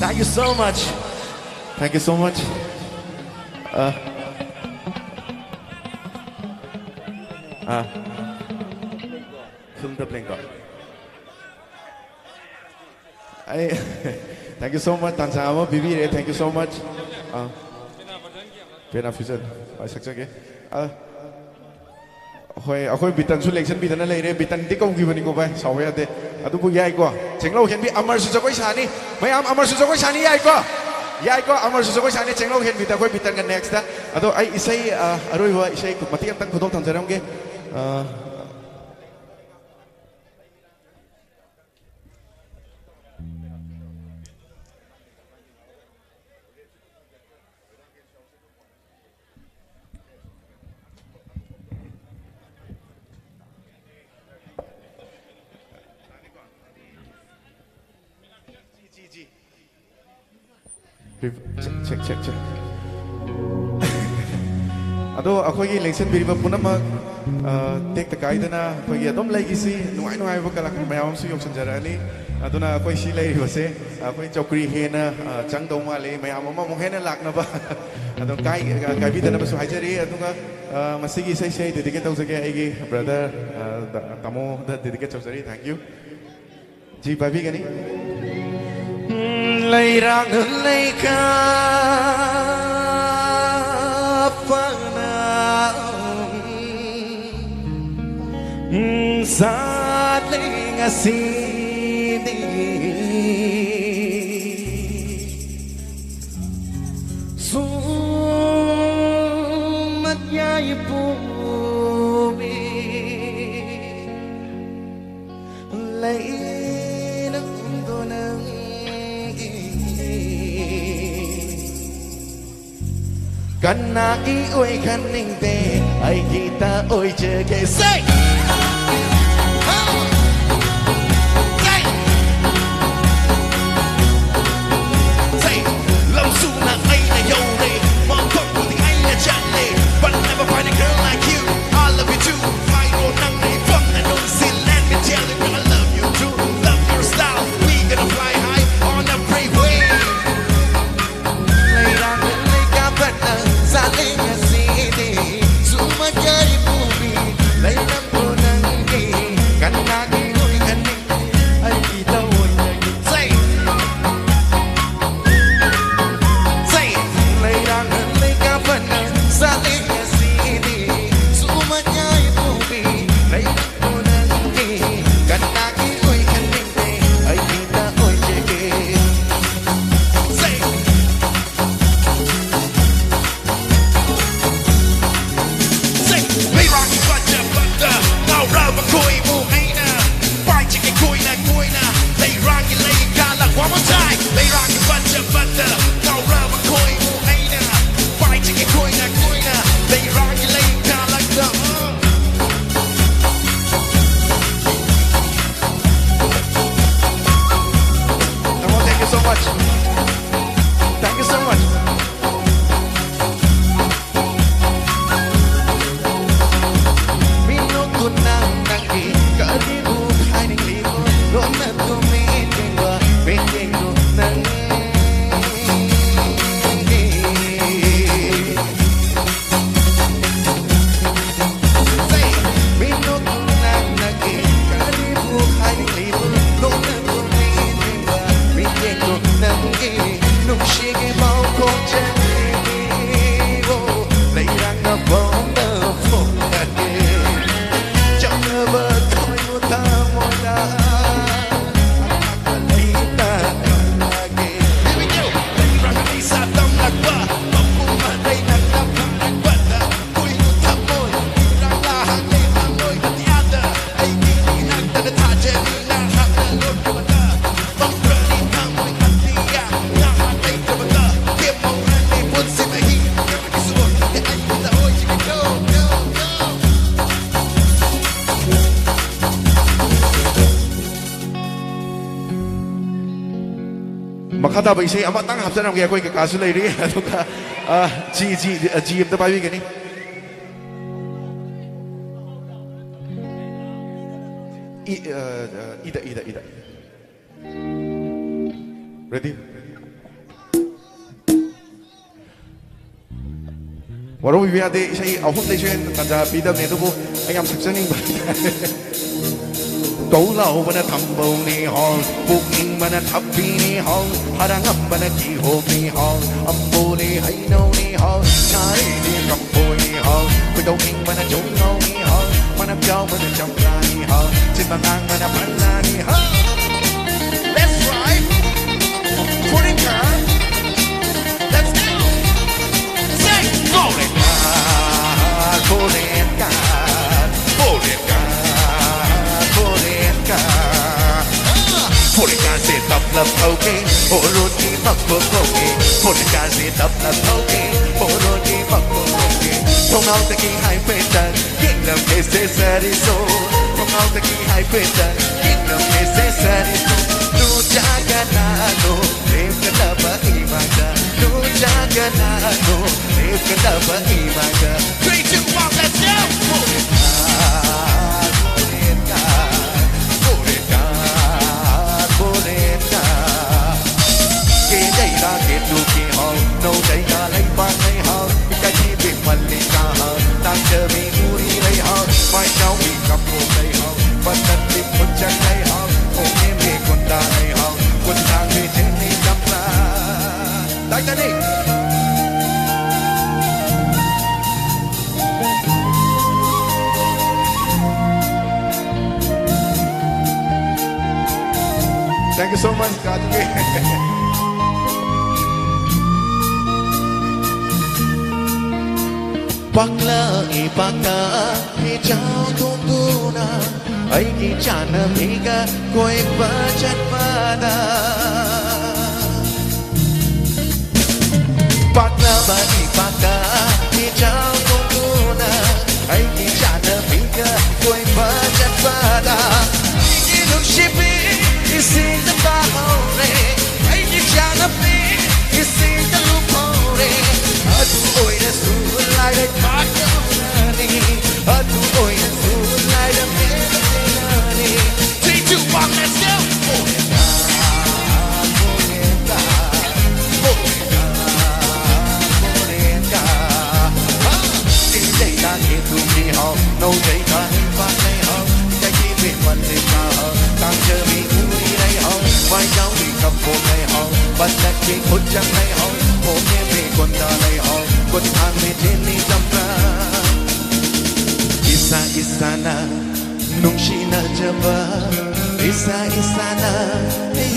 Thank you so much. Thank you so much. Uh, uh, ꯐꯤꯜꯝꯗ ꯄ꯭ꯂꯦꯡꯀꯣ꯫ ꯑꯩ, thank you so much, ꯇꯥꯟꯖꯥ ꯑꯃ ꯄꯤꯕꯤꯔꯦ, thank you so much. ꯑꯥ, ꯄꯦꯅꯥ ꯐ꯭ꯌꯨꯖꯟ, ꯑꯩ ꯁꯛꯆꯒꯦ꯫ ꯑꯥ, ꯍꯣꯏ, ꯑꯩꯈꯣꯏ ꯕꯤꯇꯟꯁꯨ ꯂꯦꯡꯁꯟꯕꯤꯗꯅ ꯂꯩꯔꯦ, ꯕꯤꯇꯟꯗꯤ ꯀꯧꯈꯤꯕꯅꯤꯀꯣ ꯚꯥꯏ, ꯁꯥꯎꯕ ꯌꯥꯗꯦ꯫ ꯑꯗꯨꯕꯨ ꯌꯥꯏꯀꯣ, ꯆꯦꯡꯂꯧ ꯍꯦꯟꯕꯤ ꯑꯃꯔꯁꯨ ꯖꯒꯣꯏ ꯁꯥꯅꯤ, ꯃꯌꯥꯝ ꯑꯃꯔꯁꯨ ꯖꯒꯣꯏ ꯁꯥꯅꯤ, ꯌꯥꯏꯀꯣ? ꯌꯥꯏꯀꯣ, ꯑꯃꯔꯁꯨ ꯖꯒꯣꯏ ꯁꯥꯅꯤ, ꯆꯦꯡꯂꯧ ꯍꯦꯟꯕꯤꯗ ꯑꯩꯈꯣꯏ ꯕꯤꯇꯟꯒ next꯫ ꯑꯗꯣ ꯑꯩ ꯏꯁꯩ, ꯑꯥ, ꯑꯔꯣꯏꯕ ꯏꯁꯩ ꯃꯇꯦꯛ ꯑꯃꯇꯪ ꯈꯨꯗꯣꯜ ꯊꯝꯖꯔꯝꯒꯦ꯫ ꯑꯥ, Check, check, check, check. ꯑꯗꯣ ꯑꯩꯈꯣꯏꯒꯤ ꯂꯦꯡꯁꯤꯟꯕꯤꯔꯤꯕ ꯄꯨꯝꯅꯃꯛ, ꯑ, ꯇꯦꯛꯇ ꯀꯥꯏꯗꯅ ꯑꯩꯈꯣꯏꯒꯤ ꯑꯗꯨꯝ ꯂꯩꯈꯤꯁꯤ꯫ ꯅꯨꯡꯉꯥꯏ ꯅꯨꯡꯉꯥꯏꯕ ꯀꯂꯥꯀꯥꯔ ꯃꯌꯥꯝ ꯑꯃꯁꯨ ꯌꯧꯁꯤꯟꯖꯔꯛꯑꯅꯤ꯫ ꯑꯗꯨꯅ ꯑꯩꯈꯣꯏ ꯁꯤ ꯂꯩꯔꯤꯕꯁꯦ, ꯑꯩꯈꯣꯏ ꯆꯧꯀ꯭ꯔꯤ ꯍꯦꯟꯅ, ꯑ, ꯆꯪꯗꯧ ꯃꯥꯜꯂꯤ, ꯃꯌꯥꯝ ꯑꯃ ꯑꯃꯨꯛ ꯍꯦꯟꯅ ꯂꯥꯛꯅꯕ꯫ ꯑꯗꯣ ꯀꯥꯏ-, ꯀꯥꯏꯕꯤꯗꯅꯕꯁꯨ ꯍꯥꯏꯖꯔꯤ꯫ ꯑꯗꯨꯒ, ꯑ, ꯃꯁꯤꯒꯤ ꯏꯁꯩꯁꯦ ꯑꯩ dedicate ꯇꯧꯖꯒꯦ ꯑꯩꯒꯤ brother, ꯑ, ꯇꯥꯃꯣꯗ dedicate ꯇꯧꯖꯔꯤ꯫ Thank you꯫ ꯁꯤ ꯄꯥꯏꯕꯤꯒꯅꯤ꯫ ꯂꯩꯔꯥꯡ ꯂꯩꯀꯥ ꯐꯅ ꯁꯥꯠꯂꯦ ꯉꯁꯤꯗꯤ꯫ ꯃꯌꯥꯏ ꯄꯨꯝꯃꯤ ꯂꯩꯅꯨꯡꯗꯣ ꯅꯪꯒꯤ ꯀꯅꯥꯒꯤ ꯑꯣꯏꯍꯟꯅꯤꯡꯗꯦ ꯑꯩꯒꯤꯇ ꯑꯣꯏꯖꯒꯦ Say! Say! Say! ꯂꯝꯁꯨꯅ ꯑꯩꯅ ꯌꯧꯔꯦ ꯃꯐꯝ ꯈꯨꯗꯤꯡ ꯑꯩꯅ ꯆꯠꯂꯦ But never find a girl like you I love you too ꯍꯥꯏꯔꯣ ꯅꯪꯅ ꯏꯐꯝꯅ ꯅꯨꯡꯁꯤ Let me tell you I love you too Love your style We gonna fly high on the freeway ꯂꯩꯔꯥꯡ ꯂꯩꯀꯥ ꯐꯠꯅ ꯆꯥꯂꯦ ꯉꯁꯤꯗꯤ ꯁꯨꯃꯥꯏ ꯌꯥꯏ ꯄꯨꯕꯤ ꯂꯩꯔꯝꯕ ꯊꯥꯗꯕ ꯏꯁꯩ ꯑꯃꯇꯪ ꯍꯥꯞꯆꯔꯝꯒꯦ, ꯑꯩꯈꯣꯏ ꯀꯀꯥꯁꯨ ꯂꯩꯔꯤ꯫ ꯑꯗꯨꯒ, ꯑ, ꯖꯤ, ꯖꯤ, ꯑ, ꯖꯤ ꯑꯝꯇ ꯄꯥꯏꯕꯤꯒꯅꯤ꯫ ꯏ, ꯑ, ꯑ, ꯏꯗ, ꯏꯗ, ꯏꯗ꯫ Ready? ꯋꯥꯔꯧꯕꯤꯕ ꯌꯥꯗꯦ, ꯏꯁꯩ ꯑꯍꯨꯝꯗꯩꯁꯨ ꯍꯦꯟꯅ ꯇꯥꯟꯖꯥ ꯄꯤꯗꯕꯅꯦ, ꯑꯗꯨꯕꯨ ꯑꯩ ꯌꯥꯝ ꯁꯛꯆꯅꯤꯡꯕ ꯍꯥꯏꯇꯥꯔꯦ꯫ ꯀꯧ ꯂꯥꯎꯕꯅ ꯊꯝꯕꯧꯅꯤ ꯍꯣꯜ, ꯄꯨꯛꯅꯤꯡꯕꯅ ꯊꯞꯄꯤꯅꯤ ꯍꯣꯜ, ꯍꯔꯥꯡꯉꯝꯕꯅ ꯀꯤꯍꯣꯝꯅꯤ ꯍꯣꯜ, ꯑꯝꯕꯣꯂꯤ ꯍꯩꯅꯧꯅꯤ ꯍꯣꯜ, ꯉꯥꯔꯤꯗꯤ ꯀꯝꯐꯣꯏꯅꯤ ꯍꯣꯜ, ꯈꯣꯏꯗꯧ ꯏꯪꯕꯅ ꯆꯨꯝꯉꯧꯅꯤ ꯍꯣꯜ, ꯃꯅꯞ ꯌꯥꯎꯕꯅ ꯆꯝꯄ꯭ꯔꯥꯅꯤ ꯍꯣꯜ, ꯆꯤꯟꯕ ꯉꯥꯡꯕꯅ ꯐꯜꯂꯥꯅꯤ ꯍꯣꯜ꯫ Let's ride! Put it down! Let's go! Say, Polenkar, Polenkar, Polenkar, Polenkar. ꯄꯣꯔꯤꯀꯥꯁꯦ ꯇꯞꯂꯞ ꯊꯧꯒꯦ, ꯍꯣꯔꯣꯟꯒꯤ ꯃꯀꯣꯛ ꯀꯧꯒꯦ꯫ ꯄꯣꯔꯤꯀꯥꯁꯦ ꯇꯞꯂꯞ ꯊꯧꯒꯦ, ꯍꯣꯔꯣꯟꯒꯤ ꯃꯀꯣꯛ ꯀꯧꯒꯦ꯫ ꯊꯣꯡꯅꯥꯎꯗꯒꯤ ꯍꯥꯏꯐꯦꯠꯇꯪ ꯌꯦꯡꯂꯝꯒꯦ ꯁꯦꯁꯔꯤꯁꯨ꯫ ꯊꯣꯡꯅꯥꯎꯗꯒꯤ ꯍꯥꯏꯐꯦꯠꯇꯪ ꯌꯦꯡꯂꯝꯒꯦ ꯁꯦꯁꯔꯤꯁꯨ꯫ ꯅꯨꯡꯖꯥꯒꯅꯥꯅꯣ ꯂꯦꯞꯀꯗꯕ ꯏꯃꯥꯡꯗ, ꯅꯨꯡꯖꯥꯒꯅꯥꯅꯣ ꯂꯦꯞꯀꯗꯕ ꯏꯃꯥꯡꯗ꯫ Three, two, one, let's go! ꯄꯣꯔꯤꯀꯥ, ꯄꯣꯔꯤꯀꯥ, ꯄꯣꯔꯤꯀꯥ, ꯄꯣꯔꯤꯀꯥ꯫ ꯀꯦ ꯂꯩꯔꯥ ꯀꯦ ꯇꯨ ꯀꯦ ꯍꯥꯎ, ꯅꯧ ꯂꯩꯔꯥ ꯂꯩꯕꯥꯛ ꯂꯩ ꯍꯥꯎ, ꯀꯖꯤꯕꯤ ꯃꯜꯂꯤꯀꯥ ꯍꯥꯎ, ꯇꯥꯡꯖꯕꯤ ꯎꯔꯤ ꯂꯩ ꯍꯥꯎ, ꯃꯥꯏꯆꯥꯎꯕꯤ ꯀꯝꯄꯣ ꯂꯩ ꯍꯥꯎ, ꯄꯇꯠꯄꯤ ꯈꯨꯟꯆꯛ ꯂꯩ ꯍꯥꯎ, ꯈꯣꯡꯅꯦꯝꯕꯤ ꯀꯨꯟꯗꯥ ꯂꯩ ꯍꯥꯎ, ꯀꯨꯟꯊꯥꯡꯕꯤ ꯆꯦꯡꯅꯤ ꯆꯝꯄ꯭ꯔꯥ꯫ ꯇꯥꯏꯇꯅꯤꯛ! Thank you so much, ꯀꯥꯖꯨꯒꯤ꯫ ꯄꯥꯛꯂꯛꯏ ꯄꯥꯛꯇ ꯐꯤꯖꯥꯎ ꯊꯣꯡꯗꯨꯅ ꯑꯩꯒꯤ ꯆꯥꯅꯕꯤꯒ ꯀꯣꯏꯕ ꯆꯠꯄꯗ꯫ ꯄꯥꯛꯂꯕ ꯏꯄꯥꯛꯇ ꯐꯤꯖꯥꯎ ꯊꯣꯡꯗꯨꯅ ꯑꯩꯒꯤ ꯆꯥꯅꯕꯤꯒ ꯀꯣꯏꯕ ꯆꯠꯄꯗ꯫ ꯑꯩꯒꯤ ꯅꯨꯡꯁꯤꯕꯤ ꯏꯁꯤꯡꯗ ꯇꯥꯍꯧꯔꯦ꯫ ꯑꯩꯒꯤ ꯆꯥ ꯈꯨꯠꯆꯪ ꯂꯩꯍꯧ, ꯈꯣꯡꯅꯦꯝꯕꯤ ꯀꯨꯟꯗ ꯂꯩꯍꯧ, ꯈꯨꯠꯊꯥꯡꯕꯤ ꯆꯤꯅꯤ ꯆꯝꯄ꯭ꯔꯥ꯫ ꯏꯁꯥ ꯏꯁꯥꯅ ꯅꯨꯡꯁꯤꯅꯖꯕ, ꯏꯁꯥ ꯏꯁꯥꯅ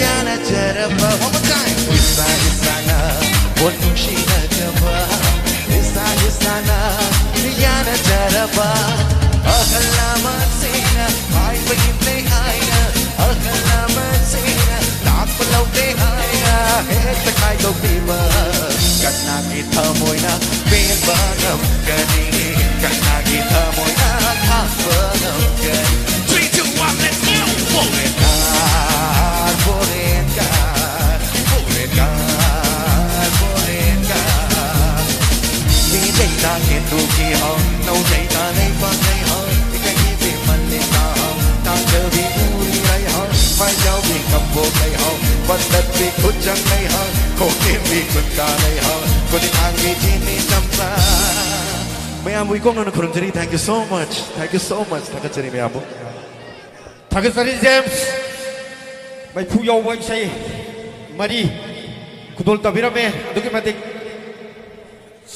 ꯌꯥꯅꯖꯔꯕ꯫ One more time. ꯏꯁꯥ ꯏꯁꯥꯅ ꯄꯣꯠ ꯅꯨꯡꯁꯤꯅꯖꯕ, ꯏꯁꯥ ꯏꯁꯥꯅ ꯌꯥꯅꯖꯔꯕ꯫ ꯑꯍꯜ ꯂꯃꯟꯁꯤꯡꯅ ꯍꯥꯏꯕ ꯏꯟꯂꯦ ꯍꯥꯏꯅ, ꯑꯍꯜ ꯂꯃꯟꯁꯤꯡꯅ ꯇꯥꯛꯄ ꯂꯧꯗꯦ ꯍꯥꯏꯅ ꯍꯦꯛꯇ ꯈꯥꯏꯗꯣꯛꯄꯤꯕ꯫ ꯀꯅꯥꯒꯤ ꯊꯃꯣꯏꯅ ꯄꯦꯟꯕ ꯉꯝꯒꯅꯤ? ꯀꯅꯥꯒꯤ ꯊꯃꯣꯏꯅ ꯈꯥꯡꯕ ꯉꯝꯒꯅꯤ? Three, two, one, let's go! ꯄꯣꯔꯦꯟꯒꯥ, ꯄꯣꯔꯦꯟꯒꯥ, ꯄꯣꯔꯦꯟꯒꯥ, ꯄꯣꯔꯦꯟꯒꯥ꯫ ꯃꯤꯖꯩꯅ ꯀꯦꯟꯗꯨꯒꯤ ꯍꯧ, ꯅꯧꯖꯩꯅ ꯂꯩꯕꯥꯛ ꯂꯩꯍꯧ, ꯏꯀꯥꯏꯒꯤ ꯃꯜꯂꯤꯅ ꯍꯧ, ꯇꯥꯡꯖꯕꯤ ꯎꯔꯤ ꯂꯩꯍꯧ, ꯃꯥꯏꯖꯥꯎꯕꯤ ꯀꯝꯕꯣꯛ ꯂꯩꯍꯧ, ꯄꯠꯇꯠꯄꯤ ꯈꯨꯠꯆꯪ ꯂꯩꯍꯧ, ꯈꯣꯡꯅꯦꯝꯕꯤ ꯀꯨꯟꯗ ꯂꯩꯍꯧ, ꯈꯨꯅꯤꯡꯍꯥꯡꯕꯤ ꯆꯤꯅꯤ ꯆꯝꯄ꯭ꯔꯥ꯫ ꯃꯌꯥꯝꯕꯨ ꯏꯀꯣꯛꯅꯅ ꯈꯨꯔꯨꯝꯖꯔꯤ꯫ Thank you so much. Thank you so much. ꯊꯥꯒꯠꯆꯔꯤ ꯃꯌꯥꯝꯕꯨ꯫ ꯊꯥꯒꯠꯆꯔꯤ ꯖꯦꯝꯁ꯫ ꯃꯩꯐꯨ ꯌꯥꯎꯕ ꯏꯁꯩ ꯃꯔꯤ ꯈꯨꯗꯣꯜ ꯇꯧꯕꯤꯔꯝꯃꯦ꯫ ꯑꯗꯨꯛꯀꯤ ꯃꯇꯤꯛ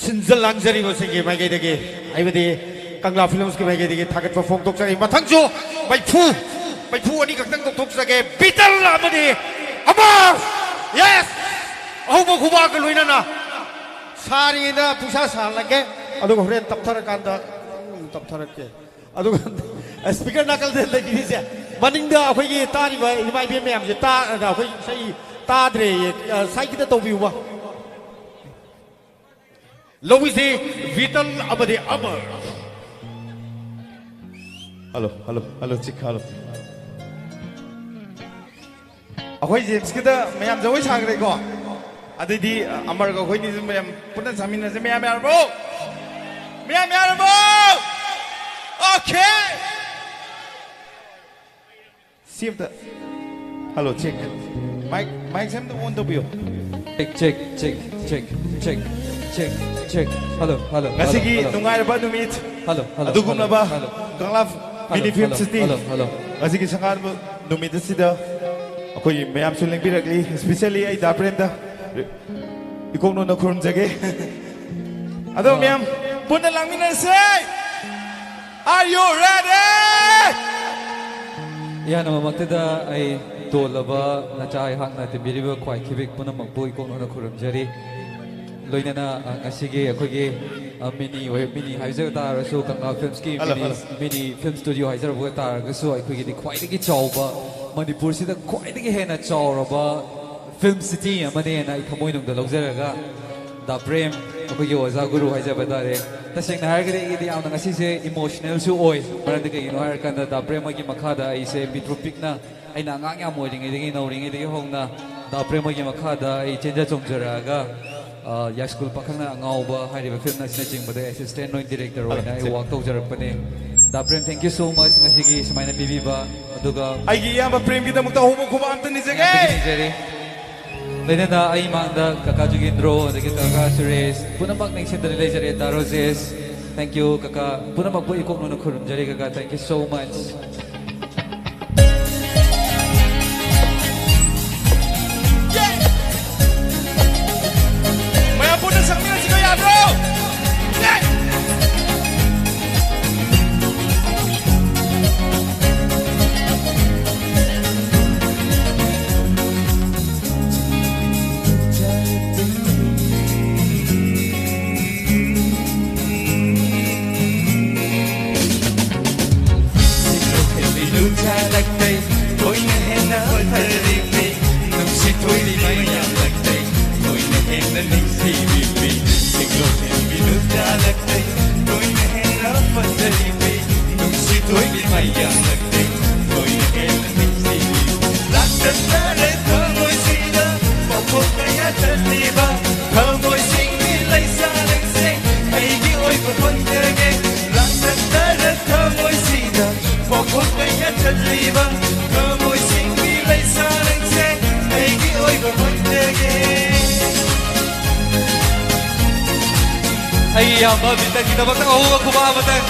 ꯁꯤꯟꯖ ꯂꯥꯡꯖꯔꯤꯕꯁꯤꯡꯒꯤ ꯃꯥꯏꯀꯩꯗꯒꯤ, ꯍꯥꯏꯕꯗꯤ ꯀꯪꯂꯥ ꯐꯤꯂꯝꯁꯀꯤ ꯃꯥꯏꯀꯩꯗꯒꯤ ꯊꯥꯒꯠꯄ ꯐꯣꯡꯗꯣꯛꯆꯔꯤ꯫ ꯃꯊꯪꯁꯨ ꯃꯩꯐꯨ, ꯃꯩꯐꯨ ꯑꯅꯤꯈꯛꯇꯪ ꯀꯧꯊꯣꯛꯆꯒꯦ, ꯕꯤꯇꯜ ꯑꯃꯗꯤ ꯑꯃꯔ꯫ ꯌꯦꯁ! ꯑꯍꯧꯕ ꯈꯨꯕꯥꯛꯀ ꯂꯣꯏꯅꯅ ꯁꯥꯔꯤꯉꯩꯗ ꯄꯨꯡꯁꯥ ꯁꯥꯍꯜꯂꯒꯦ, ꯑꯗꯨꯒ ꯍꯣꯔꯦꯟ ꯇꯞꯊꯔꯀꯥꯟꯗ ꯇꯞꯊꯔꯛꯀꯦ꯫ ꯑꯗꯨꯒ ꯁ꯭ꯄꯤꯀꯔ ꯅꯥꯀꯜꯗ ꯂꯩꯕꯤꯔꯤꯁꯦ, ꯃꯅꯤꯡꯗ ꯑꯩꯈꯣꯏꯒꯤ ꯇꯥꯔꯤꯕ ꯏꯃꯥ ꯏꯕꯦꯟ ꯃꯌꯥꯝꯁꯦ ꯇꯥ-, ꯑꯩꯈꯣꯏ ꯏꯁꯩ ꯇꯥꯗ꯭ꯔꯦꯌꯦ꯫ ꯑ, ꯁꯥꯏꯠ ꯈꯤꯇ ꯇꯧꯕꯤꯌꯨꯕ꯫ ꯂꯧꯕꯤꯁꯤ ꯕꯤꯇꯜ ꯑꯃꯗꯤ ꯑꯃꯔ꯫ ꯍꯜꯂꯣ, ꯍꯜꯂꯣ, ꯍꯜꯂꯣ, ꯆꯤꯛ, ꯍꯜꯂꯣ꯫ ꯑꯩꯈꯣꯏ ꯖꯦꯝꯁꯀꯤꯗ ꯃꯌꯥꯝ ꯖꯒꯣꯏ ꯁꯥꯈ꯭ꯔꯦꯀꯣ꯫ ꯑꯗꯨꯗꯤ ꯑꯃꯔꯒ ꯑꯩꯈꯣꯏꯅꯤꯁꯨ ꯃꯌꯥꯝ ꯄꯨꯟꯅ ꯁꯥꯃꯤꯟꯅꯁꯦ꯫ ꯃꯌꯥꯝ ꯌꯥꯔꯕꯣ? ꯃꯌꯥꯝ ꯌꯥꯔꯕꯣ? ꯑꯣꯀꯦ꯫ ꯁꯤ ꯑꯝꯇ, ꯍꯜꯂꯣ, ꯆꯦꯛ꯫ ꯃꯥꯏꯛ, ꯃꯥꯏꯛꯁꯦ ꯑꯝꯇ ꯑꯣꯟ ꯇꯧꯕꯤꯌꯣ꯫ Check, check, check, check, check, check, check. Hello, hello, hello, ꯉꯁꯤꯒꯤ hello. ꯅꯨꯡꯉꯥꯏꯔꯕ ꯅꯨꯃꯤꯠ, hello, hello, ꯑꯗꯨꯒꯨꯝꯂꯕ hello, hello. Kangla hello, mini film hello, ꯁꯤꯇꯤ, hello, hello. ꯉꯁꯤꯒꯤ ꯁꯪꯒꯥꯕ ꯅꯨꯃꯤꯠ ꯑꯁꯤꯗ ꯑꯩꯈꯣꯏ ꯃꯌꯥꯝꯁꯨ ꯂꯦꯡꯕꯤꯔꯛꯂꯤ, especially ꯑꯩ ꯗꯥ ꯄ꯭ꯔꯦꯝꯗ꯫ ꯏꯀꯣꯛ ꯅꯣꯟꯅ ꯈꯨꯔꯨꯝꯖꯒꯦ꯫ ꯑꯗꯣ ꯃꯌꯥꯝ ꯄꯨꯟꯅ ꯂꯥꯡꯃꯤꯟꯅꯁꯦ꯫ Are you ready? ꯏꯍꯥꯟ ꯃꯃꯛꯇꯗ ꯑꯩ ꯇꯣꯜꯂꯕ ꯅꯆꯥ ꯑꯩꯍꯥꯛꯅ ꯇꯤꯟꯕꯤꯔꯤꯕ ꯈ꯭ꯋꯥꯏ ꯈꯤꯕꯤꯛ ꯄꯨꯝꯅꯃꯛꯄꯨ ꯏꯀꯣꯛ ꯅꯣꯟꯅ ꯈꯨꯔꯨꯝꯖꯔꯤ꯫ ꯂꯣꯏꯅꯅ, ꯑ, ꯉꯁꯤꯒꯤ ꯑꯩꯈꯣꯏꯒꯤ, ꯑ, ꯃꯤꯅꯤ ꯑꯣꯏ-, ꯃꯤꯅꯤ ꯍꯥꯏꯖꯕ ꯇꯥꯔꯁꯨ, ꯀꯪꯂꯥ ꯐꯤꯜꯝꯁꯀꯤ ꯍꯜꯂꯣ, ꯃꯤꯅꯤ, ꯍꯜꯂꯣ꯫ ꯃꯤꯅꯤ ꯐꯤꯜꯝ ꯁ꯭ꯇꯨꯗꯤꯑꯣ ꯍꯥꯏꯖꯔꯕ ꯇꯥꯔꯒꯁꯨ, ꯑꯩꯈꯣꯏꯒꯤꯗꯤ ꯈ꯭ꯋꯥꯏꯗꯒꯤ ꯆꯥꯎꯕ, ꯃꯅꯤꯄꯨꯔꯁꯤꯗ ꯈ꯭ꯋꯥꯏꯗꯒꯤ ꯍꯦꯟꯅ ꯆꯥꯎꯔꯕ ꯐꯤꯜꯝ ꯁꯤꯇꯤ ꯑꯃꯅꯦꯅ ꯑꯩ ꯊꯃꯣꯏꯅꯨꯡꯗ ꯂꯧꯖꯔꯒ, ꯗꯥ ꯄ꯭ꯔꯦꯝ, ꯑꯩꯈꯣꯏꯒꯤ ꯑꯣꯖꯥ ꯒꯨꯔꯨ ꯍꯥꯏꯖꯕ ꯇꯥꯔꯦ꯫ ꯇꯁꯦꯡꯅ ꯍꯥꯏꯔꯒꯗꯤ ꯑꯩꯒꯤꯗꯤ ꯌꯥꯝꯅ ꯉꯁꯤꯁꯦ ꯏꯃꯣꯁꯅꯦꯜꯁꯨ ꯑꯣꯏ꯫ ꯃꯔꯝꯗꯤ ꯀꯩꯒꯤꯅꯣ ꯍꯥꯏꯔꯀꯥꯟꯗ, ꯗꯥ ꯄ꯭ꯔꯦꯝ ꯍꯣꯏꯒꯤ ꯃꯈꯥꯗ ꯑꯩꯁꯦ ꯄꯤꯛꯇ꯭ꯔꯨ ꯄꯤꯛꯅ, ꯑꯩꯅ ꯑꯉꯥꯡ ꯌꯥꯝ ꯑꯣꯏꯔꯤꯉꯩꯗꯒꯤ, ꯅꯧꯔꯤꯉꯩꯗꯒꯤ ꯍꯧꯅ ꯗꯥ ꯄ꯭ꯔꯦꯝ ꯍꯣꯏꯒꯤ ꯃꯈꯥꯗ ꯑꯩ ꯆꯦꯟꯖ ꯆꯣꯡꯖꯔꯛꯑꯒ, ꯑ, ꯌꯥꯏꯁ꯭ꯀꯨꯜ ꯄꯥꯈꯪꯅ ꯑꯉꯥꯎꯕ ꯍꯥꯏꯔꯤꯕ ꯐꯤꯂꯝ ꯑꯁꯤꯅꯆꯤꯡꯕꯗ ꯑꯦꯁꯤꯁꯇꯦꯟ ꯑꯣꯏꯅ ꯗꯤꯔꯦꯛꯇꯔ ꯑꯣꯏꯅ ꯑꯩ ꯋꯥꯛ ꯇꯧꯖꯔꯛꯄꯅꯦ꯫ ꯗꯥ Prem, thank you so much ꯉꯁꯤꯒꯤ ꯁꯨꯃꯥꯏꯅ ꯄꯤꯕꯤꯕ꯫ ꯑꯗꯨꯒ ꯑꯩꯒꯤ ꯏꯌꯥꯝꯕ ꯄ꯭ꯔꯦꯝꯒꯤꯗꯃꯛꯇ ꯑꯍꯧꯕ ꯈꯨꯕꯥꯛ ꯑꯝꯇ ꯅꯤꯖꯒꯦ꯫ ꯌꯥꯝꯅ ꯅꯤꯖꯔꯤ꯫ ꯂꯣꯏꯅꯅ ꯑꯩ ꯃꯥꯡꯗ ꯀꯀꯥ ꯖꯨꯒꯦꯟꯗ꯭ꯔꯣ, ꯑꯗꯒꯤ ꯀꯀꯥ ꯁꯨꯔꯦꯁ, ꯄꯨꯝꯅꯃꯛ ꯅꯤꯡꯁꯤꯡꯗꯅ ꯂꯩꯖꯔꯦ꯫ ꯗꯥ ꯔꯣꯖꯦꯁ, thank you ꯀꯀꯥ꯫ ꯄꯨꯝꯅꯃꯛꯄꯨ ꯏꯀꯣꯛ ꯅꯣꯟꯅ ꯈꯨꯔꯨꯝꯖꯔꯤ ꯀꯀꯥ, thank you so much꯫ ꯃꯌꯥꯝ ꯄꯨꯟꯅ ꯁꯛꯃꯤꯟꯅꯁꯤꯀꯣ, ꯌꯥꯗ꯭ꯔꯣ? ꯑꯩꯒꯤ ꯏꯌꯥꯝꯕ ꯕꯤꯇꯟꯒꯤꯗꯃꯛꯇ ꯑꯍꯧꯕ ꯈꯨꯕꯥꯛ ꯑꯃꯇꯪ꯫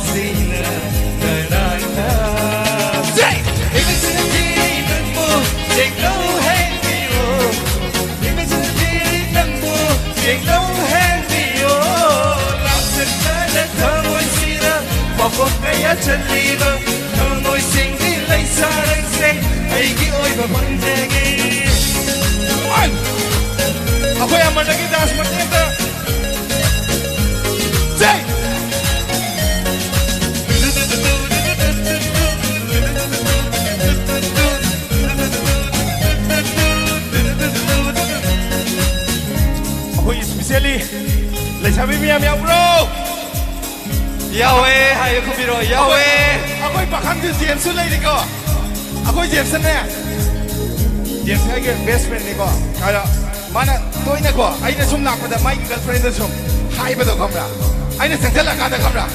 ꯁꯤꯅ ꯅꯅꯥꯟꯅ꯫ ꯖꯩ! ꯏꯃꯤꯠꯁꯤꯅ ꯊꯤꯔꯤ ꯅꯪꯕꯨ ꯌꯦꯡꯂꯧ ꯍꯥꯏꯕꯤꯌꯣ꯫ ꯏꯃꯤꯠꯁꯤꯅ ꯊꯤꯔꯤ ꯅꯪꯕꯨ ꯌꯦꯡꯂꯧ ꯍꯥꯏꯕꯤꯌꯣ꯫ ꯂꯥꯞꯆꯠꯅꯅ ꯊꯃꯣꯏꯁꯤꯗ ꯄꯥꯎꯈꯣꯡ ꯀꯌꯥ ꯆꯜꯂꯤꯕ ꯊꯃꯣꯏꯁꯤꯡꯒꯤ ꯂꯩꯁꯥꯔꯪꯁꯦ ꯑꯩꯒꯤ ꯑꯣꯏꯕ ꯐꯪꯖꯒꯦ꯫ ꯑꯩꯈꯣꯏ ꯑꯃꯅꯒꯤ dance ꯃꯇꯦꯛꯇ ꯖꯩ! ꯑꯩꯈꯣꯏ especially ꯂꯩꯁꯥꯕꯤ ꯃꯌꯥꯝ ꯌꯥꯎꯕ꯭ꯔꯣ? ꯌꯥꯎꯋꯦ ꯍꯥꯏꯌꯨ, ꯈꯨꯝꯕꯤꯔꯣ, ꯌꯥꯎꯋꯦ꯫ ꯑꯩꯈꯣꯏ ꯄꯥꯈꯪꯁꯨ ꯖꯦꯝꯁꯁꯨ ꯂꯩꯔꯤꯀꯣ꯫ ꯑꯩꯈꯣꯏ ꯖꯦꯝꯁꯅꯦ, ꯖꯦꯝꯁ ꯑꯩꯒꯤ best friendꯅꯤꯀꯣ꯫ ꯑꯗ ꯃꯥꯅ ꯇꯣꯏꯅꯀꯣ, ꯑꯩꯅ ꯁꯨꯝ ꯂꯥꯛꯄꯗ ꯃꯥꯒꯤ girlfriendꯗ ꯁꯨꯝ ꯍꯥꯏꯕꯗꯣ ꯈꯪꯕ꯭ꯔꯥ? ꯑꯩꯅ ꯆꯪꯁꯤꯜꯂꯀꯥꯟꯗ ꯈꯪꯕ꯭ꯔꯥ?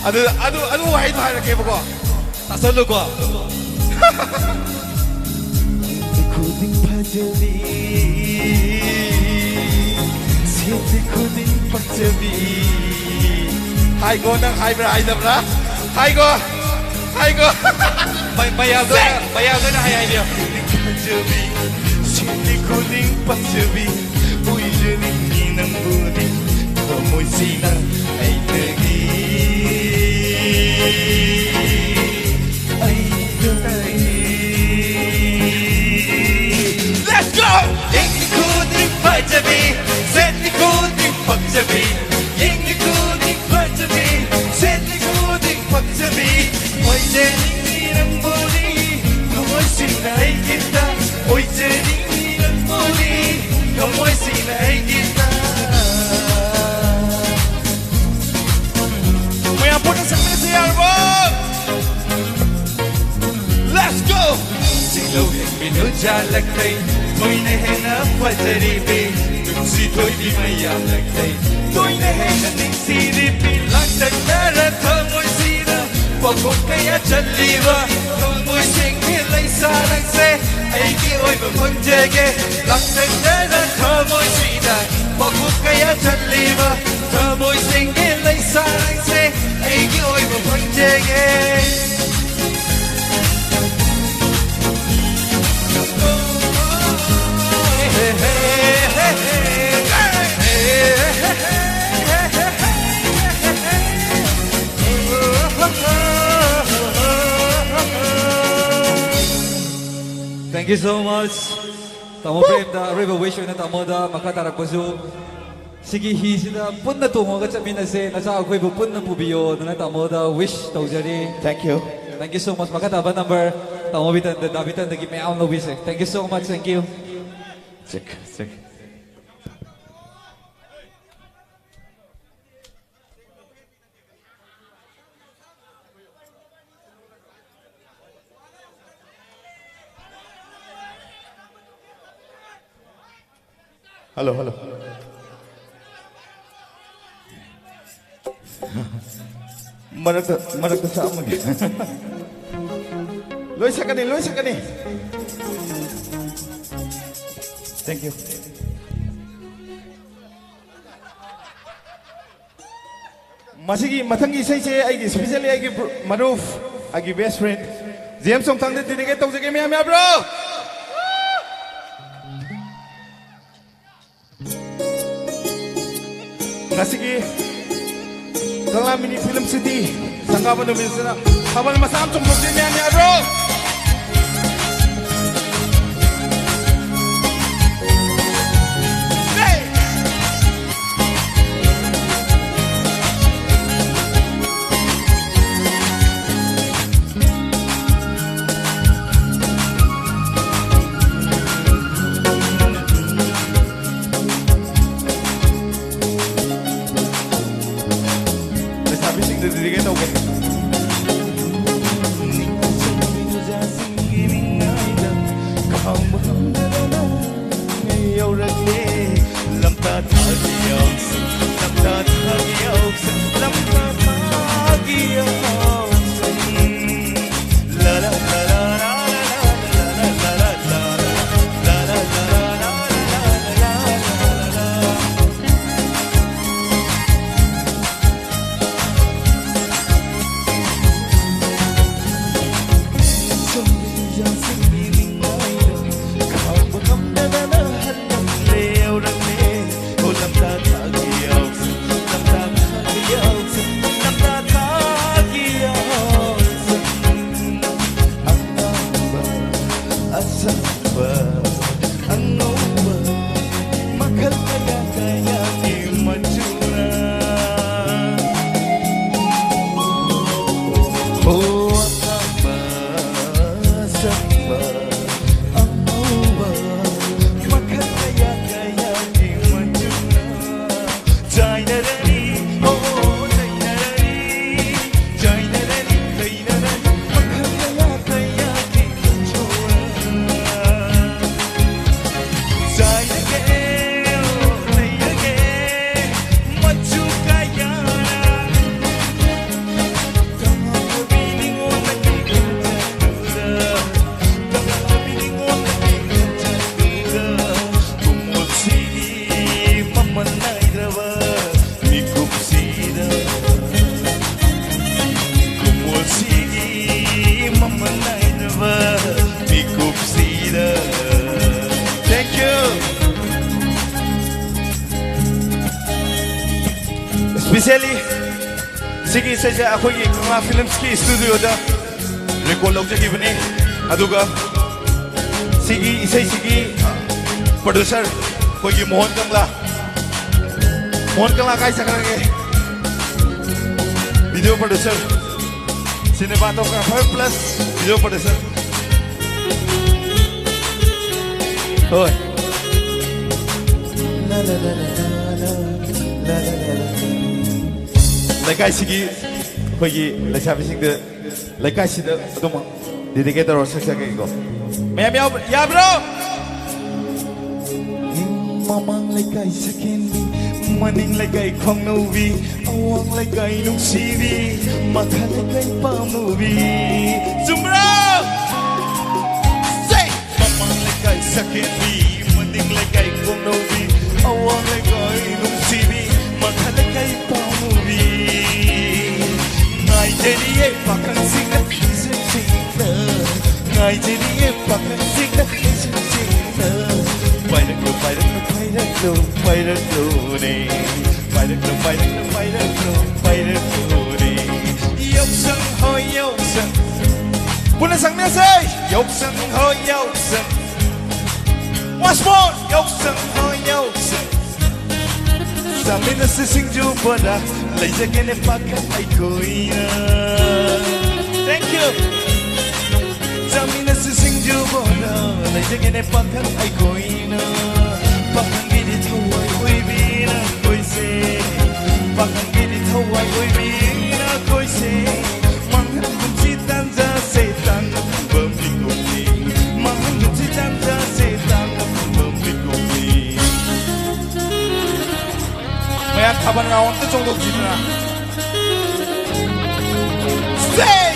ꯑꯗꯨ, ꯑꯗꯨ, ꯑꯗꯨ ꯋꯥꯍꯩꯗꯣ ꯍꯥꯏꯔꯛꯀꯦꯕꯀꯣ꯫ ꯇꯥꯁꯜꯂꯨꯀꯣ꯫ ꯈꯨꯗꯤꯡ ꯐꯖꯕꯤ, ꯁꯦꯠꯂꯤ ꯈꯨꯗꯤꯡ ꯄꯛꯆꯕꯤ꯫ ꯍꯥꯏꯒꯣ, ꯅꯪ ꯍꯥꯏꯕ꯭ꯔꯥ ꯍꯥꯏꯗꯕ꯭ꯔꯥ? ꯍꯥꯏꯒꯣ, ꯍꯥꯏꯒꯣ꯫ ꯃ-, ꯃꯌꯥꯝꯗ, ꯁꯦ! ꯃꯌꯥꯝꯗ ꯍꯥꯏ ꯍꯥꯏꯕꯤꯌꯣ꯫ ꯐꯖꯕꯤ, ꯁꯦꯠꯂꯤ ꯈꯨꯗꯤꯡ ꯄꯛꯆꯕꯤ, ꯑꯣꯏꯖꯅꯤꯡꯉꯤ ꯅꯪꯕꯨꯗꯤ ꯊꯃꯣꯏꯁꯤꯅ ꯑꯩꯗꯒꯤ꯫ ꯑꯩꯗꯒꯤ꯫ Let's go! ꯌꯦꯡꯂꯤ ꯈꯨꯗꯤꯡ ꯐꯖꯕꯤ, ꯁꯦꯠꯂꯤ ꯈꯨꯗꯤꯡ ꯄꯛꯆꯕꯤ, ꯌꯦꯡꯂꯤ ꯈꯨꯗꯤꯡ ꯐꯖꯕꯤ, ꯁꯦꯠꯂꯤ ꯈꯨꯗꯤꯡ ꯄꯛꯆꯕꯤ, ꯑꯣꯏꯖꯅꯤꯡꯉꯤ ꯅꯪꯕꯨꯗꯤ ꯊꯃꯣꯏꯁꯤꯡꯅ ꯑꯩꯒꯤꯗ, ꯑꯣꯏꯖꯅꯤꯡꯉꯤ ꯅꯪꯕꯨꯗꯤ ꯊꯃꯣꯏꯁꯤꯡꯅ ꯑꯩꯒꯤꯗ꯫ ꯃꯌꯥꯝ ꯄꯨꯟꯅ ꯁꯛꯃꯤꯟꯅꯁꯤ ꯌꯥꯔꯕꯣ? Let's go! ꯁꯤꯡꯂꯧ ꯍꯦꯛꯄꯤ ꯅꯨꯡꯖꯥꯜꯂꯛꯂꯦ, ꯊꯣꯏꯅ ꯍꯦꯟꯅ ꯐꯖꯔꯤꯕꯤ, ꯅꯨꯡꯁꯤ ꯊꯣꯏꯕꯤ ꯃꯌꯥꯝꯂꯛꯂꯦ, ꯊꯣꯏꯅ ꯍꯦꯟꯅ ꯅꯤꯡꯁꯤꯔꯤꯕꯤ, ꯂꯥꯡꯇꯛꯅꯔ ꯊꯃꯣꯏꯁꯤꯗ ꯄꯥꯎꯈꯣꯡ ꯀꯌꯥ ꯆꯜꯂꯤꯕ, ꯊꯃꯣꯏꯁꯤꯡꯒꯤ ꯂꯩꯁꯥꯔꯛꯁꯦ ꯑꯩꯒꯤ ꯑꯣꯏꯕ ꯐꯪꯖꯒꯦ, ꯂꯥꯡꯇꯛꯅꯔ ꯊꯃꯣꯏꯁꯤꯗ ꯄꯥꯎꯈꯣꯡ ꯀꯌꯥ ꯆꯜꯂꯤꯕ, ꯊꯃꯣꯏꯁꯤꯡꯒꯤ ꯂꯩꯁꯥ Thank you so much. ꯇꯥꯃꯣ ꯄ꯭ꯔꯦꯝꯗ ꯑꯔꯣꯏꯕ wish ꯑꯣꯏꯅ ꯇꯥꯃꯣꯗ ꯃꯈꯥ ꯇꯥꯔꯛꯄꯁꯨ ꯁꯤꯒꯤ ꯍꯤꯁꯤꯗ ꯄꯨꯟꯅ ꯇꯣꯡꯉꯒ ꯆꯠꯃꯤꯟꯅꯁꯦ, ꯅꯆꯥ ꯑꯩꯈꯣꯏꯕꯨ ꯄꯨꯟꯅ ꯄꯨꯕꯤꯌꯣ ꯑꯗꯨꯅ ꯇꯥꯃꯣꯗ wish ꯇꯧꯖꯔꯤ꯫ Thank you. Thank you so much. ꯃꯈꯥ ꯇꯥꯕ number ꯇꯥꯃꯣ ꯕꯤꯇꯟꯗ, ꯗꯥ ꯕꯤꯇꯟꯗꯒꯤ ꯃꯌꯥꯝ ꯂꯧꯕꯤꯁꯦ꯫ Thank you so much. Thank you. Check, check. Hello, hello. ꯃꯔꯛꯇ, ꯃꯔꯛꯇ ꯁꯛꯑꯝꯃꯒꯦ꯫ ꯂꯣꯏ ꯁꯛꯀꯅꯤ, ꯂꯣꯏ ꯁꯛꯀꯅꯤ꯫ Thank you. ꯃꯁꯤꯒꯤ ꯃꯊꯪꯒꯤ ꯏꯁꯩꯁꯦ ꯑꯩꯒꯤ specially ꯑꯩꯒꯤ bro-, ꯃꯔꯨꯞ, ꯑꯩꯒꯤ best friend ꯖꯦꯝꯁ ꯆꯣꯡꯊꯥꯝꯗ dedicate ꯇꯧꯖꯒꯦ꯫ ꯃꯌꯥꯝ ꯌꯥꯕ꯭ꯔꯣ? ꯉꯁꯤꯒꯤ ꯀꯪꯂꯥ mini film city ꯁꯪꯒꯥꯕ ꯅꯨꯃꯤꯠꯁꯤꯗ ꯊꯥꯕꯜ ꯃꯆꯥ ꯑꯃ ꯆꯣꯡꯊꯣꯛꯁꯤ꯫ ꯃꯌꯥꯝ ꯌꯥꯕ꯭ꯔꯣ? ꯂꯩꯁꯥꯕꯤꯁꯤꯡꯗ dedicate ꯇꯧꯒꯦ꯫ ꯑꯉꯧꯕ ꯃꯈꯜ ꯀꯌꯥ ꯀꯌꯥꯒꯤ ꯃꯆꯨꯅ꯫ ꯑꯣ ꯑꯉꯥꯡꯕ, ꯑꯁꯪꯕ, ꯑꯉꯧꯕ ꯃꯈꯜ ꯀꯌꯥ ꯀꯌꯥꯒꯤ ꯃꯆꯨꯅ꯫ ꯆꯥꯏꯅꯔꯅꯤ, ꯑꯣ ꯂꯩꯅꯔꯅꯤ, ꯆꯥꯏꯅꯔꯅꯤ, ꯂꯩꯅꯔꯅꯤ, ꯃꯈꯜ ꯀꯌꯥ ꯀꯌꯥꯒꯤ ꯃꯆꯨꯅ꯫ ꯆꯥꯏꯔꯒꯦ, ꯑꯣ ꯂꯩꯔꯒꯦ, ꯃꯆꯨ ꯀꯌꯥꯅ꯫ ꯇꯉꯥꯎꯕꯤ ꯅꯤꯉꯣꯜ ꯑꯩꯒꯤ ꯈꯟꯖꯗꯨꯗ, ꯇꯉꯥꯎꯕꯤ ꯅꯤꯉꯣꯜ ꯑꯩꯒꯤ ꯈꯟꯖꯗꯨꯗ, ꯈꯨꯃꯣꯜꯁꯤꯒꯤ ꯃꯃꯜ ꯅꯥꯏꯗ꯭ꯔꯕ ꯃꯤꯀꯨꯞꯁꯤꯗ, ꯈꯨꯃꯣꯜꯁꯤꯒꯤ ꯃꯃꯜ ꯅꯥꯏꯗ꯭ꯔꯕ ꯃꯤꯀꯨꯞꯁꯤꯗ꯫ Thank you. Especially ꯁꯤꯒꯤ ꯏꯁꯩꯁꯦ ꯑꯩꯈꯣꯏꯒꯤ ꯀꯪꯂꯥ ꯐꯤꯂꯝꯁꯀꯤ ꯁ꯭ꯇꯨꯗꯤꯑꯣꯗ ꯔꯦꯀꯣꯔꯗ ꯂꯧꯖꯈꯤꯕꯅꯤ꯫ ꯑꯗꯨꯒ ꯁꯤꯒꯤ ꯏꯁꯩꯁꯤꯒꯤ ꯄ꯭ꯔꯣꯗ꯭ꯌꯨꯁꯔ ꯑꯩꯈꯣꯏꯒꯤ ꯃꯣꯍꯟ ꯀꯪꯂꯥ, ꯃꯣꯍꯟ ꯀꯪꯂꯥ ꯀꯥꯏ ꯆꯠꯈ꯭ꯔꯒꯦ? Video producer, cinematographer plus video producer. ꯍꯣꯏ꯫ ꯂꯩꯀꯥꯏꯁꯤꯒꯤ ꯑꯩꯈꯣꯏꯒꯤ ꯂꯩꯁꯥꯕꯤꯁꯤꯡꯗ ꯂꯩꯀꯥꯏꯁꯤꯗ ꯑꯗꯨꯝ ꯗꯦꯗꯤꯀꯦꯠ ꯇꯧꯔ ꯁꯛꯆꯒꯦꯀꯣ꯫ ꯃꯌꯥꯝ ꯌꯥꯎꯕ ꯌꯥꯕ꯭ꯔꯣ? ꯃꯃꯥꯡ ꯂꯩꯀꯥꯏ ꯁꯀꯦꯟꯕꯤ, ꯃꯅꯤꯡ ꯂꯩꯀꯥꯏ ꯈꯣꯡꯅꯧꯕꯤ, ꯑꯋꯥꯡ ꯂꯩꯀꯥꯏ ꯅꯨꯡꯁꯤꯕꯤ, ꯃꯈꯥ ꯂꯩꯀꯥꯏ ꯄꯥꯝꯃꯨꯕꯤ꯫ ꯆꯨꯝꯕ꯭ꯔꯣ? Say! ꯃꯃꯥꯡ ꯂꯩꯀꯥꯏ ꯁꯀꯦꯟꯕꯤ, ꯃꯅꯤꯡ ꯂꯩꯀꯥꯏ ꯈꯣꯡꯅꯧꯕꯤ, ꯑꯋꯥꯡ ꯂꯩꯀꯥꯏ ꯅꯨꯡꯁꯤꯕꯤ, ꯃꯈꯥ ꯂꯩꯀꯥꯏ ꯄꯥꯝꯃꯨꯕꯤ꯫ ꯉꯥꯏꯖꯔꯤꯌꯦ ꯄꯥꯈꯪꯁꯤꯡꯅ ꯏꯁꯩꯁꯤꯡꯅ, ꯉꯥꯏꯖꯔꯤꯌꯦ ꯄꯥꯈꯪꯁꯤꯡꯅ ꯏꯁꯩꯁꯤꯡꯅ꯫ ꯄꯥꯏꯔꯛꯂꯣ, ꯄꯥꯏꯔꯛꯂꯣ, ꯄꯥꯏꯔꯛꯂꯣ, ꯄꯥꯏꯔꯛꯂꯣꯅꯦ꯫ ꯄꯥꯏꯔꯛꯂꯣ, ꯄꯥꯏꯔꯛꯂꯣ, ꯄꯥꯏꯔꯛꯂꯣ, ꯄꯥꯏꯔꯛꯂꯣꯅꯦ꯫ ꯌꯥꯎꯁꯪ ꯍꯣꯏ ꯌꯥꯎꯁꯪ꯫ ꯄꯨꯟꯅ ꯁꯛꯃꯤꯟꯅꯁꯦ꯫ ꯌꯥꯎꯁꯪ ꯍꯣꯏ ꯌꯥꯎꯁꯪ꯫ Sport! ꯌꯥꯎꯁꯪ ꯍꯣ ꯌꯥꯎꯁꯪ, ꯆꯥꯃꯤꯟꯅꯁꯤ ꯁꯤꯡꯖꯨ ꯕꯣꯔꯥ, ꯂꯩꯖꯒꯦꯅꯦ ꯄꯥꯈꯪ ꯑꯩꯈꯣꯏꯅ꯫ Thank you. ꯆꯥꯃꯤꯟꯅꯁꯤ ꯁꯤꯡꯖꯨ ꯕꯣꯔꯥ, ꯂꯩꯖꯒꯦꯅꯦ ꯄꯥꯈꯪ ꯑꯩꯈꯣꯏꯅ꯫ ꯄꯥꯈꯪꯒꯤꯗꯤ ꯊꯋꯥꯏ ꯑꯣꯏꯕꯤꯅ ꯀꯣꯏꯁꯦ, ꯄꯥꯈꯪꯒꯤꯗꯤ ꯊꯋꯥꯏ ꯑꯣꯏꯕꯤꯅ ꯀꯣꯏꯁꯦ꯫ ꯃꯥꯡꯍꯟꯒꯨꯝꯁꯤ ꯇꯥꯟꯖꯥꯁꯦ ꯇꯥꯟꯅ ꯐꯪꯕ ꯃꯤꯀꯨꯞꯅꯤ, ꯃꯥꯡꯍꯟꯒꯨꯝꯁꯤ ꯇꯥꯟꯖꯥꯁꯦ ꯇꯥꯟꯅ ꯐꯪꯕ ꯃꯤꯀꯨꯞꯅꯤ꯫ ꯃꯌꯥꯝ ꯊꯥꯕꯜ ꯔꯥꯎꯟ ꯑꯝꯇ ꯆꯣꯡꯊꯣꯛꯁꯤꯗꯅ꯫ Stay!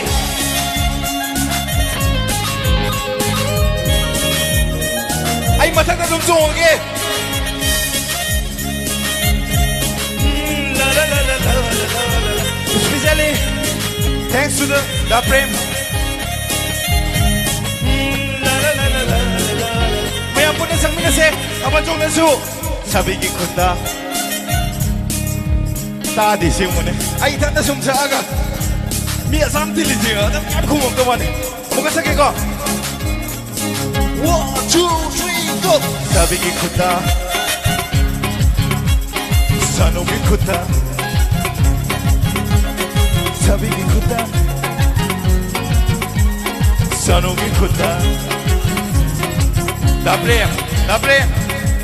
ꯑꯩ ꯃꯊꯛꯇ ꯑꯗꯨꯝ ꯆꯣꯡꯉꯒꯦ꯫ Especially thanks to the Da Prem. ꯃꯌꯥꯝ ꯄꯨꯟꯅ ꯆꯪꯃꯤꯟꯅꯁꯦ꯫ ꯊꯥꯕꯜ ꯆꯣꯡꯗꯁꯨ ꯁꯥꯕꯤꯒꯤ ꯈꯨꯠꯇ꯫ ꯇꯥꯗꯦ ꯁꯤꯒꯨꯝꯕꯅꯦ꯫ ꯑꯩ ꯏꯊꯟꯇ ꯁꯨꯝ ꯁꯛꯑꯒ ꯃꯤ ꯑꯁꯥꯝ ꯊꯤꯜꯂꯤꯁꯦ ꯑꯗꯨꯝ ꯀꯩꯝ ꯈꯨꯝꯃꯛꯇ ꯋꯥꯅꯤ꯫ ꯑꯃꯨꯛꯀ ꯁꯛꯀꯦꯀꯣ꯫ One, two, three, go! ꯁꯥꯕꯤꯒꯤ ꯈꯨꯠꯇ, ꯁꯥꯅꯨꯒꯤ ꯈꯨꯠꯇ, ꯁꯥꯕꯤꯒꯤ ꯈꯨꯠꯇ, ꯁꯥꯅꯨꯒꯤ ꯈꯨꯠꯇ꯫ Da Prem, Da Prem,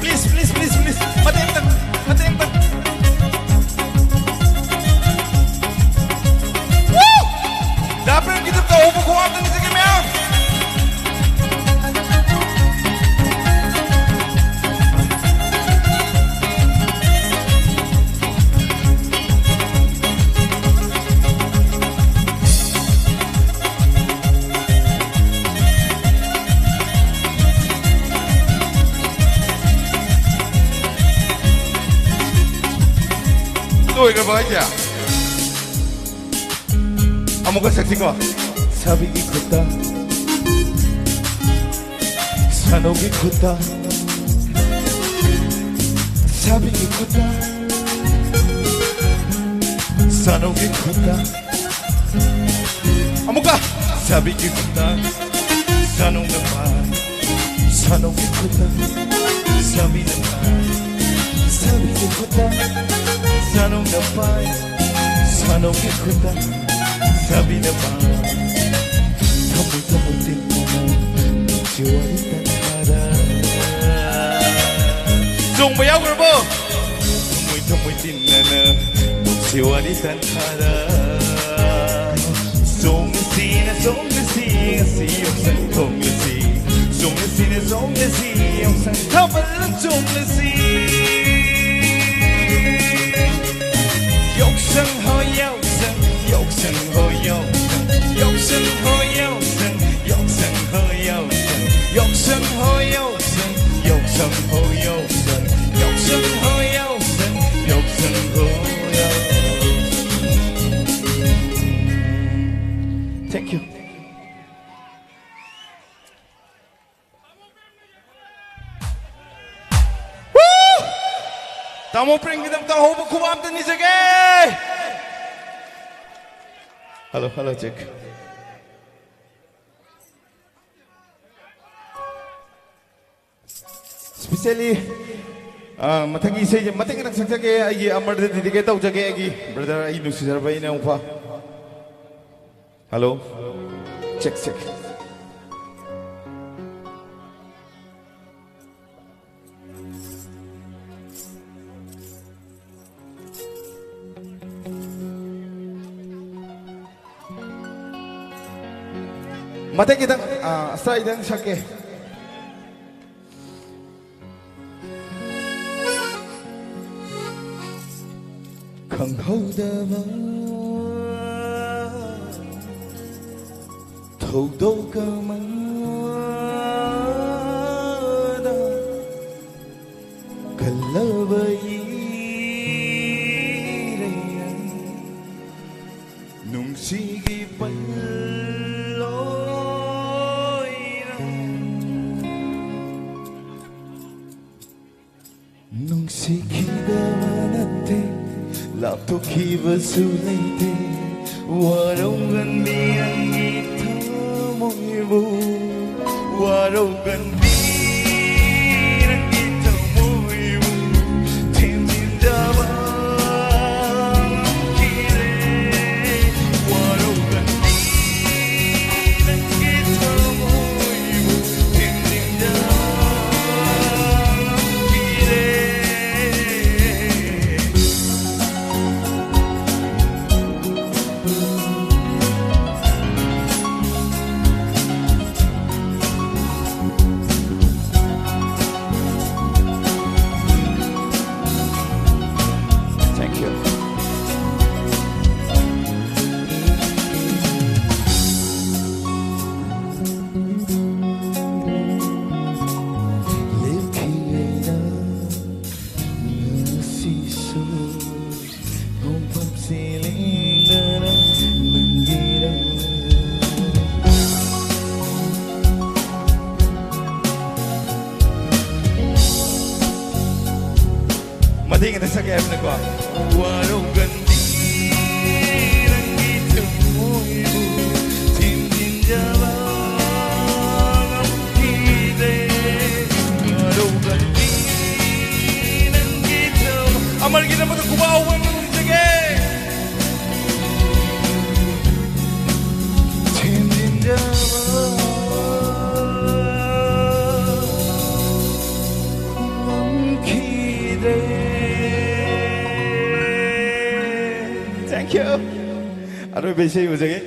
please, please, please, please, ꯃꯇꯦꯡ ꯑꯝꯇꯪ, ꯃꯇꯦꯡ ꯑꯝꯇꯪ꯫ Woo! ꯗꯥ ꯄ꯭ꯔꯦꯝꯒꯤ ꯇꯨꯞꯇ ꯍꯧꯕ ꯈꯣꯡ ꯑꯝꯇ ꯅꯤꯡꯁꯤꯡꯒꯦ ꯃꯌꯥꯝ꯫ ꯂꯣꯏꯈ꯭ꯔꯕ ꯍꯥꯏꯁꯦ? ꯑꯃꯨꯛꯀ ꯁꯛꯁꯤꯀꯣ꯫ ꯁꯥꯕꯤꯒꯤ ꯈꯨꯠꯇ, ꯁꯥꯅꯧꯒꯤ ꯈꯨꯠꯇ, ꯁꯥꯕꯤꯒꯤ ꯈꯨꯠꯇ, ꯁꯥꯅꯧꯒꯤ ꯈꯨꯠꯇ꯫ ꯑꯃꯨꯛꯀ꯫ ꯁꯥꯕꯤꯒꯤ ꯈꯨꯠꯇ, ꯁꯥꯅꯧꯅ ꯄꯥꯏ꯫ ꯁꯥꯅꯧꯒꯤ ꯈꯨꯠꯇ ꯁꯥꯕꯤꯅ ꯄꯥꯏ, ꯁꯥꯕꯤꯒꯤ ꯈꯨꯠꯇ ꯁꯥꯅꯧꯅ ꯄꯥꯏ, ꯁꯥꯅꯧꯒꯤ ꯈꯨꯠꯇ ꯁꯥꯕꯤꯅ ꯄꯥꯏ꯫ ꯊꯃꯣꯏ ꯊꯃꯣꯏ ꯇꯤꯟꯅꯅ ꯅꯨꯡꯁꯤ ꯋꯥꯔꯤ ꯇꯟꯊꯥꯗ꯫ ꯆꯣꯡꯕ ꯌꯥꯎꯈ꯭ꯔꯕꯣ? ꯊꯃꯣꯏ ꯊꯃꯣꯏ ꯇꯤꯟꯅꯅ ꯅꯨꯡꯁꯤ ꯋꯥꯔꯤ ꯇꯟꯊꯥꯗ꯫ ꯆꯣꯡꯂꯁꯤꯅ ꯆꯣꯡꯂꯁꯤ ꯉꯁꯤ ꯌꯥꯎꯁꯪ ꯊꯣꯡꯂꯁꯤ꯫ ꯆꯣꯡꯂꯁꯤꯅ ꯆꯣꯡꯂꯁꯤ ꯌꯥꯎꯁꯪ ꯊꯥꯕꯜ ꯆꯣꯡꯂꯁꯤ꯫ ꯌꯥꯎꯁꯪ ꯍꯣ ꯌꯥꯎꯁꯪ, ꯌꯥꯎꯁꯪ ꯍꯣ ꯌꯥꯎꯁꯪ, ꯌꯥꯎꯁꯪ ꯍꯣ ꯌꯥꯎꯁꯪ, ꯌꯥꯎꯁꯪ ꯍꯣ ꯌꯥꯎꯁꯪ, ꯌꯥꯎꯁꯪ ꯍꯣ ꯌꯥꯎꯁꯪ, ꯌꯥꯎꯁꯪ ꯍꯣ ꯌꯥꯎꯁꯪ, ꯌꯥꯎꯁꯪ ꯍꯣ ꯌꯥꯎꯁꯪ, ꯌꯥꯎꯁꯪ ꯍꯣ ꯌꯥꯎꯁꯪ꯫ Thank you. Woo! ꯇꯥꯃꯣ ꯄ꯭ꯔꯦꯝꯒꯤꯗꯃꯛꯇ ꯑꯍꯧꯕ ꯈꯨꯕꯥꯛ ꯑꯝꯇ ꯅꯤꯖꯒꯦ꯫ Hello, hello, check. Specially, ꯑ, ꯃꯊꯪꯒꯤ ꯏꯁꯩꯁꯦ ꯃꯇꯦꯛ ꯈꯤꯇꯪ ꯁꯛꯆꯒꯦ꯫ ꯑꯩꯒꯤ ꯑꯃꯔꯗ dedicate ꯇꯧꯖꯒꯦ, ꯑꯩꯒꯤ brother, ꯑꯩ ꯅꯨꯡꯁꯤꯖꯔꯕ ꯏꯅꯥꯎꯄꯥ꯫ Hello, check, check. ꯃꯇꯦꯛ ꯈꯤꯇꯪ, ꯑ, ꯑꯁ, ꯑꯩꯗꯪ ꯁꯛꯀꯦ꯫ ꯈꯪꯍꯧꯗꯕ ꯊꯧꯗꯣꯛ ꯑꯃꯗ ꯀꯜꯂꯕ ꯏꯔꯩꯅ ꯅꯨꯡꯁꯤꯒꯤ ꯄꯜꯂꯣꯏꯅ ꯅꯨꯡꯁꯤꯈꯤꯗꯕ ꯅꯠꯇꯦ, ꯂꯥꯞꯊꯣꯛꯈꯤꯕꯁꯨ ꯂꯩꯇꯦ꯫ ꯋꯥꯔꯧꯒꯟꯕꯤ ꯅꯪꯒꯤ ꯊꯃꯣꯏꯕꯨ, ꯋꯥꯔꯧꯒꯟꯕꯤ ꯊꯦꯡꯅ ꯁꯛꯀꯦ ꯍꯥꯏꯕꯅꯀꯣ꯫ ꯋꯥꯔꯧꯒꯅꯤ ꯅꯪꯒꯤ ꯊꯃꯣꯏꯕꯨ ꯊꯤꯟꯖꯤꯟꯖꯕ ꯉꯝꯈꯤꯗꯦ꯫ ꯋꯥꯔꯧꯒꯅꯤ ꯅꯪꯒꯤ ꯊꯃꯣꯏ꯫ ꯑꯃꯔꯒꯤꯗꯃꯛꯇ ꯈꯨꯕꯥꯛ ꯍꯧꯕ ꯑꯃ ꯅꯤꯖꯒꯦ꯫ ꯊꯤꯟꯖꯤꯟꯖꯕ ꯉꯝꯈꯤꯗꯦ꯫ Thank you. ꯑꯔꯣꯏꯕ ꯏꯁꯩ ꯎꯖꯒꯦ꯫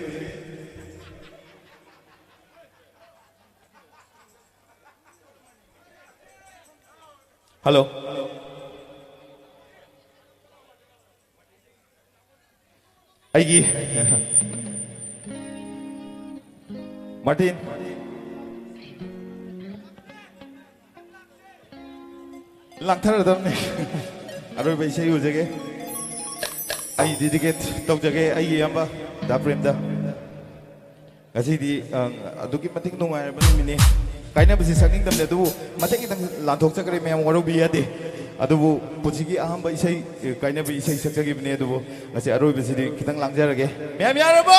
ꯍꯜꯂꯣ꯫ ꯑꯩꯒꯤ ꯃꯥꯔꯇꯤꯟ꯫ ꯂꯥꯡꯊꯔꯗꯕꯅꯤ꯫ ꯑꯔꯣꯏꯕ ꯏꯁꯩ ꯎꯖꯒꯦ꯫ ꯑꯩ dedicate ꯇꯧꯖꯒꯦ ꯑꯩꯒꯤ ꯏꯌꯥꯝꯕ ꯗꯥ ꯄ꯭ꯔꯦꯝꯗ꯫ ꯉꯁꯤꯗꯤ, ꯑ, ꯑꯗꯨꯛꯀꯤ ꯃꯇꯤꯛ ꯅꯨꯡꯉꯥꯏꯔꯕ ꯅꯨꯃꯤꯠꯅꯤ꯫ ꯀꯥꯏꯅꯕꯁꯤ ꯁꯛꯅꯤꯡꯗꯕꯅꯦ, ꯑꯗꯨꯕꯨ ꯃꯇꯦꯛ ꯈꯤꯇꯪ ꯂꯥꯟꯊꯣꯛꯆꯈ꯭ꯔꯦ, ꯃꯌꯥꯝ ꯋꯥꯔꯧꯕꯤ ꯌꯥꯗꯦ꯫ ꯑꯗꯨꯕꯨ ꯄꯨꯟꯁꯤꯒꯤ ꯑꯍꯥꯟꯕ ꯏꯁꯩ, ꯑ, ꯀꯥꯏꯅꯕ ꯏꯁꯩ ꯁꯛꯆꯈꯤꯕꯅꯦ, ꯑꯗꯨꯕꯨ ꯉꯁꯤ ꯑꯔꯣꯏꯕꯁꯤꯗꯤ ꯈꯤꯇꯪ ꯂꯥꯡꯖꯔꯒꯦ꯫ ꯃꯌꯥꯝ ꯌꯥꯔꯕꯣ?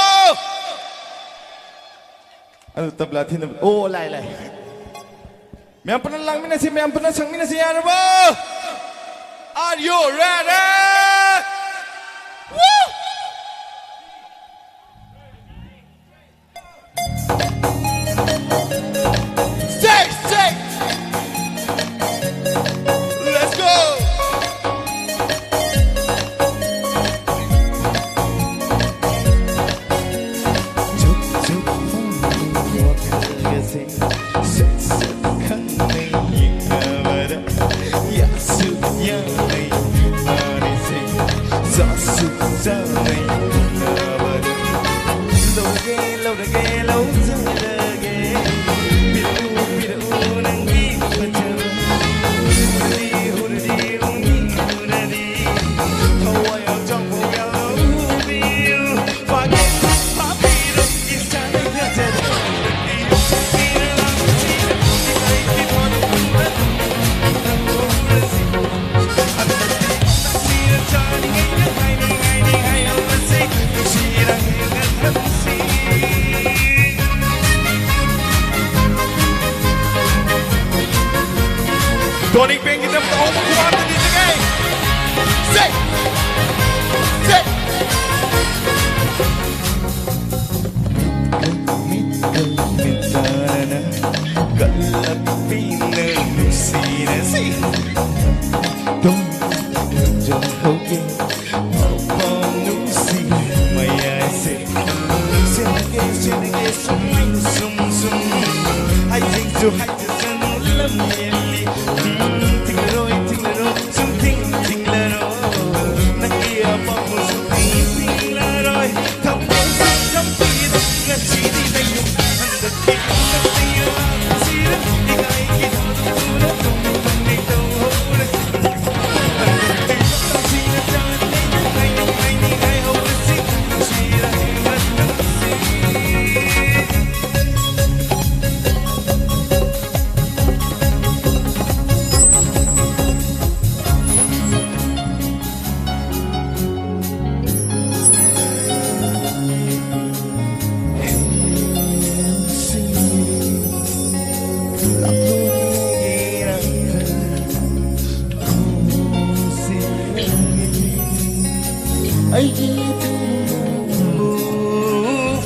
ꯑꯗꯨ ꯇꯕ꯭ꯂꯥ ꯊꯤꯟꯅꯕ, ꯑꯣ, ꯂꯥꯏ, ꯂꯥꯏ꯫ ꯃꯌꯥꯝ ꯄꯨꯟꯅ ꯂꯥꯡꯃꯤꯟꯅꯁꯤ, ꯃꯌꯥꯝ ꯄꯨꯟꯅ ꯁꯛꯃꯤꯟꯅꯁꯤ, ꯌꯥꯔꯕꯣ? Are you ready? Woo! Shake, shake. Let's go. ꯁꯨꯛ ꯁꯨꯛ ꯋꯥꯈꯜꯒꯁꯦ ꯁꯨꯛ ꯁꯨꯛ ꯈꯪꯅꯩ ꯌꯦꯡꯅꯕꯗ ꯌꯥꯁꯨ ꯌꯥꯅꯩ ꯃꯥꯅꯤ ꯇꯣꯅꯤꯛ ꯕꯦꯟꯒꯤꯗꯃꯛꯇ ꯑꯍꯧꯕ ꯈꯨꯕꯥꯛ ꯑꯃ ꯊꯥꯅꯁꯤꯅꯦ꯫ ꯁꯦ! ꯁꯦ! ꯃꯤꯠꯀ ꯃꯤꯠꯇꯥꯅꯅ ꯀꯜꯂꯛꯄꯤꯅ ꯅꯨꯡꯁꯤꯅꯁꯤ꯫ ꯇꯨꯝꯖꯍꯧꯒꯦ ꯃꯐꯝ ꯅꯨꯡꯁꯤ ꯃꯌꯥꯏꯁꯦ꯫ ꯁꯦꯟꯅꯒꯦ, ꯁꯦꯟꯅꯒꯦ, ꯁꯨꯃꯥꯏꯅ ꯁꯨꯝ, ꯁꯨꯝ꯫ ꯍꯌꯦꯡꯁꯨ ꯍꯥꯏꯖꯁꯅꯨ ꯂꯝ ꯍꯦꯜꯂꯤ꯫ ꯎꯝ, ꯊꯤꯡꯂꯔꯣꯏ, ꯊꯤꯡꯂꯔꯣꯏ, ꯁꯨꯝ ꯊꯤꯡ, ꯊꯤꯡꯂꯔꯣꯏ꯫ ꯅꯪꯒꯤ ꯑꯄꯥꯝꯕ ꯁꯨꯝ ꯊꯤꯡ, ꯊꯤꯡꯂꯔꯣꯏ꯫ ꯊꯝꯒꯦ, ꯁꯨꯝ ꯊꯝꯕꯤꯔꯣ꯫ ꯉꯁꯤꯗꯤ ꯅꯪ ꯌꯨꯝ ꯍꯟꯗꯛꯀꯤ ꯍꯟꯗꯛꯇꯤ ꯌꯥꯝ ꯁꯤꯔꯦ꯫ ꯏꯀꯥꯏꯒꯤ ꯊꯥꯗꯣꯛꯇꯨꯅ ꯇꯨꯝ, ꯇꯨꯝ, ꯇꯨꯝ ꯍꯧꯔꯦ꯫ ꯑꯩꯒꯤ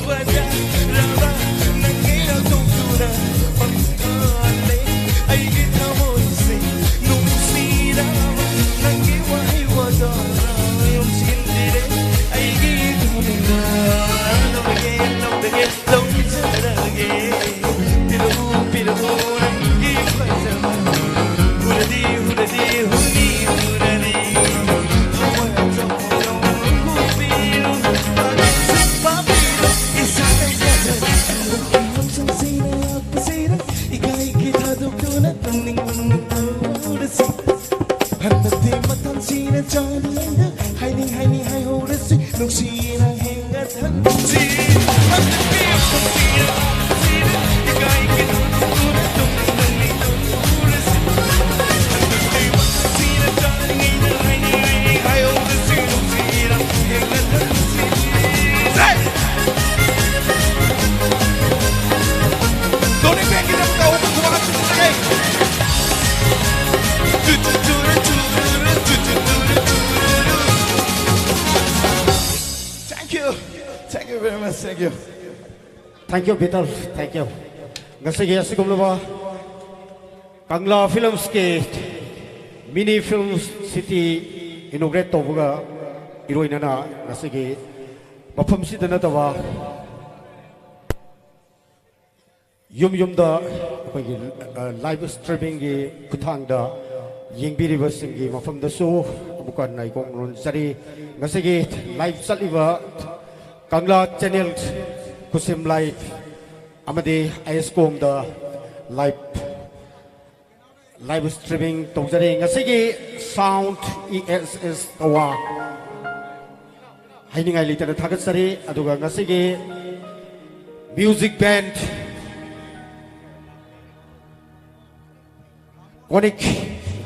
ꯐꯖꯔꯕ ꯅꯪꯒꯤ ꯂꯧꯊꯣꯛꯇꯨꯅ ꯄꯪꯊꯥꯜꯂꯦ꯫ ꯑꯩꯒꯤ ꯊꯃꯣꯏꯁꯦ ꯅꯨꯡꯁꯤꯔꯕ ꯅꯪꯒꯤ ꯋꯥꯍꯩ ꯋꯥꯇꯥꯅ ꯌꯣꯝꯁꯤꯟꯕꯤꯔꯦ꯫ ꯑꯩꯒꯤ ꯊꯃꯣꯏꯅ ꯂꯧꯔꯒꯦ, ꯂꯧꯔꯒꯦ꯫ ꯂꯧꯖꯔꯒꯦ꯫ ꯄꯤꯔꯛꯎ, ꯄꯤꯔꯛꯎ ꯅꯪꯒꯤ ꯐꯖꯕ꯫ ꯍꯨꯔꯗꯤ, ꯍꯨꯔꯗꯤ, ꯍꯨꯅꯤ, ꯍꯨꯔꯗꯤ꯫ ꯊꯋꯥꯏ ꯑꯆꯧꯕ ꯍꯨꯕꯤꯔꯣ꯫ ꯄꯥꯝꯕꯤꯔꯣ, ꯄꯥꯝꯕꯤꯔꯣ, ꯏꯁꯥꯅ ꯌꯥꯖꯔꯦ꯫ ꯍꯛꯆꯥꯡꯁꯤꯅ ꯂꯥꯛꯄꯁꯤꯗ ꯏꯀꯥꯏꯒꯤ ꯊꯥꯗꯣꯛꯇꯨꯅ ꯇꯨꯝꯅꯤꯡ ꯃꯪꯅ ꯇꯧꯔꯁꯤ꯫ ꯍꯟꯗꯛꯇꯤ ꯃꯇꯝꯁꯤꯅ ꯆꯥꯔꯤꯉꯩꯗ ꯍꯥꯏꯅꯤꯡ ꯍꯥꯏꯅꯤꯡ ꯍꯥꯏꯍꯧꯔꯁꯤ꯫ ꯅꯨꯡꯁꯤꯅ ꯍꯦꯟꯒꯠꯍꯟꯁꯤ꯫ ꯍꯟꯗꯛꯇꯤ ꯃꯇꯝꯁꯤꯅ ꯏꯀꯥꯏ ꯈꯨꯝꯅꯗꯨꯅ ꯇꯨꯝꯅ ꯂꯩꯊꯣꯛꯎꯔꯁꯤ꯫ ꯍꯟꯗꯛꯇꯤ ꯃꯇꯝꯁꯤꯅ ꯆꯥꯔꯤꯉꯩꯗ ꯍꯥꯏꯅꯤꯡ ꯍꯥꯏꯅꯤꯡ ꯍꯥꯏꯍꯧꯔꯁꯤ꯫ ꯅꯨꯡꯁꯤꯅ ꯍꯦꯟꯒꯠꯍꯟꯁꯤ꯫ ꯇꯣꯅꯤ ꯕꯦꯡꯒꯤꯗꯃꯛꯇ ꯑꯍꯨꯝ ꯈꯨꯕꯥꯛ ꯑꯃ ꯊꯥꯅꯁꯤꯅꯦ꯫ Thank you. Thank you, Peter. Thank you. ꯉꯁꯤꯒꯤ ꯑꯁꯤꯒꯨꯝꯂꯕ ꯀꯪꯂꯥ ꯐꯤꯂꯝꯁꯀꯤ ꯃꯤꯅꯤ ꯐꯤꯂꯝ ꯁꯤꯇꯤ ꯏꯅꯣꯒ꯭ꯔꯦꯠ ꯇꯧꯕꯒ ꯏꯔꯣꯏꯅꯅ ꯉꯁꯤꯒꯤ ꯃꯐꯝꯁꯤꯗ ꯅꯠꯇꯕ ꯌꯨꯝ ꯌꯨꯝꯗ ꯑꯩꯈꯣꯏꯒꯤ ꯂꯥꯏꯚ ꯁ꯭ꯇ꯭ꯔꯤꯃꯤꯡꯒꯤ ꯈꯨꯠꯊꯥꯡꯗ ꯌꯦꯡꯕꯤꯔꯤꯕꯁꯤꯡꯒꯤ ꯃꯐꯝꯗꯁꯨ ꯑꯃꯨꯛꯀ ꯍꯟꯅ ꯏꯀꯣꯛ ꯅꯣꯟꯖꯔꯤ꯫ ꯉꯁꯤꯒꯤ ꯂꯥꯏꯚ ꯆꯠꯂꯤꯕ ꯀꯪꯂꯥ ꯆꯦꯅꯦꯜ, ꯈꯨꯁꯦꯝ ꯂꯥꯏꯚ ꯑꯃꯗꯤ ꯑꯥꯏ ꯑꯦꯁ ꯀꯣꯝꯗ ꯂꯥꯏꯚ ꯂꯥꯏꯚ ꯁ꯭ꯇ꯭ꯔꯤꯃꯤꯡ ꯇꯧꯖꯔꯤ꯫ ꯉꯁꯤꯒꯤ ꯁꯥꯎꯟꯗ ꯏ ꯑꯦꯁ ꯑꯦꯁ ꯀꯋꯥ ꯍꯥꯏꯅꯤꯡꯉꯥꯏ ꯂꯩꯇꯅ ꯊꯥꯒꯠꯆꯔꯤ꯫ ꯑꯗꯨꯒ ꯉꯁꯤꯒꯤ ꯃ꯭ꯌꯨꯖꯤꯛ ꯕꯦꯟꯗ ꯀꯣꯅꯤꯛ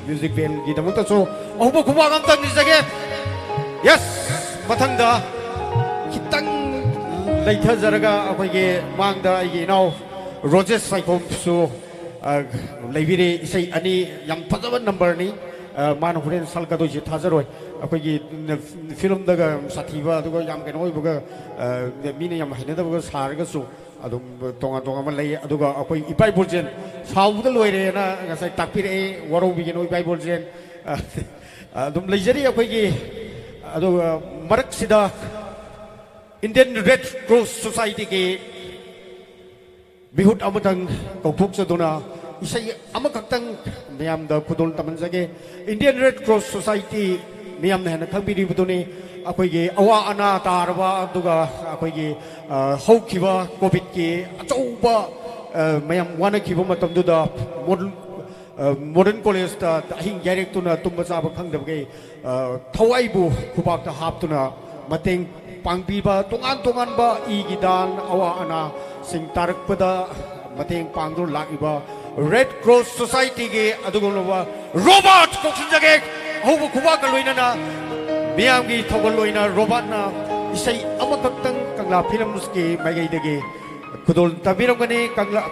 ꯃ꯭ꯌꯨꯖꯤꯛ ꯕꯦꯟꯒꯤꯗꯃꯛꯇꯁꯨ ꯑꯍꯧꯕ ꯈꯨꯕꯥꯛ ꯑꯝꯇꯪ ꯅꯤꯖꯒꯦ꯫ ꯌꯦꯁ, ꯃꯊꯪꯗ ꯈꯤꯇꯪ ꯂꯩꯊꯖꯔꯒ ꯑꯩꯈꯣꯏꯒꯤ ꯃꯥꯡꯗ ꯑꯩꯒꯤ ꯏꯅꯥꯎ ꯔꯣꯖꯦꯁ ꯁꯥꯏꯈꯣꯝꯁꯨ, ꯑ, ꯂꯩꯕꯤꯔꯦ꯫ ꯏꯁꯩ ꯑꯅꯤ, ꯌꯥꯝ ꯐꯖꯕ ꯅꯝꯕꯔꯅꯤ꯫ ꯑ, ꯃꯥꯅ ꯍꯣꯔꯦꯟ ꯁꯛꯀꯗꯣꯏꯁꯦ ꯊꯥꯖꯔꯣꯏ꯫ ꯑꯩꯈꯣꯏꯒꯤ ꯐꯤꯂꯝꯗꯒ ꯁꯥꯊꯤꯕ, ꯑꯗꯨꯒ ꯌꯥꯝ ꯀꯩꯅꯣ ꯑꯣꯏꯕꯒ, ꯑ, ꯃꯤꯅ ꯌꯥꯝ ꯍꯩꯅꯗꯕꯒ ꯁꯥꯔꯒꯁꯨ, ꯑꯗꯨꯝ ꯇꯣꯉꯥꯟ ꯇꯣꯉꯥꯟꯕ ꯂꯩ꯫ ꯑꯗꯨꯒ ꯑꯩꯈꯣꯏ ꯏꯄꯥ ꯏꯄꯨꯔꯖꯦꯟ ꯁꯥꯎꯕꯗ ꯂꯣꯏꯔꯦꯅ ꯉꯁꯥꯏ ꯇꯥꯛꯄꯤꯔꯛꯑꯦ, ꯋꯥꯔꯧꯕꯤꯒꯅꯨ ꯏꯄꯥ ꯏꯄꯨꯔꯖꯦꯟ꯫ ꯑꯗꯨꯝ ꯂꯩꯖꯔꯤ ꯑꯩꯈꯣꯏꯒꯤ꯫ ꯑꯗꯨꯒ ꯃꯔꯛꯁꯤꯗ ꯏꯟꯗꯤꯌꯟ ꯔꯦꯗ ꯀ꯭ꯔꯣꯁ ꯁꯣꯁꯥꯏꯇꯤꯒꯤ ꯃꯤꯍꯨꯠ ꯑꯃꯇꯪ ꯀꯧꯊꯣꯛꯆꯗꯨꯅ ꯏꯁꯩ ꯑꯃꯈꯛꯇꯪ ꯃꯌꯥꯝꯗ ꯈꯨꯗꯣꯜ ꯇꯝꯍꯟꯖꯒꯦ꯫ ꯏꯟꯗꯤꯌꯟ ꯔꯦꯗ ꯀ꯭ꯔꯣꯁ ꯁꯣꯁꯥꯏꯇꯤ ꯃꯤꯌꯥꯝꯅ ꯍꯦꯟꯅ ꯈꯪꯕꯤꯔꯤꯕꯗꯨꯅꯤ꯫ ꯑꯩꯈꯣꯏꯒꯤ ꯑꯋꯥ ꯑꯅꯥ ꯇꯥꯔꯕ, ꯑꯗꯨꯒ ꯑꯩꯈꯣꯏꯒꯤ, ꯑ, ꯍꯧꯈꯤꯕ ꯀꯣꯚꯤꯗꯀꯤ ꯑꯆꯧꯕ, ꯑ, ꯃꯌꯥꯝ ꯋꯥꯅꯈꯤꯕ ꯃꯇꯝꯗꯨꯗ ꯃꯣꯗꯔꯟ, ꯑ, ꯃꯣꯗꯔꯟ ꯀꯣꯂꯦꯖꯇ ꯑꯍꯤꯡ ꯌꯥꯏꯔꯦꯛꯇꯨꯅ ꯇꯨꯝꯕ ꯆꯥꯕ ꯈꯪꯗꯕꯒꯤ, ꯑ, ꯊꯋꯥꯏꯕꯨ ꯈꯨꯕꯥꯛꯇ ꯍꯥꯞꯇꯨꯅ ꯃꯇꯦꯡ ꯄꯥꯡꯕꯤꯕ, ꯇꯣꯉꯥꯟ ꯇꯣꯉꯥꯟꯕ ꯏꯒꯤ ꯗꯥꯟ, ꯑꯋꯥ ꯑꯅꯥꯁꯤꯡ ꯇꯥꯔꯛꯄꯗ ꯃꯇꯦꯡ ꯄꯥꯡꯗꯨꯅ ꯂꯥꯛꯂꯤꯕ ꯔꯦꯗ ꯀ꯭ꯔꯣꯁ ꯁꯣꯁꯥꯏꯇꯤꯒꯤ ꯑꯗꯨꯒꯨꯝꯂꯕ ꯔꯣꯕꯥꯔꯠ ꯀꯧꯁꯤꯟꯖꯒꯦ꯫ ꯑꯍꯧꯕ ꯈꯨꯕꯥꯛꯀ ꯂꯣꯏꯅꯅ ꯃꯤꯌꯥꯝꯒꯤ ꯊꯧꯒꯜ ꯑꯣꯏꯅ ꯔꯣꯕꯥꯔꯠꯅ ꯏꯁꯩ ꯑꯃꯈꯛꯇꯪ ꯀꯪꯂꯥ ꯐꯤꯂꯝꯁꯀꯤ ꯃꯥꯏꯀꯩꯗꯒꯤ ꯈꯨꯗꯣꯜ ꯇꯝꯕꯤꯔꯝꯒꯅꯤ꯫ ꯀꯪꯂꯥ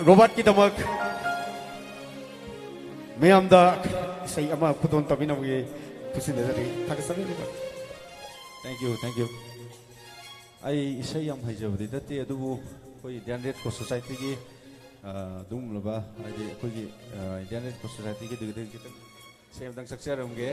ꯔꯣꯕꯥꯔꯠꯀꯤꯗꯃꯛ ꯃꯤꯌꯥꯝꯗ ꯏꯁꯩ ꯑꯃ ꯈꯨꯗꯣꯜ ꯇꯝꯕꯤꯅꯕꯒꯤ ꯈꯨꯠꯁꯤꯟꯅꯖꯔꯤ꯫ ꯊꯥꯒꯠꯆꯔꯤ Robert. Thank you, thank you. ꯑꯩ ꯏꯁꯩ ꯌꯥꯝ ꯍꯩꯖꯕꯗꯤ ꯅꯠꯇꯦ, ꯑꯗꯨꯕꯨ ꯑꯩꯈꯣꯏ Indian Red Cross Society-ꯒꯤ, ꯑ, ꯑꯗꯨꯒꯨꯝꯂꯕ, ꯍꯥꯏꯗꯤ ꯑꯩꯈꯣꯏꯒꯤ, ꯑ, Indian Red Cross Society-ꯒꯤ ꯑꯗꯨꯒꯤꯗꯪ ꯈꯤꯇꯪ ꯏꯁꯩ ꯑꯃꯇꯪ ꯁꯛꯆꯔꯝꯒꯦ꯫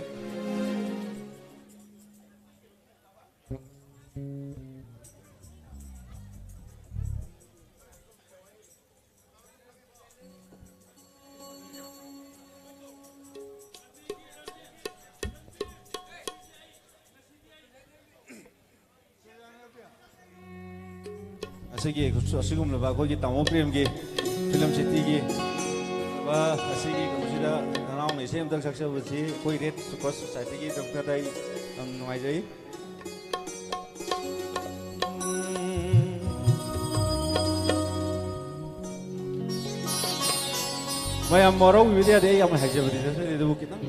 ꯑꯁꯤꯒꯤ, ꯑꯁꯤꯒꯨꯝꯂꯕ ꯑꯩꯈꯣꯏꯒꯤ ꯇꯥꯃꯣ ꯄ꯭ꯔꯦꯝꯒꯤ film city-ꯒꯤ ꯑꯁꯤꯒꯤ ꯀꯩꯅꯣꯁꯤꯗ ꯅꯅꯥꯎꯅ ꯏꯁꯩ ꯑꯃꯇꯪ ꯁꯛꯆꯕꯁꯤ ꯑꯩꯈꯣꯏ Red Cross Society-ꯒꯤꯗꯃꯛꯇ ꯑꯩ ꯌꯥꯝ ꯅꯨꯡꯉꯥꯏꯖꯩ꯫ ꯃꯌꯥꯝ ꯋꯥꯔꯧꯕꯤꯕꯗꯤ ꯌꯥꯗꯦ, ꯑꯩ ꯌꯥꯝ ꯍꯩꯖꯕꯗꯤ ꯅꯠꯆꯗꯦ, ꯑꯗꯨꯕꯨ ꯈꯤꯇꯪ꯫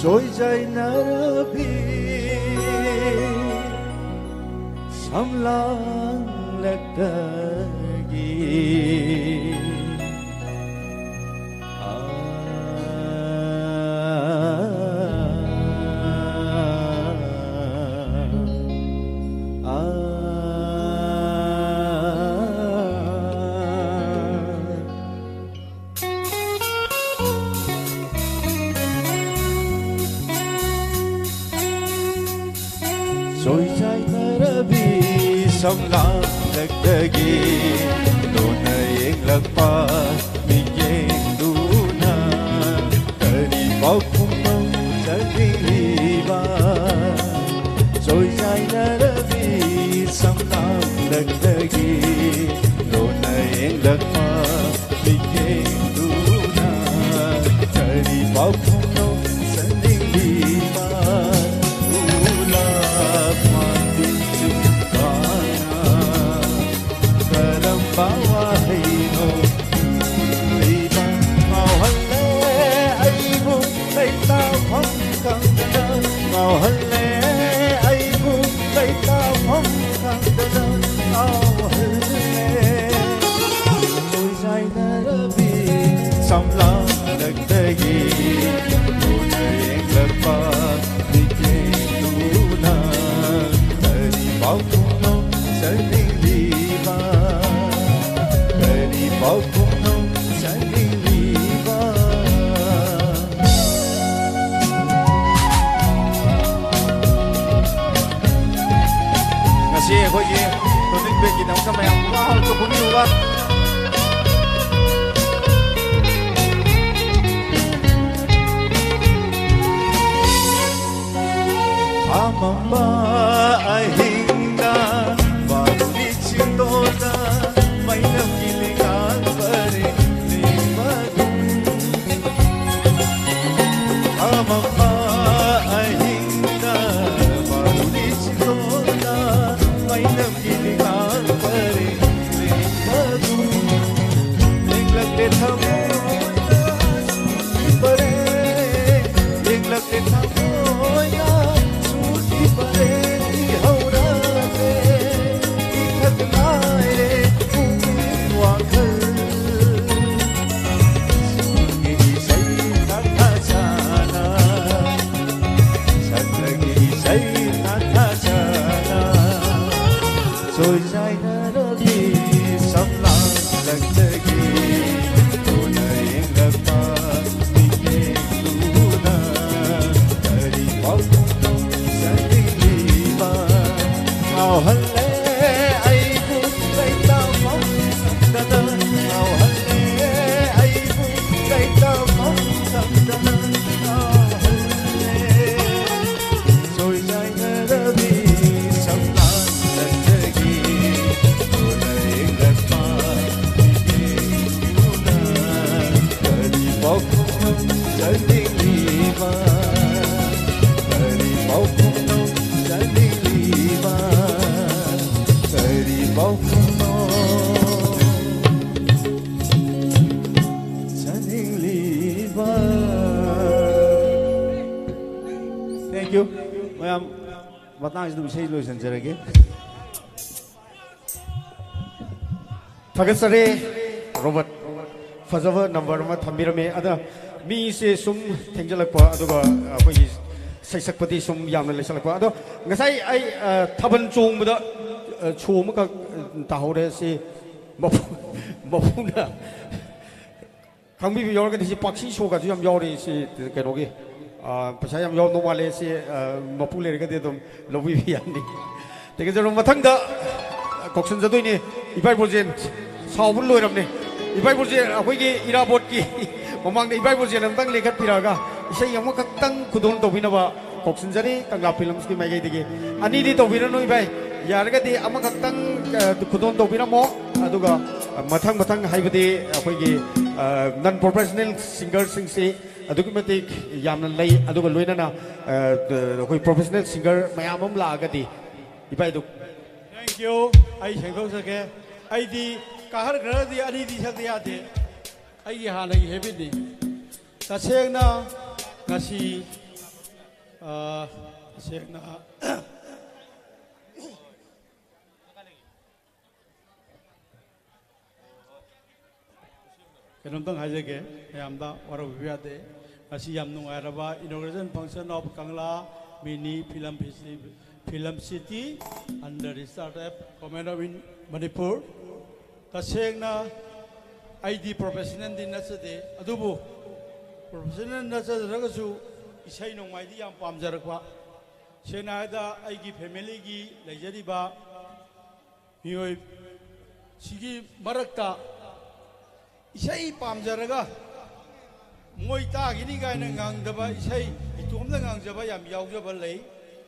ꯆꯣꯏꯖꯥꯏꯅꯔꯕꯤ ꯁꯝꯂꯥꯡꯂꯛꯇꯒꯤ꯫ ꯆꯣꯏꯖꯥꯏꯅꯔꯕꯤ ꯁꯝꯂꯥꯡꯂꯛꯇꯒꯤ ꯂꯣꯟꯅ ꯌꯦꯡꯂꯛꯄ ꯃꯤꯠꯌꯦꯡꯗꯨꯅ ꯀꯔꯤ ꯄꯥꯎꯈꯨꯝ ꯆꯠꯂꯤꯕ? ꯆꯣꯏꯖꯥꯏꯅꯔꯕꯤ ꯁꯝꯂꯥꯡꯂꯛꯇꯒꯤ ꯂꯣꯟꯅ ꯌꯦꯡꯂꯛꯄ ꯃꯤꯠꯌꯦꯡꯗꯨꯅ ꯀꯔꯤ ꯄꯥꯎꯈꯨꯝꯅꯣ ꯆꯠꯅꯤꯡꯂꯤꯕ? ꯎꯂꯥꯞ ꯃꯥꯟꯕꯤ ꯆꯤꯡꯕꯅ ꯀꯔꯝꯕ ꯋꯥꯍꯩꯅꯣ ꯂꯤꯕ? ꯉꯥꯎꯍꯜꯂꯦ ꯑꯩꯕꯨ ꯂꯩꯇꯥꯐꯝ ꯈꯪꯗꯅ, ꯉꯥꯎꯍꯜꯂꯦ ꯑꯩꯕꯨ ꯂꯩꯇꯥꯐꯝ ꯈꯪꯗꯅ ꯉꯥꯎꯍꯜꯂꯦ꯫ ꯑꯩꯈꯣꯏꯒꯤ ꯇꯣꯅꯤꯛ ꯕꯦꯟꯒꯤꯗꯃꯛꯇ ꯃꯌꯥꯝ ꯄꯨꯡꯍꯥꯎ ꯍꯥꯎꯅ ꯐꯝꯕꯤꯌꯨꯕ꯫ ꯑꯃꯝꯕ ꯑꯍꯤꯡꯗ ꯕꯥꯔꯨꯅꯤ ꯆꯤꯡꯗꯣꯟꯗ ꯃꯩꯅꯝꯒꯤ ꯂꯤꯉꯥꯜ ꯄꯔꯦꯡ ꯂꯦꯡꯕꯒꯨꯝ꯫ ꯑꯃꯝꯕ ꯑꯍꯤꯡꯗ ꯕꯥꯔꯨꯅꯤ ꯆꯤꯡꯗꯣꯟꯗ ꯃꯩꯅꯝꯒꯤ ꯂꯤꯉꯥꯜ ꯄꯔꯦꯡ ꯂꯦꯡꯕꯒꯨꯝ꯫ ꯂꯦꯡꯂꯛꯂꯦ ꯊꯃꯣꯏꯗ ꯁꯨꯝ ꯄꯔꯦꯡ, ꯌꯦꯡꯂꯛꯂꯦ ꯊꯃꯣꯏꯅ ꯁꯨꯠꯈꯤꯕ ꯂꯦꯡꯍꯧꯔꯒꯦ꯫ ꯏꯊꯛ ꯉꯥꯏꯔꯦ ꯄꯨꯛꯅꯤꯡ ꯋꯥꯈꯜ꯫ ꯁꯨꯔꯒꯤ ꯏꯁꯩ ꯊꯥꯊꯖꯅ, ꯁꯛꯂꯒꯤ ꯏꯁꯩ ꯊꯥꯊꯖꯅ꯫ ꯆꯣꯏꯖꯥꯏꯅꯔꯕꯤ ꯁꯝꯂꯥꯡꯂꯛꯇꯒꯤ ꯇꯣꯟꯅ ꯌꯦꯡꯂꯛꯄ ꯃꯤꯠꯌꯦꯡꯗꯨꯅ ꯀꯔꯤ ꯄꯥꯎꯈꯨꯝꯅꯣ ꯆꯥꯅꯤꯡꯂꯤꯕ? ꯉꯥꯎꯍꯜꯂꯦ ꯑꯩꯕꯨ ꯂꯩꯇꯥꯐꯝ ꯈꯪꯗꯅ, ꯉꯥꯎꯍꯜꯂꯦ ꯑꯩꯕꯨ ꯂꯩꯇꯥꯐꯝ ꯈꯪꯗꯅ, ꯉꯥꯎꯍꯜꯂꯦ꯫ ꯆꯣꯏꯖꯥꯏꯅꯔꯕꯤ ꯁꯝꯂꯥꯡꯂꯛꯇꯒꯤ ꯇꯣꯟꯅ ꯌꯦꯡꯂꯛꯄ ꯃꯤꯠꯌꯦꯡꯗꯨꯅ ꯀꯔꯤ ꯄꯥꯎꯈꯨꯝ ꯆꯥꯅꯤꯡꯂꯤꯕ? ꯀꯔꯤ ꯄꯥꯎꯈꯨꯝꯅꯣ ꯆꯥꯅꯤꯡꯂꯤꯕ? ꯀꯔꯤ ꯄꯥꯎꯈꯨꯝꯅꯣ ꯆꯥꯅꯤꯡꯂꯤꯕ? Thank you꯫ ꯃꯌꯥꯝ ꯃꯇꯥꯡꯁꯤꯗ ꯏꯁꯩ ꯂꯣꯏꯁꯤꯟꯖꯔꯒꯦ꯫ ꯊꯥꯒꯠꯆꯔꯤ ꯔꯣꯕꯔꯠ, ꯐꯖꯕ ꯅꯝꯕꯔ ꯑꯃ ꯊꯝꯕꯤꯔꯝꯃꯤ꯫ ꯑꯗ ꯃꯤꯁꯦ ꯁꯨꯝ ꯊꯦꯡꯖꯤꯜꯂꯛꯄ, ꯑꯗꯨꯒ ꯑꯩꯈꯣꯏꯒꯤ ꯁꯩꯁꯛꯄꯗꯤ ꯁꯨꯝ ꯌꯥꯝꯅ ꯂꯩꯁꯜꯂꯛꯄ꯫ ꯑꯗꯣ ꯉꯁꯥꯏ ꯑꯩ, ꯑ, ꯊꯥꯕꯜ ꯆꯣꯡꯕꯗ, ꯑ, ꯁꯣ ꯑꯃꯈꯛ, ꯑ, ꯇꯥꯍꯧꯔꯦ꯫ ꯁꯤ ꯃꯄꯨ-, ꯃꯄꯨꯅ ꯈꯪꯕꯤꯕ ꯌꯥꯎꯔꯒꯗꯤ, ꯁꯤ ꯄꯥꯛꯁꯤ ꯁꯣꯒꯁꯨ ꯌꯥꯝ ꯌꯥꯎꯔꯤ꯫ ꯁꯤ ꯀꯩꯅꯣꯒꯤ, ꯑ, ꯄꯩꯁꯥ ꯌꯥꯝ ꯌꯥꯎꯔꯝꯗꯧ ꯃꯥꯜꯂꯦ꯫ ꯁꯤ, ꯑ, ꯃꯄꯨ ꯂꯩꯔꯒꯗꯤ ꯑꯗꯨꯝ ꯂꯧꯕꯤꯕ ꯌꯥꯅꯤ꯫ ꯇꯦꯛꯀꯦꯟꯗ꯭ꯔ, ꯃꯊꯪꯗ ꯀꯧꯁꯟꯖꯗꯣꯏꯅꯤ ꯏꯕꯥꯏ ꯕ꯭ꯔꯣꯖꯦꯟ꯫ ꯁꯥꯎꯕ ꯂꯣꯏꯔꯕꯅꯦ꯫ ꯏꯕꯥꯏ ꯕ꯭ꯔꯣꯖꯦꯟ, ꯑꯩꯈꯣꯏꯒꯤ ꯏꯔꯥꯕꯣꯠꯀꯤ ꯃꯃꯥꯡꯗ ꯏꯕꯥꯏ ꯕ꯭ꯔꯣꯖꯦꯟ ꯑꯃꯇꯪ ꯂꯦꯡꯈꯠꯄꯤꯔꯛꯑꯒ ꯏꯁꯩ ꯑꯃꯈꯛꯇꯪ ꯈꯨꯗꯣꯜ ꯇꯧꯕꯤꯅꯕ ꯀꯧꯁꯤꯟꯖꯔꯤ ꯀꯪꯂꯥ ꯐꯤꯂꯝꯁꯀꯤ ꯃꯥꯏꯀꯩꯗꯒꯤ꯫ ꯑꯅꯤꯗꯤ ꯇꯧꯕꯤꯔꯅꯨ ꯏꯕꯥꯏ, ꯌꯥꯔꯒꯗꯤ ꯑꯃꯈꯛꯇꯪ, ꯑ, ꯈꯨꯗꯣꯜ ꯇꯧꯕꯤꯔꯝꯃꯣ꯫ ꯑꯗꯨꯒ ꯃꯊꯪ ꯃꯊꯪ ꯍꯥꯏꯕꯗꯤ ꯑꯩꯈꯣꯏꯒꯤ, ꯑ, ꯅꯟ ꯄ꯭ꯔꯣꯐꯦꯁꯅꯦꯜ ꯁꯤꯡꯒꯔꯁꯤꯡꯁꯤ ꯑꯗꯨꯛꯀꯤ ꯃꯇꯤꯛ ꯌꯥꯝꯅ ꯂꯩ꯫ ꯑꯗꯨꯒ ꯂꯣꯏꯅꯅ, ꯑ, ꯑꯩꯈꯣꯏ ꯄ꯭ꯔꯣꯐꯦꯁꯅꯦꯜ ꯁꯤꯡꯒꯔ ꯃꯌꯥꯝ ꯑꯃ ꯂꯥꯛꯑꯒꯗꯤ ꯏꯕꯥꯏꯗꯨ꯫ Thank you꯫ ꯑꯩ ꯁꯦꯡꯗꯣꯛꯆꯒꯦ꯫ ꯑꯩꯗꯤ ꯀꯍꯔ ꯈꯔꯗꯤ ꯑꯅꯤꯗꯤ ꯁꯛꯇ ꯌꯥꯗꯦ꯫ ꯑꯩꯒꯤ ꯍꯥꯟꯅꯒꯤ ꯍꯦꯕꯤꯠꯅꯤ꯫ ꯇꯁꯦꯡꯅ ꯉꯁꯤ, ꯑ, ꯇꯁꯦꯡꯅ ꯀꯩꯅꯣꯝꯇꯪ ꯍꯥꯏꯖꯒꯦ, ꯃꯌꯥꯝꯗ ꯋꯥꯔꯧꯕꯤꯕ ꯌꯥꯗꯦ꯫ ꯉꯁꯤ ꯌꯥꯝ ꯅꯨꯡꯉꯥꯏꯔꯕ inauguration function of Kangla Mini Film Festi-, Film City under the Startup Government of In-, Manipur. ꯇꯁꯦꯡꯅ ꯑꯩꯗꯤ ꯄ꯭ꯔꯣꯐꯦꯁꯅꯦꯜꯗꯤ ꯅꯠꯆꯗꯦ, ꯑꯗꯨꯕꯨ ꯄ꯭ꯔꯣꯐꯦꯁꯅꯦꯜ ꯅꯠꯆꯗ꯭ꯔꯒꯁꯨ ꯏꯁꯩ ꯅꯣꯡꯃꯥꯏꯗꯤ ꯌꯥꯝ ꯄꯥꯝꯖꯔꯛꯄ꯫ ꯁꯦꯡꯅ ꯍꯥꯏꯔꯕꯗ ꯑꯩꯒꯤ ꯐꯦꯃꯤꯂꯤꯒꯤ ꯂꯩꯖꯔꯤꯕ ꯃꯤꯑꯣꯏ ꯁꯤꯒꯤ ꯃꯔꯛꯇ ꯏꯁꯩ ꯄꯥꯝꯖꯔꯒ ꯃꯣꯏ ꯇꯥꯈꯤꯅꯤ ꯀꯥꯏꯅ ꯉꯪꯗꯕ ꯏꯁꯩ ꯏꯇꯣꯝꯇ ꯉꯪꯖꯕ ꯌꯥꯝ ꯌꯥꯎꯖꯕ ꯂꯩ꯫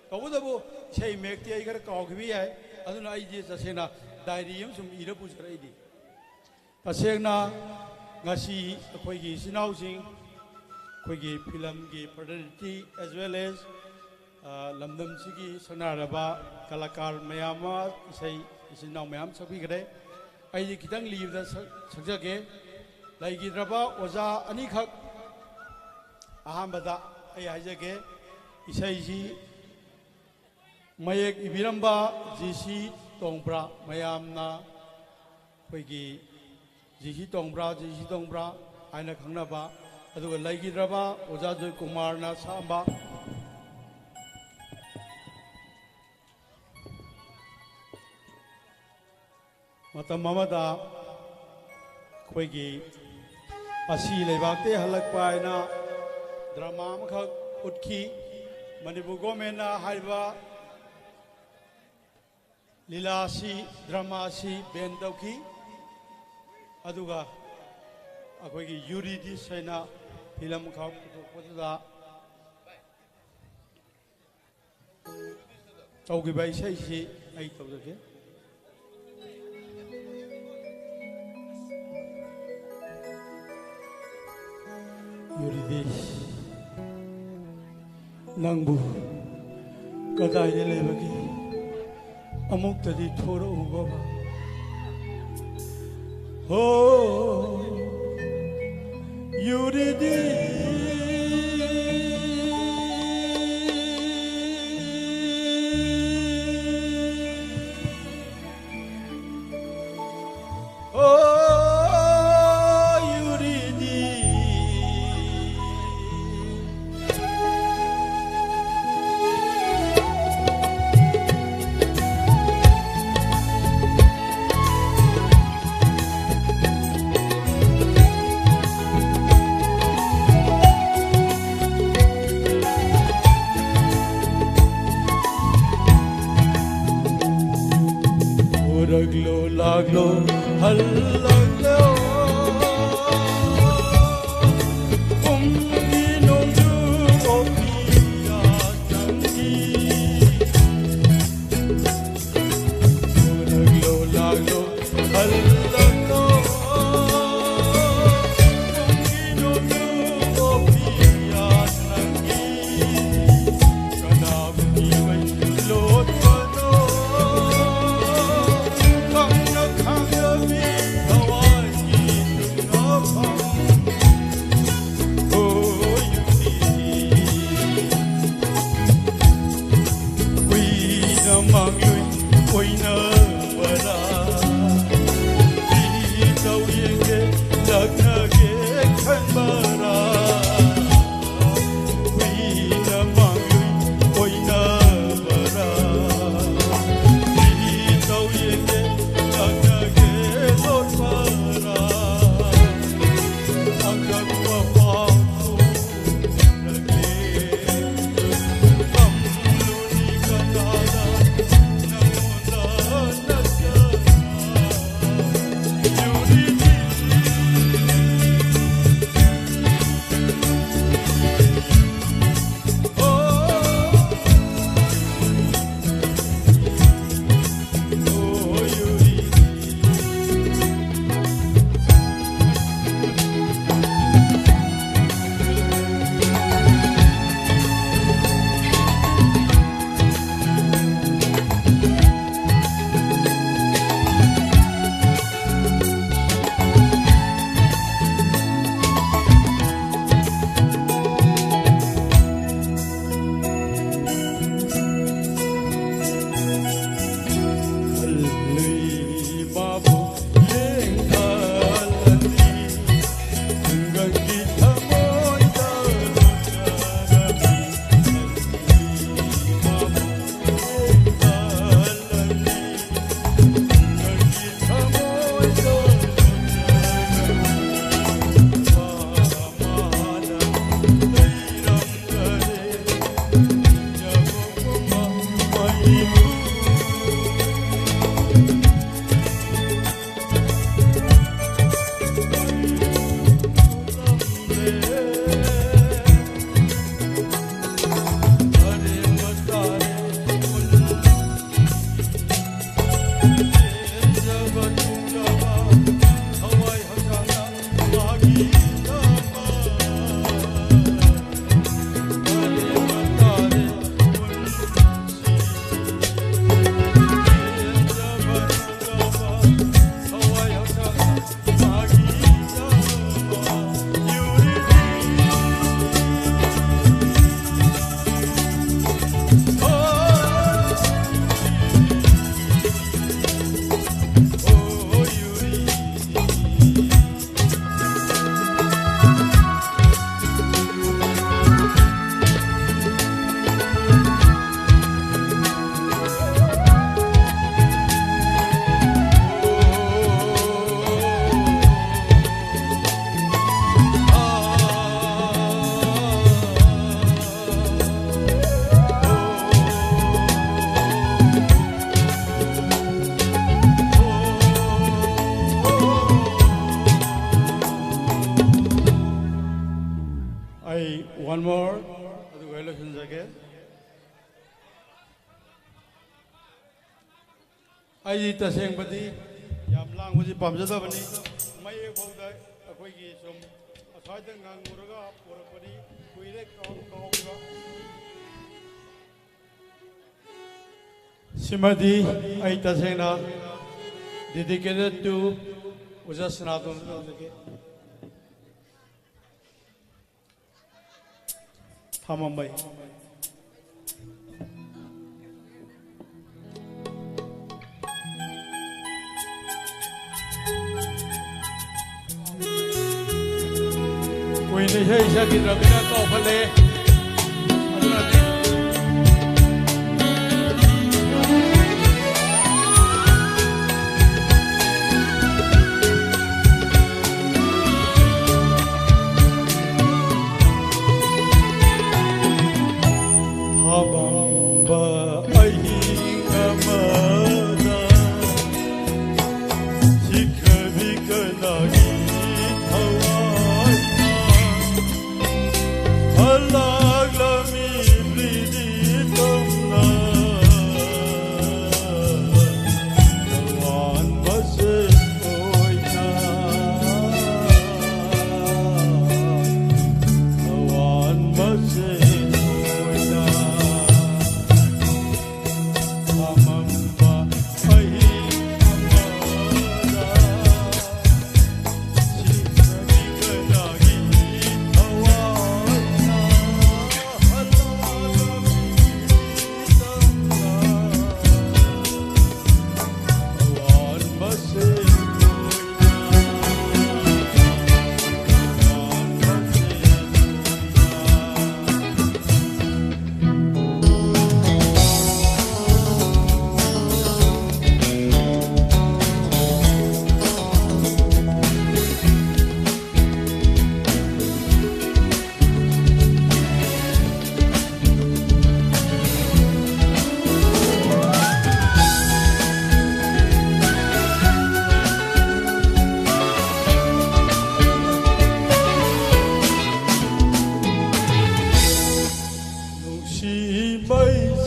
ꯇꯧꯕꯇꯕꯨ ꯏꯁꯩ ꯃꯌꯦꯛꯇꯤ ꯑꯩ ꯈꯔ ꯀꯥꯎꯈꯤꯕ ꯌꯥꯏ꯫ ꯑꯗꯨꯅ ꯑꯩꯗꯤ ꯇꯁꯦꯡꯅ ꯗꯥꯏꯔꯤ ꯑꯃ ꯁꯨꯝ ꯏꯔ ꯄꯨꯖꯔꯛꯏꯅꯤ꯫ ꯇꯁꯦꯡꯅ ꯉꯁꯤ ꯑꯩꯈꯣꯏꯒꯤ ꯏꯆꯤꯟ ꯏꯅꯥꯎꯁꯤꯡ, ꯑꯩꯈꯣꯏꯒꯤ ꯐꯤꯂꯝꯒꯤ fraternity as well as, ꯑ, ꯂꯝꯗꯝꯁꯤꯒꯤ ꯁꯛꯅꯥꯏꯔꯕ ꯀꯂꯥꯀꯥꯔ ꯃꯌꯥꯝ ꯑꯃ, ꯏꯁꯩ ꯏꯆꯤꯟ ꯏꯅꯥꯎ ꯃꯌꯥꯝ ꯁꯛꯄꯤꯈ꯭ꯔꯦ꯫ ꯑꯩꯗꯤ ꯈꯤꯇꯪ ꯂꯤꯕꯗ ꯁꯛ-, ꯁꯛꯆꯒꯦ꯫ ꯂꯩꯈꯤꯗ꯭ꯔꯕ ꯑꯣꯖꯥ ꯑꯅꯤꯈꯛ ꯑꯍꯥꯟꯕꯗ ꯑꯩ ꯍꯥꯏꯖꯒꯦ꯫ ꯏꯁꯩꯁꯤ ꯃꯌꯦꯛ ꯏꯕꯤꯔꯝꯕ ꯖꯤ ꯁꯤ ꯇꯣꯡꯕ꯭ꯔꯥ, ꯃꯌꯥꯝꯅ ꯑꯩꯈꯣꯏꯒꯤ ꯖꯤ ꯁꯤ ꯇꯣꯡꯕ꯭ꯔꯥ, ꯖꯤ ꯁꯤ ꯇꯣꯡꯕ꯭ꯔꯥ ꯍꯥꯏꯅ ꯈꯪꯅꯕ, ꯑꯗꯨꯒ ꯂꯩꯈꯤꯗ꯭ꯔꯕ ꯑꯣꯖꯥ ꯖꯣꯏꯀꯨꯃꯥꯔꯅ ꯁꯛꯑꯝꯕ꯫ ꯃꯇꯝ ꯑꯃꯗ ꯑꯩꯈꯣꯏꯒꯤ ꯑꯁꯤ ꯂꯩꯕꯥꯛꯇꯒꯤ ꯍꯜꯂꯛꯄ ꯍꯥꯏꯅ ꯗ꯭ꯔꯃꯥ ꯑꯃꯈꯛ ꯎꯠꯈꯤ꯫ ꯃꯅꯤꯄꯨꯔ ꯒꯣꯔꯃꯦꯟꯅ ꯍꯥꯏꯔꯤꯕ ꯂꯤꯂꯥꯁꯤ, ꯗ꯭ꯔꯃꯥꯁꯤ ꯕꯦꯟ ꯇꯧꯈꯤ꯫ ꯑꯗꯨꯒ ꯑꯩꯈꯣꯏꯒꯤ ꯌꯨꯔꯤꯗꯤꯁ ꯍꯥꯏꯅ ꯐꯤꯂꯝ ꯈꯔ ꯄꯨꯊꯣꯛꯄꯗꯨꯗ ꯇꯧꯈꯤꯕ ꯏꯁꯩꯁꯤ ꯑꯩ ꯇꯧꯖꯒꯦ꯫ ꯌꯨꯔꯤꯗꯤꯁ, ꯅꯪꯕꯨ ꯀꯗꯥꯏꯗ ꯂꯩꯕꯒꯦ? ꯑꯃꯨꯛꯇꯗꯤ ꯊꯣꯔꯛꯎꯕ꯫ ꯍꯣ, ꯌꯨꯔꯤꯗꯤꯁ꯫ ꯎꯔꯛꯂꯣ ꯂꯥꯛꯂꯣ ꯍꯜꯂꯛꯂꯣ꯫ ꯄꯨꯡꯒꯤ ꯅꯣꯡꯖꯨ ꯑꯣ ꯄꯤꯌꯥ ꯅꯪꯒꯤ꯫ ꯎꯔꯛꯂꯣ ꯂꯥꯛꯂꯣ ꯍꯜꯂꯛꯂꯣ꯫ ꯄꯨꯡꯒꯤ ꯅꯣꯡꯖꯨ ꯑꯣ ꯄꯤꯌꯥ ꯅꯪꯒꯤ꯫ ꯀꯅꯥꯕꯨ ꯀꯤꯕꯩ ꯂꯣꯠꯄꯅꯣ? ꯈꯪꯅ ꯈꯪꯅꯕꯤ ꯊꯋꯥꯏꯒꯤ ꯇꯨꯝꯅꯐꯝ꯫ ꯍꯣ ꯌꯨꯝꯕꯤ, ꯀꯨꯏꯅ ꯃꯥꯡꯂꯣꯏ ꯑꯣꯏꯅꯕꯔꯥ? ꯏꯇꯧ ꯌꯦꯡꯒꯦ ꯂꯛꯅꯒꯦ ꯈꯟꯕꯔꯥ? ꯀꯨꯏꯅ ꯃꯥꯡꯂꯣꯏ ꯑꯣꯏꯅꯕꯔꯥ? ꯏꯇꯧ ꯌꯦꯡꯒꯦ ꯂꯛꯅꯒꯦ ꯂꯣꯠꯄꯔꯥ? ꯑꯉꯛꯄ ꯄꯥꯎ ꯈꯣꯡꯂꯛꯂꯦ꯫ ꯐꯝꯂꯨꯅꯤ ꯀꯅꯥꯗ? ꯑꯩ one more, ꯑꯗꯨꯒ ꯑꯩ ꯂꯣꯏꯁꯤꯟꯖꯒꯦ꯫ ꯑꯩ ꯇꯁꯦꯡꯕꯗꯤ ꯌꯥꯝ ꯂꯥꯡꯕꯁꯤ ꯄꯥꯝꯖꯗꯕꯅꯤ꯫ ꯃꯌꯦꯛ ꯐꯥꯎꯗ ꯑꯩꯈꯣꯏꯒꯤ ꯁꯨꯝ ꯑꯁ꯭ꯋꯥꯏꯗ ꯉꯪꯉꯨꯔꯒ ꯄꯨꯔꯛꯄꯅꯤ꯫ ꯀꯨꯏꯔꯦ ꯀꯥꯎ-, ꯀꯥꯎꯈꯤꯕ꯫ ꯁꯤꯃꯗꯤ ꯑꯩ ꯇꯁꯦꯡꯅ dedicated to ꯑꯣꯖꯥ ꯁꯅꯥꯇꯣꯝꯕꯗ ꯇꯧꯖꯒꯦ꯫ ꯊꯝꯃꯝꯕꯩ꯫ ꯀꯨꯏꯅ ꯏꯁꯩ ꯁꯛꯈꯤꯗ꯭ꯔꯕꯅꯤꯅ ꯀꯥꯎꯈꯠꯂꯦ꯫ ꯑꯗꯨꯅꯅꯦ꯫ ꯊꯥꯕꯝꯕ ꯑꯍꯤꯡ ꯑꯃꯗ ꯁꯤꯈ꯭ꯔꯕꯤ ꯀꯅꯥꯒꯤ ꯊꯋꯥꯏꯅ? Thank you.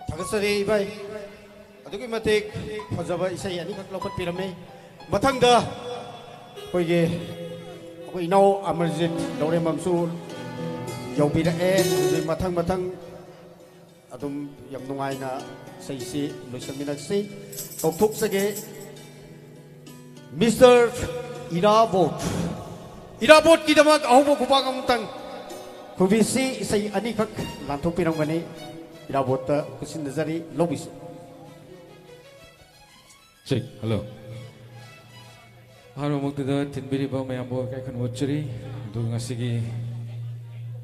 ꯊꯥꯒꯠꯆꯔꯤ ꯏꯚꯥꯏ, ꯑꯗꯨꯛꯀꯤ ꯃꯇꯤꯛ ꯐꯖꯕ ꯏꯁꯩ ꯑꯅꯤꯈꯛ ꯂꯧꯈꯠꯄꯤꯔꯝꯃꯤ꯫ ꯃꯊꯪꯗ ꯑꯩꯈꯣꯏꯒꯤ ꯑꯩꯈꯣꯏ ꯏꯅꯥꯎ ꯑꯃꯔꯖꯤꯠ ꯂꯧꯔꯦꯝꯕꯝꯁꯨ ꯌꯧꯕꯤꯔꯛꯑꯦ꯫ ꯑꯗꯨꯗꯤ ꯃꯊꯪ ꯃꯊꯪ ꯑꯗꯨꯝ ꯌꯥꯝ ꯅꯨꯡꯉꯥꯏꯅ ꯏꯁꯩꯁꯤ ꯂꯣꯏꯁꯤꯟꯃꯤꯟꯅꯁꯤ꯫ ꯀꯧꯊꯣꯛꯆꯒꯦ꯫ ꯃꯤꯁꯇꯔ ꯏꯔꯥꯕꯣꯠ, ꯏꯔꯥꯕꯣꯠꯀꯤꯗꯃꯛ ꯑꯍꯧꯕ ꯈꯨꯕꯥꯛ ꯑꯃꯇꯪ꯫ ꯈꯨꯕꯤꯁꯤ ꯏꯁꯩ ꯑꯅꯤꯈꯛ ꯂꯥꯟꯊꯣꯛꯄꯤꯔꯝꯒꯅꯤ꯫ ꯏꯔꯥꯕꯣꯠꯇ ꯈꯨꯠꯁꯤꯟꯅꯖꯔꯤ, ꯂꯧꯕꯤꯁꯤ꯫ Check, hello. ꯑꯍꯥꯟꯕꯃꯛꯇꯗ ꯇꯤꯟꯕꯤꯔꯤꯕ ꯃꯌꯥꯝꯕꯨ ꯏꯀꯥꯏ ꯈꯨꯝꯅꯕ ꯎꯠꯆꯔꯤ꯫ ꯑꯗꯨꯒ ꯉꯁꯤꯒꯤ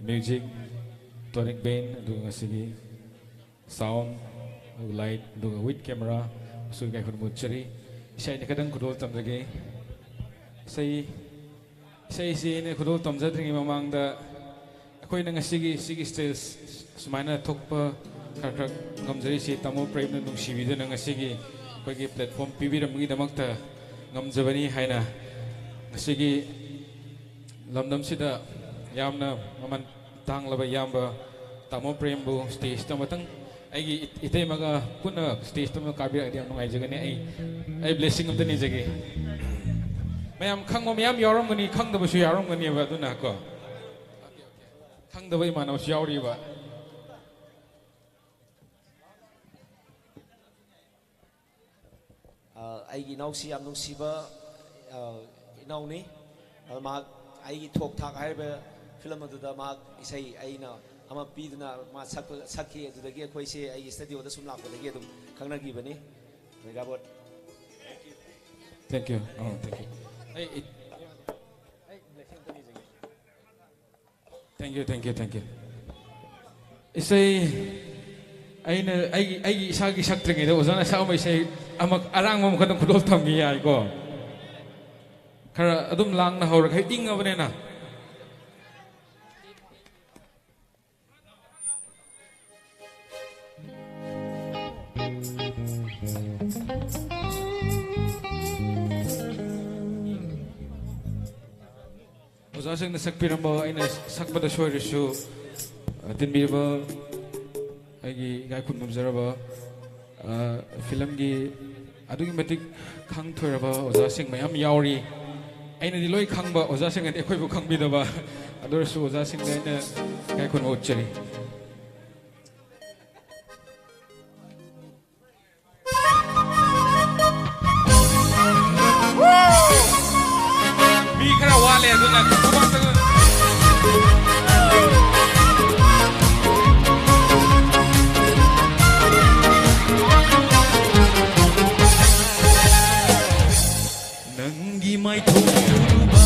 ꯃ꯭ꯌꯨꯖꯤꯛ, ꯇꯣꯅꯤꯛ ꯕꯦꯟ, ꯑꯗꯨꯒ ꯉꯁꯤꯒꯤ ꯁꯥꯎꯟ, ꯑꯗꯨꯒ ꯂꯥꯏꯠ, ꯑꯗꯨꯒ ꯋꯤꯠ ꯀꯦꯃꯦꯔꯥ, ꯑꯁꯨ ꯏꯀꯥꯏ ꯈꯨꯝꯅꯕ ꯎꯠꯆꯔꯤ꯫ ꯏꯁꯩ ꯑꯅꯤ ꯈꯛꯇꯪ ꯈꯨꯗꯣꯜ ꯇꯝꯖꯒꯦ꯫ ꯏꯁꯩ, ꯏꯁꯩꯁꯤ ꯑꯩꯅ ꯈꯨꯗꯣꯜ ꯇꯝꯖꯗ꯭ꯔꯤꯉꯩ ꯃꯃꯥꯡꯗ ꯑꯩꯈꯣꯏꯅ ꯉꯁꯤꯒꯤ ꯁꯤꯒꯤ ꯁ꯭ꯇꯦꯖ ꯁꯨꯃꯥꯏꯅ ꯊꯣꯛꯄ ꯈꯔ ꯈꯔ ꯉꯝꯖꯔꯤꯁꯤ ꯇꯥꯃꯣ ꯄ꯭ꯔꯦꯝꯅ ꯅꯨꯡꯁꯤꯕꯤꯗꯨꯅ ꯉꯁꯤꯒꯤ ꯑꯩꯈꯣꯏꯒꯤ ꯄ꯭ꯂꯦꯠꯐꯣꯝ ꯄꯤꯕꯤꯔꯝꯕꯒꯤꯗꯃꯛꯇ ꯉꯝꯖꯕꯅꯤ ꯍꯥꯏꯅ ꯉꯁꯤꯒꯤ ꯂꯝꯗꯝꯁꯤꯗ ꯌꯥꯝꯅ ꯃꯃꯜ ꯇꯥꯡꯂꯕ ꯏꯌꯥꯝꯕ ꯇꯥꯃꯣ ꯄ꯭ꯔꯦꯝꯕꯨ ꯁ꯭ꯇꯦꯖꯇ ꯑꯃꯇꯪ ꯑꯩꯒꯤ ꯏ- ꯏꯇꯩꯃꯒ ꯄꯨꯟꯅ ꯁ꯭ꯇꯦꯖꯇ ꯑꯃ ꯀꯥꯕꯤꯔꯛꯑꯗꯤ ꯌꯥꯝ ꯅꯨꯡꯉꯥꯏꯖꯒꯅꯤ꯫ ꯑꯩ, ꯑꯩ ꯕ꯭ꯂꯦꯁꯤꯡ ꯑꯝꯇ ꯅꯤꯖꯒꯦ꯫ ꯃꯌꯥꯝ ꯈꯪꯕ ꯃꯌꯥꯝ ꯌꯥꯎꯔꯝꯒꯅꯤ, ꯈꯪꯗꯕꯁꯨ ꯌꯥꯎꯔꯝꯒꯅꯦꯕ, ꯑꯗꯨꯅ ꯀꯣ, ꯈꯪꯗꯕ ꯏꯃꯥꯟꯅꯕꯁꯨ ꯌꯥꯎꯔꯤꯕ꯫ ꯑ, ꯑꯩꯒꯤ ꯏꯅꯥꯎꯁꯤ ꯌꯥꯝ ꯅꯨꯡꯁꯤꯕ, ꯑ, ꯏꯅꯥꯎꯅꯤ꯫ ꯑꯗ ꯃꯍꯥꯛ ꯑꯩꯒꯤ ꯊꯣꯛ ꯊꯥꯛ ꯍꯥꯏꯔꯤꯕ ꯐꯤꯂꯝ ꯑꯗꯨꯗ ꯃꯍꯥꯛ ꯏꯁꯩ ꯑꯩꯅ ꯑꯃ ꯄꯤꯗꯨꯅ ꯃꯥ ꯁꯛꯄ- ꯁꯛꯈꯤ꯫ ꯑꯗꯨꯗꯒꯤ ꯑꯩꯈꯣꯏꯁꯦ ꯑꯩꯒꯤ ꯁ꯭ꯇꯗꯤꯑꯣꯗ ꯁꯨꯝ ꯂꯥꯛꯄꯗꯒꯤ ꯑꯗꯨꯝ ꯈꯪꯅꯈꯤꯕꯅꯤ꯫ ꯏꯔꯥꯕꯣꯠ꯫ Thank you. ꯑꯣ, thank you꯫ ꯑꯩ, ꯑꯩ, thank you, thank you, thank you꯫ ꯏꯁꯩ ꯑꯩꯅ ꯑꯩꯒꯤ, ꯑꯩꯒꯤ ꯏꯁꯥꯒꯤ ꯁꯛꯇ꯭ꯔꯤꯉꯩꯗ ꯑꯣꯖꯥꯅ ꯁꯛꯑꯝꯕ ꯏꯁꯩ ꯑꯃ ꯑꯔꯥꯡꯕ ꯑꯃꯈꯛꯇꯪ ꯈꯨꯗꯣꯜ ꯇꯝꯒꯦ ꯌꯥꯏꯀꯣ? ꯈꯔ ꯑꯗꯨꯝ ꯂꯥꯡꯅ ꯍꯧꯔꯒ ꯏꯪꯉꯕꯅꯤꯅ꯫ ꯑꯣꯖꯥꯁꯤꯡꯅ ꯁꯛꯄꯤꯔꯝꯕ, ꯑꯩꯅ ꯁꯛꯄꯗ ꯁꯣꯏꯔꯁꯨ, ꯑ, ꯇꯤꯟꯕꯤꯔꯕ ꯑꯩꯒꯤ ꯏꯀꯥꯏ ꯈꯨꯝꯅꯖꯔꯕ, ꯑ, ꯐꯤꯂꯝꯒꯤ ꯑꯗꯨꯛꯀꯤ ꯃꯇꯤꯛ ꯈꯪ ꯊꯣꯏꯔꯕ ꯑꯣꯖꯥꯁꯤꯡ ꯃꯌꯥꯝ ꯌꯥꯎꯔꯤ꯫ ꯑꯩꯅꯗꯤ ꯂꯣꯏ ꯈꯪꯕ, ꯑꯣꯖꯥꯁꯤꯡꯅꯗꯤ ꯑꯩꯈꯣꯏꯕꯨ ꯈꯪꯕꯤꯗꯕ꯫ ꯑꯗꯨ ꯑꯣꯏꯔꯁꯨ ꯑꯣꯖꯥꯁꯤꯡꯗ ꯑꯩꯅ ꯏꯀꯥꯏ ꯈꯨꯝꯅꯕ ꯎꯠꯆꯔꯤ꯫ ꯅꯪꯒꯤ ꯃꯥꯏꯊꯣꯡ ꯎꯔꯨꯕ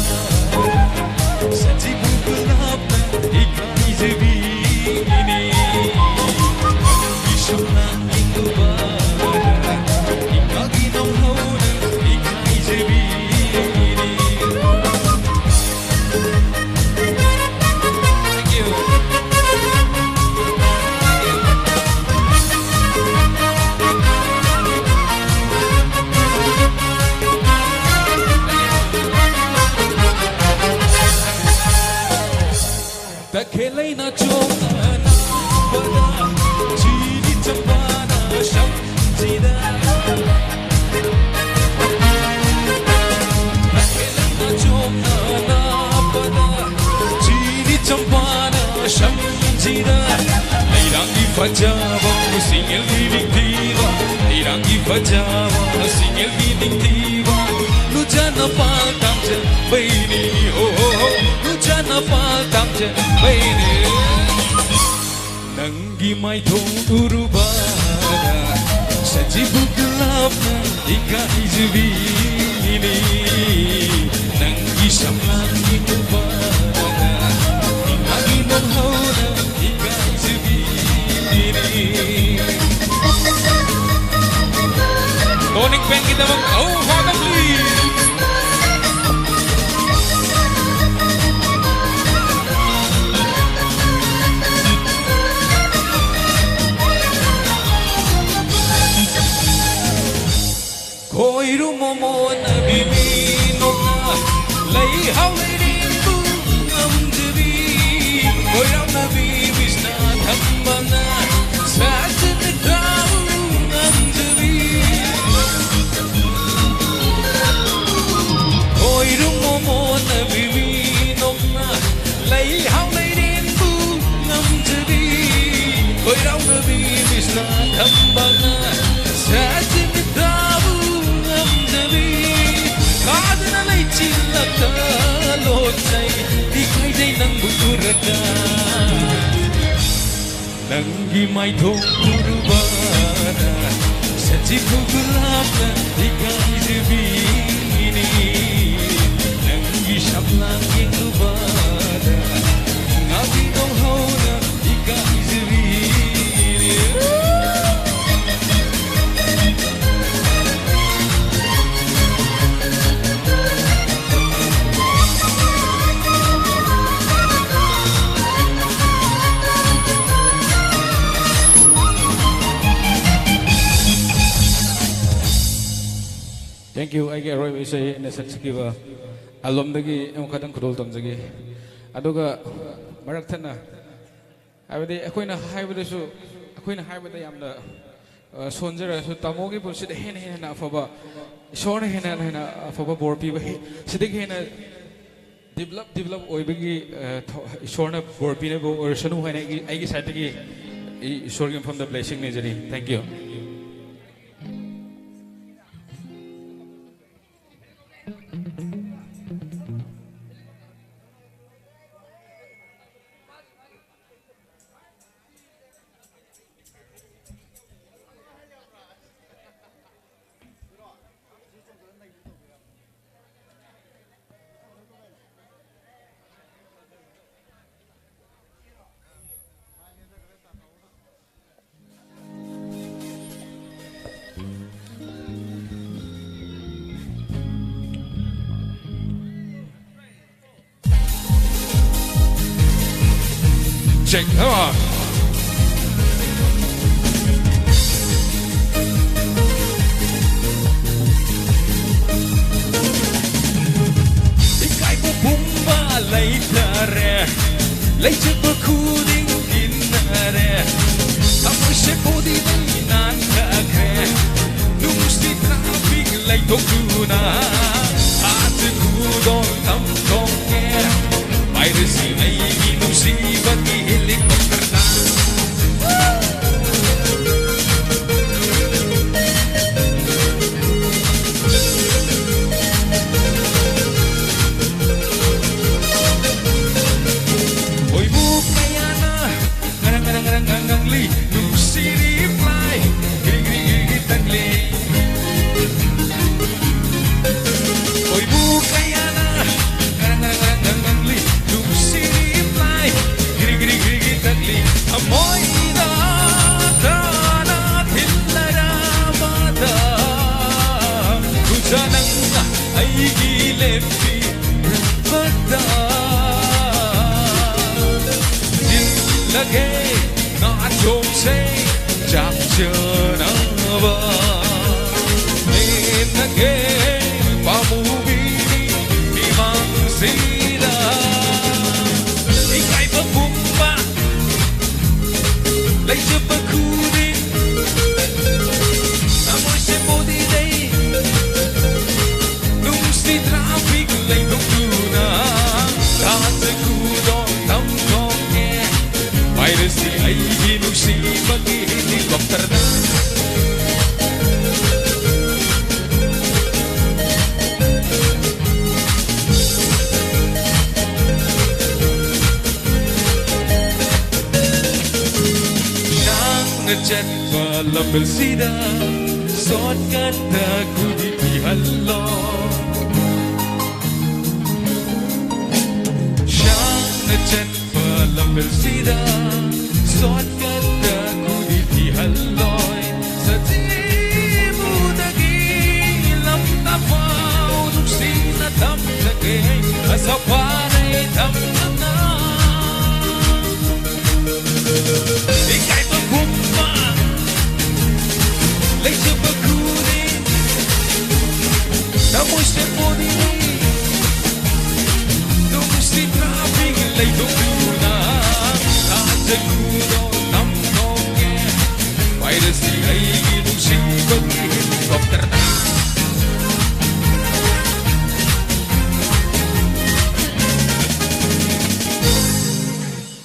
ꯁꯖꯤꯕꯨ ꯒꯨꯂꯥꯞꯅ ꯏꯀꯥꯏꯖꯕꯤꯅꯤ꯫ ꯅꯪꯒꯤ ꯁꯨꯝꯂꯥꯡ ꯌꯦꯡꯂꯨꯕꯗ ꯏꯀꯥꯒꯤ ꯅꯧꯍꯧꯅ ꯏꯀꯥꯏꯖꯕꯤꯅꯤ꯫ ꯇꯈꯦꯜ ꯂꯩꯅ ꯆꯣꯡꯅꯅ ꯄꯗ ꯆꯤꯅꯤ ꯆꯝꯄꯥꯅ ꯁꯝꯖꯤꯗ꯫ ꯇꯈꯦꯜ ꯂꯩꯅ ꯆꯣꯡꯅꯅ ꯄꯗ ꯆꯤꯅꯤ ꯆꯝꯄꯥꯅ ꯁꯝꯖꯤꯗ꯫ ꯂꯩꯔꯥꯡꯒꯤ ꯐꯖꯕ ꯁꯤꯡꯉꯦꯜꯒꯤ ꯅꯤꯡꯊꯤꯕ, ꯂꯩꯔꯥꯡꯒꯤ ꯐꯖꯕ ꯁꯤꯡꯉꯦꯜꯒꯤ ꯅꯤꯡꯊꯤꯕ꯫ ꯂꯨꯖꯅ ꯄꯥꯜ ꯇꯥꯡꯖꯕꯩꯅꯤ, ꯑꯣ ꯍꯣ ꯍꯣ, ꯂꯨꯖꯅ ꯄꯥꯜ ꯇꯥꯡꯖꯕꯩꯅꯤ꯫ ꯅꯪꯒꯤ ꯃꯥꯏꯊꯣꯡ ꯎꯔꯨꯕꯗ ꯁꯖꯤꯕꯨ ꯒꯨꯂꯥꯞꯅ ꯏꯀꯥꯏꯖꯕꯤꯅꯤ꯫ ꯅꯪꯒꯤ ꯁꯝꯂꯥꯡ ꯌꯦꯡꯂꯨꯕꯗ ꯏꯃꯥꯒꯤ ꯅꯧꯍꯧꯅ ꯏꯀꯥꯏꯖꯕꯤꯅꯤ꯫ Tonic Band ꯒꯤꯗꯃꯛ ꯑꯍꯨꯝ ꯐꯥꯎꯗ please꯫ ꯈꯣꯏꯔꯨ ꯃꯣꯃꯣꯟ ꯕꯤꯕꯤ ꯅꯣꯛꯅ ꯂꯩꯍꯥꯎ ꯂꯩꯔꯦꯡꯕꯨ ꯉꯝꯖꯕꯤ꯫ ꯈꯣꯏꯔꯥꯎꯅꯕꯤ ꯕꯤꯁꯅꯥ ꯊꯝꯕꯅ ꯁꯥꯖꯟ ꯊꯥꯕꯨ ꯉꯝꯖꯕꯤ꯫ ꯈꯣꯏꯔꯨ ꯃꯣꯃꯣꯟ ꯕꯤꯕꯤ ꯅꯣꯛꯅ ꯂꯩꯍꯥꯎ ꯂꯩꯔꯦꯡꯕꯨ ꯉꯝꯖꯕꯤ꯫ ꯈꯣꯏꯔꯥꯎꯅꯕꯤ ꯕꯤꯁꯅꯥ ꯊꯝꯕꯅ ꯁꯥꯖꯟ ꯊꯥꯕꯨ ꯉꯝꯖꯕꯤ꯫ ꯀꯥꯗꯅ ꯂꯩꯆꯤꯜꯂꯛꯇ ꯃꯥꯏꯊꯣꯡ ꯎꯔꯨꯕꯗ ꯁꯖꯤꯕꯨ ꯒꯨꯂꯥꯞꯅ ꯏꯀꯥꯏꯖꯕꯤꯅꯤ꯫ ꯅꯪꯒꯤ ꯁꯝꯂꯥꯡ ꯌꯦꯡꯂꯨꯕꯗ ꯉꯥꯕꯤ ꯅꯣꯡꯍꯧꯅ ꯏꯀꯥꯏꯖꯕꯤꯅꯤ꯫ Thank you. ꯑꯩꯒꯤ ꯑꯔꯣꯏꯕ ꯏꯁꯩ ꯑꯩꯅ ꯁꯛꯆꯈꯤꯕ ꯑꯦꯜꯕꯝꯗꯒꯤ ꯑꯃꯈꯛꯇꯪ ꯈꯨꯗꯣꯜ ꯇꯝꯖꯒꯦ꯫ ꯑꯗꯨꯒ ꯃꯔꯛ ꯊꯠꯅ, ꯍꯥꯏꯕꯗꯤ ꯑꯩꯈꯣꯏꯅ ꯍꯥꯏꯕꯗꯁꯨ, ꯑꯩꯈꯣꯏꯅ ꯍꯥꯏꯕꯗ ꯌꯥꯝꯅ, ꯑ, ꯁꯣꯟꯖꯔꯁꯨ, ꯇꯥꯃꯣꯒꯤ ꯄꯨꯟꯁꯤꯗ ꯍꯦꯟꯅ ꯍꯦꯟꯅ ꯑꯐꯕ, ꯏꯁꯣꯔꯅ ꯍꯦꯟꯅ ꯍꯦꯟꯅ ꯑꯐꯕ ꯕꯣꯔ ꯄꯤꯕ, ꯍꯦ-, ꯁꯤꯗꯒꯤ ꯍꯦꯟꯅ ꯗꯤꯕꯂꯞ, ꯗꯤꯕꯂꯞ ꯑꯣꯏꯕꯒꯤ, ꯑ, ꯊ-, ꯏꯁꯣꯔꯅ ꯕꯣꯔ ꯄꯤꯅꯕ ꯑꯣꯏꯔꯁꯅꯨ ꯍꯥꯏꯅ ꯑꯩꯒꯤ, ꯑꯩꯒꯤ ꯁꯥꯏꯠꯇꯒꯤ ꯑꯩ ꯏꯁꯣꯔꯒꯤ ꯃꯐꯝꯗ blessing ꯅꯤꯖꯔꯤ꯫ Thank you꯫ Check, come on. ꯏꯀꯥꯏꯕ ꯄꯨꯝꯕ ꯂꯩꯇꯔꯦ, ꯂꯩꯖꯕ ꯈꯨꯗꯤꯡ ꯏꯟꯅꯔꯦ, ꯊꯃꯣꯏꯁꯦ ꯄꯣꯗꯤ ꯅꯪꯒꯤ ꯅꯥꯟꯊꯈ꯭ꯔꯦ, ꯅꯨꯡꯁꯤꯠ traffic ꯂꯩꯊꯣꯛꯇꯨꯅ ꯍꯥꯠꯇ ꯈꯨꯗꯣꯡ ꯇꯝꯊꯣꯛꯀꯦ꯫ ꯄꯥꯏꯔꯁꯤ ꯑꯩꯒꯤ ꯅꯨꯡꯁꯤꯕꯒꯤ helicopterꯗ꯫ ꯈꯣꯏꯕꯨ ꯀꯌꯥꯅ ꯉꯔꯪ ꯉꯔꯪ ꯉꯔꯪ ꯉꯪ ꯉꯪꯂꯤ꯫ ꯑꯩꯒꯤ ꯂꯦꯞꯄꯤꯔꯛꯄꯗ ꯏꯜꯂꯒꯦ ꯉꯥꯆꯣꯛꯁꯦ ꯆꯥꯛ ꯆꯥꯅꯕ ꯂꯦꯞꯂꯒꯦ ꯄꯥꯝꯃꯨꯕꯤ ꯃꯤꯃꯥꯡꯁꯤꯗ꯫ ꯏꯀꯥꯏꯕ ꯄꯨꯝꯕ ꯂꯩꯖꯕ ꯈꯨꯗꯤꯡ ꯊꯃꯣꯏꯁꯦ ꯄꯣꯗꯤꯗꯩ ꯅꯨꯡꯁꯤ traffic ꯂꯩꯊꯣꯛꯇꯨꯅ ꯊꯥꯖ ꯈꯨꯗꯣꯜ ꯇꯝꯊꯣꯛꯀꯦ꯫ ꯄꯥꯏꯔꯁꯤ ꯑꯩꯒꯤ ꯅꯨꯡꯁꯤꯕꯒꯤ helicopterꯗ꯫ ꯁꯥꯡꯅ ꯆꯠꯄ ꯂꯝꯕꯦꯜꯁꯤꯗ shortcutꯇ ꯈꯨꯗꯤ ꯄꯤꯍꯜꯂꯣ꯫ ꯁꯥꯡꯅ ꯆꯠꯄ ꯂꯝꯕꯦꯜꯁꯤꯗ shortcutꯇ ꯈꯨꯗꯤ ꯄꯤꯍꯜꯂꯣꯏ꯫ ꯁꯖꯤꯕꯨꯗꯒꯤ ꯂꯝꯇꯥꯐꯥꯎ ꯅꯨꯡꯁꯤꯅ ꯊꯝꯖꯒꯦ꯫ ꯑꯁꯥ ꯋꯥꯔꯦ ꯊꯝꯖꯅ꯫ ꯏꯀꯥꯏꯕꯒꯨꯝꯕ ꯂꯩꯖꯕ ꯈꯨꯗꯤꯡ ꯊꯃꯣꯏ ꯁꯦꯡꯕꯣꯗꯤ ꯅꯨꯡꯁꯤ traffic ꯂꯩꯊꯣꯛꯇꯨꯅ ꯊꯥꯖ ꯈꯨꯗꯣꯜ ꯇꯝꯊꯣꯛꯀꯦ꯫ ꯄꯥꯏꯔꯁꯤ ꯑꯩꯒꯤ ꯅꯨꯡꯁꯤꯕꯒꯤ helicopterꯗ꯫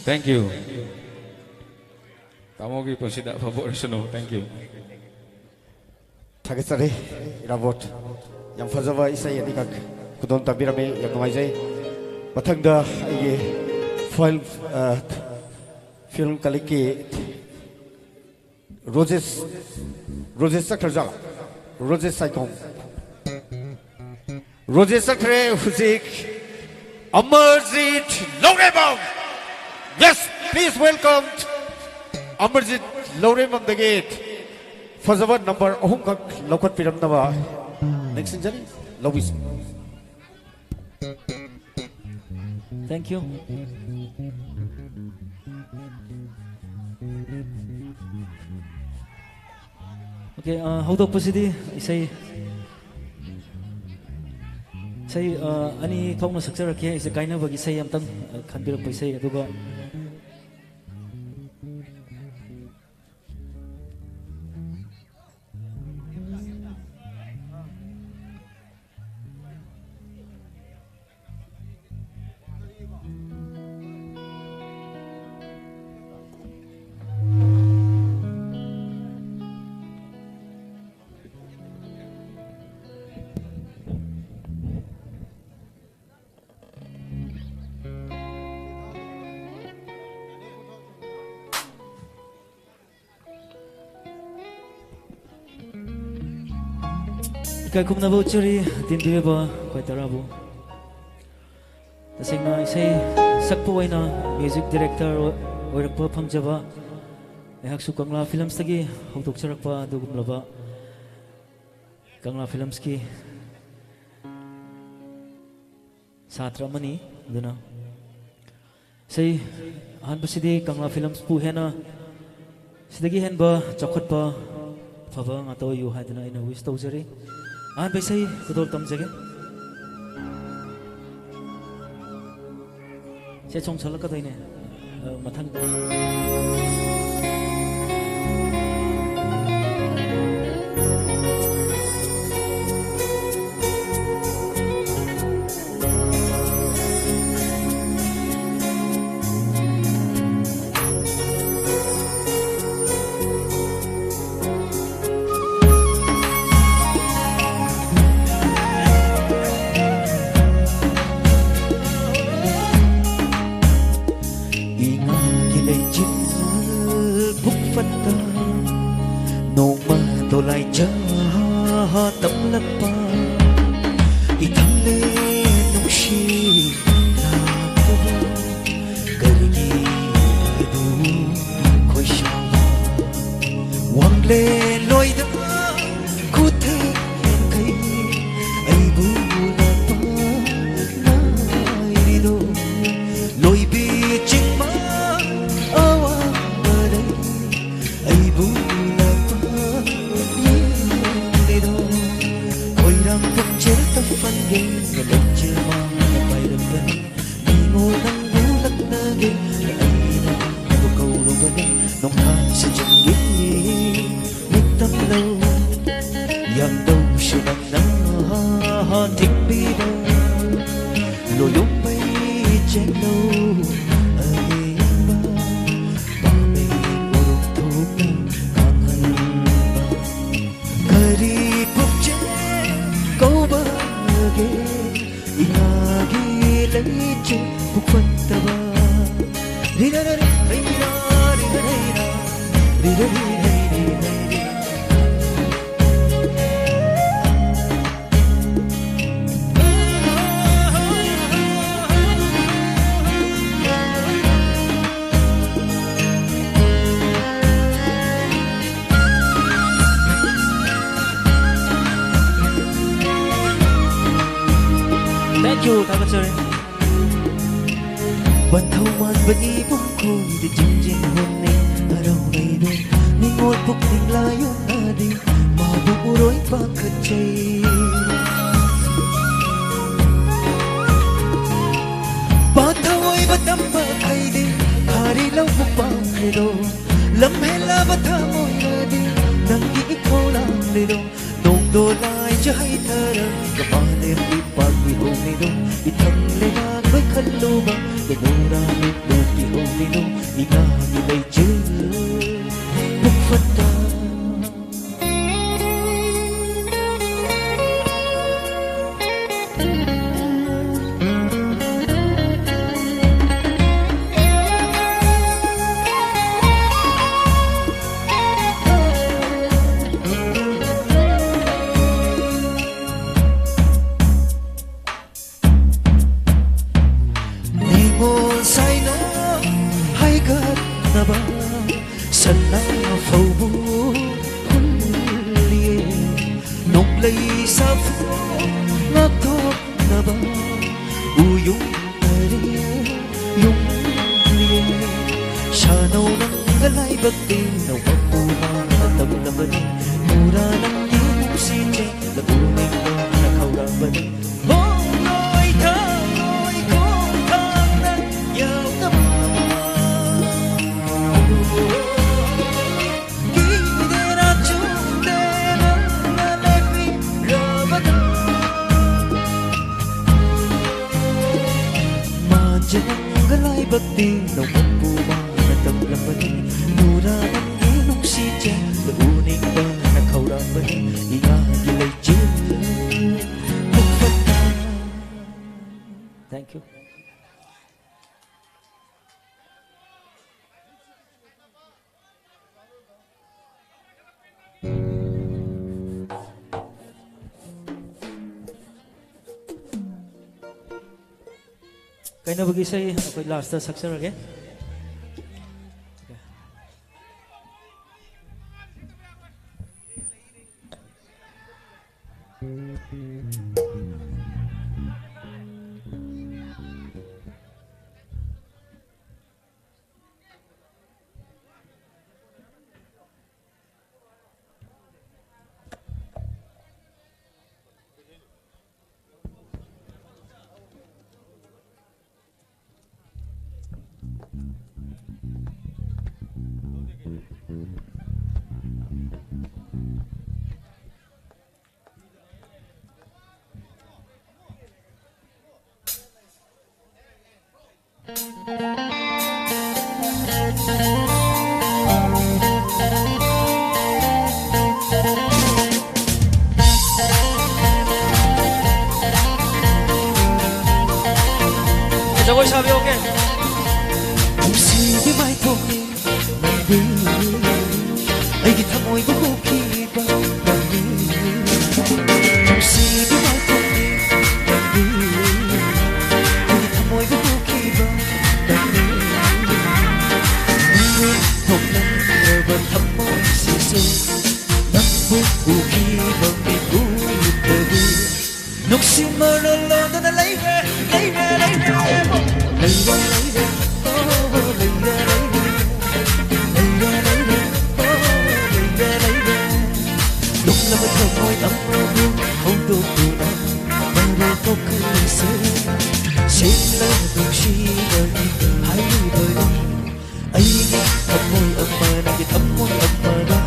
Thank you. ꯇꯥꯃꯣꯒꯤ ꯄꯨꯟꯁꯤꯗ ꯑꯐꯕ ꯑꯣꯏꯔꯁꯅꯨ꯫ Thank you. ꯊꯥꯒꯠꯆꯔꯤ, ꯏꯔꯥꯕꯣꯠ꯫ ꯌꯥꯝ ꯐꯖꯕ ꯏꯁꯩ ꯑꯅꯤꯈꯛ ꯈꯨꯗꯣꯜ ꯇꯝꯕꯤꯔꯝꯃꯤ, ꯌꯥꯝ ꯅꯨꯡꯉꯥꯏꯖꯩ꯫ ꯃꯊꯪꯗ ꯑꯩꯒꯤ film, ꯑ, film colleagueꯀꯤ ꯔꯣꯖꯦꯁ, ꯔꯣꯖꯦꯁ ꯆꯠꯈ꯭ꯔꯖꯥꯠꯂꯣ? ꯔꯣꯖꯦꯁ ꯁꯥꯏꯈꯣꯝ꯫ ꯔꯣꯖꯦꯁ ꯆꯠꯈ꯭ꯔꯦ ꯍꯧꯖꯤꯛ꯫ ꯑꯃꯔꯖꯤꯠ ꯂꯧꯔꯦꯝꯕꯝ꯫ Yes, please welcome ꯑꯃꯔꯖꯤꯠ ꯂꯧꯔꯦꯝꯕꯝꯗꯒꯤ ꯐꯖꯕ number ꯑꯍꯨꯝꯈꯛ ꯂꯧꯈꯠꯄꯤꯔꯝꯅꯕ ꯅꯤꯡꯁꯤꯡꯖꯔꯤ꯫ ꯂꯧꯕꯤꯁꯤ꯫ Thank you. Okay, ꯑ, ꯍꯧꯗꯣꯛꯄꯁꯤꯗꯤ ꯏꯁꯩ, ꯏꯁꯩ, ꯑ, ꯑꯅꯤ ꯊꯣꯛꯅ ꯁꯛꯆꯔꯛꯀꯦ꯫ ꯑꯩꯁꯦ ꯀꯥꯏꯅꯕꯒꯤ ꯏꯁꯩ ꯑꯝꯇꯪ, ꯑ, ꯈꯟꯕꯤꯔꯛꯄ ꯏꯁꯩ, ꯑꯗꯨꯒ ꯏꯀꯥꯏ ꯈꯨꯝꯅꯕ ꯎꯠꯆꯔꯤ ꯇꯤꯟꯕꯤꯔꯤꯕ ꯑꯩꯈꯣꯏ ꯇꯔꯥꯕꯨ꯫ ꯇꯁꯦꯡꯅ ꯏꯁꯩ ꯁꯛꯄ ꯑꯣꯏꯅ music director ꯑꯣꯏꯔꯛꯄ ꯐꯪꯖꯕ ꯑꯩꯍꯥꯛꯁꯨ ꯀꯪꯂꯥ Filmsꯇꯒꯤ ꯍꯧꯗꯣꯛꯆꯔꯛꯄ ꯑꯗꯨꯒꯨꯝꯂꯕ ꯀꯪꯂꯥ Filmsꯀꯤ ꯁꯥꯇ꯭ꯔ ꯑꯃꯅꯤ꯫ ꯑꯗꯨꯅ ꯏꯁꯩ ꯑꯍꯥꯟꯕꯁꯤꯗꯤ ꯀꯪꯂꯥ Filmsꯄꯨ ꯍꯦꯟꯅ ꯁꯤꯗꯒꯤ ꯍꯦꯟꯕ ꯆꯥꯎꯈꯠꯄ ꯑꯐꯕ ꯉꯥꯛꯇ ꯑꯣꯏꯌꯨ ꯍꯥꯏꯗꯨꯅ ꯑꯩꯅ wish ꯇꯧꯖꯔꯤ꯫ ꯑꯍꯥꯟꯕ ꯏꯁꯩ ꯈꯨꯗꯣꯜ ꯇꯝꯖꯒꯦ꯫ ꯁꯦ ꯆꯣꯡꯁꯜꯂꯛꯀꯗꯣꯏꯅꯦ꯫ ꯑ, ꯃꯊꯪꯗ꯫ ꯏꯉꯥꯒꯤ ꯂꯩꯆꯤꯜ ꯄꯨꯛ ꯐꯠꯇ ꯅꯣꯡꯃ ꯗꯣꯂꯥꯏꯖ ꯇꯝꯂꯛꯄ ꯏꯊꯝꯂꯦ ꯅꯨꯡꯁꯤ ꯂꯥꯛꯇꯕ ꯀꯔꯤꯒꯤ ꯑꯗꯨ ꯈꯣꯏꯁꯥꯎꯕ ꯋꯥꯡꯂꯦꯟ ꯂꯣꯏꯗ ꯈꯨꯊꯦꯡ ꯌꯥꯡꯈꯩ ꯑꯩ ꯐꯟꯒꯦꯅ ꯂꯩꯆꯤꯜ ꯃꯥꯡꯅ ꯄꯥꯏꯔꯝꯕꯅꯤ꯫ ꯃꯤꯉꯣꯟ ꯅꯪꯕꯨ ꯂꯛꯅꯒꯦꯅ ꯑꯩꯅ ꯅꯪꯕꯨ ꯀꯧꯔꯨꯕꯅꯤ꯫ ꯅꯣꯡꯊꯥꯡ ꯁꯤꯖꯤꯟꯒꯤ ꯃꯤꯠꯇꯝꯂꯧ꯫ ꯌꯥꯝꯗꯧꯁꯨ ꯅꯪꯅ ꯊꯤꯡꯕꯤꯕ꯫ ꯂꯣꯌꯨꯝꯕꯩ ꯆꯦꯛꯂꯧ ꯑꯌꯦꯡꯕ꯫ ꯄꯥꯝꯃꯩ ꯎꯔꯨꯝ ꯊꯣꯛꯅ ꯀꯥꯡꯍꯟꯕ꯫ ꯀꯔꯤ ꯄꯨꯛꯆꯦꯜ ꯀꯧꯕꯒꯦ? ꯏꯉꯥꯒꯤ ꯂꯩꯆꯤꯜ ꯄꯨꯈꯠꯇꯕ꯫ ꯔꯤꯔꯥꯔꯥꯔꯤ, ꯔꯤꯔꯥ, ꯔꯤꯔꯥ, ꯔꯤꯔꯥ, ꯔꯤꯔꯥ, ꯔꯤ, ꯔꯤ, ꯔꯤ, ꯔꯤ, ꯔꯤ, ꯔꯤ꯫ Thank you, ꯊꯥꯒꯠꯆꯔꯤ꯫ ꯄꯟꯊꯧ ꯃꯥꯟꯕ ꯏꯕꯨꯡ ꯈꯣꯏꯗ ꯆꯤꯡꯖꯤꯟ ꯍꯣꯡꯅꯩ ꯍꯔꯥꯎ ꯂꯩꯔꯣ꯫ ꯅꯤꯉꯣꯜ ꯄꯨꯛꯅꯤꯡ ꯂꯥꯏꯌꯣꯛꯅꯗꯦ, ꯃꯥꯕꯨ ꯎꯔꯣꯏ ꯄꯥꯈꯠꯆꯩ꯫ ꯄꯥꯊꯧ ꯑꯣꯏꯕ ꯇꯝꯕ ꯈꯩꯗꯤ ꯈꯥꯔꯤ ꯂꯧꯕ ꯄꯥꯝꯈ꯭ꯔꯦꯗꯣ꯫ ꯂꯝꯍꯦꯜꯂꯕ ꯊꯃꯣꯏꯅꯗꯤ ꯅꯪꯒꯤ ꯏꯊꯧ ꯂꯥꯡꯂꯤꯗꯣ꯫ ꯅꯣꯡꯗꯣ ꯂꯥꯏꯖ ꯍꯩꯊꯔꯒ ꯃꯥꯂꯦꯝꯒꯤ ꯄꯥꯛꯄꯤ ꯍꯧꯔꯤꯗꯣ꯫ ꯏꯊꯪ ꯂꯩꯉꯥꯛ ꯂꯣꯏꯈꯠꯂꯨꯕ ꯀꯩꯗꯧꯔꯥ ꯃꯤꯠꯂꯨ ꯄꯤꯍꯧꯔꯤꯗꯣ꯫ ꯏꯉꯥꯒꯤ ꯂꯩꯆꯤꯜ ꯄꯨꯛꯐꯠꯇ꯫ ꯅꯤꯉꯣꯜ ꯁꯥꯏꯅꯣ ꯍꯥꯏꯒꯠꯅꯕ ꯁꯅꯥ ꯐꯧꯕꯨ ꯍꯨꯜꯂꯤꯌꯦ꯫ ꯅꯣꯡꯂꯩ ꯁꯥꯐꯨ ꯉꯥꯛꯊꯣꯛꯅꯕ ꯎꯌꯨꯡ ꯇꯔꯦꯠ ꯌꯨꯡꯂꯤꯌꯦ꯫ ꯁꯥꯅꯧ ꯅꯪꯒ ꯂꯥꯏꯕꯛ ꯇꯦꯟꯅꯧ ꯃꯄꯨ ꯃꯥꯅ ꯇꯝꯂꯕꯅꯤ꯫ ꯅꯨꯔꯥ ꯅꯪꯒꯤ ꯅꯨꯡꯁꯤ ꯆꯦꯜꯂꯕꯨ ꯅꯤꯡꯗꯣꯡꯅ ꯈꯧꯔꯥꯡꯕꯅꯤ꯫ ꯍꯣꯡꯂꯣꯏ ꯊꯥꯡꯂꯣꯏ ꯈꯣꯡꯊꯥꯡꯅ ꯌꯥꯎꯗꯕ꯫ ꯀꯤꯗꯦꯔꯥ ꯆꯨꯝꯗꯦ ꯅꯪꯅ ꯂꯦꯞꯄꯤꯔꯕꯗꯣ꯫ ꯃꯥꯟꯖꯅ ꯂꯥꯏꯕꯛꯇꯤ ꯅꯣꯡꯃꯄꯨ ꯃꯥꯅ ꯇꯝꯂꯝꯕꯅꯤ꯫ ꯅꯨꯔꯥ ꯅꯪꯒꯤ ꯅꯨꯡꯁꯤꯖ ꯎꯅꯤꯡꯕꯅ ꯈꯧꯔꯥꯡꯕꯅꯤ꯫ ꯏꯉꯥꯒꯤ ꯂꯩꯆꯤꯜ ꯃꯨꯛꯐꯝꯗ꯫ Thank you. ꯀꯥꯏꯅꯕꯒꯤ ꯏꯁꯩ ꯑꯩꯈꯣꯏ ꯂꯥꯁꯇ ꯁꯛꯆꯔꯒꯦ꯫ ꯖꯒꯣꯏ ꯁꯥꯕꯤꯌꯣ, okay? ꯅꯨꯡꯁꯤꯕꯤ ꯃꯥꯏꯊꯣꯡꯅꯤ ꯅꯪꯗꯤ, ꯑꯩꯒꯤ ꯊꯃꯣꯏꯕꯨ ꯍꯨꯈꯤꯕ ꯅꯪꯗꯤ꯫ ꯅꯨꯡꯁꯤꯕꯤ ꯃꯥꯏꯊꯣꯡꯅꯤ ꯅꯪꯗꯤ, ꯑꯩꯒꯤ ꯊꯃꯣꯏꯕꯨ ꯍꯨꯈꯤꯕ ꯅꯪꯗꯤ꯫ ꯅꯪꯕꯨ ꯊꯣꯛꯂꯝꯂꯕ ꯊꯃꯣꯏꯁꯤꯁꯨ ꯅꯪꯕꯨ ꯎꯈꯤꯕ ꯃꯤꯀꯨꯞꯇꯗꯤ ꯅꯨꯡꯁꯤ ꯃꯔꯣꯜ ꯂꯣꯟꯗꯅ ꯂꯩꯔꯦ, ꯂꯩꯔꯦ, ꯂꯩꯔꯦ꯫ ꯂꯩꯔꯦ, ꯂꯩꯔꯦ, ꯑꯣ, ꯂꯩꯔꯦ, ꯂꯩꯔꯦ꯫ ꯂꯩꯔꯦ, ꯂꯩꯔꯦ, ꯑꯣ, ꯂꯩꯔꯦ, ꯂꯩꯔꯦ꯫ ꯅꯣꯛꯂꯕ ꯊꯃꯣꯏ ꯑꯃꯕꯨ ꯍꯧꯗꯣꯛꯇꯨꯅ ꯁꯦꯡꯂꯕ ꯅꯨꯡꯁꯤꯕꯒꯤ ꯍꯥꯏꯔꯤꯕꯅꯤ꯫ ꯑꯩꯒꯤ ꯊꯝꯃꯣꯏ ꯑꯃ, ꯅꯪꯒꯤ ꯊꯝꯃꯣꯏ ꯑꯃꯒ,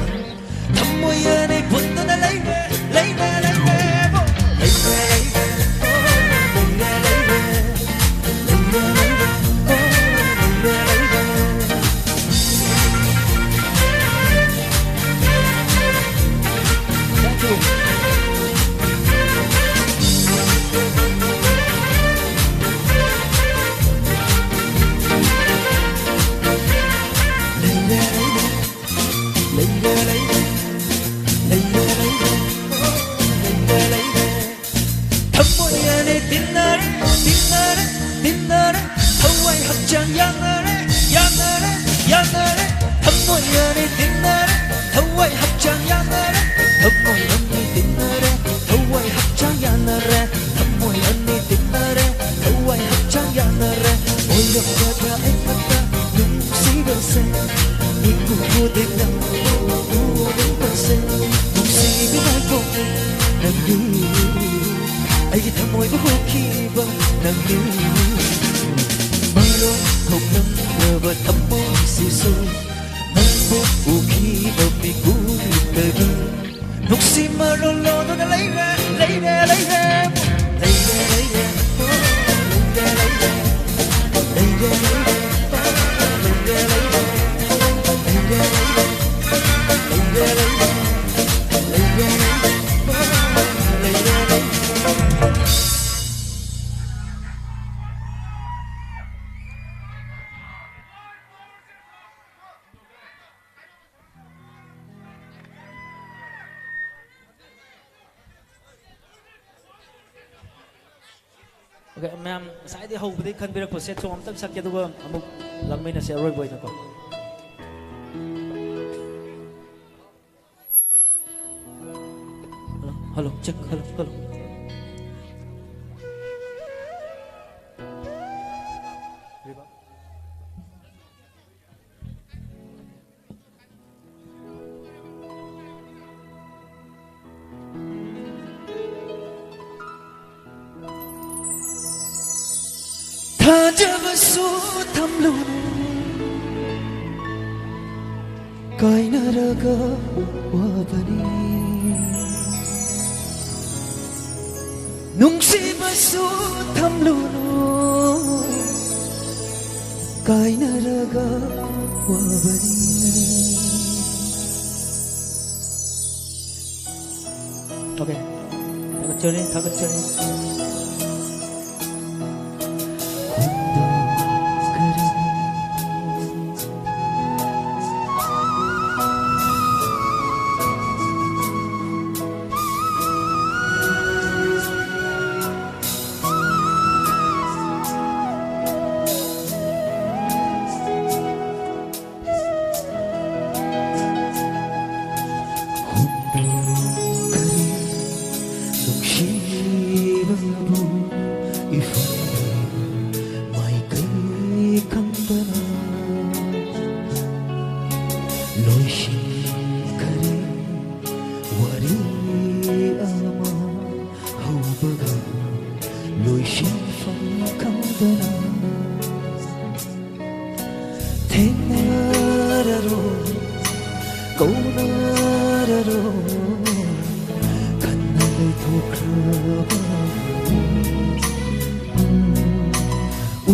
ꯊꯝꯃꯣꯏ ꯑꯅꯤ ꯄꯨꯟꯗꯨꯅ ꯂꯩꯔꯦ, ꯂꯩꯔꯦ, ꯂꯩꯔꯦ, ꯂꯩꯔꯦ, ꯂꯩꯔꯦ, ꯂꯩꯔꯦ, ꯂꯩꯔꯦ, ꯂꯩꯔꯦ, ꯂꯩꯔꯦ, ꯂꯩꯔꯦ, ꯂꯩꯔꯦ, ꯂꯩꯔꯦ꯫ Thank you. ꯊꯃꯣꯏ ꯑꯅꯤ ꯇꯤꯟꯅꯔꯦ, ꯇꯤꯟꯅꯔꯦ, ꯇꯤꯟꯅꯔꯦ꯫ ꯊꯋꯥꯏ ꯍꯛꯆꯥꯡ ꯌꯥꯅꯔꯦ, ꯌꯥꯅꯔꯦ, ꯌꯥꯅꯔꯦ꯫ ꯊꯃꯣꯏ ꯑꯅꯤ ꯇꯤꯟꯅꯔꯦ, ꯊꯋꯥꯏ ꯍꯛꯆꯥꯡ ꯌꯥꯅꯔꯦ꯫ ꯊꯃꯣꯏ ꯑꯅꯤ ꯇꯤꯟꯅꯔꯦ, ꯊꯋꯥꯏ ꯍꯛꯆꯥꯡ ꯌꯥꯅꯔꯦ꯫ ꯊꯃꯣꯏ ꯑꯅꯤ ꯇꯤꯟꯅꯔꯦ, ꯊꯋꯥꯏ ꯍꯛꯆꯥꯡ ꯌꯥꯅꯔꯦ꯫ ꯑꯣꯏꯔꯝꯒꯗ꯭ꯔꯥ ꯑꯩ ꯈꯛꯇ ꯅꯨꯡꯁꯤꯕꯁꯦ? ꯃꯤꯀꯨꯞ ꯈꯨꯗꯤꯡꯅ ꯎꯅꯤꯡꯕꯁꯦ꯫ ꯅꯨꯡꯁꯤꯕꯤ ꯅꯥꯏꯇꯣꯝꯕꯤ ꯅꯪꯗꯤ꯫ ꯑꯩꯒꯤ ꯊꯃꯣꯏꯕꯨ ꯍꯨꯈꯤꯕ ꯅꯪꯗꯤ꯫ ꯃꯔꯣꯜ ꯊꯣꯛꯂꯝꯗꯕ ꯊꯃꯣꯏꯁꯤꯁꯨ ꯅꯪꯕꯨ ꯎꯈꯤꯕ ꯃꯤꯀꯨꯞꯇꯒꯤ ꯅꯨꯡꯁꯤ ꯃꯔꯣꯜ ꯂꯣꯟꯗꯨꯅ ꯂꯩꯔꯦ, ꯂꯩꯔꯦ, ꯂꯩꯔꯦ꯫ ꯂꯩꯔꯦ, ꯂꯩꯔꯦ꯫ ꯂꯩꯔꯦ, ꯂꯩꯔꯦ꯫ ꯂꯩꯔꯦ, ꯂꯩꯔꯦ꯫ ꯂꯩꯔꯦ, ꯂꯩꯔꯦ꯫ ꯂꯩꯔꯦ, ꯂꯩꯔꯦ꯫ ꯂꯩꯔꯦ, ꯂꯩꯔꯦ꯫ ꯂꯩꯔꯦ, ꯂꯩꯔꯦ꯫ Okay, ꯃꯌꯥꯝ ꯉꯁꯥꯏꯗꯤ ꯍꯧꯕꯗꯒꯤ ꯈꯟꯕꯤꯔꯛꯄ set song ꯑꯝꯇꯪ ꯁꯛꯀꯦ, ꯑꯗꯨꯒ ꯑꯃꯨꯛ ꯂꯥꯡꯃꯤꯟꯅꯁꯦ ꯑꯔꯣꯏꯕ ꯑꯣꯏꯅꯀꯣ꯫ Hello, hello, check, hello, hello. ꯊꯥꯖꯕꯁꯨ ꯊꯝꯂꯨꯅꯨ, ꯀꯥꯏꯅꯔꯒ ꯋꯥꯕꯅꯤ꯫ ꯅꯨꯡꯁꯤꯕꯁꯨ ꯊꯝꯂꯨꯅꯨ, ꯀꯥꯏꯅꯔꯒ ꯋꯥꯕꯅꯤ꯫ Okay. ꯊꯥꯒꯠꯆꯔꯤ, ꯊꯥꯒꯠꯆꯔꯤ꯫ ꯍꯨꯟꯗꯣꯛꯈ꯭ꯔꯦ ꯅꯨꯡꯁꯤꯕꯕꯨ ꯏꯐꯝꯗ ꯃꯥꯏꯀꯩ ꯈꯪꯗꯅ꯫ ꯂꯣꯏꯁꯤꯟꯈ꯭ꯔꯦ ꯋꯥꯔꯤ ꯑꯃ ꯍꯧꯕꯒ ꯂꯣꯏꯁꯤꯟꯐꯝ ꯈꯪꯗꯅ꯫ ꯊꯦꯡꯅꯔꯔꯣꯏ, ꯀꯧꯅꯔꯔꯣꯏ, ꯈꯟꯅ ꯂꯩꯊꯣꯛꯈ꯭ꯔꯕꯅꯤ꯫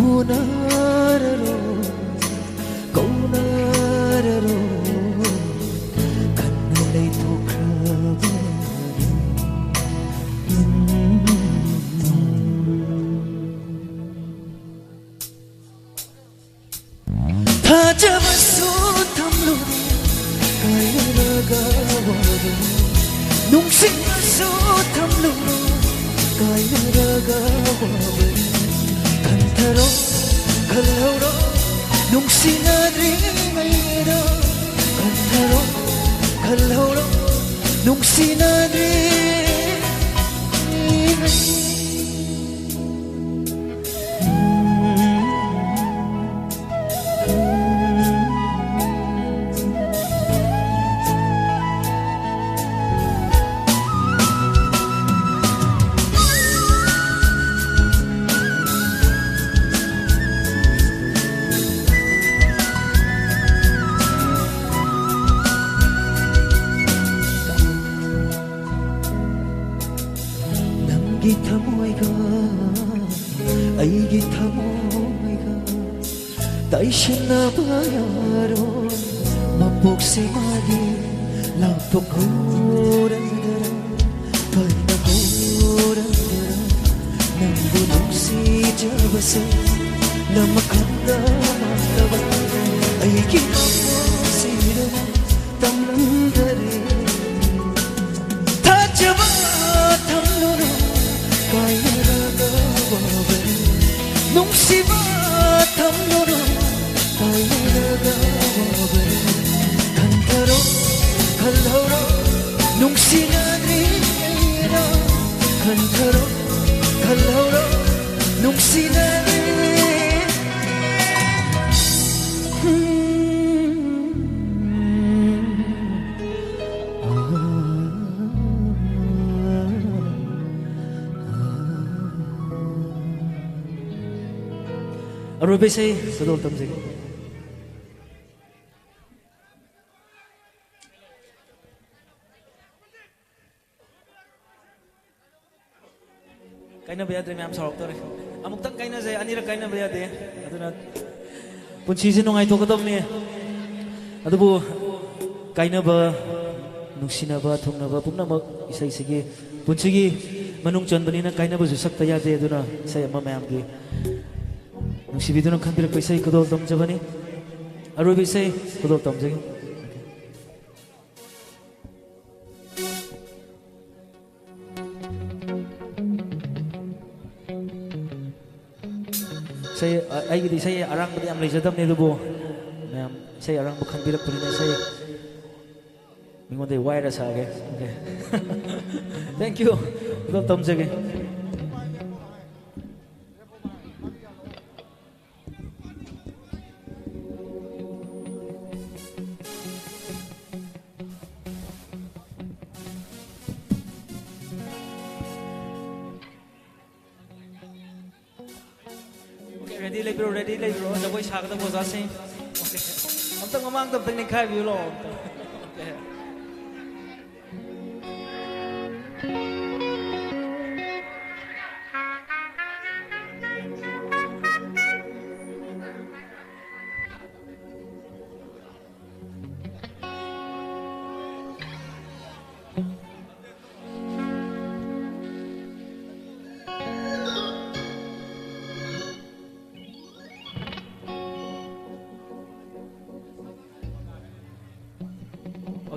ꯎꯅꯔꯔꯣꯏ, ꯀꯧꯅꯔꯔꯣꯏ, ꯈꯟꯅ ꯂꯩꯊꯣꯛꯈ꯭ꯔꯕꯅꯤ꯫ ꯊꯥꯖꯕꯁꯨ ꯊꯝꯂꯨꯅꯨ, ꯀꯥꯏꯅꯔꯒ ꯋꯥꯕꯅꯤ꯫ ꯅꯨꯡꯁꯤꯕꯁꯨ ꯊꯝꯂꯨꯅꯨ, ꯀꯥꯏꯅꯔꯒ ꯋꯥꯕꯅꯤ꯫ ꯈꯟꯊꯔꯣ, ꯈꯜꯍꯧꯔꯣ, ꯅꯨꯡꯁꯤꯅꯗ꯭ꯔꯤꯉꯩꯗ꯫ ꯈꯟꯊꯔꯣ, ꯈꯜꯍꯧꯔꯣ, ꯅꯨꯡꯁꯤꯅꯗ꯭ꯔꯤꯉꯩ꯫ ꯑꯩꯒꯤ ꯊꯃꯣꯏꯒ ꯇꯥꯏꯁꯤꯟꯅꯕ ꯌꯥꯔꯣꯏ꯫ ꯃꯄꯣꯛꯁꯦ ꯃꯥꯒꯤ ꯂꯥꯞꯊꯣꯛꯍꯧꯔꯗ꯭ꯔꯥ? ꯀꯥꯏꯅꯍꯧꯔꯗ꯭ꯔꯥ? ꯅꯪꯕꯨ ꯅꯨꯡꯁꯤꯖꯕꯁꯦ ꯂꯃꯈꯜꯗ ꯃꯥꯟꯅꯕ ꯑꯩꯒꯤ ꯊꯃꯣꯏꯁꯤꯗ ꯇꯝꯂꯝꯗꯔꯦ꯫ ꯊꯥꯖꯕ ꯊꯝꯂꯨꯔꯣ, ꯀꯥꯏꯅꯔꯒ ꯋꯥꯕꯅꯤ꯫ ꯅꯨꯡꯁꯤꯕ ꯊꯝꯂꯨꯔꯣ, ꯀꯥꯏꯅꯔꯒ ꯋꯥꯕꯅꯤ꯫ ꯈꯟꯊꯔꯣ, ꯈꯜꯍꯧꯔꯣ, ꯅꯨꯡꯁꯤꯅꯗ꯭ꯔꯤꯉꯩꯗ꯫ ꯈꯟꯊꯔꯣ, ꯈꯜꯍꯧꯔꯣ, ꯅꯨꯡꯁꯤꯅꯗ꯭ꯔꯤ꯫ ꯑꯔꯣꯏꯕ ꯏꯁꯩ ꯈꯨꯗꯣꯜ ꯇꯝꯖꯒꯦ꯫ ꯀꯥꯏꯅꯕ ꯌꯥꯗ꯭ꯔꯦ, ꯃꯌꯥꯝ ꯁꯥꯎꯔꯛꯇꯧꯔꯦ꯫ ꯑꯃꯨꯛꯇꯪ ꯀꯥꯏꯅꯖꯩ, ꯑꯅꯤꯔꯛ ꯀꯥꯏꯅꯕ ꯌꯥꯗꯦ꯫ ꯑꯗꯨꯅ ꯄꯨꯟꯁꯤꯁꯦ ꯅꯨꯡꯉꯥꯏꯊꯣꯛꯀꯗꯕꯅꯤ꯫ ꯑꯗꯨꯕꯨ ꯀꯥꯏꯅꯕ, ꯅꯨꯡꯁꯤꯅꯕ, ꯊꯨꯡꯅꯕ ꯄꯨꯝꯅꯃꯛ ꯏꯁꯩꯁꯤꯒꯤ ꯄꯨꯟꯁꯤꯒꯤ ꯃꯅꯨꯡ ꯆꯟꯕꯅꯤꯅ ꯀꯥꯏꯅꯕꯁꯨ ꯁꯛꯇ ꯌꯥꯗꯦ꯫ ꯑꯗꯨꯅ ꯏꯁꯩ ꯑꯃ ꯃꯌꯥꯝꯒꯤ ꯅꯨꯡꯁꯤꯕꯤꯗꯨꯅ ꯈꯟꯕꯤꯔꯛꯄ ꯏꯁꯩ ꯈꯨꯗꯣꯜ ꯇꯝꯖꯕꯅꯤ꯫ ꯑꯔꯣꯏꯕ ꯏꯁꯩ ꯈꯨꯗꯣꯜ ꯇꯝꯖꯒꯦ꯫ ꯏꯁꯩ, ꯑ, ꯑꯩꯒꯤꯗꯤ ꯏꯁꯩ ꯑꯔꯥꯡꯕꯗꯤ ꯌꯥꯝ ꯂꯩꯖꯗꯕꯅꯤ, ꯑꯗꯨꯕꯨ ꯃꯌꯥꯝ ꯏꯁꯩ ꯑꯔꯥꯡꯕ ꯈꯟꯕꯤꯔꯛꯄꯅꯤꯅ ꯏꯁꯩ ꯃꯤꯉꯣꯟꯗꯒꯤ ꯋꯥꯏꯔ ꯁꯥꯒꯦ꯫ Okay. Thank you. ꯑꯗꯨꯝ ꯇꯝꯖꯒꯦ꯫ Okay, ready ꯂꯩꯕꯤꯔꯣ, ready ꯂꯩꯕꯤꯔꯣ, ꯖꯒꯣꯏ ꯁꯥꯒꯗꯕ ꯑꯣꯖꯥꯁꯤꯡ꯫ Okay. ꯑꯝꯇꯪ ꯃꯃꯥꯡꯗ ꯑꯝꯇꯪ ꯅꯤꯡꯈꯥꯏꯕꯤꯌꯨ ꯂꯥꯛꯑꯣ ꯑꯝꯇ꯫ Okay.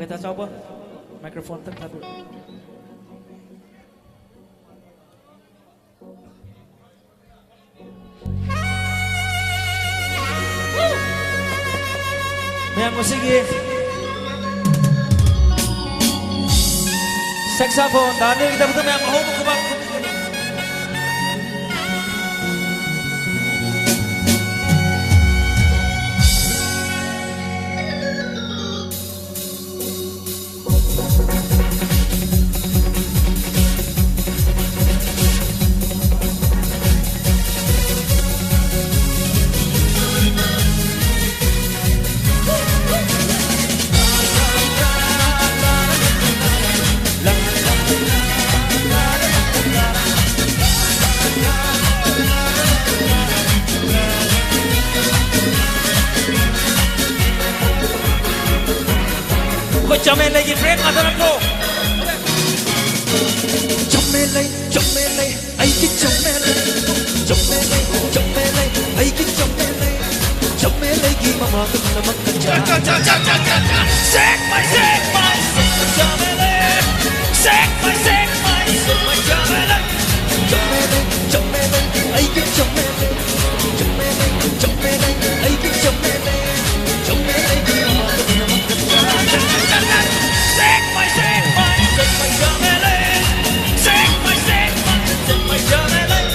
ꯇꯥ ꯆꯥꯎꯕ, ꯃꯥꯏꯀ꯭ꯔꯣꯐꯣꯟ ꯑꯝꯇꯪ ꯊꯥꯕꯤꯔꯛꯑꯣ꯫ ꯃꯌꯥꯝ, ꯉꯁꯤꯒꯤ ꯁꯦꯛꯁꯥꯐꯣꯟ ꯗꯥꯅꯤꯜꯒꯤꯗꯃꯛꯇ ꯃꯌꯥꯝ ꯑꯍꯧꯕ ꯈꯨꯕꯥꯛ꯫ ꯑꯩꯈꯣꯏ ꯆꯥꯃꯦꯂꯩꯒꯤ ꯐ꯭ꯔꯦꯟ ꯉꯥꯛꯇ ꯅꯠꯇ꯭ꯔꯣ? ꯆꯥꯃꯦꯂꯩ, ꯆꯥꯃꯦꯂꯩ, ꯑꯩꯒꯤ ꯆꯥꯃꯦꯂꯩ꯫ ꯆꯥꯃꯦꯂꯩ, ꯆꯥꯃꯦꯂꯩ, ꯑꯩꯒꯤ ꯆꯥꯃꯦꯂꯩ꯫ ꯆꯥꯃꯦꯂꯩꯒꯤ ꯃꯃꯥ ꯄꯨꯝꯅꯃꯛꯇ ꯆꯥ꯫ ꯆꯥ, ꯆꯥ, ꯆꯥ, ꯆꯥ, ꯆꯥ, ꯆꯥ, ꯆꯥ꯫ Shake my, shake my, shake my ꯆꯥꯃꯦꯂꯩ꯫ Shake my, shake my, shake my ꯆꯥꯃꯦꯂꯩ꯫ ꯆꯥꯃꯦꯂꯩ, ꯆꯥꯃꯦꯂꯩ, ꯑꯩꯒꯤ ꯆꯥꯃꯦꯂꯩ꯫ ꯆꯥꯃꯦꯂꯩ, ꯆꯥꯃꯦꯂꯩ, ꯑꯩꯒꯤ ꯆꯥꯃꯦꯂꯩ꯫ ꯆꯥꯃꯦꯂꯩꯒꯤ ꯃꯃꯥ ꯄꯨꯝꯅꯃꯛꯇ ꯆꯥ꯫ Shake my, shake my, shake my ꯆꯥꯃꯦꯂꯩ꯫ Shake my, shake my, shake my ꯆꯥꯃꯦꯂꯩ꯫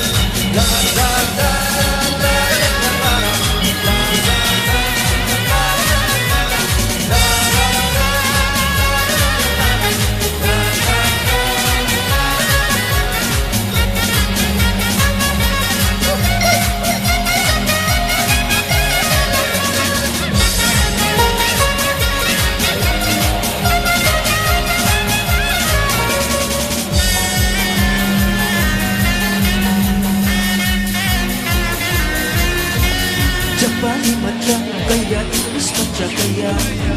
ꯖꯄꯥꯟꯒꯤ ꯃꯆꯥ ꯀꯌꯥ, ꯏꯪꯂꯤꯁ ꯃꯆꯥ ꯀꯌꯥ,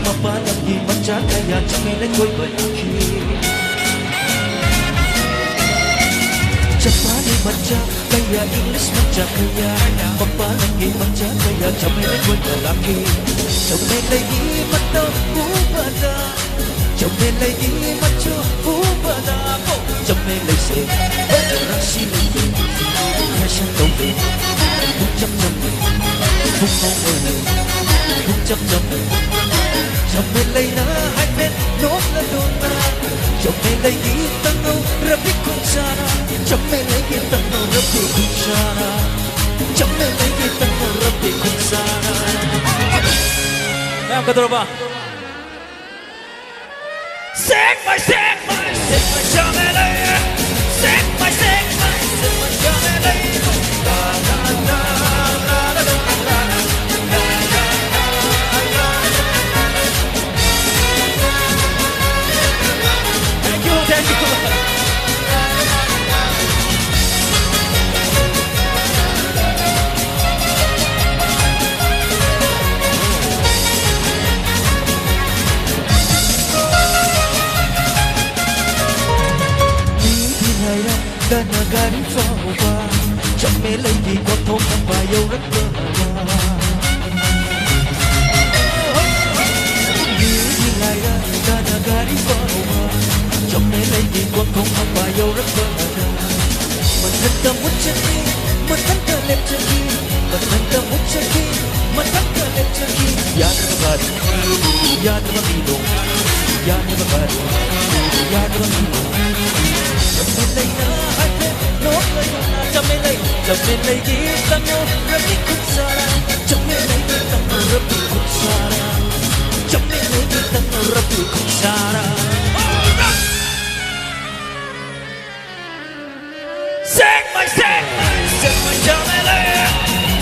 ꯃꯄꯥꯟ ꯂꯝꯒꯤ ꯃꯆꯥ ꯀꯌꯥ ꯆꯥꯃꯦꯂꯩ ꯀꯣꯏꯕ ꯂꯥꯛꯈꯤ꯫ ꯖꯄꯥꯟꯒꯤ ꯃꯆꯥ ꯀꯌꯥ, ꯏꯪꯂꯤꯁ ꯃꯆꯥ ꯀꯌꯥ, ꯃꯄꯥꯟ ꯂꯝꯒꯤ ꯃꯆꯥ ꯀꯌꯥ ꯆꯥꯃꯦꯂꯩ ꯀꯣꯏꯕ ꯂꯥꯛꯈꯤ꯫ ꯆꯥꯃꯦꯂꯩꯒꯤ ꯃꯇꯧ ꯎꯕꯗ ꯆꯝꯃꯦ ꯂꯩꯒꯤ ꯃꯆꯨ ꯎꯕꯗ ꯄꯣꯛ ꯆꯝꯃꯦ ꯂꯩꯁꯦ꯫ ꯔꯥꯁꯤ ꯂꯩꯇꯦ, ꯐꯦꯁꯟ ꯇꯧꯗꯦ, ꯄꯨꯡ ꯆꯞ ꯆꯝꯃꯦ, ꯄꯨꯡ ꯉꯧ ꯑꯣꯏꯔꯦ, ꯄꯨꯡ ꯆꯞ ꯆꯝꯃꯦ꯫ ꯆꯝꯃꯦ ꯂꯩꯅ ꯍꯥꯏꯐꯦꯠ ꯅꯣꯛꯂꯗꯨꯅ, ꯆꯝꯃꯦ ꯂꯩꯒꯤ ꯇꯪꯍꯧꯔꯕꯤ ꯈꯣꯡꯁꯥꯅ, ꯆꯝꯃꯦ ꯂꯩꯒꯤ ꯇꯪꯍꯧꯔꯕꯤ ꯈꯣꯡꯁꯥꯅ, ꯆꯝꯃꯦ ꯂꯩꯒꯤ ꯇꯪꯍꯧꯔꯕꯤ ꯈꯣꯡꯁꯥꯅ꯫ ꯃꯌꯥꯝ ꯀꯩꯗꯧꯔꯕ? Sing my, sing my, sing my Jamele. Sing my, sing my, sing my Jamele. Thank you, thank you. ꯃꯤꯗꯤ ꯉꯥꯏꯔꯝꯗꯅ ꯒꯥꯔꯤ ꯐꯥꯎꯕ ꯆꯝꯃꯦ ꯂꯩꯒꯤ ꯀꯣꯟꯊꯣꯡ ꯃꯄꯥ ꯌꯧꯔꯛꯄ꯫ ꯃꯤꯗꯤ ꯉꯥꯏꯔꯝꯗꯅ ꯒꯥꯔꯤ ꯐꯥꯎꯕ ꯆꯝꯃꯦ ꯂꯩꯒꯤ ꯀꯣꯟꯊꯣꯡ ꯃꯄꯥ ꯌꯧꯔꯛꯄ꯫ ꯃꯊꯟꯇ ꯃꯨꯠꯆꯈꯤ, ꯃꯊꯟꯇ ꯂꯦꯞꯆꯈꯤ, ꯃꯊꯟꯇ ꯃꯨꯠꯆꯈꯤ, ꯃꯊꯟꯇ ꯂꯦꯞꯆꯈꯤ꯫ ꯌꯥꯗ꯭ꯔꯕ ꯒꯥꯔꯤ, ꯌꯥꯗ꯭ꯔꯕ ꯃꯤꯗꯣ, ꯌꯥꯗ꯭ꯔꯕ ꯒꯥꯔꯤ, ꯌꯥꯗ꯭ꯔꯕ ꯃꯤꯗꯣ꯫ ꯆꯝꯃꯦ ꯂꯩꯅ ꯍꯥꯏꯐꯦꯠ ꯅꯣꯛꯂꯗꯨꯅ ꯆꯝꯃꯦ ꯂꯩ, ꯆꯝꯃꯦ ꯂꯩꯒꯤ ꯇꯪꯍꯧꯔꯕꯤ ꯈꯨꯠꯁꯥꯔꯥ꯫ ꯆꯝꯃꯦ ꯂꯩꯒꯤ ꯇꯪꯍꯧꯔꯕꯤ ꯈꯨꯠꯁꯥꯔꯥ꯫ ꯆꯝꯃꯦ ꯂꯩꯒꯤ ꯇꯪꯍꯧꯔꯕꯤ ꯈꯨꯠꯁꯥꯔꯥ꯫ Sing my, sing my, sing my Jamele.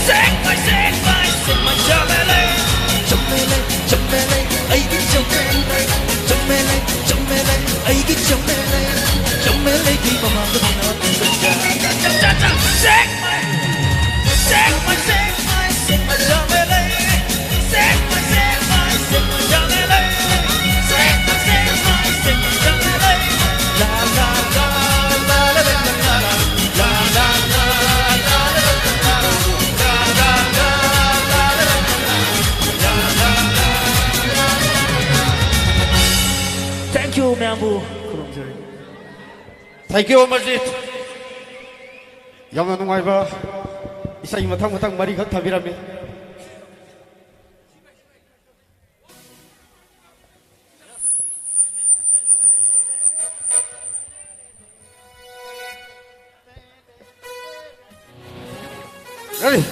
Sing my, sing my, sing my Jamele. ꯆꯝꯃꯦ ꯂꯩ, ꯆꯝꯃꯦ ꯂꯩ, ꯑꯩꯒꯤ ꯆꯝꯃꯦ ꯂꯩ. ꯆꯝꯃꯦ ꯂꯩ, ꯆꯝꯃꯦ ꯂꯩ, ꯑꯩꯒꯤ ꯆꯝꯃꯦ ꯂꯩ. ꯆꯝꯃꯦ ꯂꯩꯒꯤ ꯃꯃꯥꯡꯗ ꯃꯉꯥ ꯇꯨꯡꯗ ꯆꯥ, ꯆꯥ, ꯆꯥ, ꯆꯥ, ꯆꯥ. Sing my, sing my, sing my, sing my Jamele. Thank you, Amarjit. ꯌꯥꯝꯅ ꯅꯨꯡꯉꯥꯏꯕ ꯏꯁꯩ ꯃꯊꯪ ꯃꯊꯪ ꯃꯔꯤꯈꯛ ꯊꯥꯕꯤꯔꯝꯃꯤ꯫ Ready?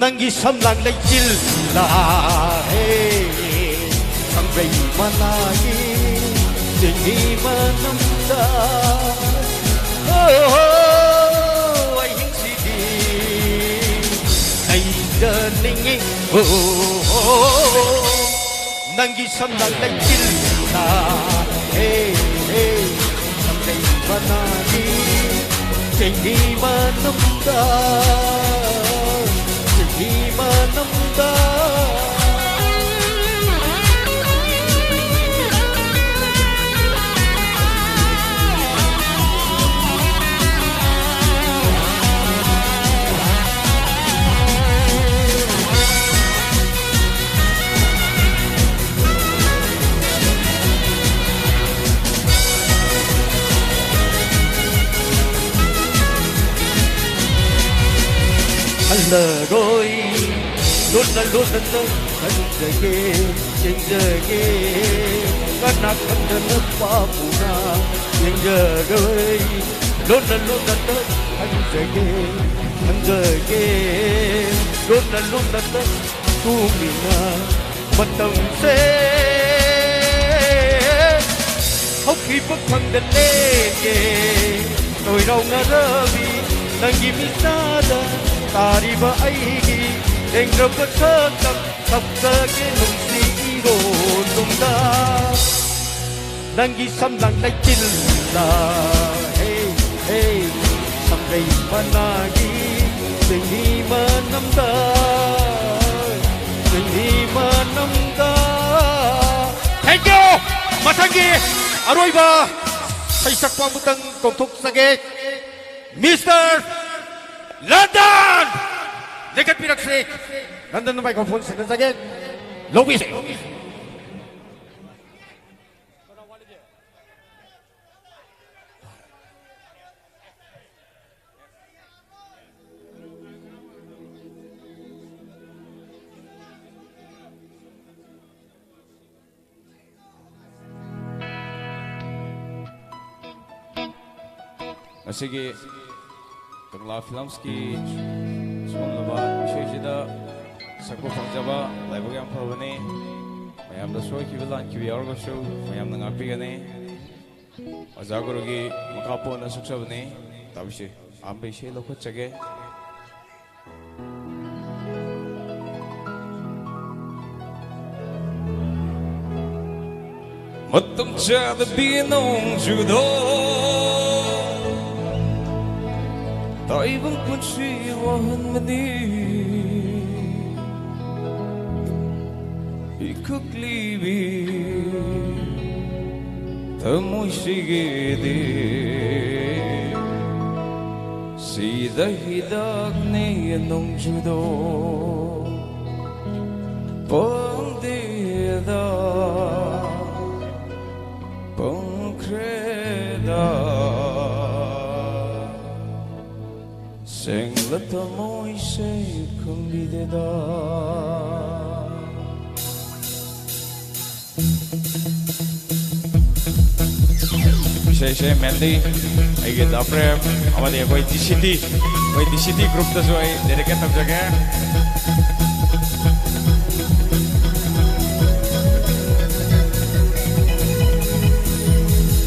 ꯅꯪꯒꯤ ꯁꯝꯂꯥꯡ ꯂꯩꯆꯤꯜꯂꯥ, ꯍꯦ, ꯁꯪꯕ꯭ꯔꯩ ꯃꯅꯥꯒꯤ ꯆꯤꯡꯍꯤ ꯃꯅꯨꯡꯗ, ꯑꯣ, ꯑꯍꯤꯡꯁꯤꯗꯤ ꯂꯩꯖꯅꯤꯡꯉꯤ꯫ ꯑꯣ, ꯅꯪꯒꯤ ꯁꯝꯂꯥꯡ ꯂꯩꯆꯤꯜꯂꯥ, ꯍꯦ, ꯍꯦ, ꯁꯪꯕ꯭ꯔꯩ ꯃꯅꯥꯒꯤ ꯆꯤꯡꯍꯤ ꯃꯅꯨꯡꯗ, ꯆꯤꯡꯍꯤ ꯃꯅꯨꯡꯗ꯫ ꯍꯜꯂꯔꯣꯏ, ꯂꯣꯟꯅ ꯂꯣꯟꯅ ꯅꯪ ꯈꯟꯖꯒꯦ, ꯌꯦꯡꯖꯒꯦ, ꯀꯅꯥ ꯈꯪꯗꯅ ꯄꯥꯝꯃꯨꯅ ꯌꯦꯡꯖꯔꯣꯏ, ꯂꯣꯟꯅ ꯂꯣꯟꯅ ꯅꯪ ꯈꯟꯖꯒꯦ, ꯈꯟꯖꯒꯦ, ꯂꯣꯟꯅ ꯂꯣꯟꯅ ꯅꯪ ꯇꯨꯃꯤꯟꯅ ꯃꯇꯝꯁꯦ ꯍꯧꯈꯤꯕ ꯈꯪꯗ ꯂꯦꯞꯀꯦ꯫ ꯂꯣꯏꯔꯥꯎꯅꯔꯕꯤ ꯅꯪꯒꯤ ꯃꯤꯠꯇꯗ ꯇꯥꯔꯤꯕ ꯑꯩꯒꯤ ꯂꯦꯡꯗ꯭ꯔꯕ ꯁꯛꯇꯝ ꯀꯞꯆꯒꯦ ꯅꯨꯡꯁꯤ ꯏꯔꯣ ꯇꯨꯡꯗ꯫ ꯅꯪꯒꯤ ꯁꯝꯂꯥꯡ ꯂꯩꯆꯤꯜꯗ, ꯍꯦ, ꯍꯦ, ꯁꯝ ꯃꯅꯥꯒꯤ ꯆꯤꯡꯍꯤ ꯃꯅꯝꯗ, ꯆꯤꯡꯍꯤ ꯃꯅꯝꯗ꯫ Thank you꯫ ꯃꯊꯪꯒꯤ ꯑꯔꯣꯏꯕ ꯁꯩꯁꯛꯄ ꯑꯃꯇꯪ ꯀꯧꯊꯣꯛꯆꯒꯦ꯫ Mister London! ꯂꯦꯡꯈꯠꯄꯤꯔꯛꯁꯤ꯫ ꯂꯟꯗꯟꯗ microphone ꯁꯤꯟꯅꯖꯒꯦ꯫ ꯂꯧꯕꯤꯁꯦ꯫ ꯉꯁꯤꯒꯤ ꯀꯪꯂꯥ ꯐꯤꯂꯝꯁꯀꯤ ꯁꯤꯒꯨꯝꯂꯕ ꯏꯁꯩꯁꯤꯗ ꯁꯛꯄ ꯐꯪꯖꯕ ꯂꯥꯏꯕꯛ ꯌꯥꯝ ꯐꯕꯅꯤ꯫ ꯃꯌꯥꯝꯗ ꯁꯣꯏꯈꯤꯕ ꯂꯥꯟꯈꯤꯕ ꯌꯥꯎꯔꯒꯁꯨ ꯃꯌꯥꯝꯅ ꯉꯥꯛꯄꯤꯒꯅꯤ꯫ ꯑꯣꯖꯥ ꯒꯨꯔꯨꯒꯤ ꯃꯈꯥ ꯄꯣꯟꯅ ꯁꯛꯆꯕꯅꯤ꯫ ꯇꯥꯕꯤꯁꯤ꯫ ꯑꯍꯥꯟꯕ ꯏꯁꯩ ꯂꯧꯈꯠꯆꯒꯦ꯫ ꯃꯇꯝ ꯆꯥꯗꯕꯤ ꯅꯣꯡꯖꯨꯗꯣ ꯇꯥꯏꯕꯪ ꯄꯨꯟꯁꯤ ꯋꯥꯍꯟꯕꯅꯤ꯫ ꯏꯈꯛꯂꯤꯕꯤ ꯊꯃꯣꯏꯁꯤꯒꯤꯗꯤ ꯁꯤꯗ ꯍꯤꯗꯥꯛꯅꯤ ꯅꯣꯡꯖꯨꯗꯣ ꯄꯪꯗꯦꯗ ꯄꯪꯈ꯭ꯔꯦꯗ꯫ ꯁꯦꯡꯂ ꯊꯃꯣꯏꯁꯦ ꯈꯪꯕꯤꯗꯦꯗ꯫ ꯏꯁꯩꯁꯦ ꯃꯦꯟꯂꯤ ꯑꯩꯒꯤ ꯗꯥ ꯄ꯭ꯔꯦꯝ ꯑꯃꯗꯤ ꯑꯩꯈꯣꯏ ꯗꯤ ꯁꯤ ꯇꯤ, ꯑꯩꯈꯣꯏ ꯗꯤ ꯁꯤ ꯇꯤ ꯒ꯭ꯔꯨꯞꯇꯁꯨ ꯑꯩ ꯗꯦꯗꯤꯀꯦꯠ ꯇꯧꯖꯒꯦ꯫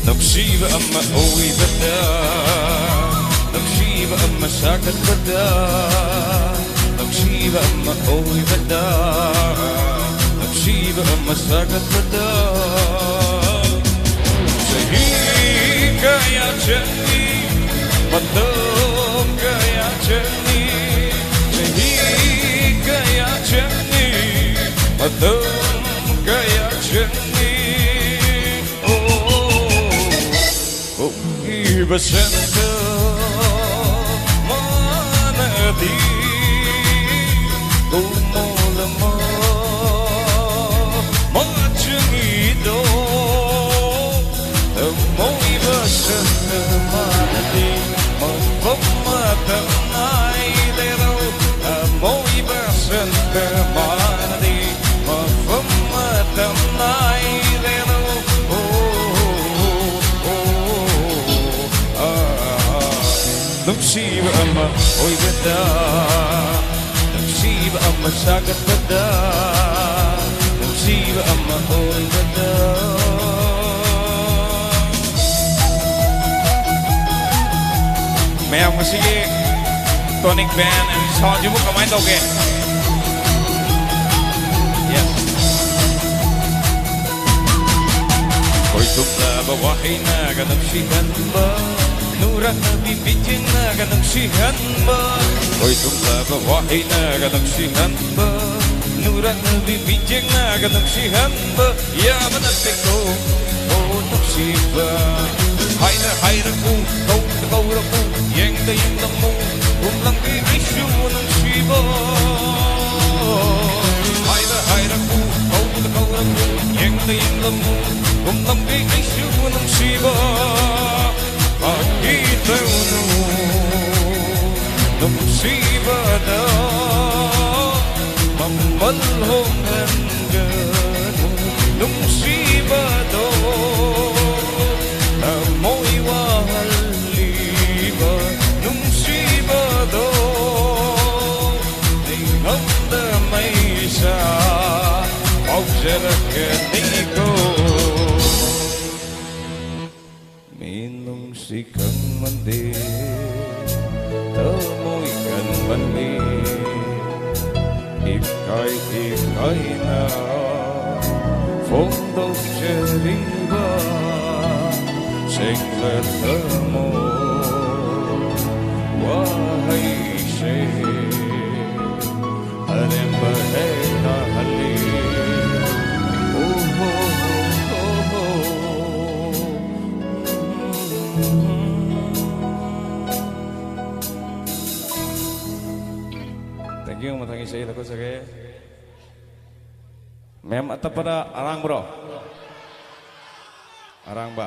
ꯅꯨꯡꯁꯤꯕ ꯑꯃ ꯑꯣꯏꯕꯗ, ꯅꯨꯡꯁꯤꯕ ꯑꯃ ꯁꯥꯒꯠꯄꯗ, ꯅꯨꯡꯁꯤꯕ ꯑꯃ ꯑꯣꯏꯕꯗ, ꯅꯨꯡꯁꯤꯕ ꯑꯃ ꯁꯥꯒꯠꯄꯗ ꯆꯍꯤ ꯀꯌꯥ ꯆꯪꯏ ꯃꯇꯝ ꯃꯇꯝ ꯀꯌꯥ ꯆꯪꯏ, ꯑꯣ, ꯍꯧꯈꯤꯕ ꯁꯟꯗ ꯃꯥꯟꯅꯗꯦ, ꯈꯨꯃꯣꯜ ꯑꯃ ꯃꯆꯪꯏꯗꯣ꯫ ꯑꯃꯣꯏꯕ ꯁꯟꯗ ꯃꯥꯟꯅꯗꯦ, ꯃꯐꯝ ꯃꯇꯝ ꯅꯥꯏꯗꯦꯗꯣ꯫ ꯑꯃꯣꯏꯕ ꯁꯟꯗ ꯃꯥꯟꯅꯗꯦ, ꯃꯐꯝ ꯃꯇꯝ ꯅꯥꯏꯗꯦꯗꯣ꯫ ꯑꯣ, ꯑꯣ, ꯑꯣ, ꯑꯥ, ꯅꯨꯡꯁꯤꯕ ꯑꯃ ꯑꯣꯏꯕꯗ, ꯅꯨꯡꯁꯤꯕ ꯑꯃ ꯁꯥꯒꯠꯄꯗ, ꯅꯨꯡꯁꯤꯕ ꯑꯃ ꯑꯣꯏꯕꯗ꯫ ꯃꯌꯥꯝ, ꯉꯁꯤꯒꯤ tonic band and sound ꯁꯤꯕꯨ ꯀꯃꯥꯏꯅ ꯇꯧꯒꯦ? Yes. ꯈꯣꯏꯊꯨꯝꯂꯕ ꯋꯥꯍꯩꯅꯒ ꯅꯨꯡꯁꯤꯍꯟꯕ, ꯅꯨꯔꯛꯅꯕꯤ ꯃꯤꯠꯌꯦꯡꯅꯒ ꯅꯨꯡꯁꯤꯍꯟꯕ, ꯈꯣꯏꯊꯨꯝꯂꯕ ꯋꯥꯍꯩꯅꯒ ꯅꯨꯡꯁꯤꯍꯟꯕ, ꯅꯨꯔꯛꯅꯕꯤ ꯃꯤꯠꯌꯦꯡꯅꯒ ꯅꯨꯡꯁꯤꯍꯟꯕ ꯌꯥꯕ ꯅꯠꯇꯦꯀꯣ꯫ ꯑꯣ ꯅꯨꯡꯁꯤꯕ, ꯍꯥꯏꯔ ꯍꯥꯏꯔꯛꯎ, ꯀꯧꯔ ꯀꯧꯔꯛꯎ, ꯌꯦꯡꯗ ꯌꯦꯡꯂꯝꯃꯨ, ꯍꯨꯝꯂꯝꯒꯦ ꯑꯩꯁꯨ ꯅꯨꯡꯁꯤꯕ꯫ ꯍꯥꯏꯔ ꯍꯥꯏꯔꯛꯎ, ꯀꯧꯔ ꯀꯧꯔꯛꯎ, ꯌꯦꯡꯗ ꯌꯦꯡꯂꯝꯃꯨ, ꯍꯨꯝꯂꯝꯒꯦ ꯑꯩꯁꯨ ꯅꯨꯡꯁꯤꯕ꯫ ꯐꯥꯒꯤ ꯇꯧꯅꯨ, ꯅꯨꯡꯁꯤꯕꯗ ꯃꯃꯜ ꯍꯣꯡꯍꯟꯒꯅꯨ, ꯅꯨꯡꯁꯤꯕꯗꯣ ꯊꯃꯣꯏ ꯋꯥꯍꯜꯂꯤꯕ ꯅꯨꯡꯁꯤꯕꯗꯣ꯫ ꯅꯤꯡꯉꯝꯗ ꯃꯩꯁꯥ ꯐꯥꯎꯖꯔꯛꯀꯅꯤꯀꯣ꯫ ꯃꯤꯅꯨꯡꯁꯤ ꯈꯪꯃꯟꯗꯦ, ꯊꯃꯣꯏ ꯀꯟꯃꯜꯂꯤ, ꯏꯀꯥꯏ ꯏꯀꯥꯏꯅ ꯐꯣꯡꯗꯣꯛꯆꯔꯤꯕ ꯁꯦꯡꯂ ꯊꯃꯣꯏ ꯋꯥꯍꯩꯁꯦ꯫ ꯑꯔꯦꯝꯕ ꯍꯦꯛ ꯇꯥꯍꯜꯂꯤ꯫ ꯃꯊꯪꯒꯤ ꯏꯁꯩ ꯂꯧꯈꯠꯆꯒꯦ꯫ ꯃꯦꯝ ꯑꯇꯞꯄꯗ ꯑꯔꯥꯡꯕ꯭ꯔꯣ? ꯑꯔꯥꯡꯕ꯫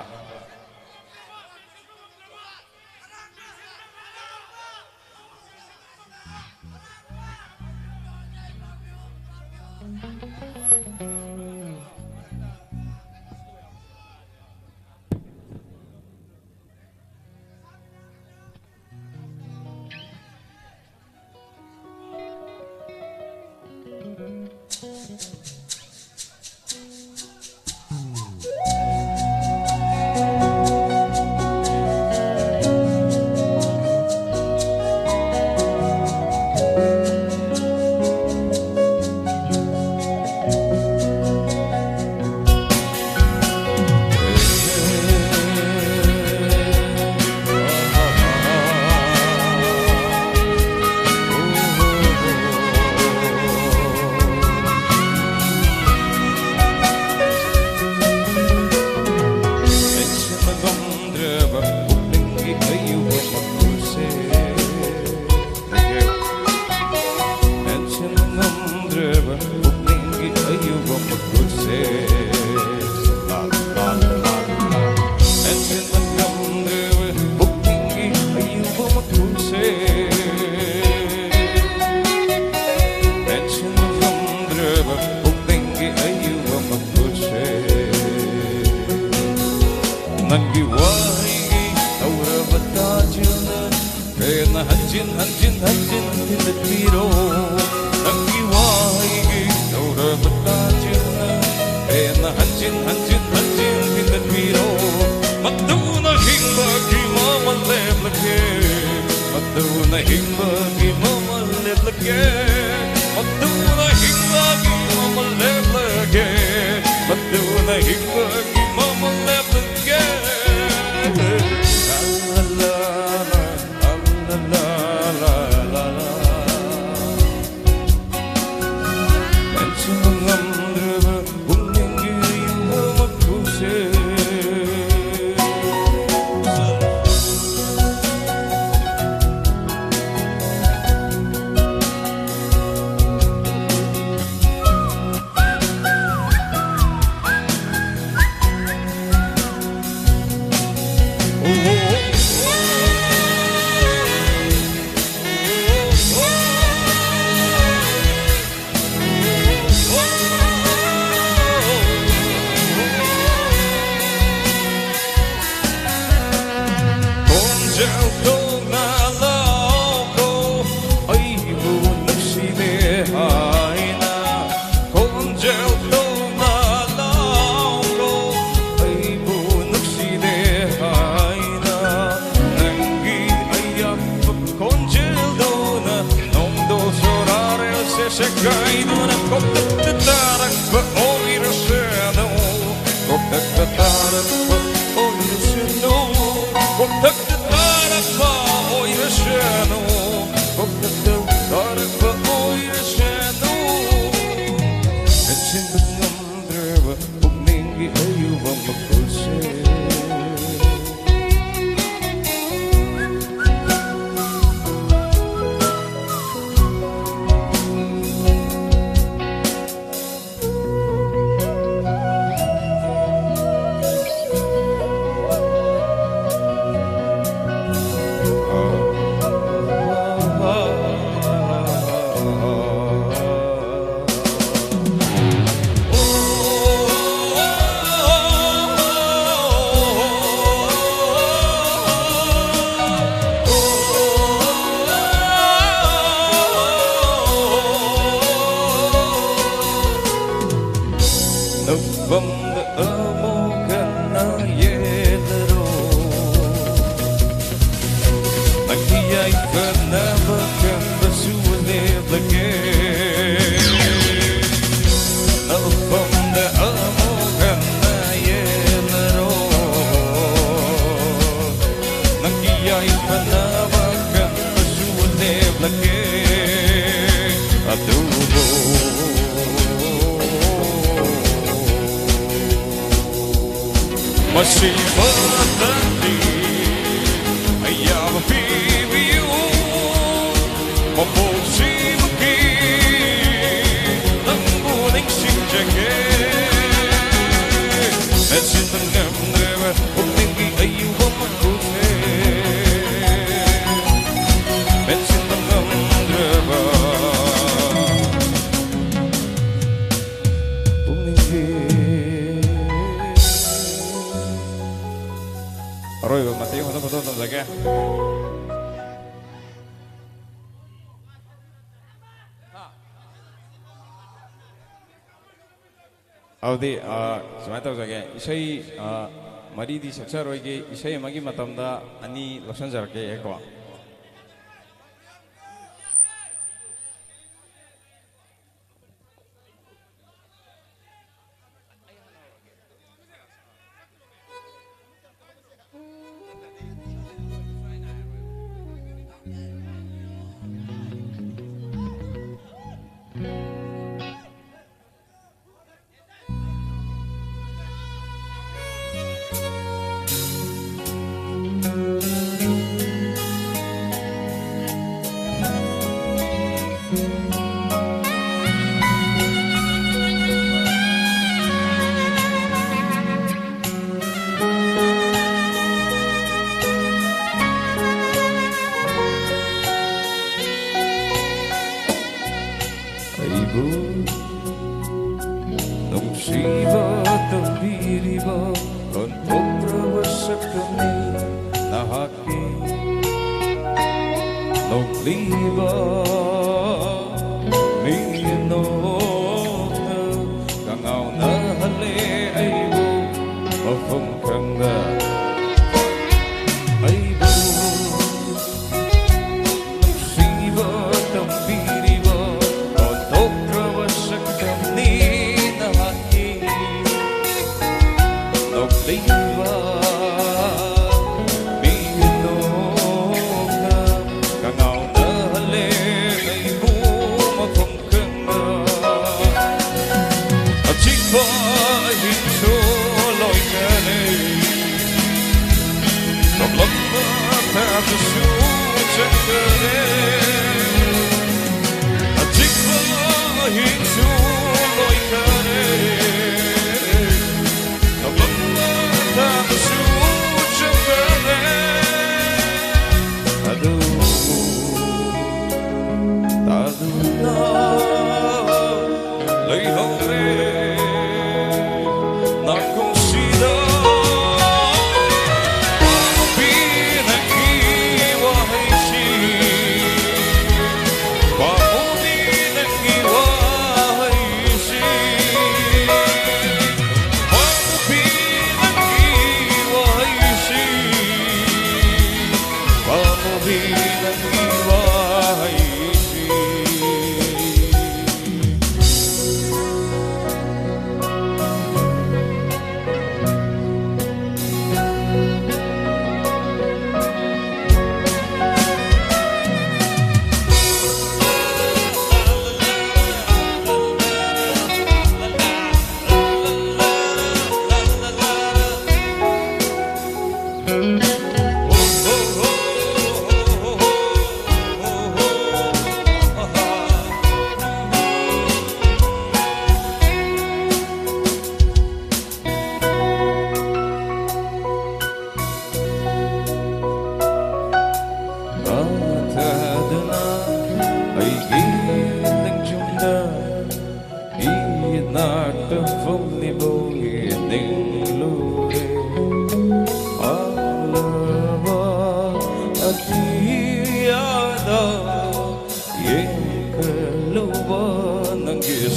ꯉꯝꯗ꯭ꯔꯕ ꯄꯨꯛꯅꯤꯡꯒꯤ ꯑꯌꯨꯕ ꯃꯈꯨꯜꯁꯦ꯫ ꯍꯦꯟꯖꯤꯟ ꯉꯝꯗ꯭ꯔꯕ ꯄꯨꯛꯅꯤꯡꯒꯤ ꯑꯌꯨꯕ ꯃꯈꯨꯜꯁꯦ꯫ ꯂꯥ, ꯂꯥ, ꯂꯥ, ꯂꯥ꯫ ꯍꯦꯟꯖꯤꯟ ꯉꯝꯗ꯭ꯔꯕ ꯄꯨꯛꯅꯤꯡꯒꯤ ꯑꯌꯨꯕ ꯃꯈꯨꯜꯁꯦ꯫ ꯍꯦꯟꯖꯤꯟ ꯉꯝꯗ꯭ꯔꯕ ꯄꯨꯛꯅꯤꯡꯒꯤ ꯑꯌꯨꯕ ꯃꯈꯨꯜꯁꯦ꯫ ꯅꯪꯒꯤ ꯋꯥꯍꯩꯒꯤ ꯇꯧꯔꯕ ꯇꯥꯖꯤꯜꯅ ꯍꯦꯟꯅ ꯍꯟꯖꯤꯟ ꯍꯟꯖꯤꯟ ꯍꯟꯖꯤꯟ ꯊꯤꯜꯂꯛꯄꯤꯔꯣ꯫ ꯅꯪꯒꯤ ꯋꯥꯍꯩꯒꯤ ꯇꯧꯔꯕ ꯇꯥꯖꯤꯜꯅ ꯍꯦꯟꯅ ꯍꯟꯖꯤꯟ ꯍꯟꯖꯤꯟ ꯍꯟꯖꯤꯟ ꯊꯤꯜꯂꯛꯄꯤꯔꯣ꯫ ꯃꯗꯨꯅ ꯍꯤꯡꯕꯒꯤ ꯃꯃꯜ ꯂꯦꯞꯂꯒꯦ꯫ ꯃꯗꯨꯅ ꯍꯤꯡꯕꯒꯤ ꯃꯃꯜ ꯂꯦꯞꯂꯒꯦ꯫ ꯃꯗꯨꯅ ꯍꯤꯡꯕꯒꯤ ꯃꯃꯜ ꯂꯦꯞꯂꯒꯦ꯫ ꯃꯗꯨꯅ ꯍꯤꯡꯕꯒꯤ ꯃꯃꯜ ꯂꯦꯞꯂꯒꯦ꯫ ꯂꯥ, ꯂꯥ, ꯂꯥ, ꯂꯥ꯫ ꯂꯥ, ꯂꯥ, ꯂꯥ, ꯂꯥ, ꯂꯥ꯫ ꯃꯦꯟꯁꯤꯟꯕ ꯉꯝꯗ꯭ꯔꯕ ꯄꯨꯛꯅꯤꯡꯒꯤ ꯑꯌꯨꯕ ꯃꯈꯨꯜꯁꯦ꯫ ꯁꯦꯒꯥꯏꯗꯨꯅ ꯀꯣꯛꯇꯛꯇ ꯇꯥꯔꯛꯄ ꯑꯣꯏꯔꯁꯅꯨ, ꯀꯣꯛꯇꯛꯇ ꯇꯥꯔꯛꯄ ꯑꯣꯏꯔꯁꯅꯨ, ꯀꯣꯛꯇꯛꯇ ꯇꯥꯔꯛꯄ ꯑꯣꯏꯔꯁꯅꯨ, ꯀꯣꯛꯇꯛꯇ ꯇꯥꯔꯛꯄ ꯑꯣꯏꯔꯁꯅꯨ꯫ ꯃꯦꯠꯁꯤꯟꯕ ꯉꯝꯗ꯭ꯔꯕ ꯄꯨꯛꯅꯤꯡꯒꯤ ꯑꯌꯨꯕ ꯃꯈꯨꯜꯁꯦ꯫ ꯅꯨꯐꯝꯗ ꯑꯃꯨꯛ ꯍꯟꯅ ꯌꯦꯡꯂꯔꯣꯏ꯫ ꯅꯪꯒꯤ ꯌꯥꯏꯐꯅꯕ ꯈꯟꯕꯁꯨ ꯂꯦꯞꯂꯒꯦ꯫ ꯅꯨꯐꯝꯗ ꯑꯃꯨꯛ ꯍꯟꯅ ꯌꯦꯡꯂꯔꯣꯏ꯫ ꯅꯪꯒꯤ ꯌꯥꯏꯐꯅꯕ ꯈꯟꯕꯁꯨ ꯂꯦꯞꯂꯒꯦ꯫ ꯑꯗꯨꯕꯨ ꯃꯁꯤꯃꯇꯪꯗꯤ ꯑꯌꯥꯕ ꯄꯤꯕꯤꯌꯨ꯫ ꯃꯄꯣꯛꯁꯤꯃꯒꯤ ꯅꯪꯕꯨ ꯅꯤꯡꯁꯤꯡꯖꯒꯦ꯫ ꯃꯦꯠꯁꯤꯟꯕ ꯉꯝꯗ꯭ꯔꯕ ꯄꯨꯛꯅꯤꯡꯒꯤ ꯑꯌꯨꯕ ꯃꯈꯨꯜꯁꯦ꯫ ꯃꯦꯠꯁꯤꯟꯕ ꯉꯝꯗ꯭ꯔꯕ ꯄꯨꯛꯅꯤꯡꯒꯤ ꯑꯔꯣꯏꯕ ꯃꯇꯦꯛ ꯑꯃꯗ ꯐꯣꯇꯣ ꯇꯧꯖꯒꯦ꯫ ꯑꯗꯨꯗꯤ, ꯑ, ꯁꯨꯃꯥꯏꯅ ꯇꯧꯖꯒꯦ꯫ ꯏꯁꯩ, ꯑ, ꯃꯔꯤꯗꯤ ꯁꯛꯆꯔꯣꯏꯒꯦ꯫ ꯏꯁꯩ ꯑꯃꯒꯤ ꯃꯇꯝꯗ ꯑꯅꯤ ꯂꯧꯁꯟꯖꯔꯛꯀꯦ ꯀꯣ꯫ ꯑꯩꯕꯨ ꯅꯨꯡꯁꯤꯕ ꯇꯝꯕꯤꯔꯤꯕ ꯑꯣꯟꯊꯣꯛꯈ꯭ꯔꯕ ꯁꯛꯇꯝꯅꯤ ꯅꯍꯥꯛꯀꯤ ꯅꯣꯛꯂꯤꯕ ꯃꯤꯅꯣꯛꯅ ꯀꯉꯥꯎꯅꯍꯜꯂꯦ ꯑꯩꯕꯨ ꯃꯐꯝ ꯈꯪꯗ ꯑꯩꯕꯨ ꯅꯨꯡꯁꯤꯕ ꯇꯝꯕꯤꯔꯤꯕ ꯑꯣꯟꯊꯣꯛꯈ꯭ꯔꯕ ꯁꯛꯇꯝꯅꯤ ꯅꯍꯥꯛꯀꯤ ꯅꯣꯛꯂꯤꯕ ꯃꯤꯅꯣꯛꯅ ꯀꯉꯥꯎꯅꯍꯜꯂꯦ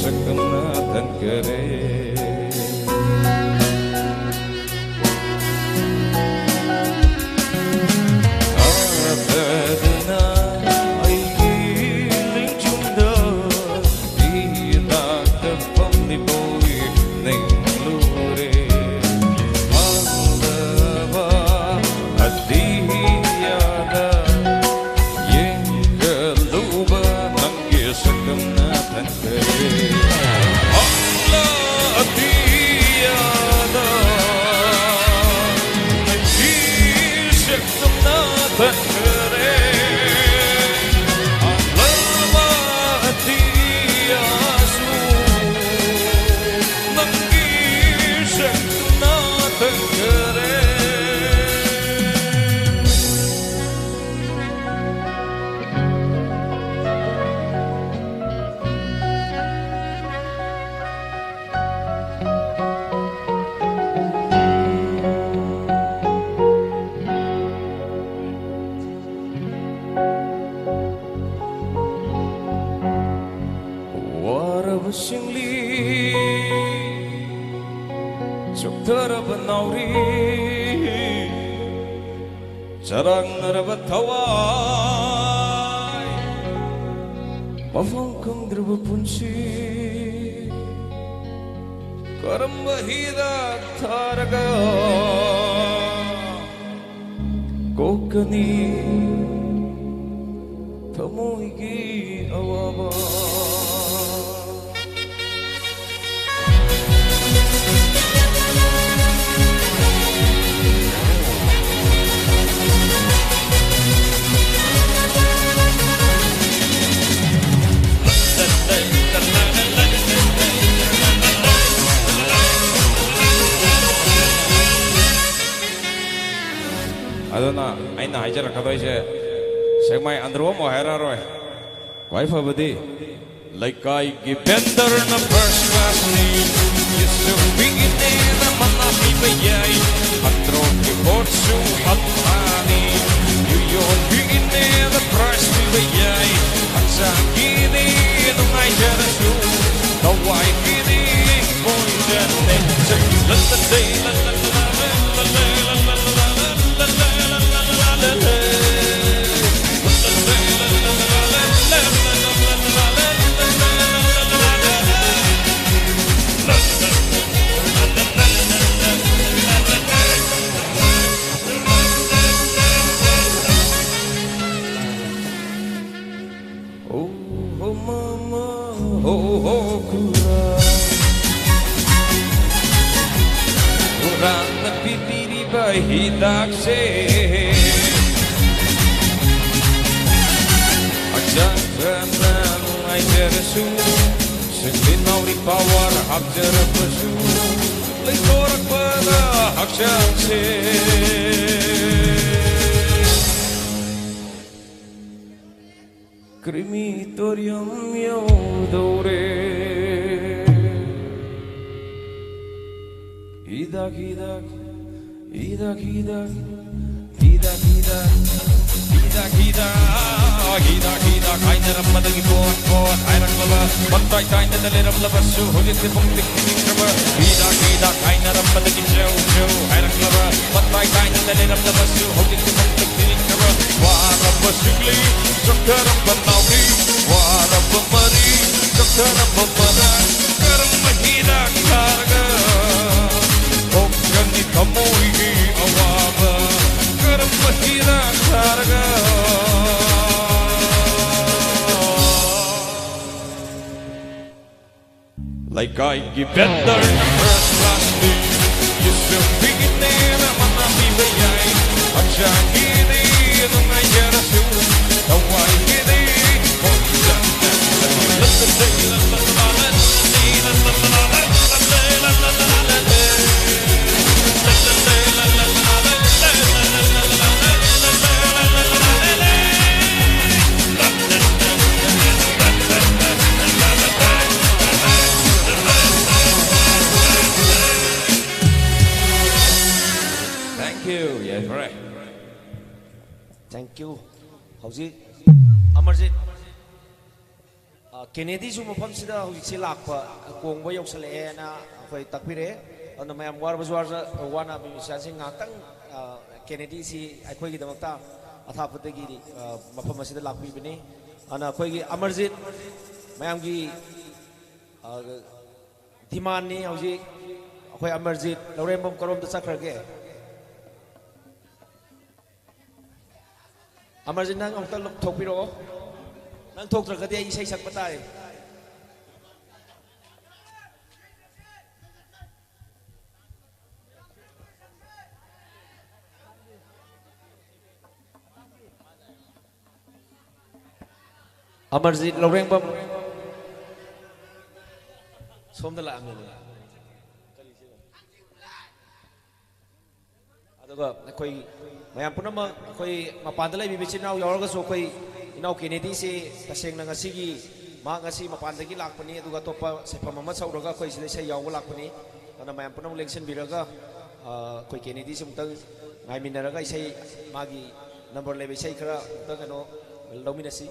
ꯁꯛꯇꯝꯅ ꯊꯟꯈꯔꯦ꯫ ꯊꯥꯖꯗꯅ ꯑꯩꯒꯤ ꯂꯤꯡꯖꯨꯝꯗ ꯏꯅꯥꯛꯇ ꯐꯝꯂꯤꯕꯣꯏ ꯅꯤꯡꯂꯨꯔꯦ꯫ ꯃꯥꯡꯂꯕ ꯑꯇꯤꯌꯥꯗ ꯌꯦꯡꯈꯠꯂꯨꯕ ꯅꯪꯒꯤ ꯁꯛꯇꯝꯅ ꯊꯟꯈꯔꯦ꯫ ꯃꯥꯡꯂꯕ ꯑꯇꯤꯌꯥꯗ ꯅꯪꯒꯤ ꯁꯛꯇꯝꯅ ꯊꯟꯈꯔꯦ꯫ ꯃꯥꯡꯂꯕ ꯑꯇꯤꯌꯥꯁꯨ ꯅꯪꯒꯤ ꯁꯛꯇꯝꯅ ꯊꯟꯈꯔꯦ꯫ ꯋꯥꯔꯕ ꯁꯤꯡꯂꯤ, ꯆꯣꯛꯊꯔꯕ ꯅꯥꯎꯔꯤ, ꯆꯔꯥꯡꯅꯔꯕ ꯊꯋꯥꯏ, ꯃꯐꯝ ꯈꯪꯗ꯭ꯔꯕ ꯄꯨꯟꯁꯤ, ꯀꯔꯝꯕ ꯍꯤꯗꯥꯛ ꯊꯥꯔꯒ ꯀꯣꯛꯀꯅꯤ ꯊꯃꯣꯏꯒꯤ ꯑꯋꯥꯕ? ꯑꯗꯨꯅ ꯑꯩꯅ ꯍꯥꯏꯖꯔꯛꯀꯗꯣꯏꯁꯦ, ꯁꯦꯛꯃꯥꯏ ꯑꯟꯗ꯭ꯔꯣ ꯑꯃ ꯑꯣꯏꯍꯥꯏꯔꯔꯣꯏ꯫ ꯈ꯭ꯋꯥꯏ ꯐꯕꯗꯤ ꯂꯩꯀꯥꯏꯒꯤ ꯕꯦꯟꯗꯔꯅ ꯐꯥꯔꯁ ꯀ꯭ꯂꯥꯁꯅꯤ꯫ ꯌꯦꯁꯨ ꯄꯤꯛꯏꯅꯦꯅ ꯃꯅꯥ ꯄꯤꯕ ꯌꯥꯏ꯫ ꯑꯟꯗ꯭ꯔꯣꯒꯤ ꯚꯣꯠꯁꯨ ꯍꯟꯊꯥꯅꯤ꯫ ꯌꯨ ꯌꯣꯟꯕꯤꯒꯤꯅꯦꯅ ꯄ꯭ꯔꯥꯏꯖ ꯄꯤꯕ ꯌꯥꯏ꯫ ꯍꯛꯆꯥꯡꯒꯤꯗꯤ ꯅꯨꯡꯉꯥꯏꯖꯔꯁꯨ꯫ Oh, oh, mama, oh, oh, kura. Kurang na pipili ba hidak se? Ajan pernah ngai jerasu. Seklinaw ri power hap jerapasu. Lay korak pada hakjang se. Crematorium yaudore. Hidak, hidak, hidak, hidak, hidak, hidak, hidak, hidak, hidak, hidak, ꯍꯥꯏꯅꯔꯝꯕꯗꯒꯤ ꯄꯣꯠ, ꯄꯣꯠ ꯍꯥꯏꯔꯛꯂꯕ, ꯃꯇꯥꯏ ꯇꯥꯏꯅꯗ ꯂꯩꯔꯝꯂꯕꯁꯨ ꯍꯧꯖꯤꯛꯇꯤ ꯄꯨꯡ ꯄꯤꯛ ꯄꯤꯛꯈ꯭ꯔꯕ, ꯍꯤꯗꯥꯛ, ꯍꯤꯗꯥꯛ ꯍꯥꯏꯅꯔꯝꯕꯗꯒꯤ ꯆꯧ, ꯆꯧ ꯍꯥꯏꯔꯛꯂꯕ, ꯃꯇꯥꯏ ꯇꯥꯏꯅꯗ ꯂꯩꯔꯝꯂꯕꯁꯨ ꯍꯧꯖꯤꯛꯇꯤ ꯄꯨꯡ ꯄꯤꯛ ꯄꯤꯛꯈ꯭ꯔꯕ, ꯋꯥꯔꯕ ꯁꯤꯡꯂꯤ, ꯆꯣꯛꯊꯔꯝꯕ ꯅꯥꯎꯔꯤ, ꯋꯥꯔꯕ ꯃꯔꯤ, ꯆꯣꯛꯊꯔꯝꯕ ꯃꯔꯥ, ꯀꯔꯝꯕ ꯍꯤꯗꯥꯛ ꯊꯥꯔꯒ ꯀꯣꯛꯀꯅꯤ ꯊꯃꯣꯏꯒꯤ ꯑꯋꯥꯕ? ꯀꯔꯝꯕ ꯍꯤꯗꯥꯛ ꯊꯥꯔꯒ? ꯂꯩꯀꯥꯏꯒꯤ ꯕꯦꯟꯗꯔꯅ ꯐꯥꯔꯁ ꯀ꯭ꯂꯥꯁꯅꯤ, ꯌꯨꯁꯨꯐꯤꯒꯤꯅꯦꯅ ꯃꯅꯥ ꯄꯤꯕ ꯌꯥꯏ꯫ ꯍꯛꯆꯥꯡꯒꯤꯗꯤ ꯅꯨꯡꯉꯥꯏꯖꯔꯁꯨ, ꯊꯋꯥꯏꯒꯤꯗꯤ Thank you. ꯌꯥꯏꯐꯔꯦ꯫ Thank you. ꯍꯧꯖꯤꯛ ꯑꯃꯔꯖꯤꯠ꯫ ꯑ, ꯀꯦꯅꯦꯗꯤꯁꯨ ꯃꯐꯝꯁꯤꯗ ꯍꯧꯖꯤꯛꯁꯤ ꯂꯥꯛꯄ, ꯀꯣꯡꯕ ꯌꯧꯁꯜꯂꯛꯑꯦꯅ ꯑꯩꯈꯣꯏ ꯇꯥꯛꯄꯤꯔꯛꯑꯦ꯫ ꯑꯗꯨꯅ ꯃꯌꯥꯝ ꯋꯥꯔꯕꯁꯨ ꯋꯥꯔꯖ-, ꯋꯥꯅ ꯃ꯭ꯌꯨꯖꯤꯁꯤꯌꯥꯟꯁꯤꯡ ꯉꯥꯏꯍꯥꯛꯇꯪ, ꯑ, ꯀꯦꯅꯦꯗꯤꯁꯤ ꯑꯩꯈꯣꯏꯒꯤꯗꯃꯛꯇ ꯑꯊꯥꯞꯄꯗꯒꯤ, ꯑ, ꯃꯐꯝ ꯑꯁꯤꯗ ꯂꯥꯛꯄꯤꯕꯅꯤ꯫ ꯑꯗꯨꯅ ꯑꯩꯈꯣꯏꯒꯤ ꯑꯃꯔꯖꯤꯠ ꯃꯌꯥꯝꯒꯤ, ꯑ, ꯗꯤꯃꯥꯟꯅꯤ ꯍꯧꯖꯤꯛ꯫ ꯑꯩꯈꯣꯏ ꯑꯃꯔꯖꯤꯠ ꯂꯧꯔꯦꯝꯕꯝ ꯀꯔꯣꯝꯗ ꯆꯠꯈ꯭ꯔꯒꯦ? ꯑꯃꯔꯖꯤꯠ, ꯅꯪ ꯑꯃꯨꯛꯇ ꯊꯣꯛꯄꯤꯔꯛꯑꯣ꯫ ꯅꯪ ꯊꯣꯛꯇ꯭ꯔꯒꯗꯤ ꯑꯩ ꯏꯁꯩ ꯁꯛꯄ ꯇꯥꯔꯦ꯫ ꯑꯃꯔꯖꯤꯠ ꯂꯧꯔꯦꯡꯕꯝ ꯁꯣꯝꯗ ꯂꯥꯛꯑꯝꯃꯦ꯫ ꯑꯗꯨꯒ ꯑꯩꯈꯣꯏ ꯃꯌꯥꯝ ꯄꯨꯝꯅꯃꯛ, ꯑꯩꯈꯣꯏ ꯃꯄꯥꯟꯗ ꯂꯩꯕꯤꯕ ꯏꯆꯤꯟ ꯏꯅꯥꯎ ꯌꯥꯎꯔꯒꯁꯨ, ꯑꯩꯈꯣꯏ ꯏꯅꯥꯎ ꯀꯦꯅꯦꯗꯤꯁꯦ ꯇꯁꯦꯡꯅ ꯉꯁꯤꯒꯤ, ꯃꯍꯥꯛ ꯉꯁꯤ ꯃꯄꯥꯟꯗꯒꯤ ꯂꯥꯛꯄꯅꯤ, ꯑꯗꯨꯒ ꯑꯇꯣꯞꯄ ꯁꯤꯟꯐꯝ ꯑꯃ ꯁꯧꯔꯒ ꯑꯩꯈꯣꯏ ꯁꯤꯗ ꯏꯁꯩ ꯌꯥꯎꯕ ꯂꯥꯛꯄꯅꯤ꯫ ꯑꯗꯨꯅ ꯃꯌꯥꯝ ꯄꯨꯝꯅꯃꯛ ꯂꯦꯡꯁꯤꯟꯕꯤꯔꯒ, ꯑ, ꯑꯩꯈꯣꯏ ꯀꯦꯅꯦꯗꯤꯁꯤ ꯑꯃꯨꯛꯇꯪ ꯉꯥꯏꯃꯤꯟꯅꯔꯒ ꯏꯁꯩ ꯃꯥꯒꯤ ꯅꯝꯕꯔ ꯂꯩꯕ ꯏꯁꯩ ꯈꯔ ꯑꯃꯨꯛꯇ ꯀꯩꯅꯣ ꯂꯧꯃꯤꯟꯅꯁꯤ꯫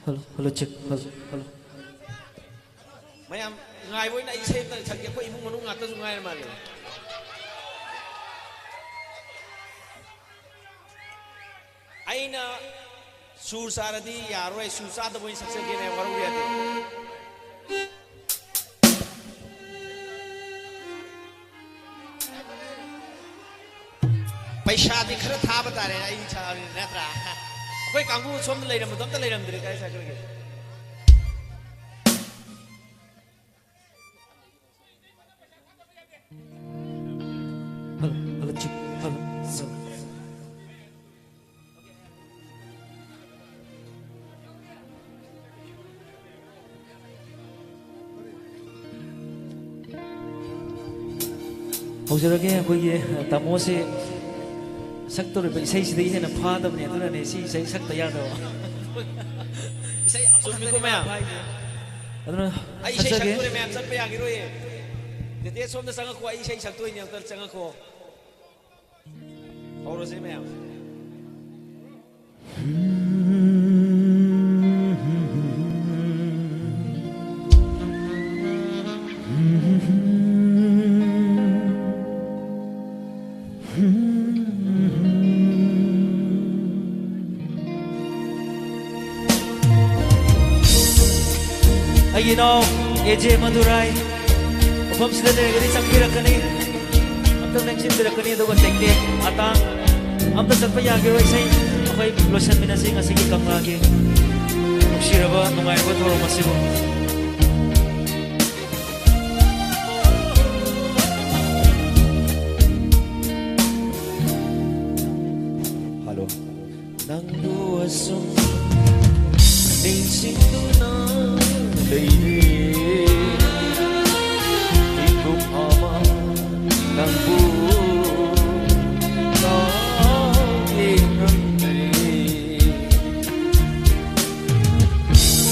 Hello, hello, check, hello, hello. ꯃꯌꯥꯝ ꯉꯥꯏꯕ ꯑꯣꯏꯅ ꯑꯩ ꯏꯁꯩ ꯑꯝꯇ ꯁꯛꯀꯦ꯫ ꯑꯩꯈꯣꯏ ꯏꯃꯨꯡ ꯃꯅꯨꯡ ꯉꯥꯛꯇꯁꯨ ꯉꯥꯏꯔ ꯃꯥꯜꯂꯦ꯫ ꯑꯩꯅ ꯁꯨꯔ ꯆꯥꯔꯗꯤ ꯌꯥꯔꯣꯏ, ꯁꯨꯔ ꯆꯥꯗꯕ ꯑꯣꯏꯅ ꯁꯛꯆꯒꯦꯅꯦ, ꯋꯥꯔꯧ ꯌꯥꯗꯦ꯫ ꯄꯩꯁꯥꯗꯤ ꯈꯔ ꯊꯥꯕ ꯇꯥꯔꯦ, ꯑꯩ ꯁꯥꯕꯅꯤ ꯅꯠꯇ꯭ꯔꯥ? ꯑꯩꯈꯣꯏ ꯀꯥꯡꯕꯨ ꯁꯣꯝꯗ ꯂꯩꯔꯝꯕꯗꯣ ꯑꯝꯇ ꯂꯩꯔꯝꯗ꯭ꯔꯦ, ꯀꯥꯏ ꯆꯠꯈ꯭ꯔꯒꯦ? ꯍꯜꯂꯣ, ꯍꯜꯂꯣ, ꯆꯤꯛ, ꯍꯜꯂꯣ, ꯍꯜꯂꯣ꯫ ꯍꯧꯖꯔꯒꯦ꯫ ꯑꯩꯈꯣꯏꯒꯤ ꯇꯥꯃꯣꯁꯦ ꯁꯛꯇꯧꯔꯤꯕ ꯏꯁꯩꯁꯤꯗꯒꯤ ꯍꯦꯟꯅ ꯐꯥꯗꯕꯅꯦ, ꯑꯗꯨꯅꯅꯦ ꯁꯤ ꯏꯁꯩ ꯁꯛꯇ ꯌꯥꯗꯕ꯫ ꯏꯁꯩ ꯑꯃꯈꯛꯇꯅꯦ ꯆꯨꯝꯃꯤꯀꯣ ꯃꯥ ꯃꯌꯥꯝ? ꯐꯥꯏꯁꯦ꯫ ꯑꯗꯨꯅ ꯑꯩ ꯏꯁꯩ ꯁꯛꯆꯒꯦ꯫ ꯁꯛꯇꯣꯔꯦ ꯃꯌꯥꯝ, ꯆꯠꯄ ꯌꯥꯈꯤꯔꯣꯏꯌꯦ꯫ ꯇꯦꯇꯦ ꯁꯣꯝꯗ ꯆꯪꯉꯛꯈꯣ, ꯑꯩ ꯏꯁꯩ ꯁꯛꯇꯣꯏꯅꯦ, ꯑꯝꯇ ꯆꯪꯉꯛꯈꯣ꯫ ꯍꯧꯔꯁꯦ ꯃꯌꯥꯝ꯫ ꯏꯅꯥꯎ ꯑꯦ ꯖꯦ ꯃꯗꯨꯔꯥꯏ ꯃꯐꯝꯁꯤꯗ ꯂꯩꯔꯒꯗꯤ ꯆꯪꯕꯤꯔꯛꯀꯅꯤ, ꯑꯝꯇꯪ ꯂꯦꯡꯁꯤꯟꯕꯤꯔꯛꯀꯅꯤ꯫ ꯑꯗꯨꯒ ꯇꯦꯛꯇꯦꯛ ꯑꯇꯥꯡ ꯑꯝꯇ ꯆꯠꯄ ꯌꯥꯈꯤꯔꯣꯏ꯫ ꯏꯁꯩ ꯑꯩꯈꯣꯏ ꯂꯣꯏꯁꯤꯟꯃꯤꯟꯅꯁꯤ ꯉꯁꯤꯒꯤ ꯀꯪꯂꯥꯒꯤ ꯅꯨꯡꯁꯤꯔꯕ ꯅꯨꯡꯉꯥꯏꯔꯕ ꯊꯧꯔꯝ ꯑꯁꯤꯕꯨ꯫ ꯍꯜꯂꯣ꯫ ꯅꯪꯕꯨ ꯑꯁꯨꯝ ꯅꯤꯡꯁꯤꯡꯗꯨꯅ ꯂꯩꯔꯦ꯫ ꯃꯤꯀꯨꯞ ꯑꯃ ꯅꯪꯕꯨ ꯀꯥꯎꯒꯦ ꯉꯝꯗ꯭ꯔꯦ꯫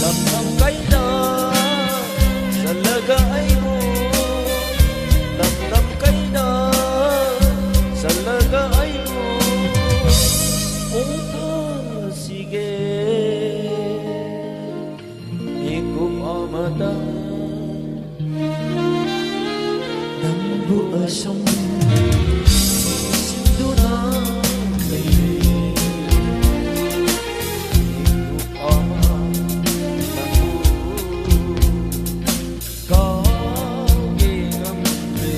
ꯂꯝ ꯂꯝ ꯀꯩꯗ ꯆꯠꯂꯒ ꯑꯩꯕꯨ, ꯂꯝ ꯂꯝ ꯀꯩꯗ ꯆꯠꯂꯒ ꯑꯩꯕꯨ ꯎꯕꯁꯤꯒꯦ꯫ ꯃꯤꯀꯨꯞ ꯑꯃꯇ ꯅꯪꯕꯨ ꯑꯁꯨꯝ ꯅꯤꯡꯁꯤꯡꯗꯨꯅ ꯂꯩꯔꯦ꯫ ꯃꯤꯀꯨꯞ ꯑꯃ ꯅꯪꯕꯨ ꯀꯥꯎꯒꯦ ꯉꯝꯗ꯭ꯔꯦ꯫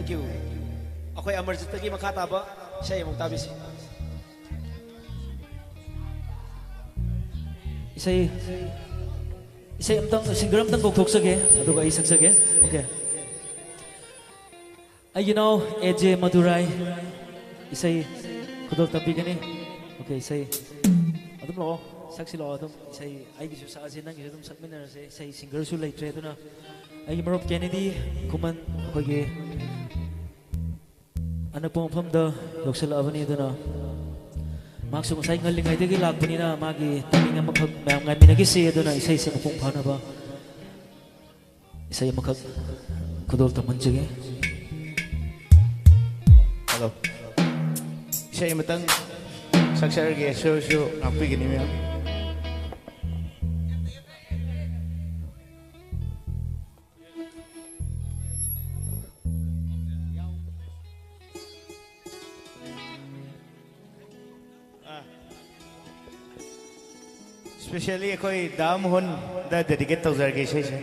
Thank you. ꯑꯩꯈꯣꯏ ꯑꯃꯔꯖꯤꯠꯇꯒꯤ ꯃꯈꯥ ꯇꯥꯕ ꯏꯁꯩ ꯑꯃꯨꯛ ꯇꯥꯕꯤꯁꯤ꯫ ꯏꯁꯩ, ꯏꯁꯩ ꯑꯝꯇꯪ, ꯁꯤꯡꯒꯔ ꯑꯝꯇꯪ ꯀꯧꯊꯣꯛꯆꯒꯦ, ꯑꯗꯨꯒ ꯑꯩ ꯁꯛꯆꯒꯦ꯫ ꯑꯣꯀꯦ꯫ ꯑꯩꯒꯤ ꯏꯅꯥꯎ ꯑꯦ ꯖꯦ ꯃꯗꯨꯔꯥꯏ ꯏꯁꯩ ꯈꯨꯗꯣꯜ ꯇꯝꯕꯤꯒꯅꯤ꯫ ꯑꯣꯀꯦ, ꯏꯁꯩ ꯑꯗꯨꯝ ꯂꯥꯛꯑꯣ, ꯁꯛꯁꯤ ꯂꯥꯛꯑꯣ ꯑꯗꯨꯝ꯫ ꯏꯁꯩ ꯑꯩꯒꯤꯁꯨ ꯁꯛꯑꯁꯤ, ꯅꯪꯒꯤꯁꯨ ꯑꯗꯨꯝ ꯁꯛꯃꯤꯟꯅꯔꯁꯦ꯫ ꯏꯁꯩ ꯁꯤꯡꯒꯔꯁꯨ ꯂꯩꯇ꯭ꯔꯦ, ꯑꯗꯨꯅ ꯑꯩꯒꯤ ꯃꯔꯨꯞ ꯀꯦꯅꯦꯗꯤ ꯈꯨꯃꯟ ꯑꯩꯈꯣꯏꯒꯤ ꯑꯅꯛꯄ ꯃꯐꯝꯗ ꯌꯧꯁꯤꯜꯂꯛꯑꯕꯅꯤ꯫ ꯑꯗꯨꯅ ꯃꯍꯥꯛꯁꯨ ꯉꯁꯥꯏ ꯉꯜꯂꯤꯉꯩꯗꯒꯤ ꯂꯥꯛꯄꯅꯤꯅ ꯃꯥꯒꯤ timing ꯑꯃꯈꯛ ꯃꯌꯥꯝ ꯉꯥꯏꯃꯤꯟꯅꯈꯤꯁꯤ꯫ ꯑꯗꯨꯅ ꯏꯁꯩꯁꯦ ꯃꯄꯨꯡ ꯐꯥꯅꯕ ꯏꯁꯩ ꯑꯃꯈꯛ ꯈꯨꯗꯣꯜ ꯇꯝꯍꯟꯖꯒꯦ꯫ ꯍꯜꯂꯣ꯫ ꯏꯁꯩ ꯑꯃꯇꯪ ꯁꯛꯆꯔꯒꯦ, ꯁꯣꯔꯁꯨ ꯉꯥꯛꯄꯤꯒꯅꯤ ꯃꯌꯥꯝ꯫ ꯑꯥ꯫ Specially ꯑꯩꯈꯣꯏ ꯗꯥ ꯃꯣꯍꯟꯗ dedicate ꯇꯧꯖꯔꯒꯦ ꯏꯁꯩꯁꯦ꯫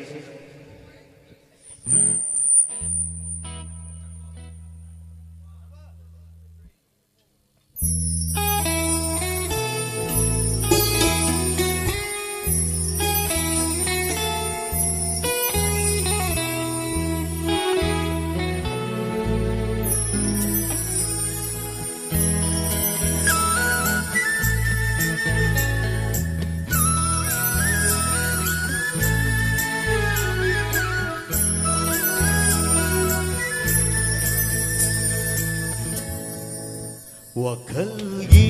ꯋꯥꯈꯜꯒꯤ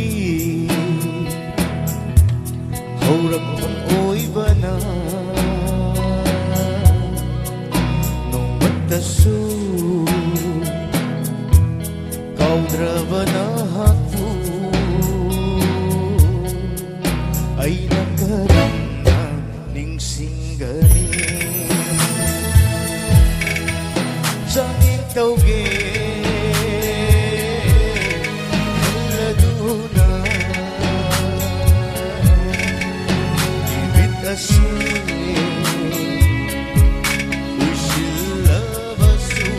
ꯍꯧꯔꯛꯐꯝ ꯑꯣꯏꯕꯅ ꯅꯣꯡꯃꯇꯁꯨ ꯀꯥꯎꯗ꯭ꯔꯕ ꯅꯍꯥꯛꯄꯨ ꯑꯩꯅ ꯀꯔꯝꯅ ꯅꯤꯡꯁꯤꯡꯒꯅꯤ? ꯆꯥꯡꯌꯦꯡ ꯇꯧꯒꯦ ꯈꯜꯂꯗꯨꯅ ꯏꯃꯤꯠ ꯑꯁꯤ ꯎꯏꯁꯤꯜꯂꯕꯁꯨ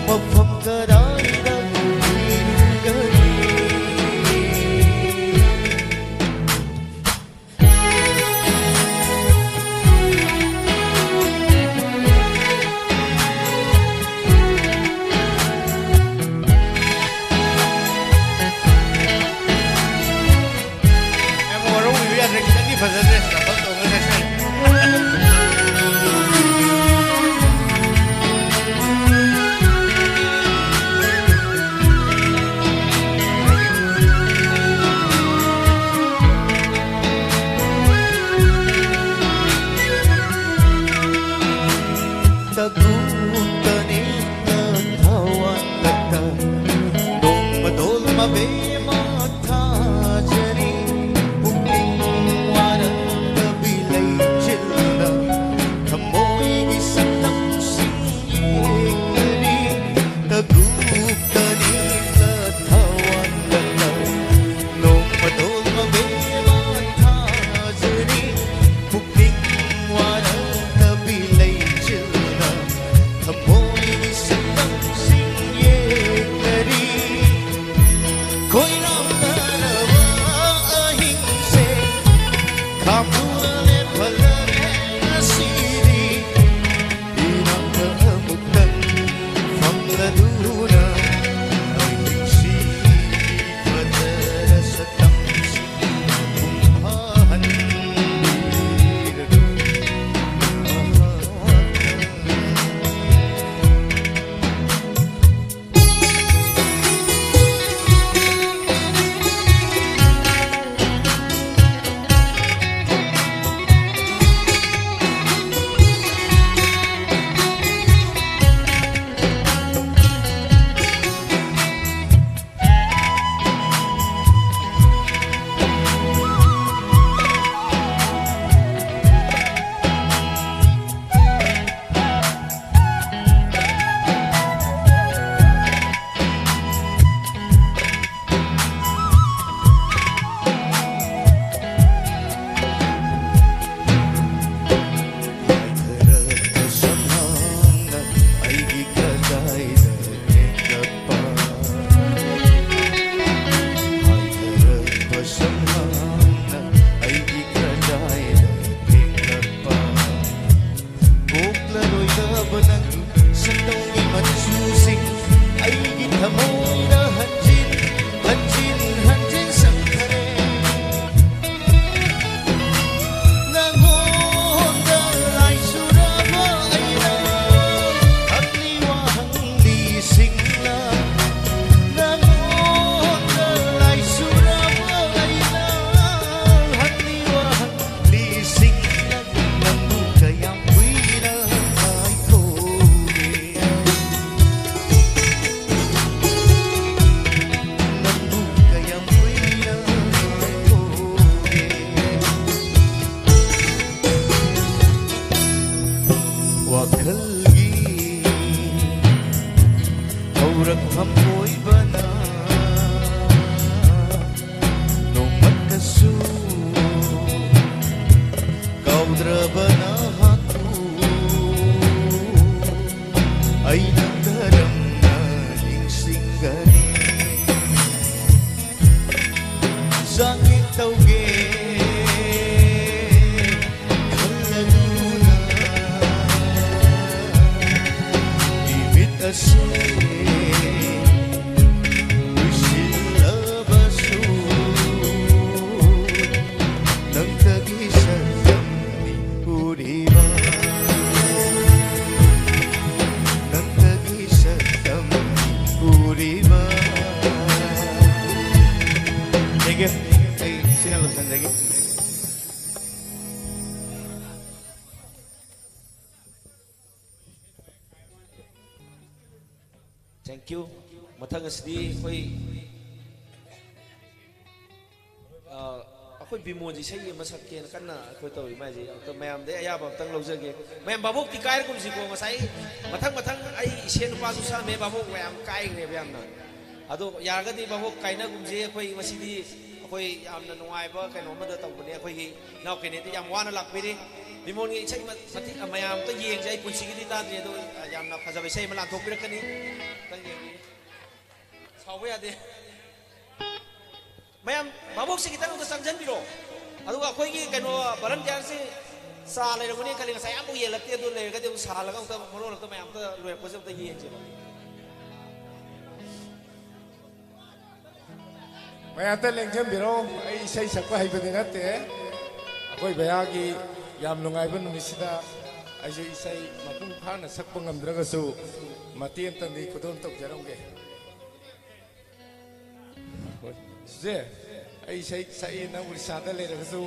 ꯃꯐꯝ ꯀꯗꯥꯏꯗ ꯎꯏꯔꯨꯒꯅꯤ? ꯌꯥꯝ ꯋꯥꯔꯧꯕꯤꯕ ꯌꯥꯗ꯭ꯔꯦ, ꯈꯤꯇꯪꯗꯤ ꯐꯖꯗ꯭ꯔꯦ, ꯁ꯭ꯇꯥꯐꯜ ꯇꯧꯔꯒ ꯅꯦꯛꯁ ꯇꯥꯏꯝ꯫ ꯇꯒꯨꯝꯇꯅꯤ ꯅꯊꯋꯥꯟ ꯅꯣꯡꯃꯇꯣꯜ ꯃꯕꯦꯝꯃ ꯊꯥꯖꯔꯤ, ꯄꯨꯛꯅꯤꯡ ꯋꯥꯔꯛꯇꯕꯤ ꯂꯩꯆꯤꯜꯗ ꯊꯃꯣꯏꯒꯤ ꯁꯛꯇꯝꯁꯤꯡ ꯌꯦꯛꯂꯔꯤ꯫ ꯇꯒꯨꯞꯇꯅꯤ ꯊꯋꯥꯟꯗ ꯅꯣꯡꯃꯇꯣꯜ ꯃꯕꯦꯝꯃ ꯊꯥꯖꯔꯤ, ꯄꯨꯛꯅꯤꯡ ꯋꯥꯔꯛꯇꯕꯤ ꯂꯩꯆꯤꯜꯗ ꯊꯃꯣꯏꯒꯤ ꯁꯛꯇꯝꯁꯤꯡ ꯌꯦꯛꯂꯔꯤ꯫ ꯈꯣꯏ ꯋꯥꯈꯜꯒꯤ ꯍꯧꯔꯛꯐꯝ ꯑꯣꯏꯕꯅ ꯅꯣꯡꯃꯠꯇꯁꯨ ꯀꯥꯎꯗ꯭ꯔꯕ ꯅꯍꯥꯛꯄꯨ ꯑꯩꯅ ꯀꯔꯝꯅ ꯅꯤꯡꯁꯤꯡꯒꯅꯤ? ꯆꯥꯡꯌꯦꯡ ꯇꯧꯒꯦ ꯈꯜꯂꯗꯨꯅ ꯏꯃꯤꯠ ꯑꯁꯤ ꯎꯏꯁꯤꯜꯂꯕꯁꯨ ꯅꯪꯇꯒꯤ ꯁꯛꯇꯝꯅꯤ ꯎꯔꯤꯕ, ꯅꯪꯇꯒꯤ ꯁꯛꯇꯝꯅꯤ ꯎꯔꯤꯕ꯫ Thank you. ꯑꯩ ꯁꯤꯅ ꯂꯣꯏꯁꯤꯟꯖꯒꯦ꯫ Thank you. ꯃꯊꯪ ꯑꯁꯤꯗꯤ ꯑꯩꯈꯣꯏ, ꯑ, ꯑꯩꯈꯣꯏ ꯕꯤꯃꯣꯟꯁꯤ ꯏꯁꯩ ꯑꯃ ꯁꯛꯀꯦꯅ ꯀꯟꯅ ꯑꯩꯈꯣꯏ ꯇꯧꯔꯤ ꯃꯥꯏꯁꯦ꯫ ꯑꯝꯇ ꯃꯌꯥꯝꯗꯩ ꯑꯌꯥꯕ ꯑꯝꯇꯪ ꯂꯧꯖꯒꯦ꯫ ꯃꯌꯥꯝ ꯚꯥꯕꯣꯛꯇꯤ ꯀꯥꯏꯔꯒꯨꯝꯁꯤꯀꯣ꯫ ꯉꯁꯥꯏ ꯃꯊꯪ ꯃꯊꯪ ꯑꯩ ꯏꯁꯩ ꯅꯨꯄꯥꯁꯨ ꯁꯛꯑꯝꯃꯦ, ꯚꯥꯕꯣꯛ ꯃꯌꯥꯝ ꯀꯥꯏꯈ꯭ꯔꯦꯕ ꯌꯥꯝꯅ꯫ ꯑꯗꯣ ꯌꯥꯔꯒꯗꯤ ꯚꯥꯕꯣꯛ ꯀꯥꯏꯅꯒꯨꯝꯁꯦ꯫ ꯑꯩꯈꯣꯏ ꯉꯁꯤꯗꯤ ꯑꯩꯈꯣꯏ ꯌꯥꯝꯅ ꯅꯨꯡꯉꯥꯏꯕ ꯀꯩꯅꯣ ꯑꯃꯗ ꯇꯧꯕꯅꯦ꯫ ꯑꯩꯈꯣꯏꯒꯤ ꯏꯅꯥꯎ ꯀꯦꯅꯦꯗꯤ ꯌꯥꯝ ꯋꯥꯅ ꯂꯥꯛꯄꯤꯔꯤ꯫ ꯕꯤꯃꯣꯟꯒꯤ ꯏꯁꯩ ꯃ-, ꯃꯇꯤꯛ ꯃꯌꯥꯝ ꯑꯝꯇ ꯌꯦꯡꯁꯦ꯫ ꯑꯩ ꯄꯨꯟꯁꯤꯒꯤꯗꯤ ꯇꯥꯗ꯭ꯔꯤ, ꯑꯗꯣ ꯌꯥꯝꯅ ꯐꯖꯕ ꯏꯁꯩ ꯑꯃ ꯂꯥꯟꯊꯣꯛꯄꯤꯔꯛꯀꯅꯤ꯫ ꯑꯝꯇꯪ ꯌꯦꯡꯕꯤꯌꯨ꯫ ꯁꯥꯎꯕ ꯌꯥꯗꯦ꯫ ꯃꯌꯥꯝ, ꯚꯥꯕꯣꯛꯁꯦ ꯈꯤꯇꯪ ꯑꯝꯇ ꯆꯪꯁꯤꯟꯕꯤꯔꯣ꯫ ꯑꯗꯨꯒ ꯑꯩꯈꯣꯏꯒꯤ ꯀꯩꯅꯣ, ꯚꯣꯂꯟꯇꯤꯌꯥꯔꯁꯤꯡ ꯆꯥ ꯂꯩꯔꯝꯒꯅꯤ ꯈꯜꯂꯤ, ꯉꯁꯥꯏ ꯑꯃꯐꯥꯎ ꯌꯦꯜꯂꯛꯇꯦ꯫ ꯑꯗꯨ ꯂꯩꯔꯒꯗꯤ ꯑꯃꯨꯛ ꯁꯥꯍꯜꯂꯒ ꯑꯝꯇ ꯃꯔꯣꯟ ꯑꯝꯇ ꯃꯌꯥꯝ ꯑꯝꯇ ꯂꯣꯏꯔꯛꯄꯁꯦ ꯑꯝꯇ ꯌꯦꯡꯁꯦꯕ꯫ ꯃꯌꯥꯝꯇ ꯂꯦꯡꯖꯟꯕꯤꯔꯣ꯫ ꯑꯩ ꯏꯁꯩ ꯁꯛꯄ ꯍꯩꯕꯗꯤ ꯅꯠꯇꯦ꯫ ꯑꯩꯈꯣꯏ ꯕꯌꯥꯒꯤ ꯌꯥꯝ ꯅꯨꯡꯉꯥꯏꯕ ꯅꯨꯃꯤꯠꯁꯤꯗ ꯑꯩꯁꯨ ꯏꯁꯩ ꯃꯄꯨꯡ ꯐꯥꯅ ꯁꯛꯄ ꯉꯝꯗ꯭ꯔꯒꯁꯨ ꯃꯇꯦꯛ ꯑꯃꯇꯪꯗꯤ ꯈꯨꯗꯣꯜ ꯇꯧꯖꯔꯝꯒꯦ꯫ ꯍꯣꯏ, ꯆꯤꯆꯦ, ꯑꯩ ꯏꯁꯩ ꯁꯛꯏ, ꯅꯪ ꯎꯔꯤꯁꯥꯗ ꯂꯩꯔꯒꯁꯨ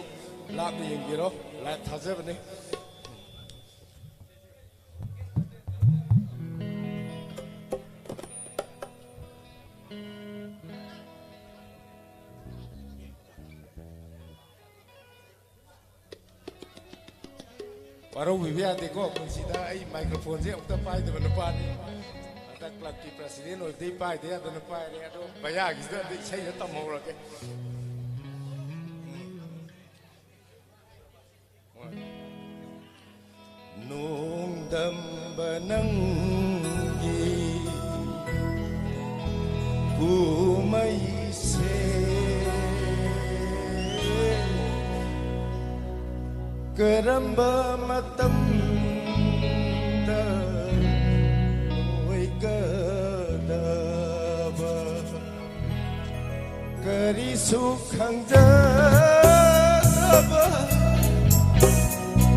ꯂꯥꯞꯅ ꯌꯦꯡꯕꯤꯔꯣ, ꯂꯥꯏꯚ ꯊꯥꯖꯕꯅꯤ꯫ ꯍꯔꯥꯎꯕꯤꯕ ꯌꯥꯗꯦꯀꯣ꯫ ꯄꯨꯟꯁꯤꯗ ꯑꯩ ꯃꯥꯏꯀ꯭ꯔꯣꯐꯣꯟꯁꯦ ꯑꯃꯨꯛꯇ ꯄꯥꯏꯗꯕ ꯅꯨꯄꯥꯅꯤ꯫ ꯍꯟꯗꯛ ꯀ꯭ꯂꯕꯀꯤ ꯄ꯭ꯔꯁꯤꯗꯦꯟ ꯑꯣꯏꯕꯗꯒꯤ ꯄꯥꯏꯗ ꯌꯥꯗꯅ ꯄꯥꯏꯔꯦ꯫ ꯑꯗꯣ ꯃꯌꯥꯒꯤꯁꯤꯗ ꯑꯗꯨ ꯏꯁꯩꯗ ꯇꯝꯍꯧꯔꯒꯦ꯫ ꯅꯣꯡꯗꯝꯕ ꯅꯪꯒꯤ ꯀꯨꯝꯍꯩꯁꯦ ꯀꯔꯝꯕ ꯃꯇꯝꯗ ꯂꯣꯏꯒꯗꯕ? ꯀꯔꯤꯁꯨ ꯈꯪꯖꯗꯕ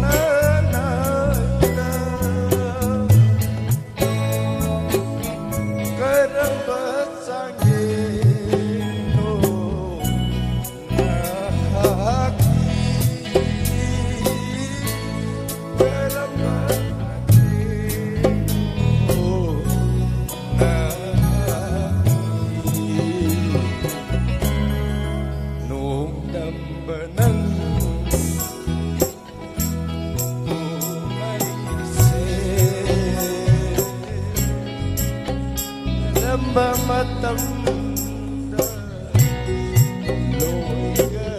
ꯅꯅꯥꯛꯇ ꯀꯔꯝꯕ ꯆꯥꯡꯌꯦꯡꯅꯣ ꯅꯍꯥꯛꯀꯤ? ꯀꯔꯝꯕ ꯆꯥꯡꯌꯦꯡꯅꯣ ꯅꯍꯥꯛꯀꯤ? ꯅꯣꯡꯗꯝꯕ ꯅꯪ ꯀꯨꯝꯍꯩꯁꯦ ꯀꯔꯝꯕ ꯃꯇꯝꯗ ꯂꯣꯏꯒꯗꯕ?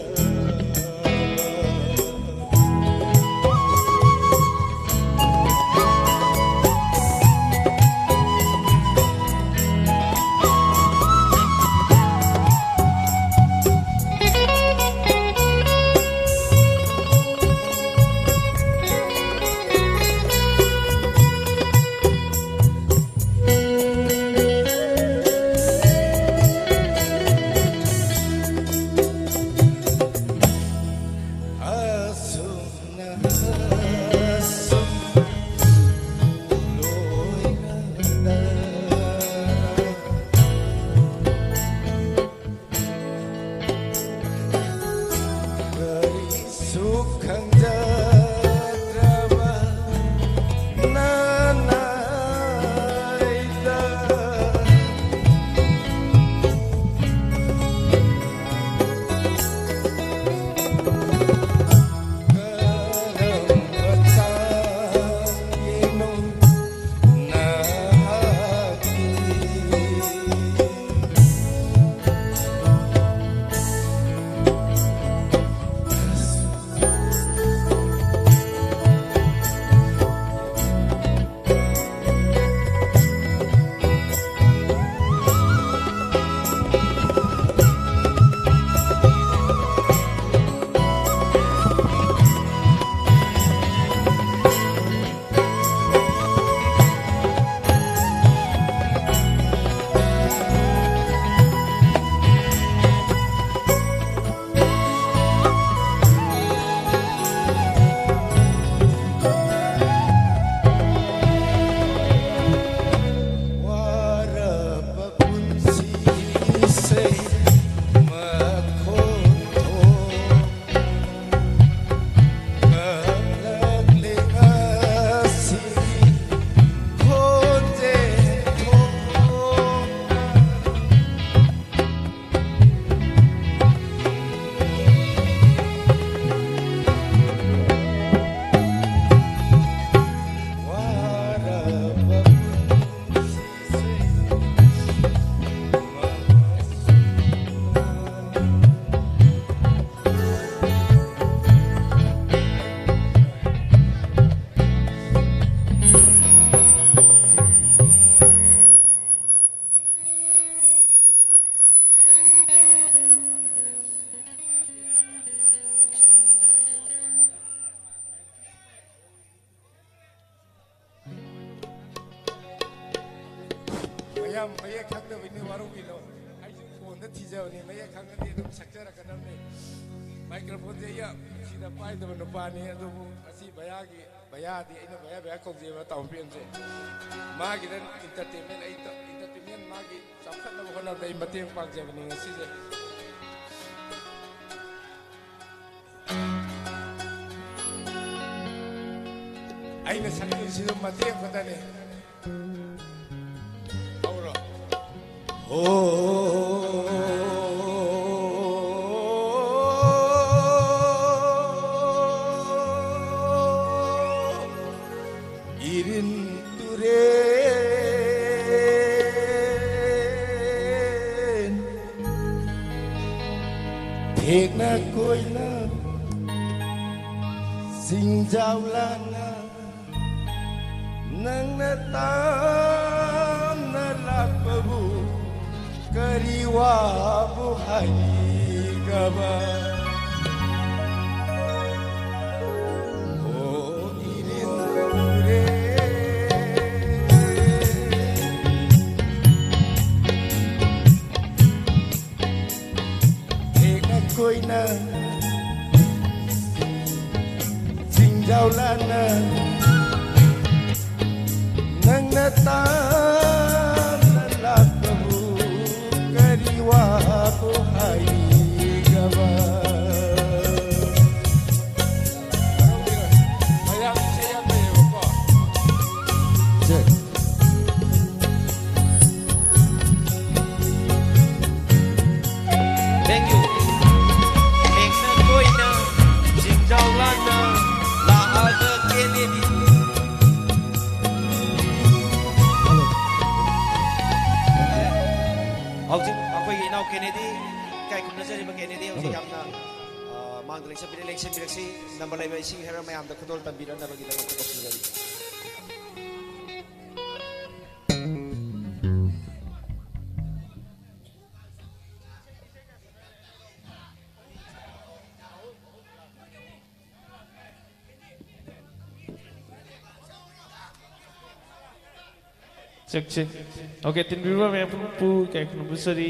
ꯌꯥꯝ ꯃꯌꯦꯛ ꯈꯪꯗꯕꯩꯅꯦ, ꯋꯥꯔꯧꯕꯤꯅꯣ꯫ ꯑꯩꯁꯨ ꯐꯣꯟꯗ ꯊꯤꯖꯕꯅꯤ, ꯃꯌꯦꯛ ꯈꯪꯉꯗꯤ ꯑꯗꯨꯝ ꯁꯛꯆꯔꯛꯀꯗꯕꯅꯤ꯫ ꯃꯥꯏꯀ꯭ꯔꯣꯐꯣꯟꯁꯦ ꯑꯩ ꯁꯤꯗ ꯄꯥꯏꯗꯕ ꯅꯨꯄꯥꯅꯤ, ꯑꯗꯨꯕꯨ ꯉꯁꯤ ꯚꯌꯥꯒꯤ, ꯚꯌꯥꯗꯤ ꯑꯩꯅ ꯚꯌꯥ ꯚꯌꯥ ꯀꯧꯖꯩꯕ ꯇꯥꯃꯣ ꯄꯦꯝꯁꯦ꯫ ꯃꯥꯒꯤꯗ ꯏꯟꯇꯔꯇꯦꯟꯃꯦꯟ, ꯑꯩ ꯏꯟꯇꯔꯇꯦꯟꯃꯦꯟ ꯃꯥꯒꯤ ꯆꯥꯎꯈꯠꯅꯕ ꯍꯣꯠꯅꯕꯗ ꯑꯩ ꯃꯇꯦꯡ ꯄꯥꯡꯖꯕꯅꯤ ꯉꯁꯤꯁꯦ꯫ ꯑꯩꯅ ꯁꯛꯇꯣꯏꯁꯤꯁꯨ ꯃꯇꯦꯛ ꯑꯃꯈꯛꯇꯅꯦ꯫ ꯍꯧꯔꯣ꯫ ꯍꯣ꯫ ꯏꯔꯤꯟ ꯇꯨꯔꯦꯟ ꯊꯦꯛꯅ ꯀꯣꯏꯅ ꯆꯤꯡꯖꯥꯎ ꯂꯥꯟꯅ ꯅꯪꯅ ꯇꯥꯝꯅ ꯂꯥꯛꯄꯕꯨ ꯀꯔꯤ ꯋꯥꯕꯨ ꯍꯥꯏꯒꯕ? ꯑꯣ ꯏꯔꯦꯟ ꯇꯨꯔꯦꯟ, ꯊꯦꯛꯅ ꯀꯣꯏꯅ ꯆꯤꯡꯖꯥꯎ ꯂꯥꯟꯅ ꯅꯪꯅ ꯇꯥꯝꯅ ꯂꯥꯛꯄꯕꯨ ꯀꯔꯤ ꯋꯥꯕꯨ ꯍꯥꯏꯒꯕ? ꯃꯌꯥꯝ ꯏꯁꯩ ꯌꯥꯝ ꯂꯩꯌꯦꯕꯀꯣ꯫ ꯁꯦ꯫ Thank you. ꯊꯦꯡꯅ ꯀꯣꯏꯅ ꯆꯤꯡꯖꯥꯎ ꯂꯥꯟꯅ ꯂꯥꯛꯑꯒ ꯀꯦꯅꯦꯗꯤ꯫ ꯍꯧꯖꯤꯛ ꯑꯩꯈꯣꯏꯒꯤ ꯏꯅꯥꯎ ꯀꯦꯅꯦꯗꯤ, ꯏꯀꯥꯏ ꯈꯨꯝꯅꯖꯔꯤꯕ ꯀꯦꯅꯦꯗꯤ ꯍꯧꯖꯤꯛ ꯌꯥꯝꯅ, ꯑ, ꯃꯥꯡꯗ ꯂꯦꯡꯁꯟꯕꯤꯔꯦ, ꯂꯦꯡꯁꯤꯟꯕꯤꯔꯛꯁꯤ꯫ ꯅꯝꯕꯔ ꯂꯩꯕ ꯏꯁꯤꯡ ꯍꯦꯔꯔ ꯃꯌꯥꯝꯗ ꯈꯨꯗꯣꯜ ꯇꯝꯕꯤꯔꯛꯅꯕꯒꯤꯗꯃꯛꯇ ꯀꯧꯁꯤꯟꯖꯔꯤ꯫ Check, check. ꯑꯣꯀꯦ, ꯇꯤꯟꯕꯤꯕ ꯃꯌꯥꯝ ꯄꯨꯝꯅꯃꯛꯄꯨ ꯏꯀꯥꯏ ꯈꯨꯝꯅꯕ ꯆꯥꯔꯤ꯫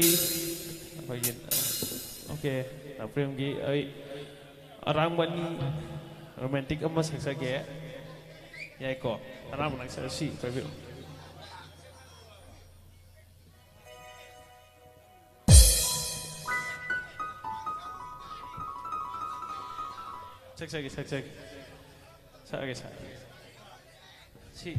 ꯑꯩꯈꯣꯏꯒꯤ, ꯑꯣꯀꯦ, ꯅꯥꯄ꯭ꯔꯦꯝꯒꯤ ꯑꯩ ꯑꯔꯥꯡꯕ ꯑꯅꯤ ꯔꯣꯃꯥꯟꯇꯤꯛ ꯑꯃ ꯁꯛꯆꯒꯦ꯫ ꯌꯥꯏꯀꯣ? ꯑꯔꯥꯡꯕ ꯅꯪ ꯁꯛ-, ꯁꯤ ꯄꯥꯏꯕꯤꯔꯣ꯫ ꯁꯛꯆꯒꯦ, ꯁꯛꯆꯒꯦ꯫ ꯁꯛꯑꯒꯦ, ꯁꯛꯑꯒꯦ꯫ ꯁꯤ꯫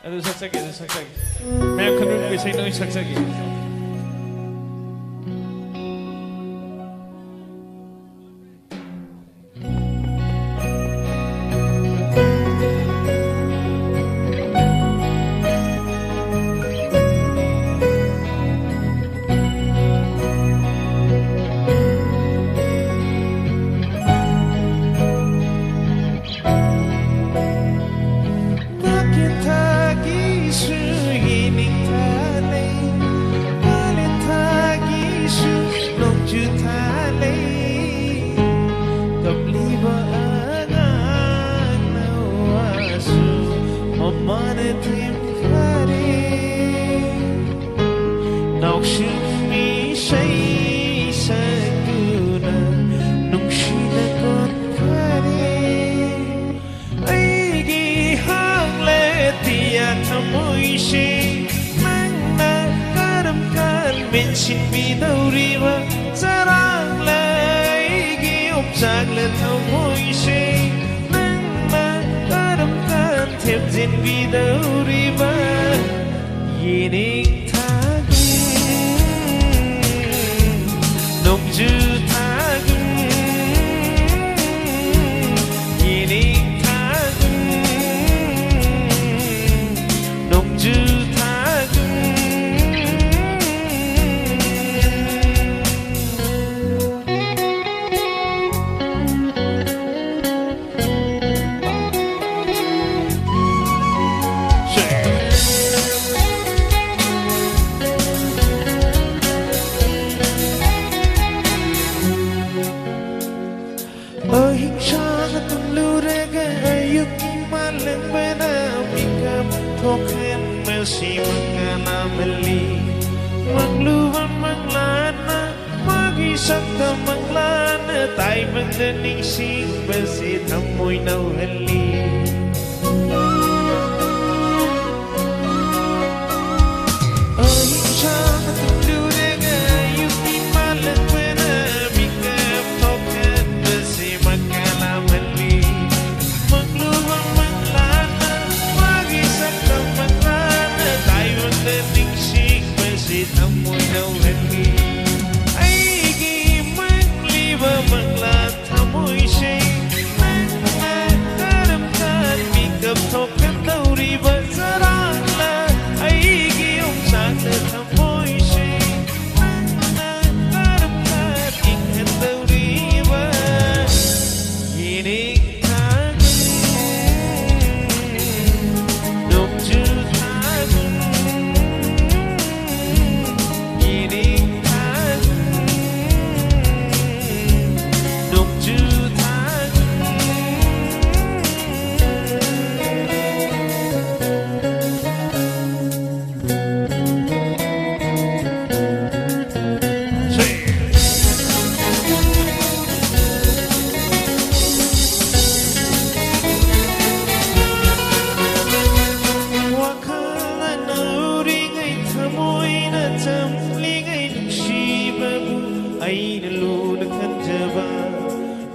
ꯑꯗꯨ ꯁꯛꯆꯒꯦ, ꯑꯗꯨ ꯁꯛꯆꯒꯦ꯫ ꯃꯌꯥꯝ ꯈꯟꯕꯤꯕ ꯏꯁꯩꯗꯣ ꯑꯣꯏꯅ ꯁꯛꯆꯒꯦ꯫ Nakin thagi su yining thalei, palen thagi su nongju thalei. Kapliba angang nawa su mamana thim khare. Naoshimi shai sakuna nungshina kon khare. ꯑꯩꯒꯤ ꯍꯥꯡꯂꯦ ꯇꯤꯌꯥ ꯊꯃꯣꯏꯁꯤ ꯅꯪꯅ ꯀꯔꯝ ꯀꯥꯟ ꯃꯦꯟꯁꯤꯟꯕꯤꯗꯧꯔꯤꯕ? ꯆꯔꯥꯡꯂꯦ ꯑꯩꯒꯤ ꯌꯣꯡꯆꯥꯛꯂꯦ ꯊꯃꯣꯏꯁꯤ ꯅꯪꯅ ꯀꯔꯝ ꯀꯥꯟ ꯊꯦꯝꯖꯤꯟꯕꯤꯗꯧꯔꯤꯕ? ꯌꯦꯅꯤꯡ ꯊꯥꯒꯨꯝ, ꯅꯣꯡꯖꯨ ꯊꯥꯒꯨꯝ, ꯌꯦꯅꯤꯡ ꯊꯥꯒꯨꯝ, ꯅꯣꯡꯖꯨ ꯊꯥꯒꯨꯝ꯫ ꯑꯌꯨꯛꯀꯤ ꯃꯥꯂꯪꯕꯅ ꯃꯤꯀꯞ ꯊꯣꯛꯍꯟꯕꯁꯤ ꯃꯀꯥ ꯂꯥꯝꯍꯜꯂꯤ꯫ ꯃꯪꯂꯨꯕ ꯃꯪꯂꯥꯟꯅ ꯃꯥꯒꯤ ꯁꯛꯇꯝ ꯃꯪꯂꯥꯟꯅ ꯇꯥꯏꯕꯪꯗ ꯅꯤꯡꯁꯤꯡꯕꯁꯤ ꯊꯃꯣꯏ ꯅꯧꯍꯜꯂꯤ꯫ ꯑꯍꯤꯡ ꯁꯥꯡꯅ ꯇꯨꯝꯂꯨꯔꯒ ꯑꯌꯨꯛꯀꯤ ꯃꯥꯂꯪꯕꯅ ꯃꯤꯀꯞ ꯊꯣꯛꯍꯟꯕꯁꯤ ꯃꯀꯥ ꯂꯥꯝꯍꯜꯂꯤ꯫ ꯃꯪꯂꯨꯕ ꯃꯪꯂꯥꯟꯅ ꯃꯥꯒꯤ ꯁꯛꯇꯝ ꯃꯪꯂꯥꯟꯅ ꯇꯥꯏꯕꯪꯗ ꯅꯤꯡꯁꯤꯡꯕꯁꯤ ꯊꯃꯣꯏ ꯅꯧꯍꯜꯂꯤ꯫ ꯑꯩꯒꯤ ꯃꯪꯂꯤꯕ ꯃꯪꯂꯥꯟ ꯊꯃꯣꯏꯁꯦ ꯅꯪꯅ ꯀꯔꯝ ꯀꯥꯟ ꯃꯤꯀꯞ ꯊꯣꯛꯍꯟꯗꯧꯔꯤꯕ ꯆꯔꯥꯡꯂ ꯑꯩꯒꯤ ꯌꯣꯡꯆꯥꯛꯂ ꯊꯃꯣꯏꯁꯦ ꯅꯪꯅ ꯀꯔꯝ ꯀꯥꯟ ꯏꯪꯍꯟꯗꯧꯔꯤꯕ? ꯌꯦꯅꯤꯡ ꯊꯥꯒꯨꯝ ꯅꯣꯡꯖꯨ ꯊꯥꯒꯨꯝ ꯌꯦꯅꯤꯡ ꯊꯥꯒꯨꯝ ꯅꯣꯡꯖꯨ ꯊꯥꯒꯨꯝ꯫ ꯋꯥꯈꯜꯅ ꯅꯧꯔꯤꯉꯩ ꯊꯃꯣꯏꯅ ꯆꯝꯂꯤꯉꯩ ꯅꯨꯡꯁꯤꯕꯕꯨ ꯑꯩꯅ ꯂꯨꯅ ꯈꯟꯖꯕ꯫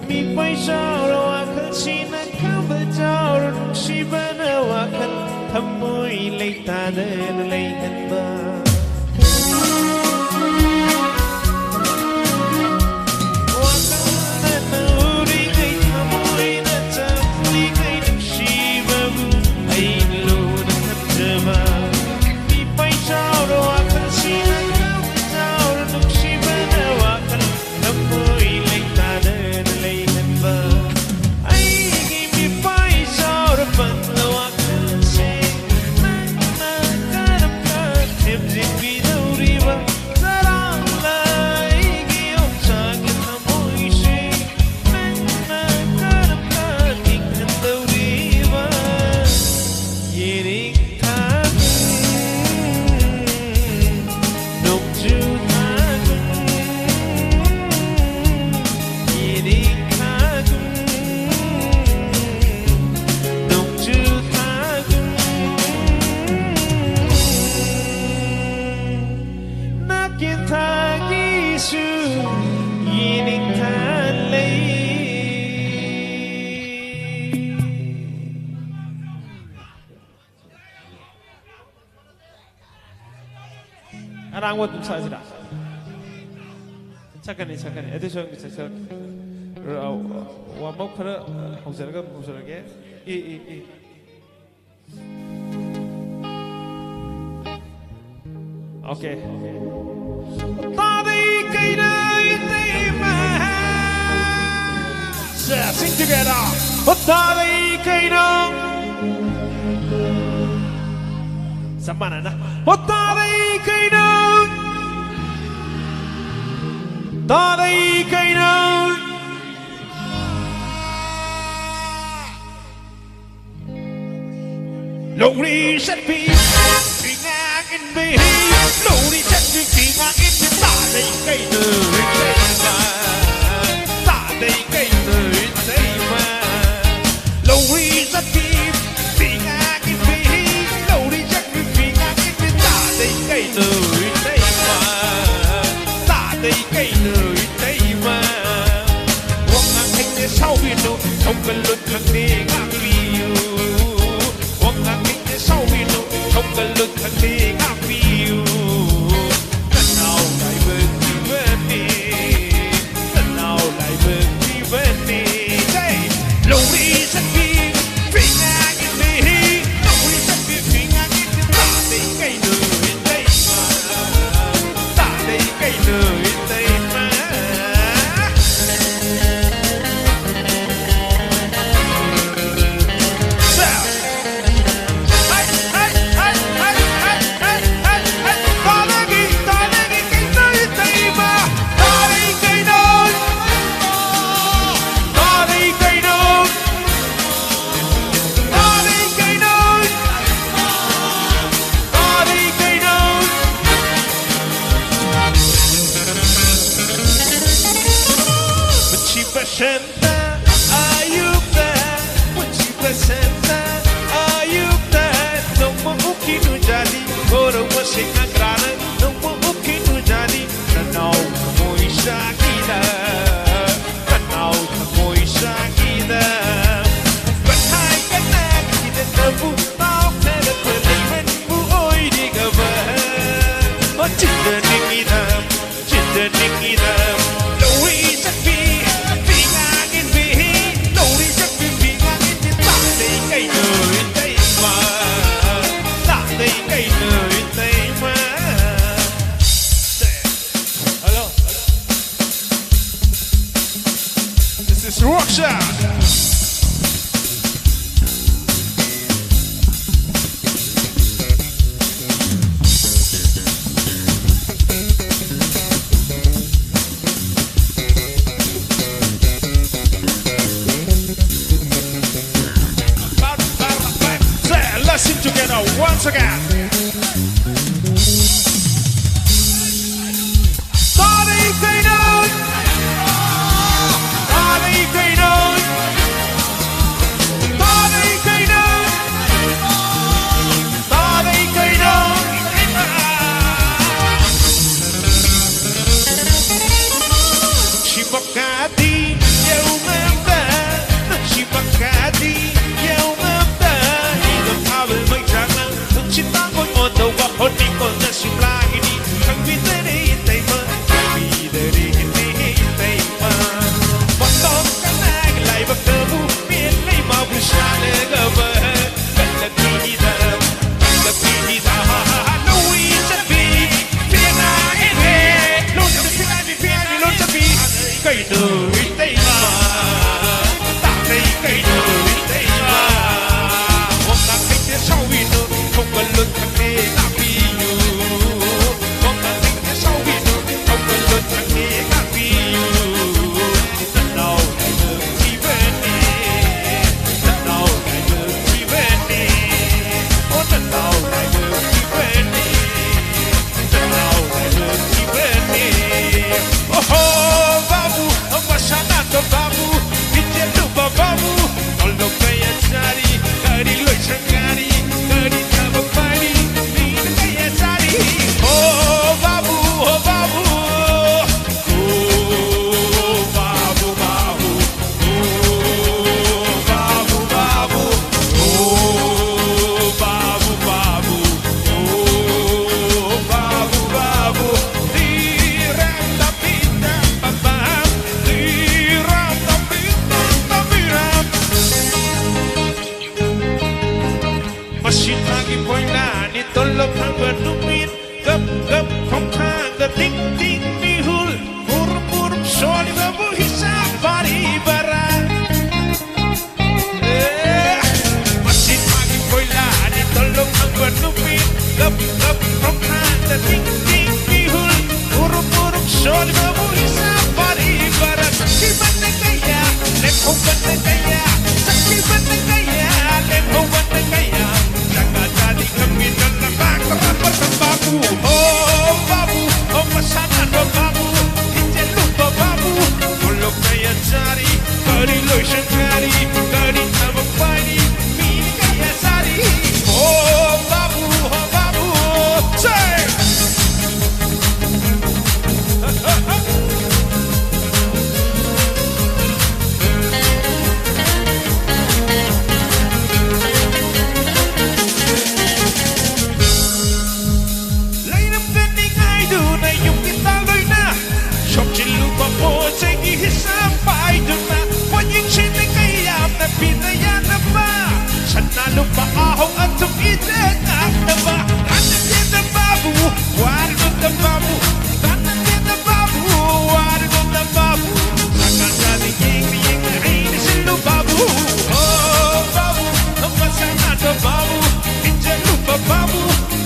ꯃꯤꯄꯥꯏ ꯆꯥꯎꯔ ꯋꯥꯈꯜꯁꯤꯅ ꯈꯝꯕꯜ ꯆꯥꯎꯔ ꯅꯨꯡꯁꯤꯕꯅ ꯋꯥꯈꯜ ꯊꯃꯣꯏ ꯂꯩꯇꯥꯗꯅ ꯂꯩꯍꯟꯕ꯫ ꯋꯥꯈꯜꯅ ꯅꯧꯔꯤꯉꯩ ꯊꯃꯣꯏꯅ ꯆꯝꯂꯤꯉꯩ ꯅꯨꯡꯁꯤꯕꯕꯨ ꯑꯩꯅ ꯂꯨꯅ ꯈꯟꯖꯕ꯫ ꯃꯤꯄꯥꯏ ꯆꯥꯎꯔ ꯋꯥꯈꯜꯁꯤꯅ ꯈꯝꯕꯜ ꯆꯥꯎꯔ ꯅꯨꯡꯁꯤꯕꯅ ꯋꯥꯈꯜ ꯊꯃꯣꯏ ꯂꯩꯇꯥꯗꯅ ꯂꯩꯍꯟꯕ꯫ ꯑꯩꯒꯤ ꯃꯤꯄꯥꯏ ꯆꯥꯎꯔ ꯄꯪꯂ ꯋꯥꯈꯜꯁꯦ ꯅꯪꯅ ꯀꯔꯝ ꯀꯥꯟ ꯑꯃ ꯑꯗꯨꯝ ꯁꯥꯁꯤꯔꯥ? ꯁꯛꯀꯅꯤ, ꯁꯛꯀꯅꯤ꯫ ꯑꯗꯨꯁꯨ ꯑꯩ ꯁꯛ-, ꯁꯛ-, ꯔ-, warm up ꯈꯔ ꯍꯧꯖꯔꯒ ꯑꯗꯨꯝ ꯍꯧꯖꯔꯒꯦ꯫ E, E, E. Okay. ꯇꯥꯗꯩ ꯀꯩꯅꯣ ꯏꯇꯩꯃ꯫ Sing together. ꯍꯣ ꯇꯥꯗꯩ ꯀꯩꯅꯣ꯫ ꯆꯞ ꯃꯥꯟꯅꯅ꯫ ꯍꯣ ꯇꯥꯗꯩ ꯀꯩꯅꯣ꯫ ꯇꯥꯗꯩ ꯀꯩꯅꯣ꯫ ꯂꯧꯔꯤ ꯆꯠꯄꯤ ꯐꯤꯉꯥꯛ ꯏꯟꯕꯤ, ꯂꯧꯔꯤ ꯆꯠꯄꯤ ꯐꯤꯉꯥꯛ ꯏꯟꯕꯤ, ꯇꯥꯗꯩ ꯀꯩꯅꯣ ꯏꯇꯩꯃ, ꯇꯥꯗꯩ ꯀꯩꯅꯣ ꯏꯇꯩꯃ꯫ ꯂꯧꯔꯤ ꯆꯠꯄꯤ ꯐꯤꯉꯥꯛ ꯏꯟꯕꯤ, ꯂꯧꯔꯤ ꯆꯠꯄꯤ ꯐꯤꯉꯥꯛ ꯏꯟꯕꯤ, ꯇꯥꯗꯩ ꯀꯩꯅꯣ ꯏꯇꯩꯃ, ꯇꯥꯗꯩ ꯀꯩꯅꯣ ꯏꯇꯩꯃ꯫ ꯋꯥꯉꯥꯡ ꯍꯩꯇꯦ ꯁꯥꯎꯕꯤꯅꯨ, ꯊꯧꯒꯜꯂꯣꯟ ꯈꯪꯗꯦ ꯉꯥꯛꯄꯤꯌꯨ꯫ ꯋꯥꯉꯥꯡ ꯍꯩꯇꯦ ꯁꯥꯎꯕꯤꯅꯨ, ꯊꯧꯒꯜꯂꯣꯟ ꯈꯪꯗꯦ ꯉꯥꯛꯄꯤꯌꯨ꯫ ꯅꯅꯥꯎ ꯂꯥꯏꯕꯛ ꯊꯤꯕꯅꯤ, ꯅꯅꯥꯎ ꯂꯥꯏꯕꯛ ꯊꯤꯕꯅꯤ꯫ ꯂꯧꯔꯤ ꯆꯠꯄꯤ ꯐꯤꯉꯥꯛ ꯏꯟꯕꯤ, ꯂꯧꯔꯤ ꯆꯠꯄꯤ ꯐꯤꯉꯥꯛ ꯏꯟꯕꯤ, ꯇꯥꯗꯩ ꯀꯩꯅꯣ ꯏꯇꯩꯃ, ꯇꯥꯗꯩ ꯀꯩꯅꯣ ꯏꯇꯩꯃ꯫ Santa ꯑꯌꯨꯛꯇ, ꯄꯨꯟꯁꯤꯕ ꯁꯦꯟꯇ ꯑꯌꯨꯛꯇ, ꯅꯣꯡꯃ ꯎꯈꯤꯅꯨ ꯖꯥꯅꯤ, ꯀꯣꯔꯧꯕ ꯁꯤꯡ ꯉꯥꯡꯒ꯭ꯔꯥꯅ ꯅꯣꯡꯃ ꯎꯈꯤꯅꯨ ꯖꯥꯅꯤ, ꯅꯅꯥꯎ ꯊꯃꯣꯏ ꯆꯥꯛꯏꯗ, ꯅꯅꯥꯎ ꯊꯃꯣꯏ ꯆꯥꯛꯏꯗ, ꯀꯊꯥꯏ ꯀꯅꯥꯒꯤꯗ ꯅꯕꯨ ꯇꯥꯎꯊꯔꯛꯄ ꯂꯩꯃꯟꯕꯨ ꯑꯣꯏꯔꯤꯒꯕ, ꯃꯆꯤꯟꯗ This is Rockstar. Say, let's sing together once again. ꯇꯥꯔꯩ ꯀꯩꯅꯧ, ꯇꯥꯔꯩ ꯀꯩꯅꯧ, ꯇꯥꯔꯩ ꯀꯩꯅꯧ, ꯇꯥꯔꯩ ꯀꯩꯅꯧ꯫ ꯁꯤꯕꯀꯥꯗꯤ ꯌꯧꯉꯝꯕ, ꯁꯤꯕꯀꯥꯗꯤ ꯌꯧꯉꯝꯕ, ꯏꯕ ꯐꯥꯕ ꯃꯩ ꯆꯥꯛꯅ ꯅꯨꯡꯁꯤꯠ ꯇꯥꯡ ꯇꯤꯡ ꯇꯤꯡ ꯃꯤꯍꯨꯜ, ꯎꯔꯨꯝ ꯎꯔꯨꯝ ꯁꯣꯟꯕꯕꯨ ꯏꯁꯥ ꯄꯥꯔꯤ ꯄꯥꯔ ꯆꯠꯈꯤꯕꯅ ꯀꯌꯥ, ꯂꯦꯝꯍꯧꯕꯅ ꯀꯌꯥ, ꯆꯠꯈꯤꯕꯅ ꯀꯌꯥ, ꯂꯦꯝꯍꯧꯕꯅ ꯀꯌꯥ꯫ ꯖꯒꯥ ꯖꯒꯥꯗꯤ ꯈꯪꯕꯤꯗꯅ ꯂꯥꯛꯇ꯭ꯔꯕ ꯕꯥꯕꯨ, ꯍꯣ ꯕꯥꯕꯨ, ꯍꯣ ꯃꯁꯥꯟꯅꯕ ꯕꯥꯕꯨ, ꯏꯆꯦꯜꯂꯨꯕ ꯕꯥꯕꯨ, ꯃꯣꯂꯣꯛ ꯀꯌꯥ ꯆꯥꯔꯤ, ꯒꯥꯔꯤ ꯂꯣꯏꯁꯟ ꯒꯥꯔꯤ, ꯒꯥꯔꯤ ꯊꯕꯛ ꯄꯥꯏꯔꯤ, ꯃꯤ ꯀꯌꯥ ꯆꯥꯔꯤ, ꯍꯣ ꯕꯥꯕꯨ, ꯍꯣ ꯕꯥꯕꯨ, say! ꯂꯩꯔꯝꯒꯅꯤ ꯉꯥꯏꯗꯨꯅ ꯌꯨꯝꯒꯤ ꯇꯥꯂꯣꯏꯅ ꯁꯣꯛꯆꯤꯜꯂꯨꯕ ꯄꯣꯠ ꯆꯩꯒꯤ ꯍꯤꯁꯥꯕ ꯄꯥꯏꯗꯨꯅ ꯄꯣꯠꯌꯦꯡꯁꯤꯡꯅ ꯀꯌꯥꯝꯅ ꯄꯤꯗ ꯌꯥꯗꯕ ꯁꯅꯥ ꯂꯨꯄꯥ ꯑꯍꯧ ꯑꯊꯨꯝ ꯏꯖꯠ ꯉꯥꯛꯇꯕ ꯀꯥꯟꯅꯗꯦꯗ ꯕꯥꯕꯨ ꯋꯥꯔꯅꯨꯗ ꯕꯥꯕꯨ ꯀꯥꯟꯅꯗꯦꯗ ꯕꯥꯕꯨ ꯋꯥꯔꯅꯨꯗ ꯕꯥꯕꯨ ꯁꯀꯥꯟꯗꯥꯗ ꯌꯦꯡꯅ ꯌꯦꯡꯅ ꯍꯩꯅ ꯁꯤꯜꯂꯨ ꯕꯥꯕꯨ ꯍꯣ ꯕꯥꯕꯨ ꯃꯁꯥꯟꯅꯗ ꯕꯥꯕꯨ ꯏꯟꯖꯜꯂꯨꯕ ꯕꯥꯕꯨ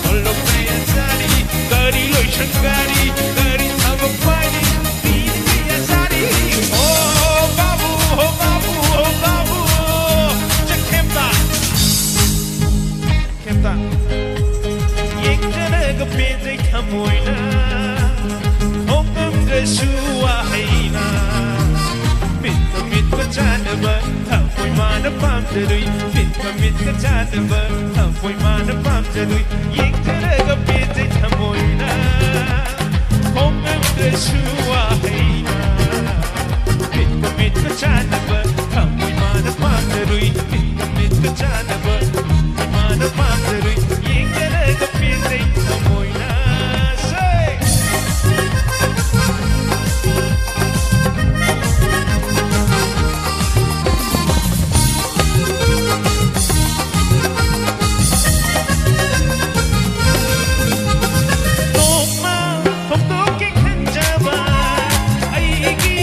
ꯃꯣꯂꯣꯛ ꯀꯌꯥ ꯆꯥꯔꯤ ꯒꯥꯔꯤ ꯂꯣꯏꯁꯟ ꯒꯥꯔꯤ ꯒꯥꯔꯤ ꯊꯕꯛ ꯄꯥꯏꯔꯤ ꯃꯤꯅ ꯀꯌꯥ ꯆꯥꯔꯤ ꯍꯣ ꯕꯥꯕꯨ ꯍꯣ ꯕꯥꯕꯨ ꯍꯣ ꯕꯥꯕꯨ ꯆꯈꯦꯝꯕ ꯈꯦꯝꯇ ꯌꯦꯡꯖꯔꯒ ꯄꯦꯟꯖꯩ ꯊꯃꯣꯏꯅ ꯍꯣꯡꯉꯝꯗ꯭ꯔꯁꯨ ꯋꯥꯍꯩꯅ ꯃꯤꯠꯀ ꯃꯤꯠꯀ ꯆꯥꯟꯅꯕ ꯊꯃꯣꯏ ꯃꯥꯅ ꯄꯥꯝꯖꯔꯨꯏ ꯃꯤꯠꯀ ꯃꯤꯠꯀ ꯆꯥꯟꯅꯕ ꯊꯃꯣꯏ ꯃꯥꯅ ꯄꯥꯝꯖꯔꯨꯏ ꯌꯦꯡꯖꯔꯒ ꯄꯦꯟꯖꯩ ꯊꯃꯣꯏꯅ ꯍꯣꯡꯉꯝꯗ꯭ꯔꯁꯨ ꯋꯥꯍꯩꯅ ꯃꯤꯠꯀ ꯃꯤꯠꯀ ꯆꯥꯟꯅꯕ ꯊꯃꯣꯏ ꯃꯥꯅ ꯄꯥꯝꯖꯔꯨꯏ ꯃꯤꯠꯀ ꯃꯤꯠꯀ ꯆꯥꯟꯅꯕ ꯏꯃꯥꯅ ꯄꯥꯝꯖꯔꯨꯏ ꯌꯦꯡꯖꯔꯒ ꯄꯦꯟꯖꯩ ꯊꯃꯣꯏꯅ ꯁꯦ ꯅꯣꯡꯃ ꯐꯣꯡꯗꯣꯛꯀꯦ ꯈꯟꯖꯕ ꯑꯩꯒꯤ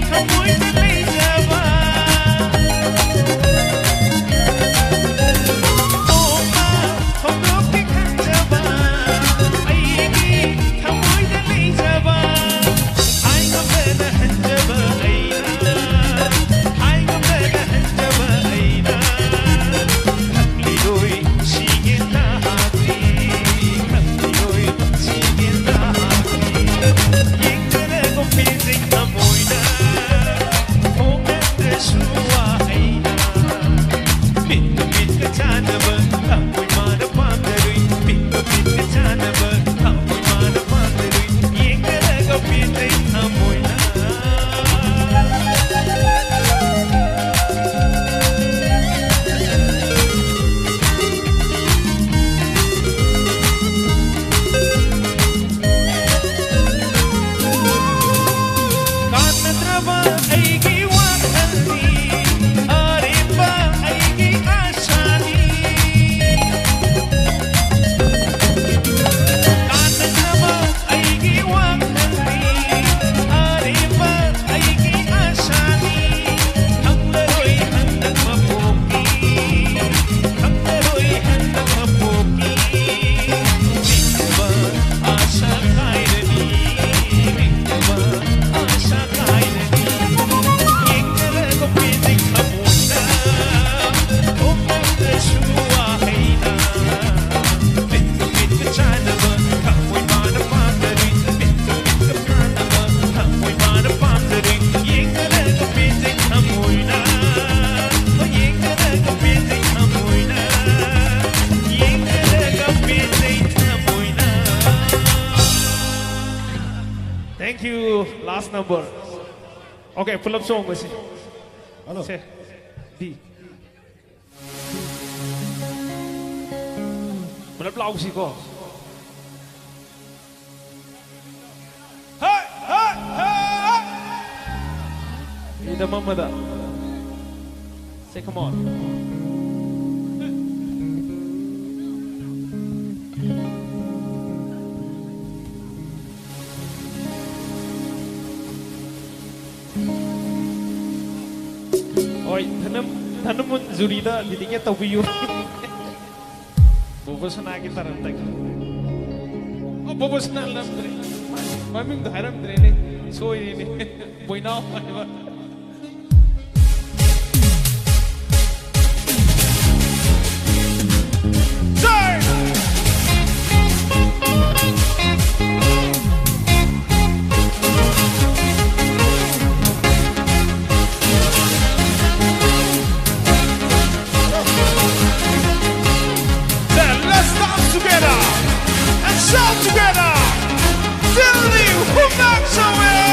ꯊꯃꯣꯏꯗ ꯂꯩꯖꯕ number. Okay, ꯄꯨꯂꯞ ꯆꯣꯡꯕꯁꯤ. Hello. ꯁꯦ, D. ꯄꯨꯂꯞ ꯂꯥꯎꯁꯤꯀꯣ. Hey, hey, hey, hey. Rhythm ꯑꯃꯗ. Say come on. ꯍꯣꯏ, ꯙꯅꯝ, ꯙꯅꯃꯨꯟ ꯖꯨꯔꯤꯗ ꯗꯤꯗꯤꯀꯦꯠ ꯇꯧꯕꯤꯌꯨ꯫ ꯕꯣꯕꯣꯁꯅꯥꯒꯤ ꯇꯔꯟꯗꯒꯤ꯫ ꯑꯣ, ꯕꯣꯕꯣꯁꯅꯥ ꯂꯝꯗ꯭ꯔꯦ꯫ ꯃꯃꯤꯡꯗꯣ ꯍꯥꯏꯔꯝꯗ꯭ꯔꯦꯅꯦ꯫ ꯁꯣꯏꯔꯦꯅꯦ꯫ ꯕꯣꯏꯅꯥꯎ ꯍꯥꯏꯕ꯫ Then let's dance together and shout together. Till the hook knocks away.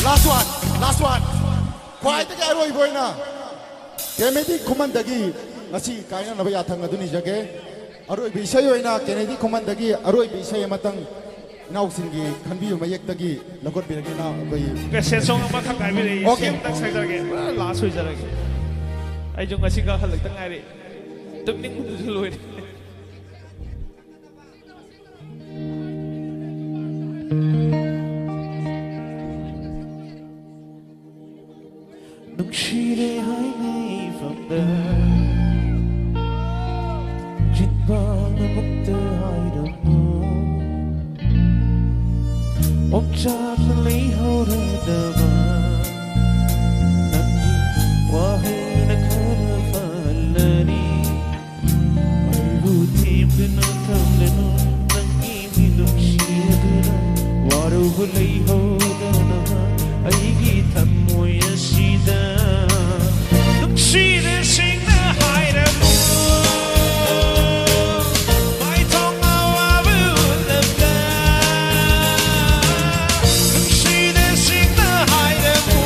Last one, last one. ꯈ꯭ꯋꯥꯏꯗꯒꯤ ꯑꯔꯣꯏꯕ ꯑꯣꯏꯅ ꯀꯦꯅꯦꯗꯤ ꯈꯨꯃꯟꯗꯒꯤ ꯉꯁꯤ ꯀꯥꯏꯅꯅꯕ ꯌꯥꯊꯪ ꯑꯗꯨ ꯅꯤꯖꯒꯦ꯫ ꯑꯔꯣꯏꯕ ꯏꯁꯩ ꯑꯣꯏꯅ ꯀꯦꯅꯦꯗꯤ ꯈꯨꯃꯟꯗꯒꯤ ꯑꯔꯣꯏꯕ ꯏꯁꯩ ꯑꯃꯇꯪ ꯏꯅꯥꯎꯁꯤꯡꯒꯤ ꯈꯟꯕꯤꯕ ꯃꯌꯦꯛꯇꯒꯤ ꯂꯧꯈꯠꯄꯤꯔꯒꯦ ꯏꯅꯥꯎ ꯑꯩꯈꯣꯏ꯫ ꯀꯦꯁꯦꯠ ꯁꯣꯡ ꯑꯃꯈꯛ ꯉꯥꯏꯕꯤꯔꯛꯏ꯫ ꯏꯁꯩ ꯑꯣꯀꯦ꯫ ꯑꯃꯇꯪ ꯁꯛꯆꯔꯒꯦ꯫ ꯄꯨꯔꯥ ꯂꯥꯁ ꯑꯣꯏꯖꯔꯒꯦ꯫ ꯑꯩꯁꯨ ꯉꯁꯤ ꯀꯥꯈꯠꯂꯛꯇ ꯉꯥꯏꯔꯤ꯫ ꯇꯨꯝꯅꯤꯡꯕꯗꯨꯁꯨ ꯂꯣꯏꯔꯦ꯫ ꯅꯨꯡꯁꯤꯔꯦ ꯍꯥꯏꯅ ꯏꯐꯝꯗ ꯆꯤꯟꯕꯥꯜ ꯑꯃꯨꯛꯇ ꯍꯥꯏꯔꯝꯃꯨ꯫ ꯑꯣꯝꯆꯥꯛꯅ ꯂꯩꯍꯧꯔꯗꯕ ꯅꯪꯒꯤ ꯋꯥꯍꯩꯅ ꯈꯔ ꯐꯍꯜꯂꯅꯤ꯫ ꯑꯩꯕꯨ ꯊꯦꯝꯗꯨꯅ ꯊꯝꯂꯅꯨ, ꯅꯪꯒꯤ ꯃꯤꯅꯨꯡꯁꯤ ꯑꯗꯨꯅ ꯋꯥꯔꯧꯕ ꯂꯩꯍꯧꯗꯅꯕ ꯑꯩꯒꯤ ꯊꯝꯃꯣꯏ ꯑꯁꯤꯗ ꯅꯨꯡꯁꯤꯅ ꯁꯦꯡꯅ ꯍꯥꯏꯔꯝꯃꯨ꯫ ꯃꯥꯏꯊꯣꯡ ꯑꯋꯥꯕ ꯎꯠꯂꯝꯂ ꯅꯨꯡꯁꯤꯅ ꯁꯦꯡꯅ ꯍꯥꯏꯔꯝꯃꯨ꯫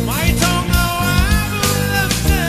ꯃꯥꯏꯊꯣꯡ ꯑꯋꯥꯕ ꯎꯠꯂꯝꯂ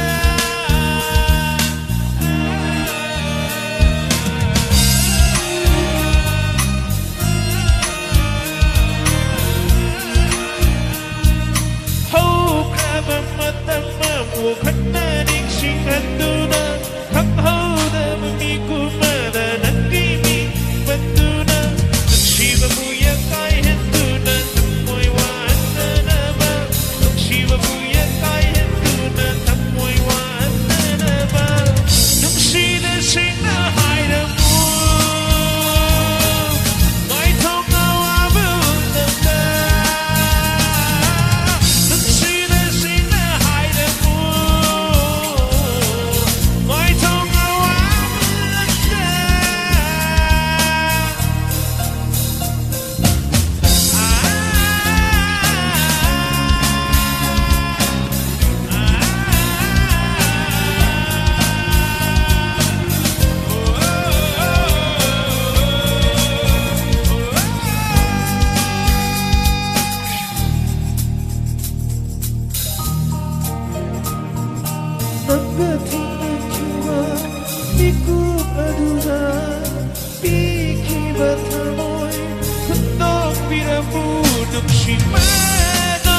ꯊꯃꯣꯏ ꯍꯨꯟꯗꯣꯛꯄꯤꯔꯝꯃꯨ, ꯅꯨꯡꯁꯤꯕꯗꯣ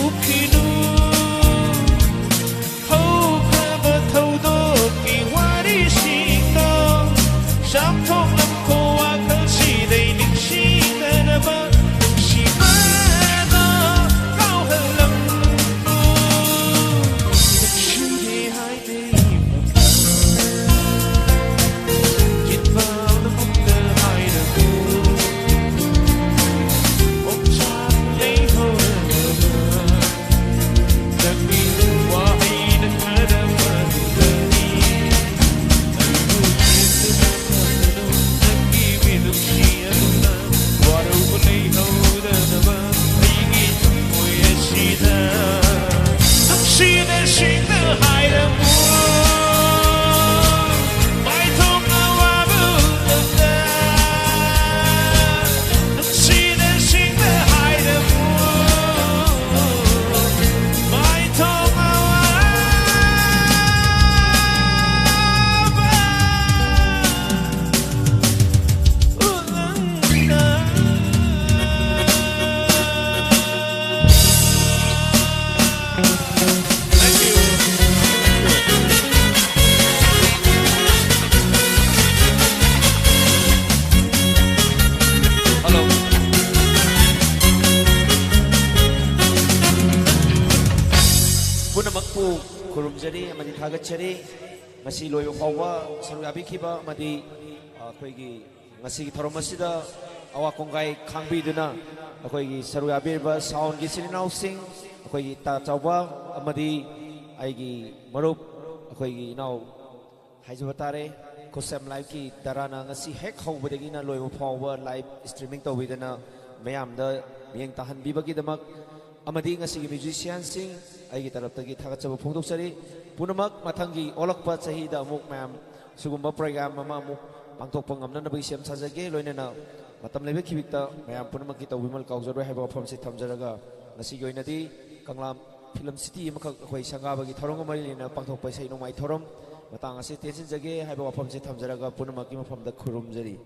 ꯎꯠꯄꯤꯅꯨ꯫ ꯍꯧꯈ꯭ꯔꯕ ꯊꯧꯗꯣꯛꯀꯤ ꯋꯥꯔꯤꯁꯤꯡꯗꯣ ꯆꯥꯝꯊꯣꯛꯂꯝꯈꯣ ꯋꯥꯈꯜꯁꯤꯗꯩ ꯅꯤꯡꯁꯤꯡꯗꯅꯕ, ꯅꯨꯡꯁꯤꯕꯗꯣ ꯀꯥꯎꯍꯜꯂꯝꯃꯨ꯫ ꯅꯨꯡꯁꯤꯗꯦ ꯍꯥꯏ ꯅꯨꯡꯁꯤꯅ ꯁꯤꯡꯅ ꯍꯥꯏꯔꯝꯃꯨ, ꯃꯥꯏꯊꯣꯡꯅ ꯋꯥꯕ ꯎꯠꯂꯝꯗ꯫ ꯅꯨꯡꯁꯤꯅ ꯁꯤꯡꯅ ꯍꯥꯏꯔꯝꯃꯨ, ꯃꯥꯏꯊꯣꯡꯅ ꯋꯥꯕ ꯎꯠꯂꯝꯗ꯫ ꯄꯨꯝꯅꯃꯛꯄꯨ ꯈꯨꯔꯨꯝꯖꯔꯤ ꯑꯃꯗꯤ ꯊꯥꯒꯠꯆꯔꯤ꯫ ꯉꯁꯤ ꯂꯣꯏꯕ ꯐꯥꯎꯕ ꯁꯔꯨꯛ ꯌꯥꯕꯤꯈꯤꯕ ꯑꯃꯗꯤ, ꯑ, ꯑꯩꯈꯣꯏꯒꯤ ꯉꯁꯤꯒꯤ ꯊꯧꯔꯝ ꯑꯁꯤꯗ ꯑꯋꯥ ꯀꯣꯡꯒꯥꯏ ꯈꯥꯡꯕꯤꯗꯨꯅ ꯑꯩꯈꯣꯏꯒꯤ ꯁꯔꯨꯛ ꯌꯥꯕꯤꯔꯤꯕ soundꯒꯤ ꯏꯆꯤꯟ ꯏꯅꯥꯎꯁꯤꯡ, ꯑꯩꯈꯣꯏꯒꯤ ꯇꯥ ꯆꯥꯎꯕ ꯑꯃꯗꯤ ꯑꯩꯒꯤ ꯃꯔꯨꯞ, ꯑꯩꯈꯣꯏꯒꯤ ꯏꯅꯥꯎ ꯍꯥꯏꯖꯕ ꯇꯥꯔꯦ, ꯈꯨꯠꯁꯦꯝ Liveꯀꯤ ꯙꯔꯥꯅ ꯉꯁꯤ ꯍꯦꯛ ꯍꯧꯕꯗꯒꯤꯅ ꯂꯣꯏꯕ ꯐꯥꯎꯕ live streaming ꯇꯧꯕꯤꯗꯅ ꯃꯌꯥꯝꯗ ꯃꯤꯠꯌꯦꯡ ꯇꯥꯍꯟꯕꯤꯕꯒꯤꯗꯃꯛ ꯑꯃꯗꯤ ꯉꯁꯤꯒꯤ musicianꯁꯤꯡ ꯑꯩꯒꯤ ꯇꯔꯞꯇꯒꯤ ꯊꯥꯒꯠꯆꯕ ꯐꯣꯡꯗꯣꯛꯆꯔꯤ꯫ ꯄꯨꯝꯅꯃꯛ ꯃꯊꯪꯒꯤ ꯑꯣꯜꯂꯛꯄ ꯆꯍꯤꯗ ꯑꯃꯨꯛ ꯃꯌꯥꯝ ꯁꯤꯒꯨꯝꯕ program ꯑꯃ ꯑꯃꯨꯛ ꯄꯥꯡꯊꯣꯛꯄ ꯉꯝꯅꯅꯕꯒꯤ ꯁꯦꯝ ꯁꯥꯖꯒꯦ꯫ ꯂꯣꯏꯅꯅ ꯃꯇꯝ ꯂꯩꯕ ꯈꯤꯕꯤꯛꯇ ꯃꯌꯥꯝ ꯄꯨꯝꯅꯃꯛꯀꯤ ꯇꯧꯕꯤꯃꯜ ꯀꯥꯎꯖꯔꯣꯏ ꯍꯥꯏꯕ ꯋꯥꯐꯝꯁꯤ ꯊꯝꯖꯔꯒ ꯉꯁꯤꯒꯤ ꯑꯣꯏꯅꯗꯤ ꯀꯪꯂꯥ Film City ꯑꯃꯈꯛ ꯑꯩꯈꯣꯏ ꯁꯪꯒꯥꯕꯒꯤ ꯊꯧꯔꯝꯒ ꯃꯔꯤ ꯂꯩꯅꯅ ꯄꯥꯡꯊꯣꯛꯄ ꯏꯁꯩ ꯅꯣꯡꯃꯥꯏ ꯊꯧꯔꯝ ꯃꯇꯥꯡ ꯑꯁꯤ ꯇꯦꯟꯁꯤꯟꯖꯒꯦ ꯍꯥꯏꯕ ꯋꯥꯐꯝꯁꯤ ꯊꯝꯖꯔꯒ ꯄꯨꯝꯅꯃꯛꯀꯤ ꯃꯐꯝꯗ ꯈꯨꯔꯨꯝꯖꯔꯤ꯫